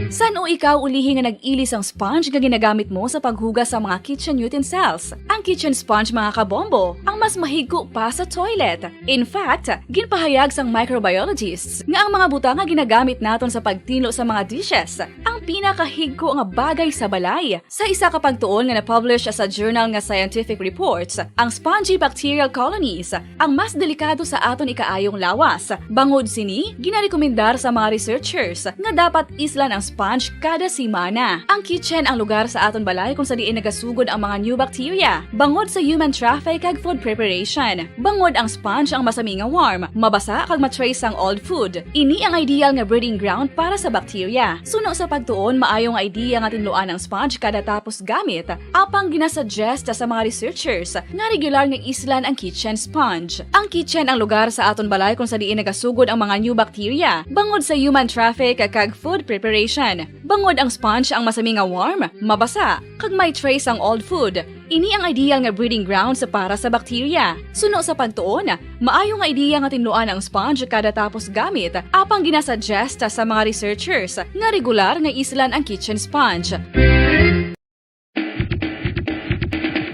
San-o ikaw ulihi nga nag-ili sang sponge nga ginagamit mo sa paghugas sa mga kitchen utensils? Ang kitchen sponge, mga kabombo, ang mas mahigko pa sa toilet. In fact, ginpahayag sang microbiologists nga ang mga butang nga ginagamit naton sa pagtinlo sa mga dishes ang pinakahigko nga bagay sa balay. Sa isa ka pagtuon nga na-publish sa journal nga Scientific Reports, ang spongy bacterial colonies ang mas delikado sa aton ikaayong lawas. Bangod sini, ginarekomendar sa mga researchers nga dapat islan ang sponge kada semana. Ang kitchen ang lugar sa aton balay kung sa diin nagasugod ang mga new bacteria, bangod sa human traffic kag food preparation. Bangod ang sponge ang masami nga warm, mabasa kag ma-trace sang old food. Ini ang ideal nga breeding ground para sa bacteria. Suno sa pagtuon, maayo nga idea nga tinluan ang sponge kada tapos gamit. Apang ginasuggest sa mga researchers nga regular nga islan ang kitchen sponge. Ang kitchen ang lugar sa aton balay kung sa diin nagasugod ang mga new bacteria, bangod sa human traffic kag food preparation. Bangod ang sponge ang masami nga warm, mabasa, kag may trace ang old food. Ini ang ideal nga breeding grounds para sa bacteria. Suno sa pagtuon, maayo nga idea nga tinluan ang sponge kada tapos gamit, apang ginasuggest sa mga researchers nga regular nga islan ang kitchen sponge.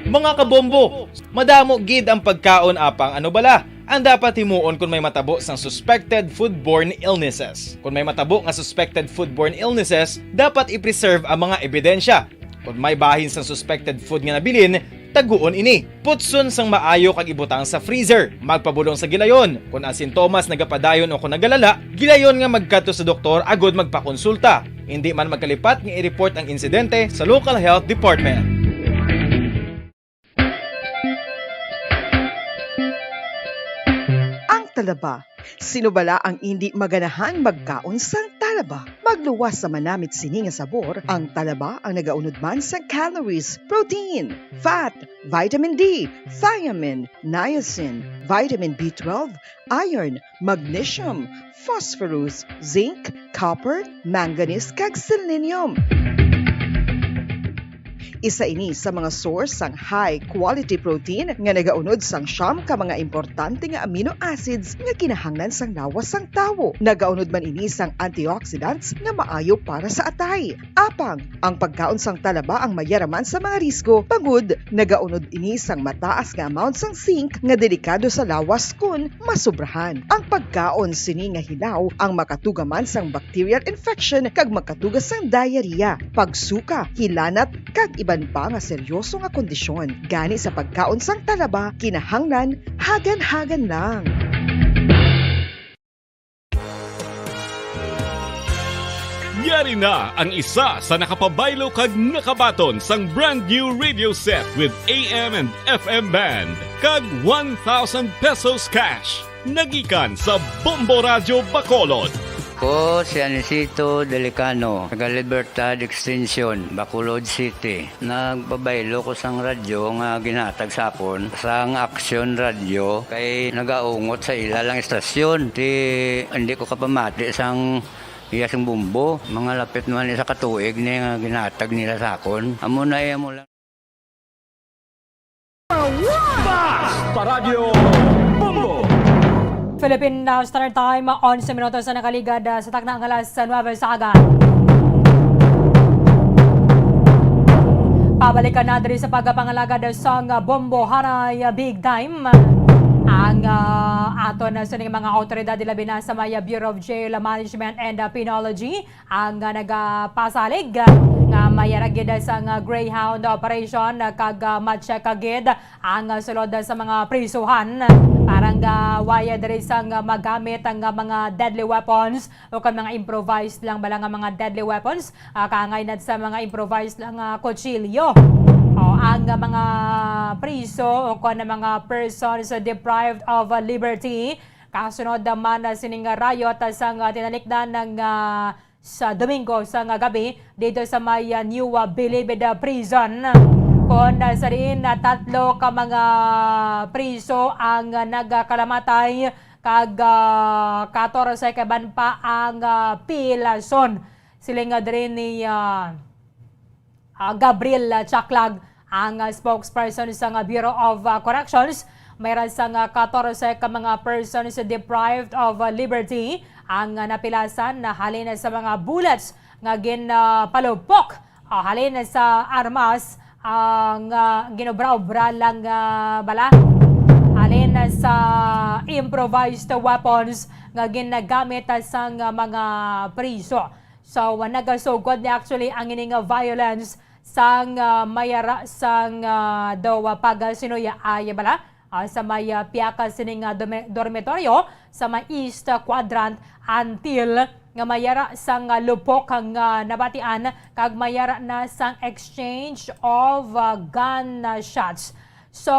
Mga kabombo, madamo gid ang pagkaon, apang ano bala ang dapat himuon kon may matabo sang suspected foodborne illnesses? Kon may matabo nga suspected foodborne illnesses, dapat i-preserve ang mga ebidensya. Kon may bahin sang suspected food nga nabilin, taguon ini. Putson sang maayo kag ibutang sa freezer. Magpabulong sa gilayon. Kon ang sintomas nagapadayon o kon nagalala, gilayon nga magkadto sa doktor agud magpakonsulta. Indi man magkalipat nga i-report ang insidente sa local health department. talaba. Sino bala ang indi maganahan magkaon sang talaba? Magluwas sa manamit sini nga sabor, ang talaba ang nagaunod man sang calories, protein, fat, vitamin D, thiamine, niacin, vitamin B twelve, iron, magnesium, phosphorus, zinc, copper, manganese, kag selenium. Isa ini sa mga source sang high quality protein nga nagaunod sang siyam ka mga importante nga amino acids nga kinahanglan sang lawas sang tawo. Nagaunod man ini sang antioxidants nga maayo para sa atay. Apang, ang pagkaon sang talaba ang mayaraman sa mga risgo tungod nagaunod ini sang mataas nga amount sang zinc nga delikado sa lawas kon masobrahan. Ang pagkaon sini nga hilaw ang makatugaman sang bacterial infection kag makatuga sang diarrhea, pagsuka, hilanat, kag iban pa nga seryoso nga kondisyon. Gani sa pagkaon sang talaba, kinahanglan hagan-hagan lang. Yari na ang isa sa nakapabaylo kag nakabaton sang brand new radio set with A M and F M band kag one thousand pesos cash. Nagikan sa Bombo Radyo Bacolod. Ko si Anisito Delicano, taga Libertad Extension, Bacolod City. Nagpabaylo ko sang radyo nga ginhatag sa akon sang Aksyon Radyo kay nagaungot sa ila lang istasyon. Ti, hindi ko kapamati sang iya sing bumbo. Mga lapit naman isa ka tuig ni nga ginhatag nila sa akon. Amo na iya mo lang. Basta Radyo Bombo! Philippine, uh, Standard Time, onse minutos na nakaligad, uh, sa takna ang alas nuebe sa aga. Pabalikan na diri sa pagpangalagad sang Bombo Haray Big Time. Ang, uh, aton na sining mga awtoridad, labi na sa may Bureau of Jail Management and, uh, Penology, ang, ah, nagapasalig, ah, nga may yara gid sang, ah, Greyhound operation, ah, kag, ah, ma-check gid ang, ah, sulod sa mga prisuhan para nga way diri sang, ah, magamit ang, ah, mga deadly weapons o kon mga improvised lang bala nga mga deadly weapons, ah, kaangay na sa mga improvised lang, ah, kutsilyo. O, ang, ah, mga priso o kon mga persons deprived of, ah, liberty kasunod man, ah, sining riot, ah, sang, ah, tinalikdan nga, ah, sa Domingo sang, ah, gabi dito sa may, ah, New, ah, Bilibid, ah, Prison, kon, ah, sa diin, ah, tatlo ka mga priso ang, ah, nagkalamatay kag, ah, katorse ka iban pa ang, ah, pilason. Siling nga diri ni, ah, ah, Gabriel, ah, Chaklag, ang, ah, spokesperson sang, ah, Bureau of, ah, Corrections, may ra sang, ah, katorse ka mga persons deprived of, ah, liberty ang, ah, napilasan na halin sa mga bullets nga gin, ah, palupok, ah, halin sa armas, ah, nga ginobra-obra lang, ah, bala halin sa improvised weapons nga ginagamit sang, ah, mga priso. So, nagasugod ni actually ang ini nga violence sang, ah, mayara sang, ah, daw, ah, pagsinuyaay bala, ah, sa may, ah, piyaka sining, ah, dormi-, dormitoryo sa may East Quadrant until nga mayara sang, ah, lupok nga nabatian kag mayara na sang exchange of, ah, gunshots. So,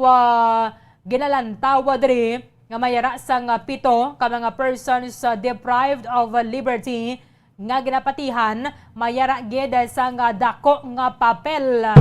ah, ginalantaw diri nga mayara sang, ah, pito ka mga persons, ah, deprived of, ah, liberty nga ginapatihan, mayara gid sang, ah, dako nga papel.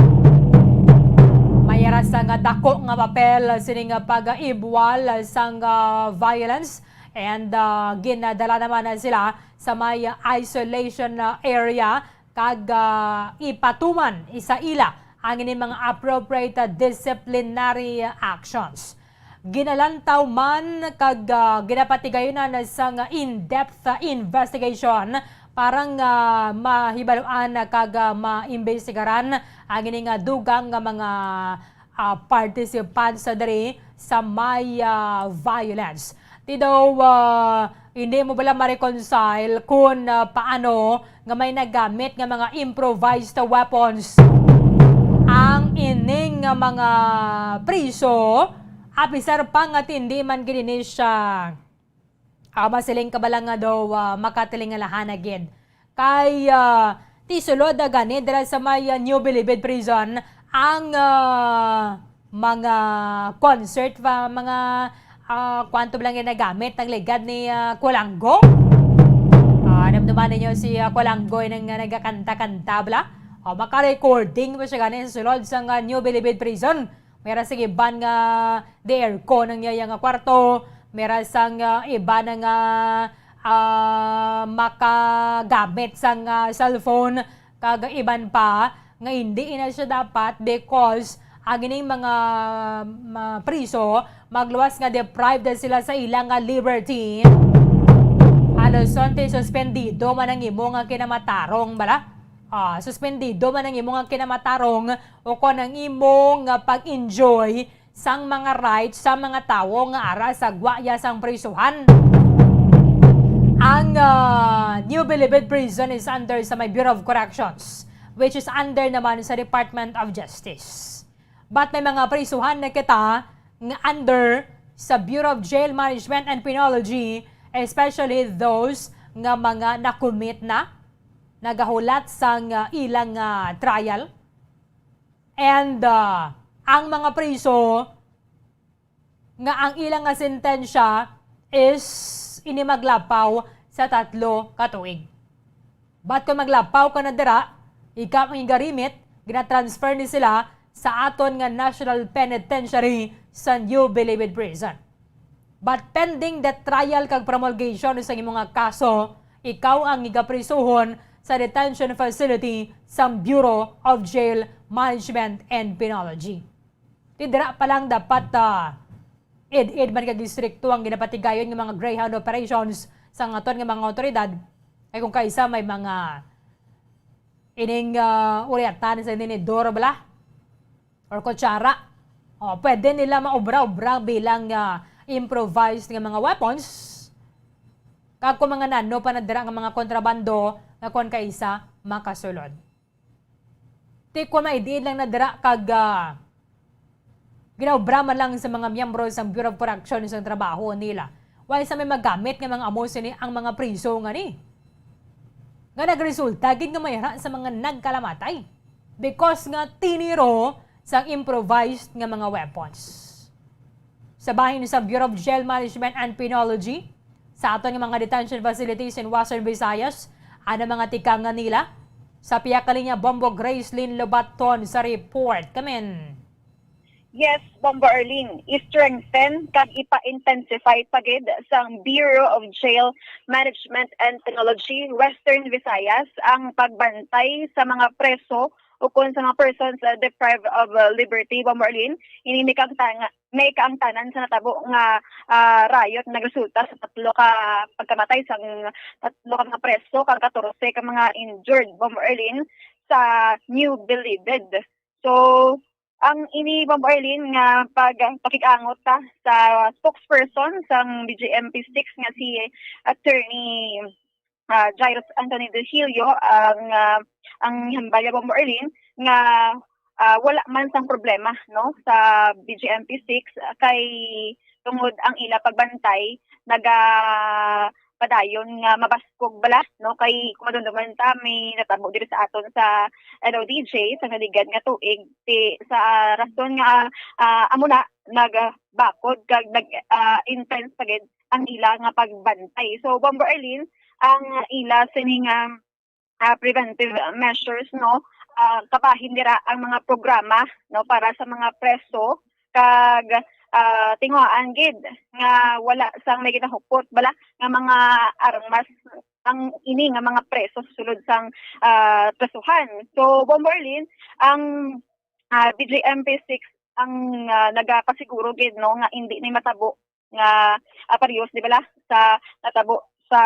Mayara sang, ah, dako nga papel sining, ah, pag-ibwal sang, ah, violence and, ah, ginadala naman na sila sa may isolation, ah, area kag, ah, ipatuman sa ila ang ini mga appropriate disciplinary actions. Ginalantaw man kag, ah, ginapatigayunan sang in-depth investigation para nga mahibaluan kag, ah, maimbestigaran ang ini nga dugang nga mga, ah, participants diri sa may, ah, violence. Ti daw, ah, hindi mo bala ma-reconcile kung, ah, paano nga may nagamit nga mga improvised weapons ang ining nga mga priso, apisar pa nga ti hindi man gid ini siya, ah, masiling ka bala nga daw, ah, makatiling nga lahana gid. Kay, ah, ti sulod, ah, gani dira sa may, ah, New Bilibid Prison ang, ah, mga concert pa, mga, Ah, kwanto lang yung nagamit ng ligad ni, ah, Kulango? Ah, damdaman ninyo si, ah, Kulango yung nag-, nagkakanta-kanta bala? O, maka-recording mo siya gani sa sulod sa nga New Bilibid Prison. May ra sang iban nga di aircon ang iya nga kwarto. May ra sang, ah, iban nga, ah, makagamit sang, ah, cellphone. Kag iban pa nga hindi ina siya dapat because ang ining mga, ma-, priso magluwas nga deprived na sila sa ilang nga liberty. Halos sunti suspendido man ang imo nga kinamatarong bala. Ah, suspendido man ang imo nga kinamatarong o kon ang imo nga pag-enjoy sang mga rights sa mga tawo nga ara sa gwaya sang prisuhan. Ang, ah, New Bilibid Prison is under sa may Bureau of Corrections, which is under naman sa Department of Justice. But may mga prisuhan na kita nga under sa Bureau of Jail Management and Penology, especially those nga mga nakumit na, nagahulat sang, ah, ilang, ah, trial. And, ah, ang mga priso nga ang ilang nga sentensya is ini maglapaw sa tatlo ka tuig. But kung maglapaw ka na dira, ikaw ang igarimit, gina-transfer ni sila sa aton nga National Penitentiary sa New Bilibid Prison. But pending the trial kag promulgation sa imo nga kaso, ikaw ang igaprisuhon sa detention facility sang Bureau of Jail Management and Penology. Ti dira pa lang dapat, ah, id-id man kag istrikto ang ginapatigayon nga mga greyhound operations sang aton nga mga awtoridad. Kay kung kaisa may mga ining, ah, uryatan sa tinidor bala or kutsara, o, pwede nila maobra-obra bilang, ah, improvised nga mga weapons. Kag kung mga nano pa na dira nga mga kontrabando nga kon kaisa makasulod. Ti kon maidiin lang na dira kag, ah, ginaobra man lang sa mga miyembro sang Bureau of Corrections ang trabaho nila. Wala sa may magamit nga mga amo sini ang mga priso nga ni. Nga nagresulta gid nga may ra sa mga nagkalamatay. Because nga tiniro sang improvised nga mga weapons. Sa bahin sa Bureau of Jail Management and Penology, sa aton nga mga detention facilities in Western Visayas, ano mga tikangan nila? Sa pihak ka linya, Bombo Gracelyn Lobaton sa report. Kamin. Yes, Bombo Arlene, i-strengthen kag ipa-intensify pa gid sang Bureau of Jail Management and Technology, Western Visayas, ang pagbantay sa mga preso ukon sa mga persons, uh, deprived of, uh, liberty, Bombo Arlene. Ini may kaangtan-, may kaangtanan sa natabo nga, ah, riot nagresulta sa tatlo ka pagkamatay sang tatlo ka mga preso kag katorse ka mga injured, Bombo Arlene, sa New Bilibid. So, ang ini, Bombo Arlene, nga pag-, pakig-angot ta sa spokesperson sang B J M P six nga si Attorney, ah, Jairus Anthony Virgilio ang, ah, ang hambal niya, Bombo Arlene, nga, ah, wala man sang problema, no, sa B J M P six, ah, kay tungod ang ila pagbantay naga padayon nga mabaskog bala, no, kay kung madumduman ta, may natabo diri sa aton sa N O D J sa naligad nga tuig, ti, sa rason nga, ah, amo na nagbakod kag nag, ah, intense pa gid ang ila nga pagbantay. So, Bombo Arlene, ang ila sini nga, ah, preventive measures, no, ah, kabahin dira ang mga programa, no, para sa mga preso kag, ah, tinguhaan gid nga wala sang may ginahupot bala nga mga armas ang ini nga mga preso sulod sang, ah, presuhan. So, Bombo Arlene, ang, ah, B J M P six ang, ah, nagapasiguro gid, no, nga indi ni matabo nga, ah, parehas, di bala, sa natabo sa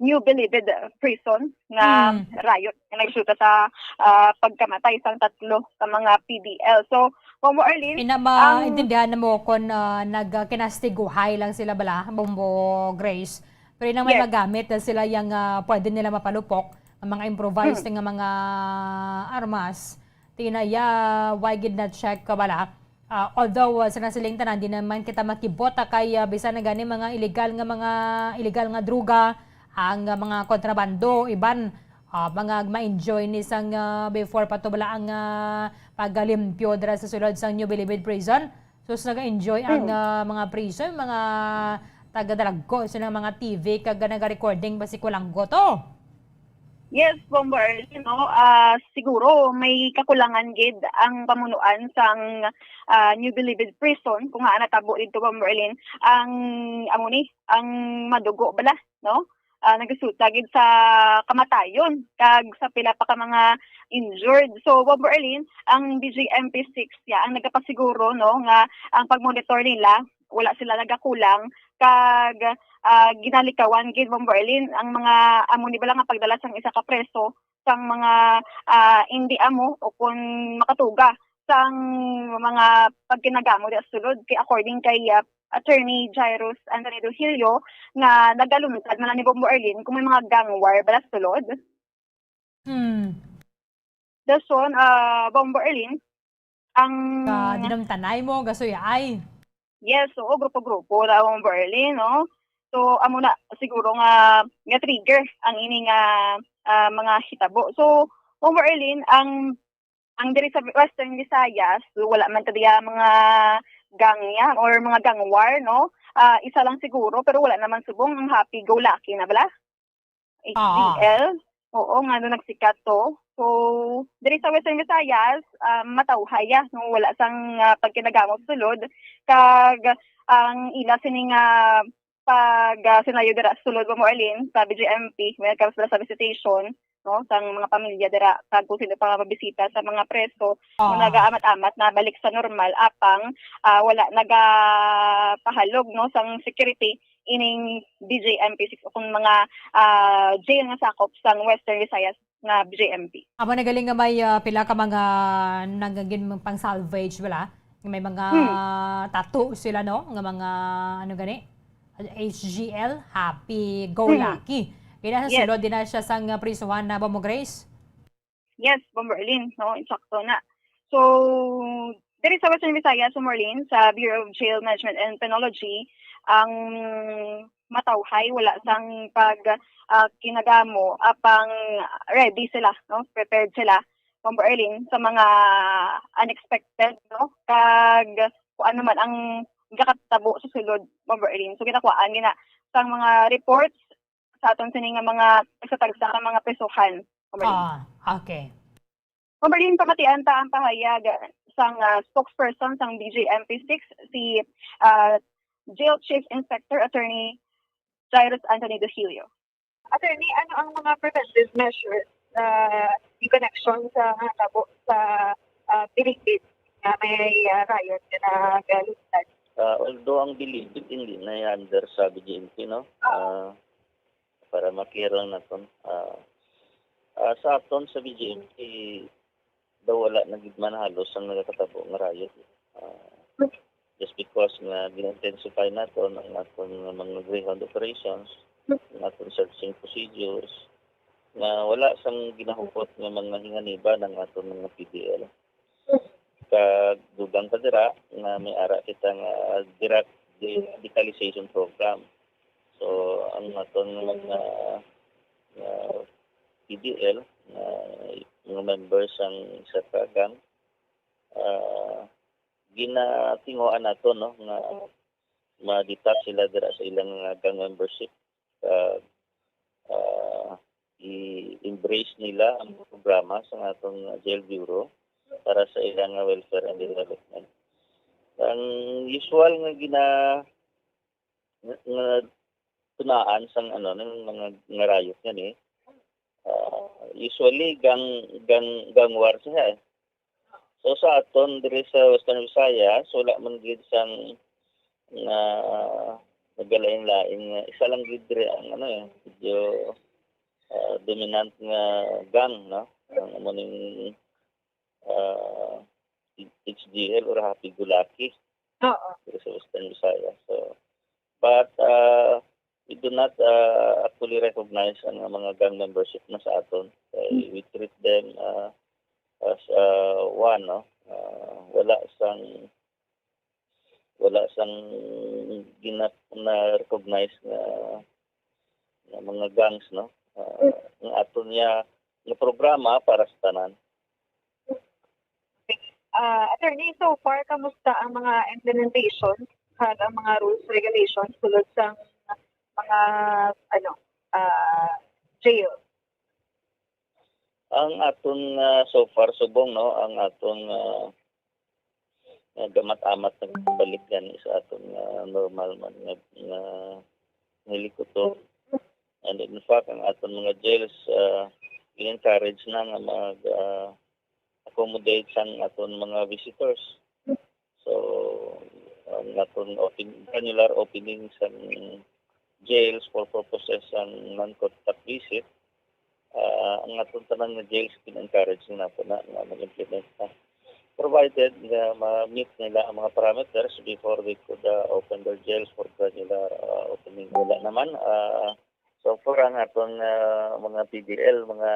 New Bilibid Prison nga Hmm. riot nga nagresulta sa, ah, pagkamatay sang tatlo ka mga P D L. So, Bombo Arlene, Ina, ang maintindihan na mo kung, ah, nagkinastiguhay lang sila bala, Bombo Grace. Pero inang may Yes. magamit na sila yang, ah, pwede nila mapalupok ang mga improvised Hmm. nga mga armas. Ti na iya, why gid na check ka bala? Ah, although, ah, sa nasiling tanan, di naman kita makibot, ah, kay, ah, bisan na gani mga illegal nga, mga illegal nga droga, ang, ah, mga kontrabando, iban, ah, mga ma-enjoy ni sang, ah, before pa to bala ang, ah, paglimpyo dira sa sulod sang New Bilibid Prison. So, sa nag-enjoy ang, Hmm. ah, mga priso, yung mga taga-dalagko, sila mga T V, kag nag-recording ba si Kulangot? Oh! Yes, Bombo Early, no? Ah, siguro may kakulangan gid ang pamunuan sang, ah, New Bilibid Prison kung haan natabo didto, Bombo Early, ang amo ni, ang madugo bala, no? Ah, nagresulta gid sa kamatayon kag sa pila pa ka mga injured. So, Bombo Early, ang B J M P six ya ang nagapasiguro, no, nga ang pagmonitor nila wala sila nagakulang kag ah, ginalikawan gid, Bombo Early, ang mga amo ni bala nga pagdala sang isa ka preso sang mga, ah, indi amo o kon makatuga sang mga pagkinagamo diha sa sulod. Kay according kay, ah, Attorney Jairus Anthony Duhilio nga nagaluntad man ni, Bombo Early, kung may mga gang war bala sa sulod. Hmm. Dason, ah, Bombo Early, ang Ka dinamtanay mo, gasoy ay. Yes, oo, grupo-grupo na, Bombo Early, no? So, amo na siguro nga, nga trigger ang ini nga, ah, mga hitabo. So, Bombo Early, ang, ang diri sa Western Visayas, wala man ta diya mga gang ya or mga gang war, no? Ah, isa lang siguro, pero wala naman subong ang Happy Go Lucky na bala. Ah. H G L. Oo, nga no nagsikat to. So, diri sa Western Visayas, ah, matawhay ya, no, wala sang, ah, pagkinagamo sa sulod. Kag ang ila sini nga pag, ah, sinayo dira sa sulod, Bombo Early, sa B J M P, may nagkaroon sila sa visitation, no, sang mga pamilya dira, kag kung sino pa nga mabisita sa mga preso, Ah. nga nagaamat-amat na balik sa normal, apang, ah, wala nagapahalog, no, sang security ining B J M P six o kung mga, ah, jail nga sakop sang Western Visayas nga B J M P. Amo na galing nga may, ah, pila ka mga nagagin pang salvage, wala? May mga Hmm. Tattoo sila, no? Nga mga, ano gani? H G L, Happy Go Hmm. Lucky. Kaya sa Yes. sulod din na siya sang, ah, prisuhan na ba mo, Grace? Yes, Bombo Early, no, insakto na. So, diri sa Western Visayas, Bombo Early, sa Bureau of Jail Management and Penology, ang matawhay wala sang pag, ah, kinagamo, apang ready sila, no, prepared sila, Bombo Early, sa mga unexpected, no, kag kung ano man ang gakatabo sa sulod, Bombo Early. So, ginakuhaan gina sang mga reports sa aton sini nga mga tagsa-tagsa ka mga prisuhan, Bombo Early. Ah, okay. Bombo Early, pamatian ta ang pahayag sang, ah, spokesperson sang B J M P six, si, ah, Jail Chief Inspector Attorney Jairus Anthony Duhilio. Attorney, ano ang mga preventive measures, ah, in connection sa mga tabo sa, ah, Bilibid nga may, ah, riot nga nagaluntad? Ah, although ang Bilibid hindi na under sa B J M P, no? Ah, para ma-clear lang naton. Ah, ah, sa aton sa B J M P daw wala na gid man halos ang nagakatabo nga riot. Ah, just because nga gina-intensify naton ang aton nga mga greyhound operations, ang aton searching procedures, nga wala sang ginahupot nga mga hinganiban ang aton mga P D L. Kag dugang pa dira nga may ara kita nga direct de-, radicalization program. So, ang aton nga mga, nga P D L, nga mga members sang isa ka gang, ah, ginatinguhaan nato, no, nga ma-detach sila dira sa ilang, ah, gang membership. Kag, ah, i-embrace nila ang programa sa atong jail bureau para sa ilang, ah, welfare and development. Ang usual nga gina-, nga, nga tunaan sang, ano, ng mga, nga riot nga ni, ah, usually gang, gang, gang war siya eh. So sa aton diri sa Western Visayas, wala man gid sang nga nagalain-lain nga isa lang gid diri ang, ano eh, medyo, ah, dominant nga gang, no? Ang amo ning, ah, H G L or Happy Go Lucky. Oo. Diri sa Western Visayas. So, but, ah, we do not, ah, actually recognize ang mga gang membership na sa aton. Kay we treat them, ah, as, ah, one, no? Ah, wala sang, wala sang gina-, na-recognize nga, nga mga gangs, no? Ah, ang aton niya nga programa para sa tanan. Ah, attorney, so far, kamusta ang mga implementation kag ang mga rules, regulations sulod sa mga, ano, ah, jail? Ang aton, ah, so far, subong, no, ang aton, ah, nga gamat-amat nagbalik gani sa aton, ah, normal man nga, nga hilikuton. And in fact, ang aton mga jails, ah, i-encourage na nga mag, ah, accommodate sang aton mga visitors. So, ang aton open, granular opening sang jails for purposes sang non-contact visit, ah, ang aton tanan nga jails, gin-encourage na nato na nga mag-implement na, provided nga ma-meet nila ang mga parameters before they could, ah, open their jails for granular, ah, opening. Wala naman, ah, so far ang aton, ah, mga P D L, mga,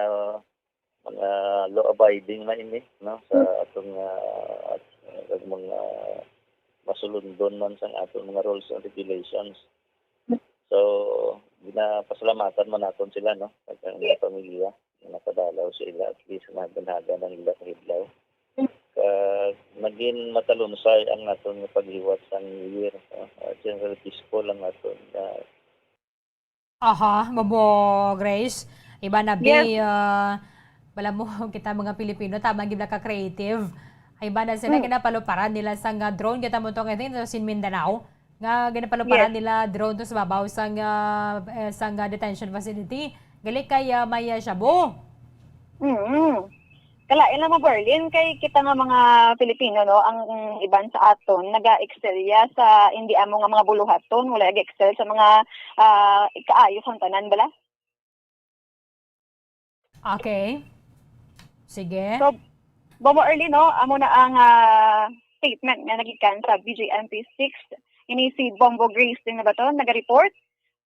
mga law-abiding na ini, no, sa aton, ah, at, ah, mga masulundon man sang aton mga rules and regulations. So, ginapasalamatan man naton sila, no, kag ang mga pamilya nga nakadalaw sa ila, at least naganagan ang ila kahidlaw. Kag naging matalumsay ang aton nga pagliwat sang New Year, no? Ah, general peaceful ang aton, ah, Aha, Bobo Grace. Iba na, bi, Yes. ah, wala mo, kita mga Pilipino, tama, gid ka creative. Ay, iba na sila, Mm. ginapaluparan nila sang, ah, drone, kita mo to, I think, sa Sin Mindanao. Nga ginapaluparan Yes. nila drone to sa babaw sang, ah, eh, sang, ah, detention facility. Gali kay, ah, may, ah, shabu. Mm. Kalain lang mo, Berlin, kay kita nga mga Pilipino, no, ang iban sa aton naga-ekstelya sa indi amo nga mga buluhaton, wala nag-excel sa mga, ah, kaayo sang tanan bala. Okay. Sige. So, Bobo Erlino, amo na ang, ah, statement nga nagikan sa B J M P six. Ini si Bombo Grace din na ba to? Naga-report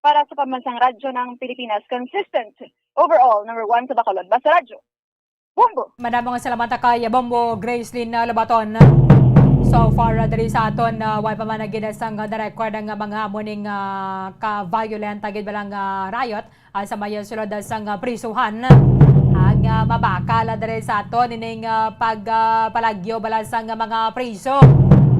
para sa Pambansang Radyo ng Pilipinas, consistent overall, number one sa Bacolod. Basta Radyo. Bombo! Madamo nga salamat kay Bombo Gracelyn, ah, Lobaton. So far, ah, diri sa aton, ah, way pa man nagidasang, ah, na-record ang, ah, mga amo ning, ah, ka-violent, ah, gid ba lang, ah, riot, ah, sa may sulod, ah, sang, ah, prisuhan. Ang, ah, mabakal, ah, diri sa aton ining, ah, pag, ah, palagyo bala sang, ah, mga priso.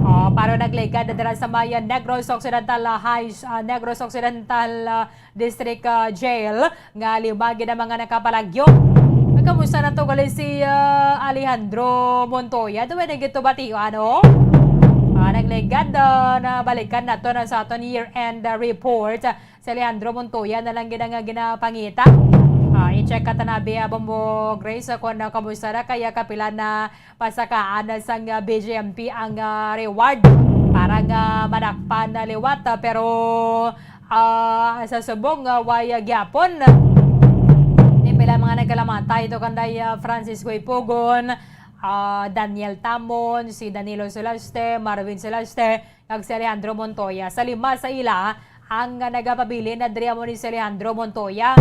Oh, pero nagligad na dira sa may, ah, Negros Occidental, ah, High, ah, Negros Occidental, ah, District, ah, Jail nga lima gid ang mga nakapalagyo. Ay, kamusta na to gali si, ah, Alejandro Montoya? Duwa na gid to bati, ano? Ah, nagligad, ah, na balikan nato na sa aton year-end, ah, report. Si Alejandro Montoya na lang gid ang, ah, ginapangita. Ah, i-check ka tanabi, ah, Bombo Grace, ah, kung, ah, kamusta na, kaya kapila na pasakaan sang, ah, B J M P ang, ah, reward para nga madakpan na liwat, ah, pero, ah, sa subong, ah, way, ah, gyapon. Di pila mga nagkalamatay ito kanday, ah, Francisco Ipugon, ah, Daniel Tamon, si Danilo Solaste, Marvin Solaste, kag si Alejandro Montoya. Sa lima sa ila, ang nagapabilin na diri amo ni si Alejandro Montoya.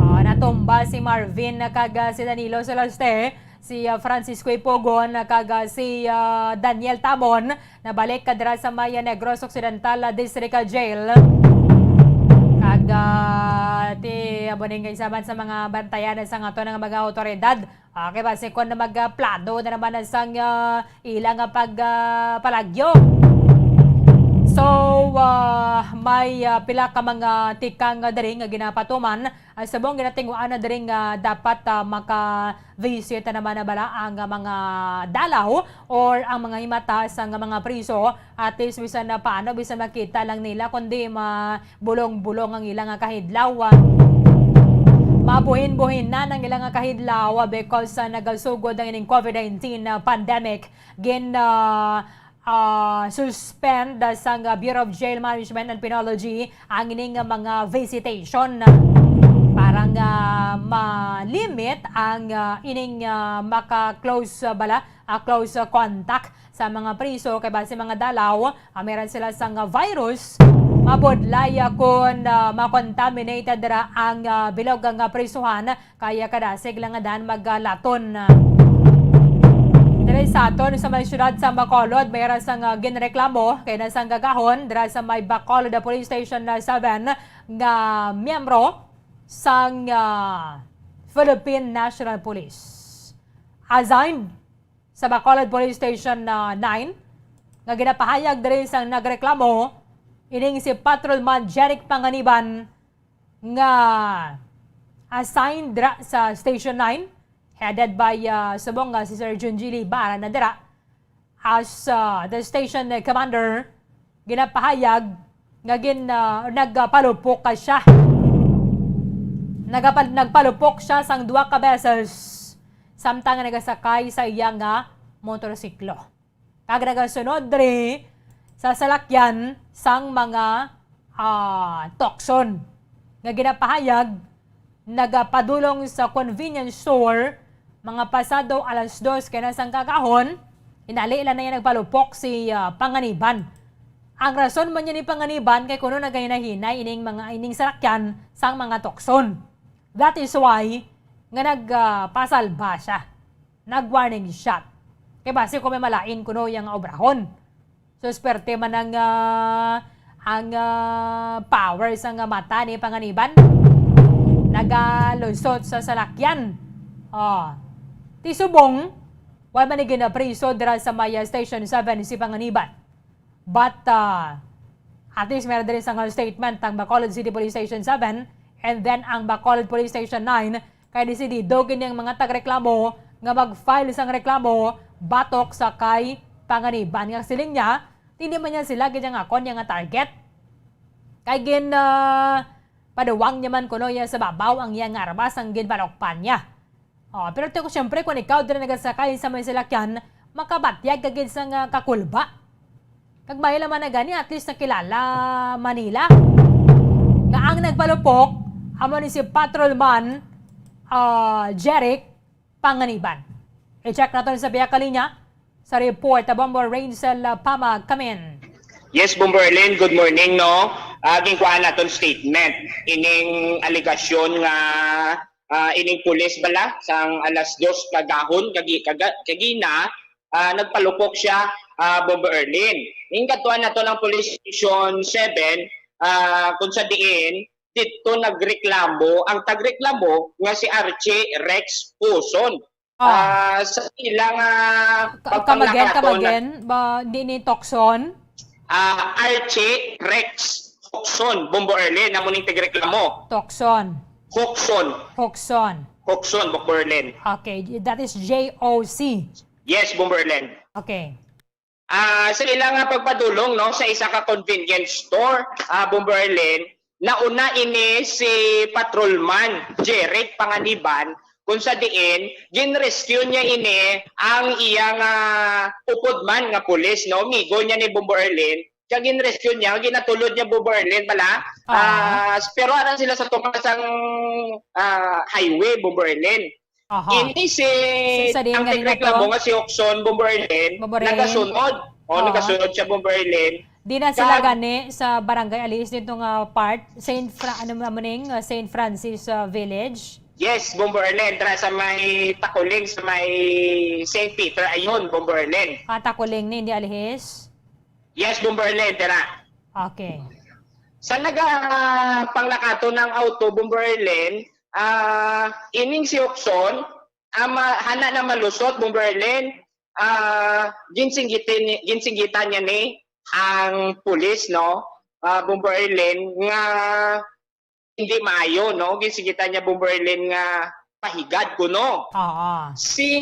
Ah, natumba si Marvin kag, ah, si Danilo Solaste, si, ah, Francisco Ipugon kag, ah, si, ah, Daniel Tamon. Nabalik ka dira sa may Negros Occidental, ah, District, ah, Jail. Kag, ah, ti, amo ning kaisaban sa mga bantayan sa aton nga mga awtoridad. Okay, basi kon na magplano na naman ang sang, ah, ila nga pag, ah, palagyo. So, ah, may, ah, pila ka mga tikang, ah, diri nga ginapatuman, ah, subong ginatinguhaan na diri nga dapat, ah, maka-visit na naman na bala ang, ah, mga dalaw or ang mga himata sang mga priso. At least, bisan na paano, bisan makita lang nila, kundi ma-, bulong-bulong ang ila nga kahidlaw. Mabuhin-buhinan ang ila nga kahidlaw because, ah, nagasugod ang ining COVID nineteen, ah, pandemic. Gin, ah, ah, suspend, ah, sang, ah, Bureau of Jail Management and Penology ang ining, ah, mga visitation para nga ma-limit ang, ah, ining, ah, maka-close, ah, bala, ah, close, ah, contact sa mga priso, kay base mga dalaw, ah, meron sila sang, ah, virus. Mabudlay, ah, kon, ah, ma-contaminated ra ang, ah, bilog nga prisuhan, kaya kadasig lang nga dan maglaton. Diri sa aton sa may siyudad sa Bacolod, may ra sang, ah, ginreklamo kay na sang gagahon dira sa may Bacolod Police Station na seven nga miyembro sang, ah, Philippine National Police. Assigned sa Bacolod Police Station na nine, nga ginapahayag diri sang nagreklamo, ining si Patrolman Jeric Panganiban, nga assigned dira sa Station nine, headed by, ah, subong nga si Sir Junjili Bara na dira as, ah, the station commander, ginapahayag nga gin-, ah, nagpalupok ka siya. Nagapal-, nagpalupok siya sang duha ka beses samtang nagasakay sa iya nga motorsiklo. Kag nagasunod diri sa salakyan sang mga, ah, tukson nga ginapahayag nagapadulong sa convenience store mga pasado alas dos kay na sang kagahon, inali lang na iya nagpalupok si, ah, Panganiban. Ang rason man niya ni Panganiban kay kuno nagahinahinay ining mga, ining salakyan sang mga tukson. That is why nga nag, ah, pasalba siya. Nag-warning shot. Kay basi kung may malain kuno yang obrahon. So, swerte man ang, ah, ang, ah, power sang mata ni Panganiban. Nagalusot sa salakyan. Oh. Ti subong, wa man ni ginapriso dira sa may, ah, Station seven si Panganiban. But, ah, at least meron diri sang statement ang Bacolod City Police Station seven and then ang Bacolod Police Station nine, kay desidido gid ang mga tagreklamo nga mag-file sang reklamo batok sa kay Panganiban nga siling niya, hindi man niya sila gid ang akon niya nga target. Kay gin, ah, paduwang niya man kuno iya sa babaw ang iya nga armas ang ginbalukpan niya. Oh, pero ti-, siyempre, kung ikaw diri nagasakay sa may salakyan, makabatyag ka gid sa nga kakulba. Kag may laman na gani, at least nakilala Manila. Nga ang nagpalupok, amo ni si Patrolman, ah, Jeric Panganiban. I-check naton sa biya ka linya. Sa report, Bombo Rainsel, ah, Pamag, come in. Yes, Bombo Erlin, good morning, no? Ah, ginkuhaan naton statement ining alegasyon nga, ah, ining pulis bala sang alas dos kagahon, kagi-, kaga-, kagina, ah, nagpalupok siya, ah, Bombo Erlin. Ning katuan nato ng Police Station seven, ah, kung sa diin, dito nagreklamo ang tagreklamo nga si Archie Rex Puson. Ah. Ah, sa ilang, ah, Ka-, come again, come pagpanglakaton na again. Ba, di ni Tokson? Ah, Archie Rex Tokson, Bombo Erlin, amo ning tigreklamo. Tokson. Hokson. Hokson. Hokson, Bombo Erlin. Okay, that is J O C. Yes, Bombo Erlin. Okay. Ah, sa ila nga pagpadulong, no, sa isa ka convenience store, ah, Bombo Erlin, nauna ini si Patrolman Jeric Panganiban, kung sa diin, gin-rescue niya ini ang iyang, ah, upod man nga pulis, no, migo niya ni Bombo Erlin, kag gin-rescue niya, ginatulod niya Bombo Erlin bala. Ah. Ah, pero aran sila sa tunga sang, ah, highway, Bombo Erlin. Aha. Ini si, sa, sa diin ang gani na tigreklamo to? Nga si Okson Bombo Erlin, Bombo Erlin. Nagasunod. O, aha. Nagasunod siya, Bombo Erlin. Di na sila gani sa Barangay Alihis dito nga part, Saint Fra-, ano man ning, uh, Saint Francis, uh, Village? Yes, Bombo Erlin, tara sa may Takuling, sa may Saint Peter, ayun, Bombo Erlin. Ah, Takuling ni, hindi Alihis? Yes, Bombo Erlin, tara. Okay. Sa naga, ah, panglakaton ng auto, Bombo Erlin, ah, ining si Okson, ah, ma-, hana na malusot, Bombo Erlin, ah, ginsinggitin ni-, ginsinggitan niya ni ang pulis, no? Ah, Bombo Erlin, nga hindi maayo, no? Ginsinggitan niya, Bombo Erlin, nga pahigad kuno. Oo. Si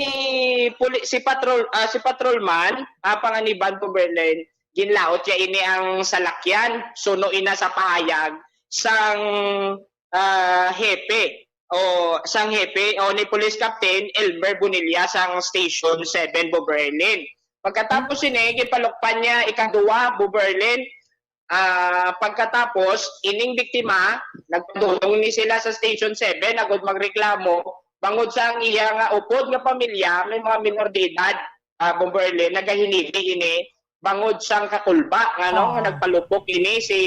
puli-, si patrol, ah, si patrolman, ah, Panganiban, Bombo Erlin, ginlaot niya ini ang salakyan, suno ina sa pahayag sang, ah, hepe o sang hepe o ni Police Captain Elmer Bonilla sang Station seven, Bombo Erlin. Pagkatapos sini, ginpalukpan niya ikaduha, Bombo Erlin. Ah, pagkatapos, ining biktima, nagpadulong ni sila sa Station seven agud magreklamo bangod sa ang iya nga upod nga pamilya may mga minor de edad, ah, Bombo Erlin, nagahinibi ini bangod sang kakulba nga, no, nga, oo, nagpalupok ini si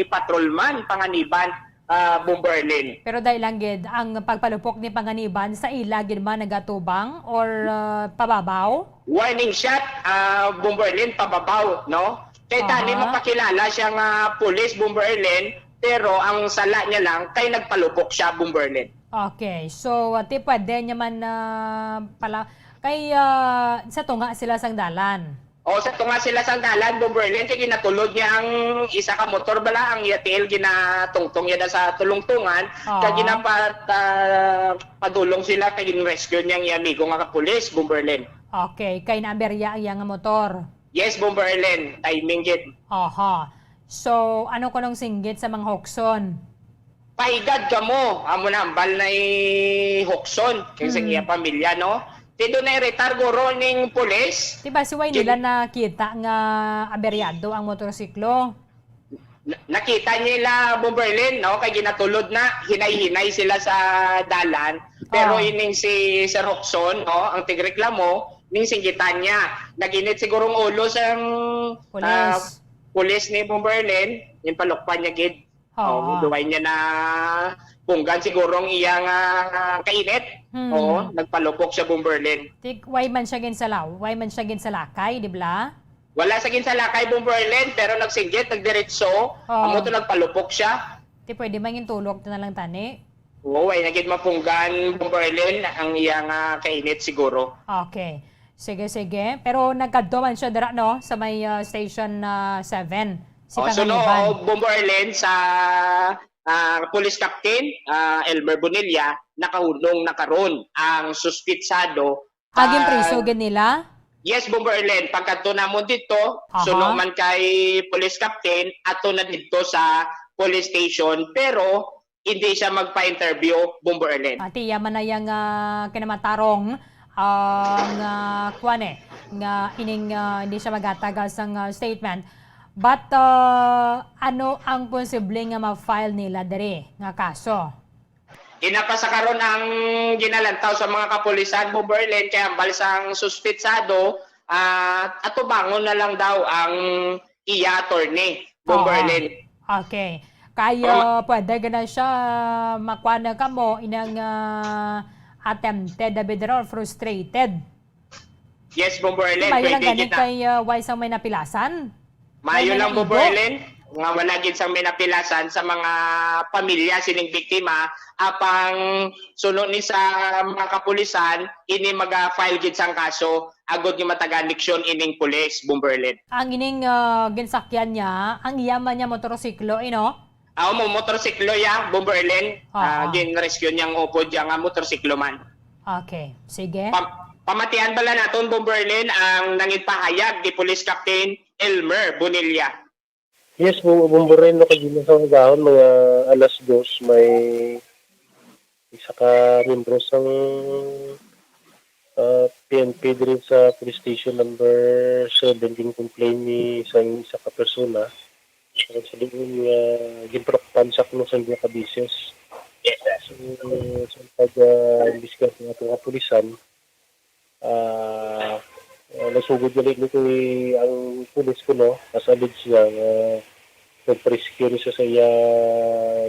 Patrolman Panganiban, ah, Bombo Erlin. Pero dahil lang gid, ang pagpalupok ni Panganiban sa ila gid man nagatubang or, ah, pababaw? Warning shot, ah, Bombo Erlin, pababaw, no? Kay tani, aha, mapakilala siya nga pulis, Bombo Erlin, pero ang sala niya lang kay nagpalupok siya, Bombo Erlin. Okay. So, ati pwede niya man, ah, pala, Ay, ah, sa tunga sila sang dalan. O, sa tunga sila sang dalan, Bomberlin, kay ginatulod niya ang isa ka motor bala, ang iya tiil ginatungtong niya na sa tulungtungan, Oo. kag ginapat-, ah, padulong sila kay gin-rescue niya ang iya amigo nga kapulis, Bomberlin. Okay, kay naaberya ang iya nga motor. Yes, Bomberlin, timing gid. Aha. So, ano kunong singgit sa mga hukson? Pahigad kamo, amo na hambal na i-hukson kay sa Hmm. iya pamilya, no? Ti do na-irritar guro ning pulis. Di ba si way Gin- nila nakita nga aberyado ang motorsiklo? Na-, nakita nila, Bomberlin, no? Kay ginatulod na, hinay-hinay sila sa dalan. Pero Oh. ining si Sir Hokson, no? Ang tigreklamo, ning singgitan niya. Nag-init sigurong ulo sang, Pulis. ah, pulis ni Bomberlin. Yung palukpan niya, gid. Oo. Oh, duway niya na punggan siguro ang iyang, ah, kainit. Hmm. Oo, nagpalupok siya, Bomberlin. Ti, why man siya ginsalaw? Why man siya ginsalakay, di bala? Wala sa ginsalakay, Bomberlin, pero nagsinggit, nagdiretso. Oo. Amo to, nagpalupok siya. Ti pwede man gintulok to na lang tani. Oo, ay nagid mapunggan, Bomberlin, ang iyang, ah, kainit siguro. Okay. Sige, sige. Pero nagkadto man siya dira, no, sa may, ah, Station, ah, seven, si Oh, so, no, Panganiban. Bomberlin, sa, ah, Police Captain, ah, Elmer Bonilla, nakahunong na karon ang suspitsado. Ah, ginpriso Ah, gid nila? Yes, Bomberlin. Pagkadto namon dito, Aha. suno man kay Police Captain, ato na dito sa police station, pero hindi siya magpa-interview, Bomberlin. Ati, iya man na yang, ah, kinamatarong, ah, nga, kuwan eh, nga ining, ah, hindi siya maghatag sang, ah, statement. But, ah, ano ang posible nga ma-file nila diri nga kaso? Ina pa sa karon ang ginalantaw sa mga kapulisan, Bomberlin, kay hambal sang suspitsado, ah, atubangon na lang daw ang iya attorney, Oo. Bomberlin. Okay. Kay, Pama- ah, pwede gid na siya makuha na kamo inang, ah, attempted abidero or frustrated. Yes, Bomberlin, Mayo lang pwede gani gid na. Kay, ah, way sang may napilasan? Mayo May lang, naigo? Bomberlin, nga wala gid sang may napilasan sa mga pamilya sining biktima, apang suno ni sa mga kapulisan, ini maga-file gid sang kaso agod nga matagaan leksyon ining pulis, Bomberlin. Ang ining, ah, ginsakyan niya, ang iya man niya motorsiklo, eh, no? Ah, mo motorsiklo ya, Bomberlin. Oo. Ah, gin-rescue niya ang upod ya nga motorsiklo man. Okay, sige. Pam-, pamatian bala naton, Bomberlin, ang nangin pahayag ni Police Captain Elmer Bonilla. Yes, Bom-, Bomberlin, no, kagina sa agahon, mga alas dos, may isa ka miyembro sang, ah, P N P diri sa police station number seven, gin-complain ni sang isa ka persona. Sa diin nga ginpalukpan siya kuno sang duha ka beses. Yes, sir. So, sa pag, ah, imbestiga sa atong kapulisan, ah, ah, nasugod gali ni kay ang pulis kuno, as alleged niya nga nagpa-rescue ni siya sa iya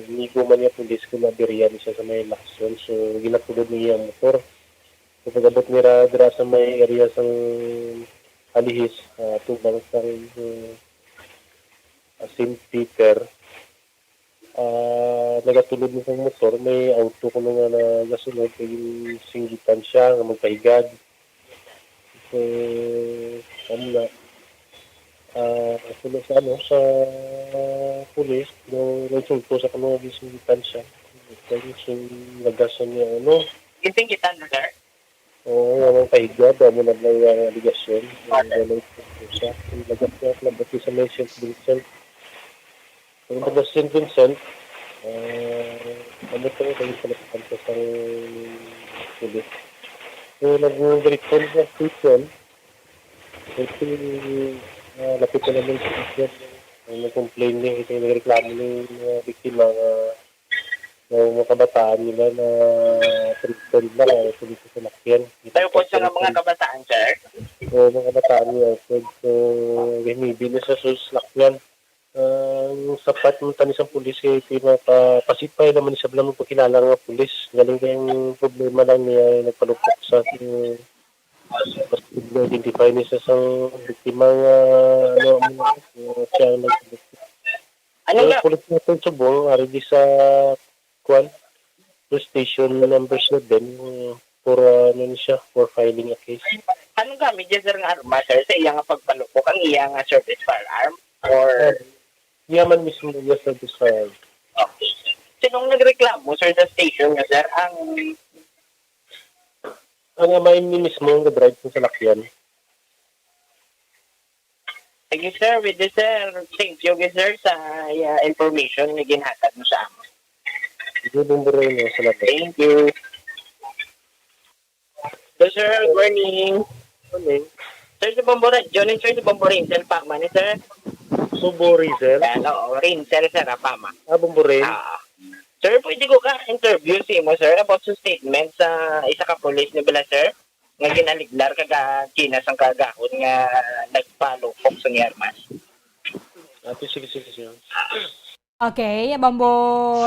amigo man nga pulis kung nabirihan ni siya sa may Lacson. So, ginatulod niya ang motor. So, pag-abot nira dira sa may area sang Alihis, ah, tubang sang, ah, Saint Peter, ah, nagatulod ni sang motor, may auto kuno nga nagasunod, kay ginsinggitan siya nga magpahigad. So, ano na, ah, suno sa, ano, sa pulis, no, nagsulto sa kuno nga ginsinggitan siya. So, lagasan niya, ano. Ginsinggitan na, sir? Oo, nga magpahigad, amo na lang ang aligasyon. Ang Okay. Ganun po siya. Ang lagas niya, labot sa may Saint Vincent. Ang taga Saint Vincent, ah, ano to, kayo sa lapitan ko sa pulis. So, nag-director sa station. Ito, ah, lapit na naman sa station. Ang nag-complain niya, ito yung nagreklamo ng mga biktima nga, nga mga kabataan nila na threatened na, kaya ito dito sa lakyan. Kayo po siya nga mga kabataan, sir? Oo, mga kabataan niya, sir. So, hinibi na sa sus lakyan. Ang sapat man tani sa pulis kay iti mapasipay naman siya lang magpakilala nga pulis. Galing kay ang problema lang niya ay nagpalupok sa, eh, mas identify ni siya sa biktima nga, ano, ano, siya ang nagpalupok. Ano Ang nga? Pulis natin subong, ari di sa, kuwan, police station number seven, eh, for, uh, ano ni siya, for filing a case. Anong gamit niya, sir, nga arma, sir, sa iya nga pagpalupok? Ang iya nga service firearm? Or Iya man mismo niya sa Israel. Okay, sir. Sinong nagreklamo, sir, sa station niya, sir? Ang Ang amain ni mismo ang drive sa salakyan. Sige, sir. With this, sir, thank you, sir, sa uh, information na ginhatag mo sa amin. Sige, Bombo Reno. Salamat. Thank you. Hello, sir. Good morning. Morning. Sir, si Bombo Ra-, John and Sir, si Bombo Rinsel pa man, eh, sir. Bombo Rinsel? Yan, oo. Rinsel, sir, ah, pa man. Ah, Bombo Rin? Ah. Sir, pwede ko ka interview si mo, sir, about sa statement sa isa ka pulis ni Bala, sir? Nga ginaliglar kag ah, China sang kagahon nga nagpalupok sa niya armas. Ah, sige, sige, sige. Okay, Bombo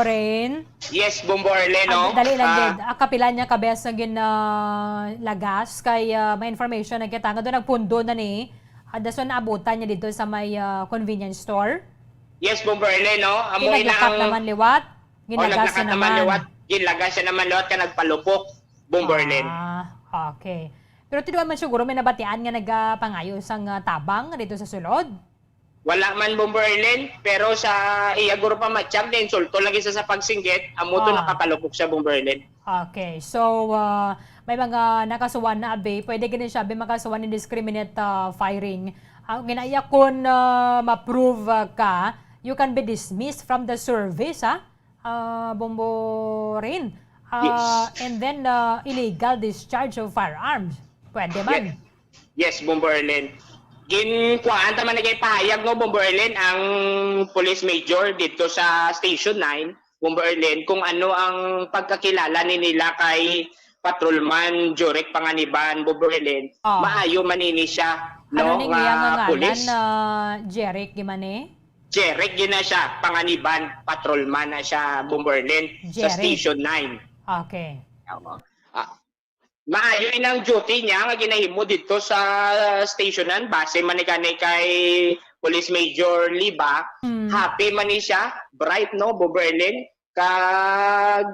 Rain. Yes, Bombo Arlen, no? Ah, dali lang, Ah, Ded. Ah, kapila niya ka beses nga gin ah, lagas kay ah, may information na kita nga doon nagpundo na ni ah, dason naabutan niya dito sa may ah, convenience store. Yes, Bombo Arlen, no? Amo Kaya ina naglakat ang naman liwat, o ginagas naglakat na naman naman. Liwat, ginagas na naman liwat ka nagpalupok, Bombo Arlen. Ah, okay. Pero tinuan man siguro may nabatian nga nagapangayo sang ah, tabang dito sa sulod. Wala man, Bombo Arlen, pero sa iya guro pa matiyag na insulto lagi sa sa pagsinggit, amo to Ah. Nakapalupok sa, Bombo Arlen. Okay. So, uh, may mga nakasuhan na abi, pwede gani siya abi makasuhan indiscriminate uh, firing. Ang ginaiya kun uh, ma-prove uh, ka, you can be dismissed from the service, ha? Uh, Bombo Rain. Uh, Yes. And then, uh, illegal discharge of firearms. Pwede man. Yes, Bombo Arlen. Ginkuhaan ta man na kay pahayag, no, Bombo Arlen, ang police major dito sa Station nine, Bombo Arlen, kung ano ang pagkakilala ni nila kay Patrolman Jurek Panganiban, Bombo Arlen. Oh. Maayo man ini siya, Ano no, ning nga iya nga ngalan pulis. Na Jeric Gimane? Jeric gina siya, Panganiban, patrolman na siya, Bombo Arlen, sa Jeric. Station nine. Okay. Oo. Ah, maayo inang duty niya nga ginahimo dito sa stationan, base man ni kani kay Police Major Liba. Hmm. Happy man ni siya, bright, no, Bombo Arlen, kag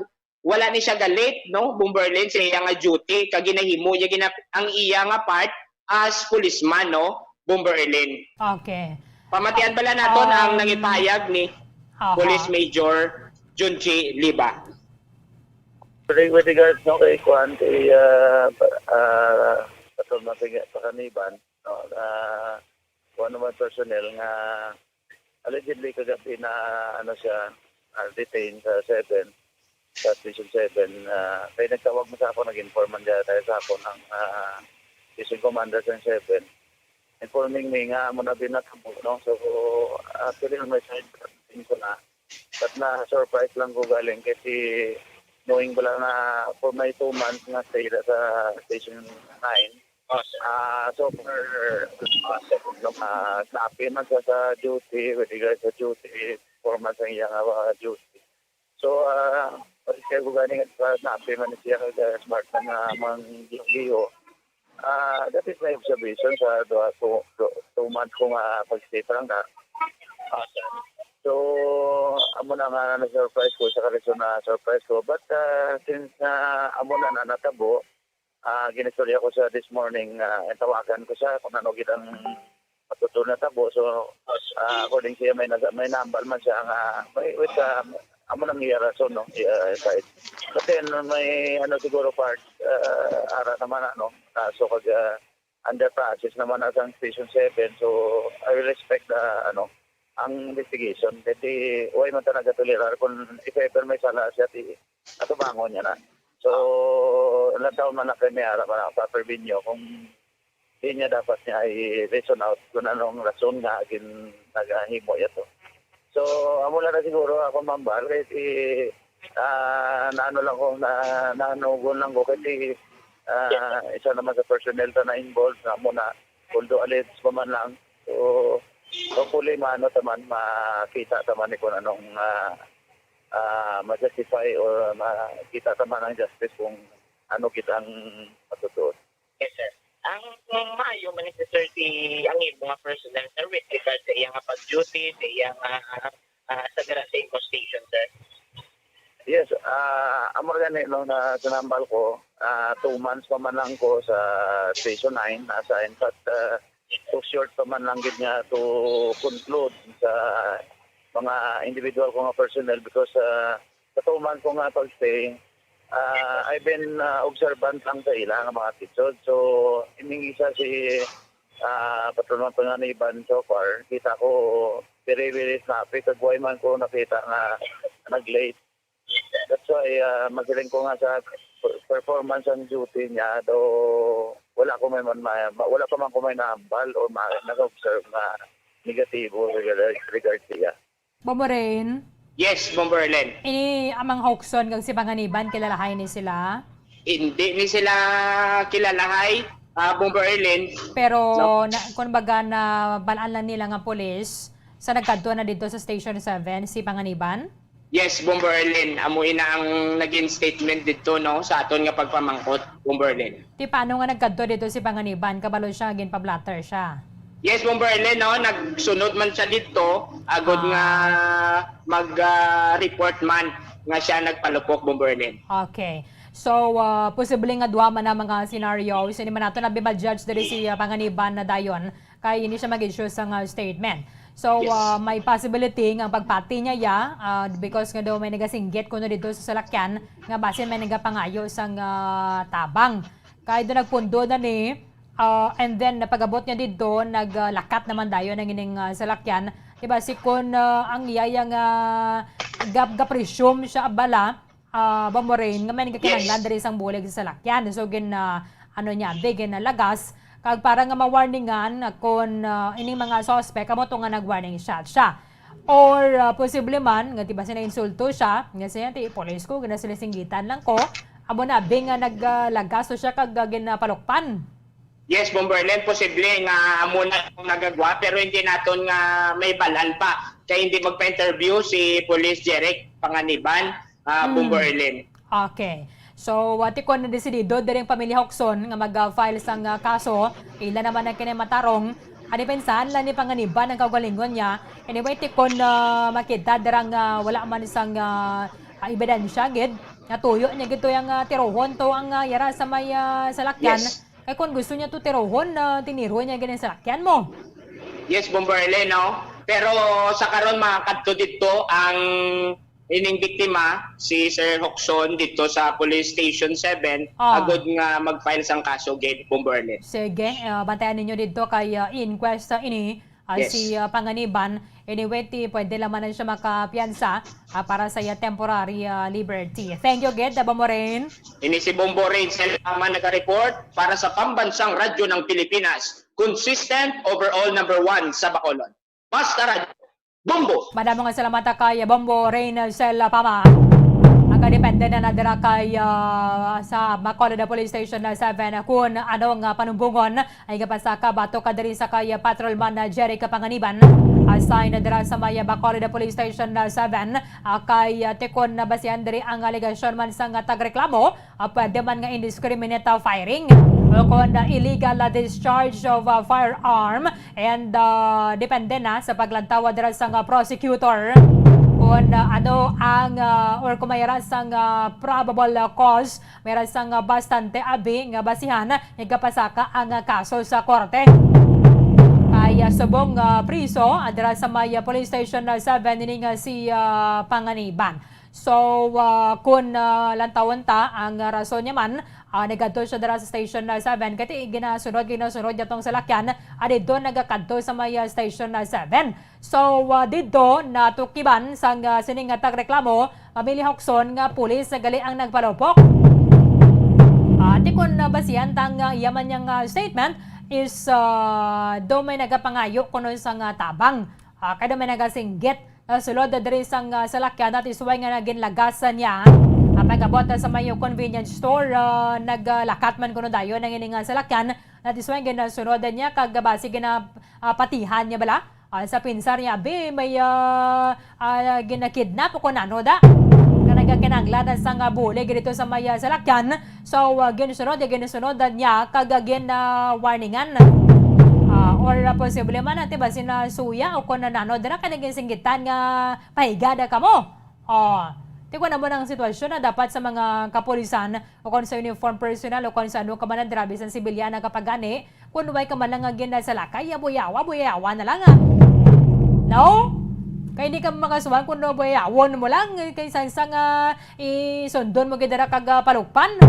wala ni siya galit, no, Bombo Arlen, sa iya nga duty, kag ginahimo niya gina- ang iya nga part as policeman, no, Bombo Arlen. Okay. Pamatian bala naton ang Um, nangipahayag ni Aha. Police Major Junji Liba. With, with regards, no, kay kuan, kay, ah, pa- ah, Patrolman Pang- Panganiban, no, ah, kuan naman personnel nga allegedly kagabi na, ano siya, ah, detained sa seven, sa Station seven. Ah, kay nagtawag mo sa ako, nag-inform man dyan tayo sa ako ng ah, Station Commander sa seven. Informing me nga mo na din natabo, no? So, actually, on my side, ko na. But na-surprise lang ko galing kasi knowing bala na for my two months nga stay sa Station nine, ah so far, ah, snappy man sa, sa duty, with regards sa duty, performance ang iyang ah, duty. So, ah, pag siya ko gani nga snappy man siya, kag ah, smart man nga mang giho. Ah, that is my observation sa duha, two, two, two months ko nga pag-stay pa lang ka. So, amo na nga na-surprise ko, sa ka reason na surprise ko. But ah, since na amo na na natabo, ah, ginistorya ko sa this morning, ah, tawagan ko siya kung ano gid ang matutunan tabo. So, ah, according siya, may nasa, may nambal man siya nga, may, with, ah, amo nang iya rason, no? Iya, side. But then, may, ano, siguro part, ah, ara naman, ano, kaso kag, ah, under process naman na sang Station seven. So, I will respect the, ano, ang investigation. Kasi, why man ta nagatolerar kung if ever may sala siya, di, atubangon niya na. So, ilang taon man na kay may ara, para pa-prevent nyo kung di niya dapat niya i-reason out kung anong rason nga gin nagahimo ito. So, amo lang na siguro ako mambal kay si ah naano lang ko na nanugon lang ko kay si ah, isa naman sa personnel ta na involved na mo na, although alleged pa man lang. So, hopefully maano taman, makita taman ni kung anong ah, ah, ma-justify or makita taman ang justice kung ano gid ang matutuo. Yes, sir. Ang maayo man ni sir, si ang imo nga personnel, sir, with regard sa iya nga pag-duty, sa iya nga ah, sa dira sa imo station, sir. Yes, ah, amo gani, no, na sinambal ko, ah, two months pa man lang ko sa Station nine, na-assign, but, ah, too short pa man lang gid nga to conclude sa mga individual ko nga personnel because, ah, sa two months ko nga pag-stay, ah, I've been, ah, observant lang sa ila nga mga attitude. So, ining isa si, ah, Patrolman Panganiban so far, kita ko very, very snappy. Kag wala man ko nakita nga nag-late. That's why, ah, masiling ko nga sa per-, performance ang duty niya, do wala ko may man, ma-, ma-, wala pa man ko may nahambal o ma-, nag-observe nga negatibo regard, regard siya. Bombo Rain? Yes, Bombo Erlen. Ini Amang Hoxon kag si Panganiban, kilalahay ni sila? Hindi ni sila kilalahay, ah, Bombo Erlen. Pero, no, na, kung baga na balaan lang nila nga pulis, sa nagkadto na dito sa Station seven, si Panganiban? Yes, Bombo Erlen. Amo ina ang naging statement dito, no, sa aton nga pagpamangkot, Bombo Erlen. Ti paano nga nagkadto dito si Panganiban? Kabalo siya, ginpa-blotter siya. Yes, Bombo Erlen, no, nagsunod man siya dito, agod nga mag, ah, report man nga siya nagpalupok, Bombo Erlen. Okay. So, ah, posible nga duha man ang mga scenarios. Hindi man nato na ma-judge diri si, ah, Panganiban na dayon. Kay hindi siya mag-issue sang, ah, statement. So, yes, ah, may possibility nga pagpati niya ya, ah, because nga daw may nagasinggit kuno dito sa salakyan nga basin may nagapangayo sang, ah, tabang. Kay do nagpundo na ni, ah, and then napagabot niya dito, naglakat naman dayon ang ining, ah, salakyan. Diba, si kun, ah, ang iyaya nga gap, gap-resume siya bala, ah, Bombo Rain, nga may nagkakinahanglan, yes, diri sang bulig sa salakyan. So, gin, ah, ano niya, big na lagas. Kag para nga ma-warningan, ah, kon, ah, ining mga suspect, amo to nga nag-warning shot siya. Or, ah, posible man, nga diba, sinainsulto siya, nga siya, ti, police ko, ginasinggit-singgitan lang ko. Amo na, bing nga nag, ah, lagas to siya, kag, ah, ginapalukpan. Yes, Bomberland, posible nga amo na ang nagagwa, pero hindi naton nga may balaan pa. Kay hindi magpa-interview si Police Jeric Panganiban, ah, mm, Bomberland. Okay. So, ah, ti kon na desidido diri ang pamilya Hoxon nga mag-file sang, ah, kaso, ila naman ang kinay matarong. Ani, pinsan lang ni Panganiban ang kaugalingon niya. Anyway, ti kon, ah, makita dira nga wala man sang, ah, ah, ebidensya gid, nga tuyo niya gid to yang, ah, tirohon to ang, ah, yara sa may, ah, salakyan. Yes. Kay kung gusto niya to tirohon, ah, tiniro niya gid ang salakyan mo. Yes, Bomberland, no? Pero sa karon, makadto didto ang ining biktima, si Sir Hoxon, didto sa Police Station seven, ah, agod nga mag-file sang kaso gid, Bomberland. Sige, ah, bantayan ninyo didto kay, ah, inquest, ah, ini, ah, yes, si, ah, Panganiban. Anyway, ti pwede lang man na siya makapiyansa, ah, para sa iya temporary, ah, liberty. Thank you gid, Bombo Rain. Ini si Bombo Rain Selama naga-report para sa Pambansang Radyo ng Pilipinas, consistent, overall number one sa Bacolod. Basta Radyo, Bombo! Madamo nga salamat kay Bombo Rain Selama. Ang depende na nadira kay, ah, sa Bacolod Police Station seven kung ano nga panumbongon ay gapasaka batok ka diri sa kay Patrolman, ah, Jeric Panganiban, assigned dira sa may Bacolod Police Station, ah, seven, ah, kay, ah, ti kon nabasihan diri ang alegasyon man sang tagreklamo, ah, pwede man nga indiscriminate, ah, firing o kon, ah, illegal, ah, discharge of, ah, firearm, and, ah, depende na sa paglantaw dira sang, ah, prosecutor kon, ah, ano ang, ah, or kung may ra sang, ah, probable, ah, cause, may ra sang, ah, bastante abi nga basihan nga gapasaka ang, ah, kaso sa korte. Kay, ah, subong, ah, priso, ah, dira sa may, ah, Police Station, ah, seven, ini nga si, ah, Panganiban. So, ah, kun, ah, lantawon ta ang, ah, rason niya man, ah, nagadto siya dira sa Station, ah, seven, kay ti ginasunod, ginasunod niya tong salakyan, ah, didto nagakadto sa may, ah, Station, ah, seven. So, ah, didto natukiban sang, ah, sining nga tagreklamo, pamilya Hoxon, nga pulis na gali ang nagpalupok. Ah, ti kon nabasihan ta nga iya man yang, ah, statement is, ah, daw may nagapangayo kuno sang, ah, tabang. Ah, kay daw may nagasinggit, ah, sulod diri sang, ah, salakyan, that is why nga naginlagasan niya. Ah, pag-abot sa may convenience store, ah, naglakat man kuno dayon ang ining, ah, salakyan, that is why ginasunod niya kag basi gina-, ah, patihan niya bala. Ah, sa pinsar niya, abi, may, ah, ah, ginakidnap o kon ano da. Nga nagakinahanglan sang, ah, bulig dito sa may, ah, salakyan. So, ah, ginsunod, ginsunod niya, kag, ah, gin, ah, warningan. Ah, or, ah, posible man, ate, ba, sinasuya o kon ano da, kay naginsinggitan nga pahiga da kamo. Oh, Ti kuan, amo na ang sitwasyon na dapat sa mga kapulisan o kon sa uniform personnel o kon sa ano ka man, dira bisan sibilyan na kapagani, kun way ka man lang nga ginasalakay, ya buyawa, buyawa na lang, ah. No? Kay hindi ka makasuhan kun no buyawon mo lang, kay sa, sa nga isundon mo gid dira kag, ah, palukpan.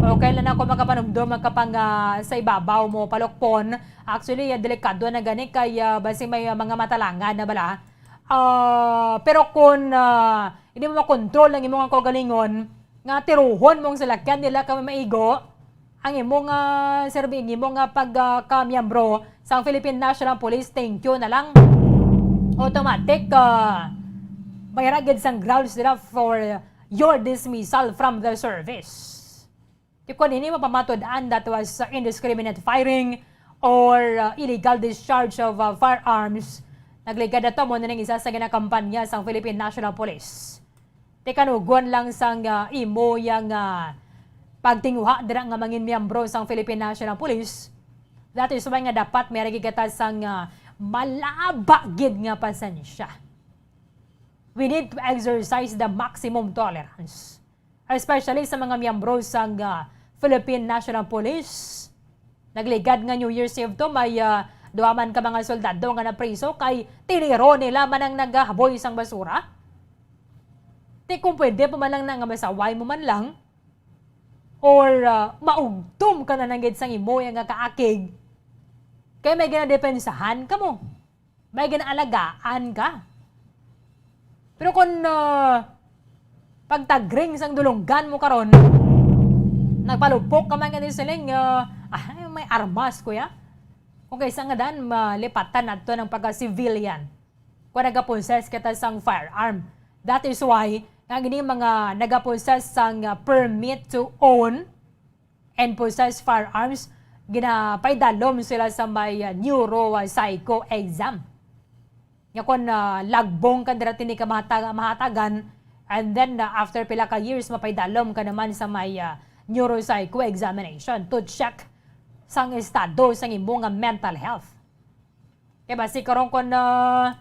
Okay lang ako makapanumdom, makapang, ah, sa ibabaw mo palukpon. Actually, ah, delikado na gani kay, ah, basi may, ah, mga matalangan na bala. Ah, pero kung, ah, hindi mo makontrol ang imong kaugalingon, nga tiruhon mong salakyan nila ka maigo, ang imo nga serbi-, ang imo nga pag, ah, kamiyembro sang Philippine National Police, thank you na lang. Automatic, ah, mayra gid sang grounds nila for your dismissal from the service. Ti kon ini mapamatud-an, that was, uh, indiscriminate firing or, uh, illegal discharge of, uh, firearms. Nagligad ato mo na ning isa sa ginakampanya sang Philippine National Police. Ti kanugon lang sang, uh, imo yang, uh, pagtinguha dira nga mangin miyembro sang Philippine National Police. That is why nga dapat may ragigata sang, uh, malaba gid nga pasensya. We need to exercise the maximum tolerance, especially sa mga miyembro sang, ah, Philippine National Police. Nagligad nga New Year's Eve to, may, ah, duha man ka mga soldado nga napriso kay tiniro nila man ang nagahaboy sang basura. Ti kung pwede pa man lang na nga masaway mo man lang, or, ah, maugtom ka na lang gid sang imo nga kaakig, kay may ginadepensahan ka mo. May ginaalagaan ka. Pero kung, ah, pagtagring sang dulunggan mo karon, nagpalupok ka man gani siling, ah, "Ah, may armas, kuya." Kung kaysa nga dan, malipatan nato ng pagka-civilian. Kung nagapossess kita sang firearm. That is why, nga gini mga nagapossess sang, ah, permit to own and possess firearms, ginapaidalom sila sa may, ah, neuro, ah, psycho exam. Nga kon, ah, lagbong ka dira tini ka mahataga-, mahatagan, and then, ah, after pila ka years, mapaidalom ka naman sa may, ah, neuro psycho examination to check sang estado sang imo nga mental health. Kay basi karon kon, ah,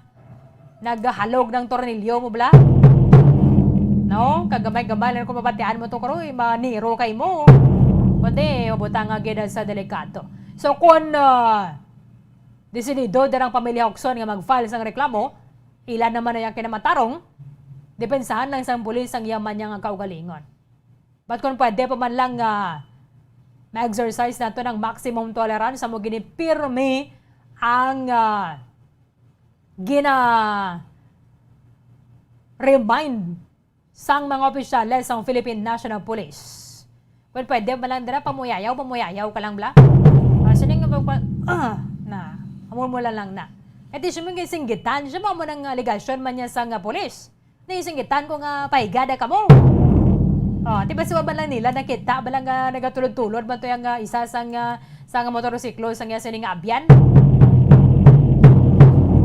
naghalog ng tornilyo mo bala? No? Kagamay-gamay lang kung mabatian mo to karon, eh, maniro kay mo. Kundi, mabutang nga gid sa delikado. So, kung, ah, desidido darang pamilya Hocson nga mag-file sang reklamo, ila naman na yang kinamatarong, depensahan lang sang pulis ang yaman niya nga kaugalingon. But kung pwede pa man lang nga ma-exercise nato ng maximum tolerance, amo gini pirmi ang, ah, gina-remind sang mga opisyales sang Philippine National Police. Kung pwede pa lang dira, pamuyayaw, pamuyayaw ka lang bala. Ah, sining nga pagpa-, ah, na, amo mo lang lang na. At least, mo singgitan siya, mo nang alegasyon man niya sa nga pulis. Naisinggitan ko nga pahigada kamo. Oh, di ba si Waban lang nila nakita ba lang nga nagatulod-tulod man to yung, ah, isa sang, ah, sang motorsiklo sang iya sining abyan?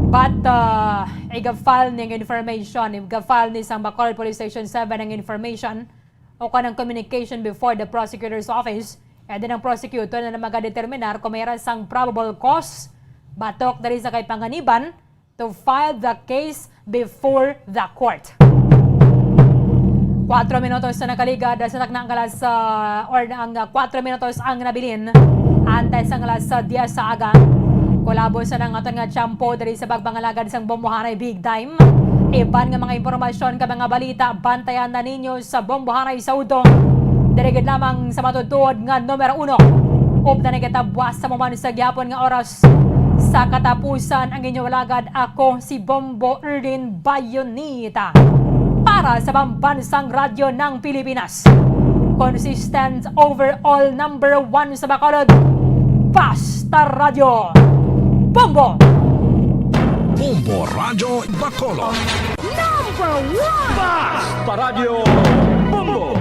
But, ah, iga-file ni nga information, iga-file ni sang Bacolod Police Station seven ang information o kanang communication before the prosecutor's office, and then ang prosecutor na magadeterminar kung mayroon sang probable cause batok dali sa kay panganiban to file the case before the court. Kwatro minutos na nakaligad sa takna ang alas, ah, or ang, ah, kwatro minutos ang nabilin. Antes ang alas, ah, diyes sa aga. Kulabo sa nang aton nga tiyempo diri sa pagpangalagad sang Bombohanay Big Time. Iban nga mga impormasyon ka mga balita, bantayan na ninyo sa Bombohanay sa udto. Diri gid lamang sa matutuod nga numero uno. Upda nagatabwas sa maman sa gihapon nga oras. Sa katapusan, ang inyong alagad, ako si Bombo Erdin Bayonita. Para sa Pambansang Radyo ng Pilipinas, consistent overall number one sa Bacolod, Basta Radyo Bombo! Bombo Radyo Bacolod. Number one! Basta Radyo Bombo!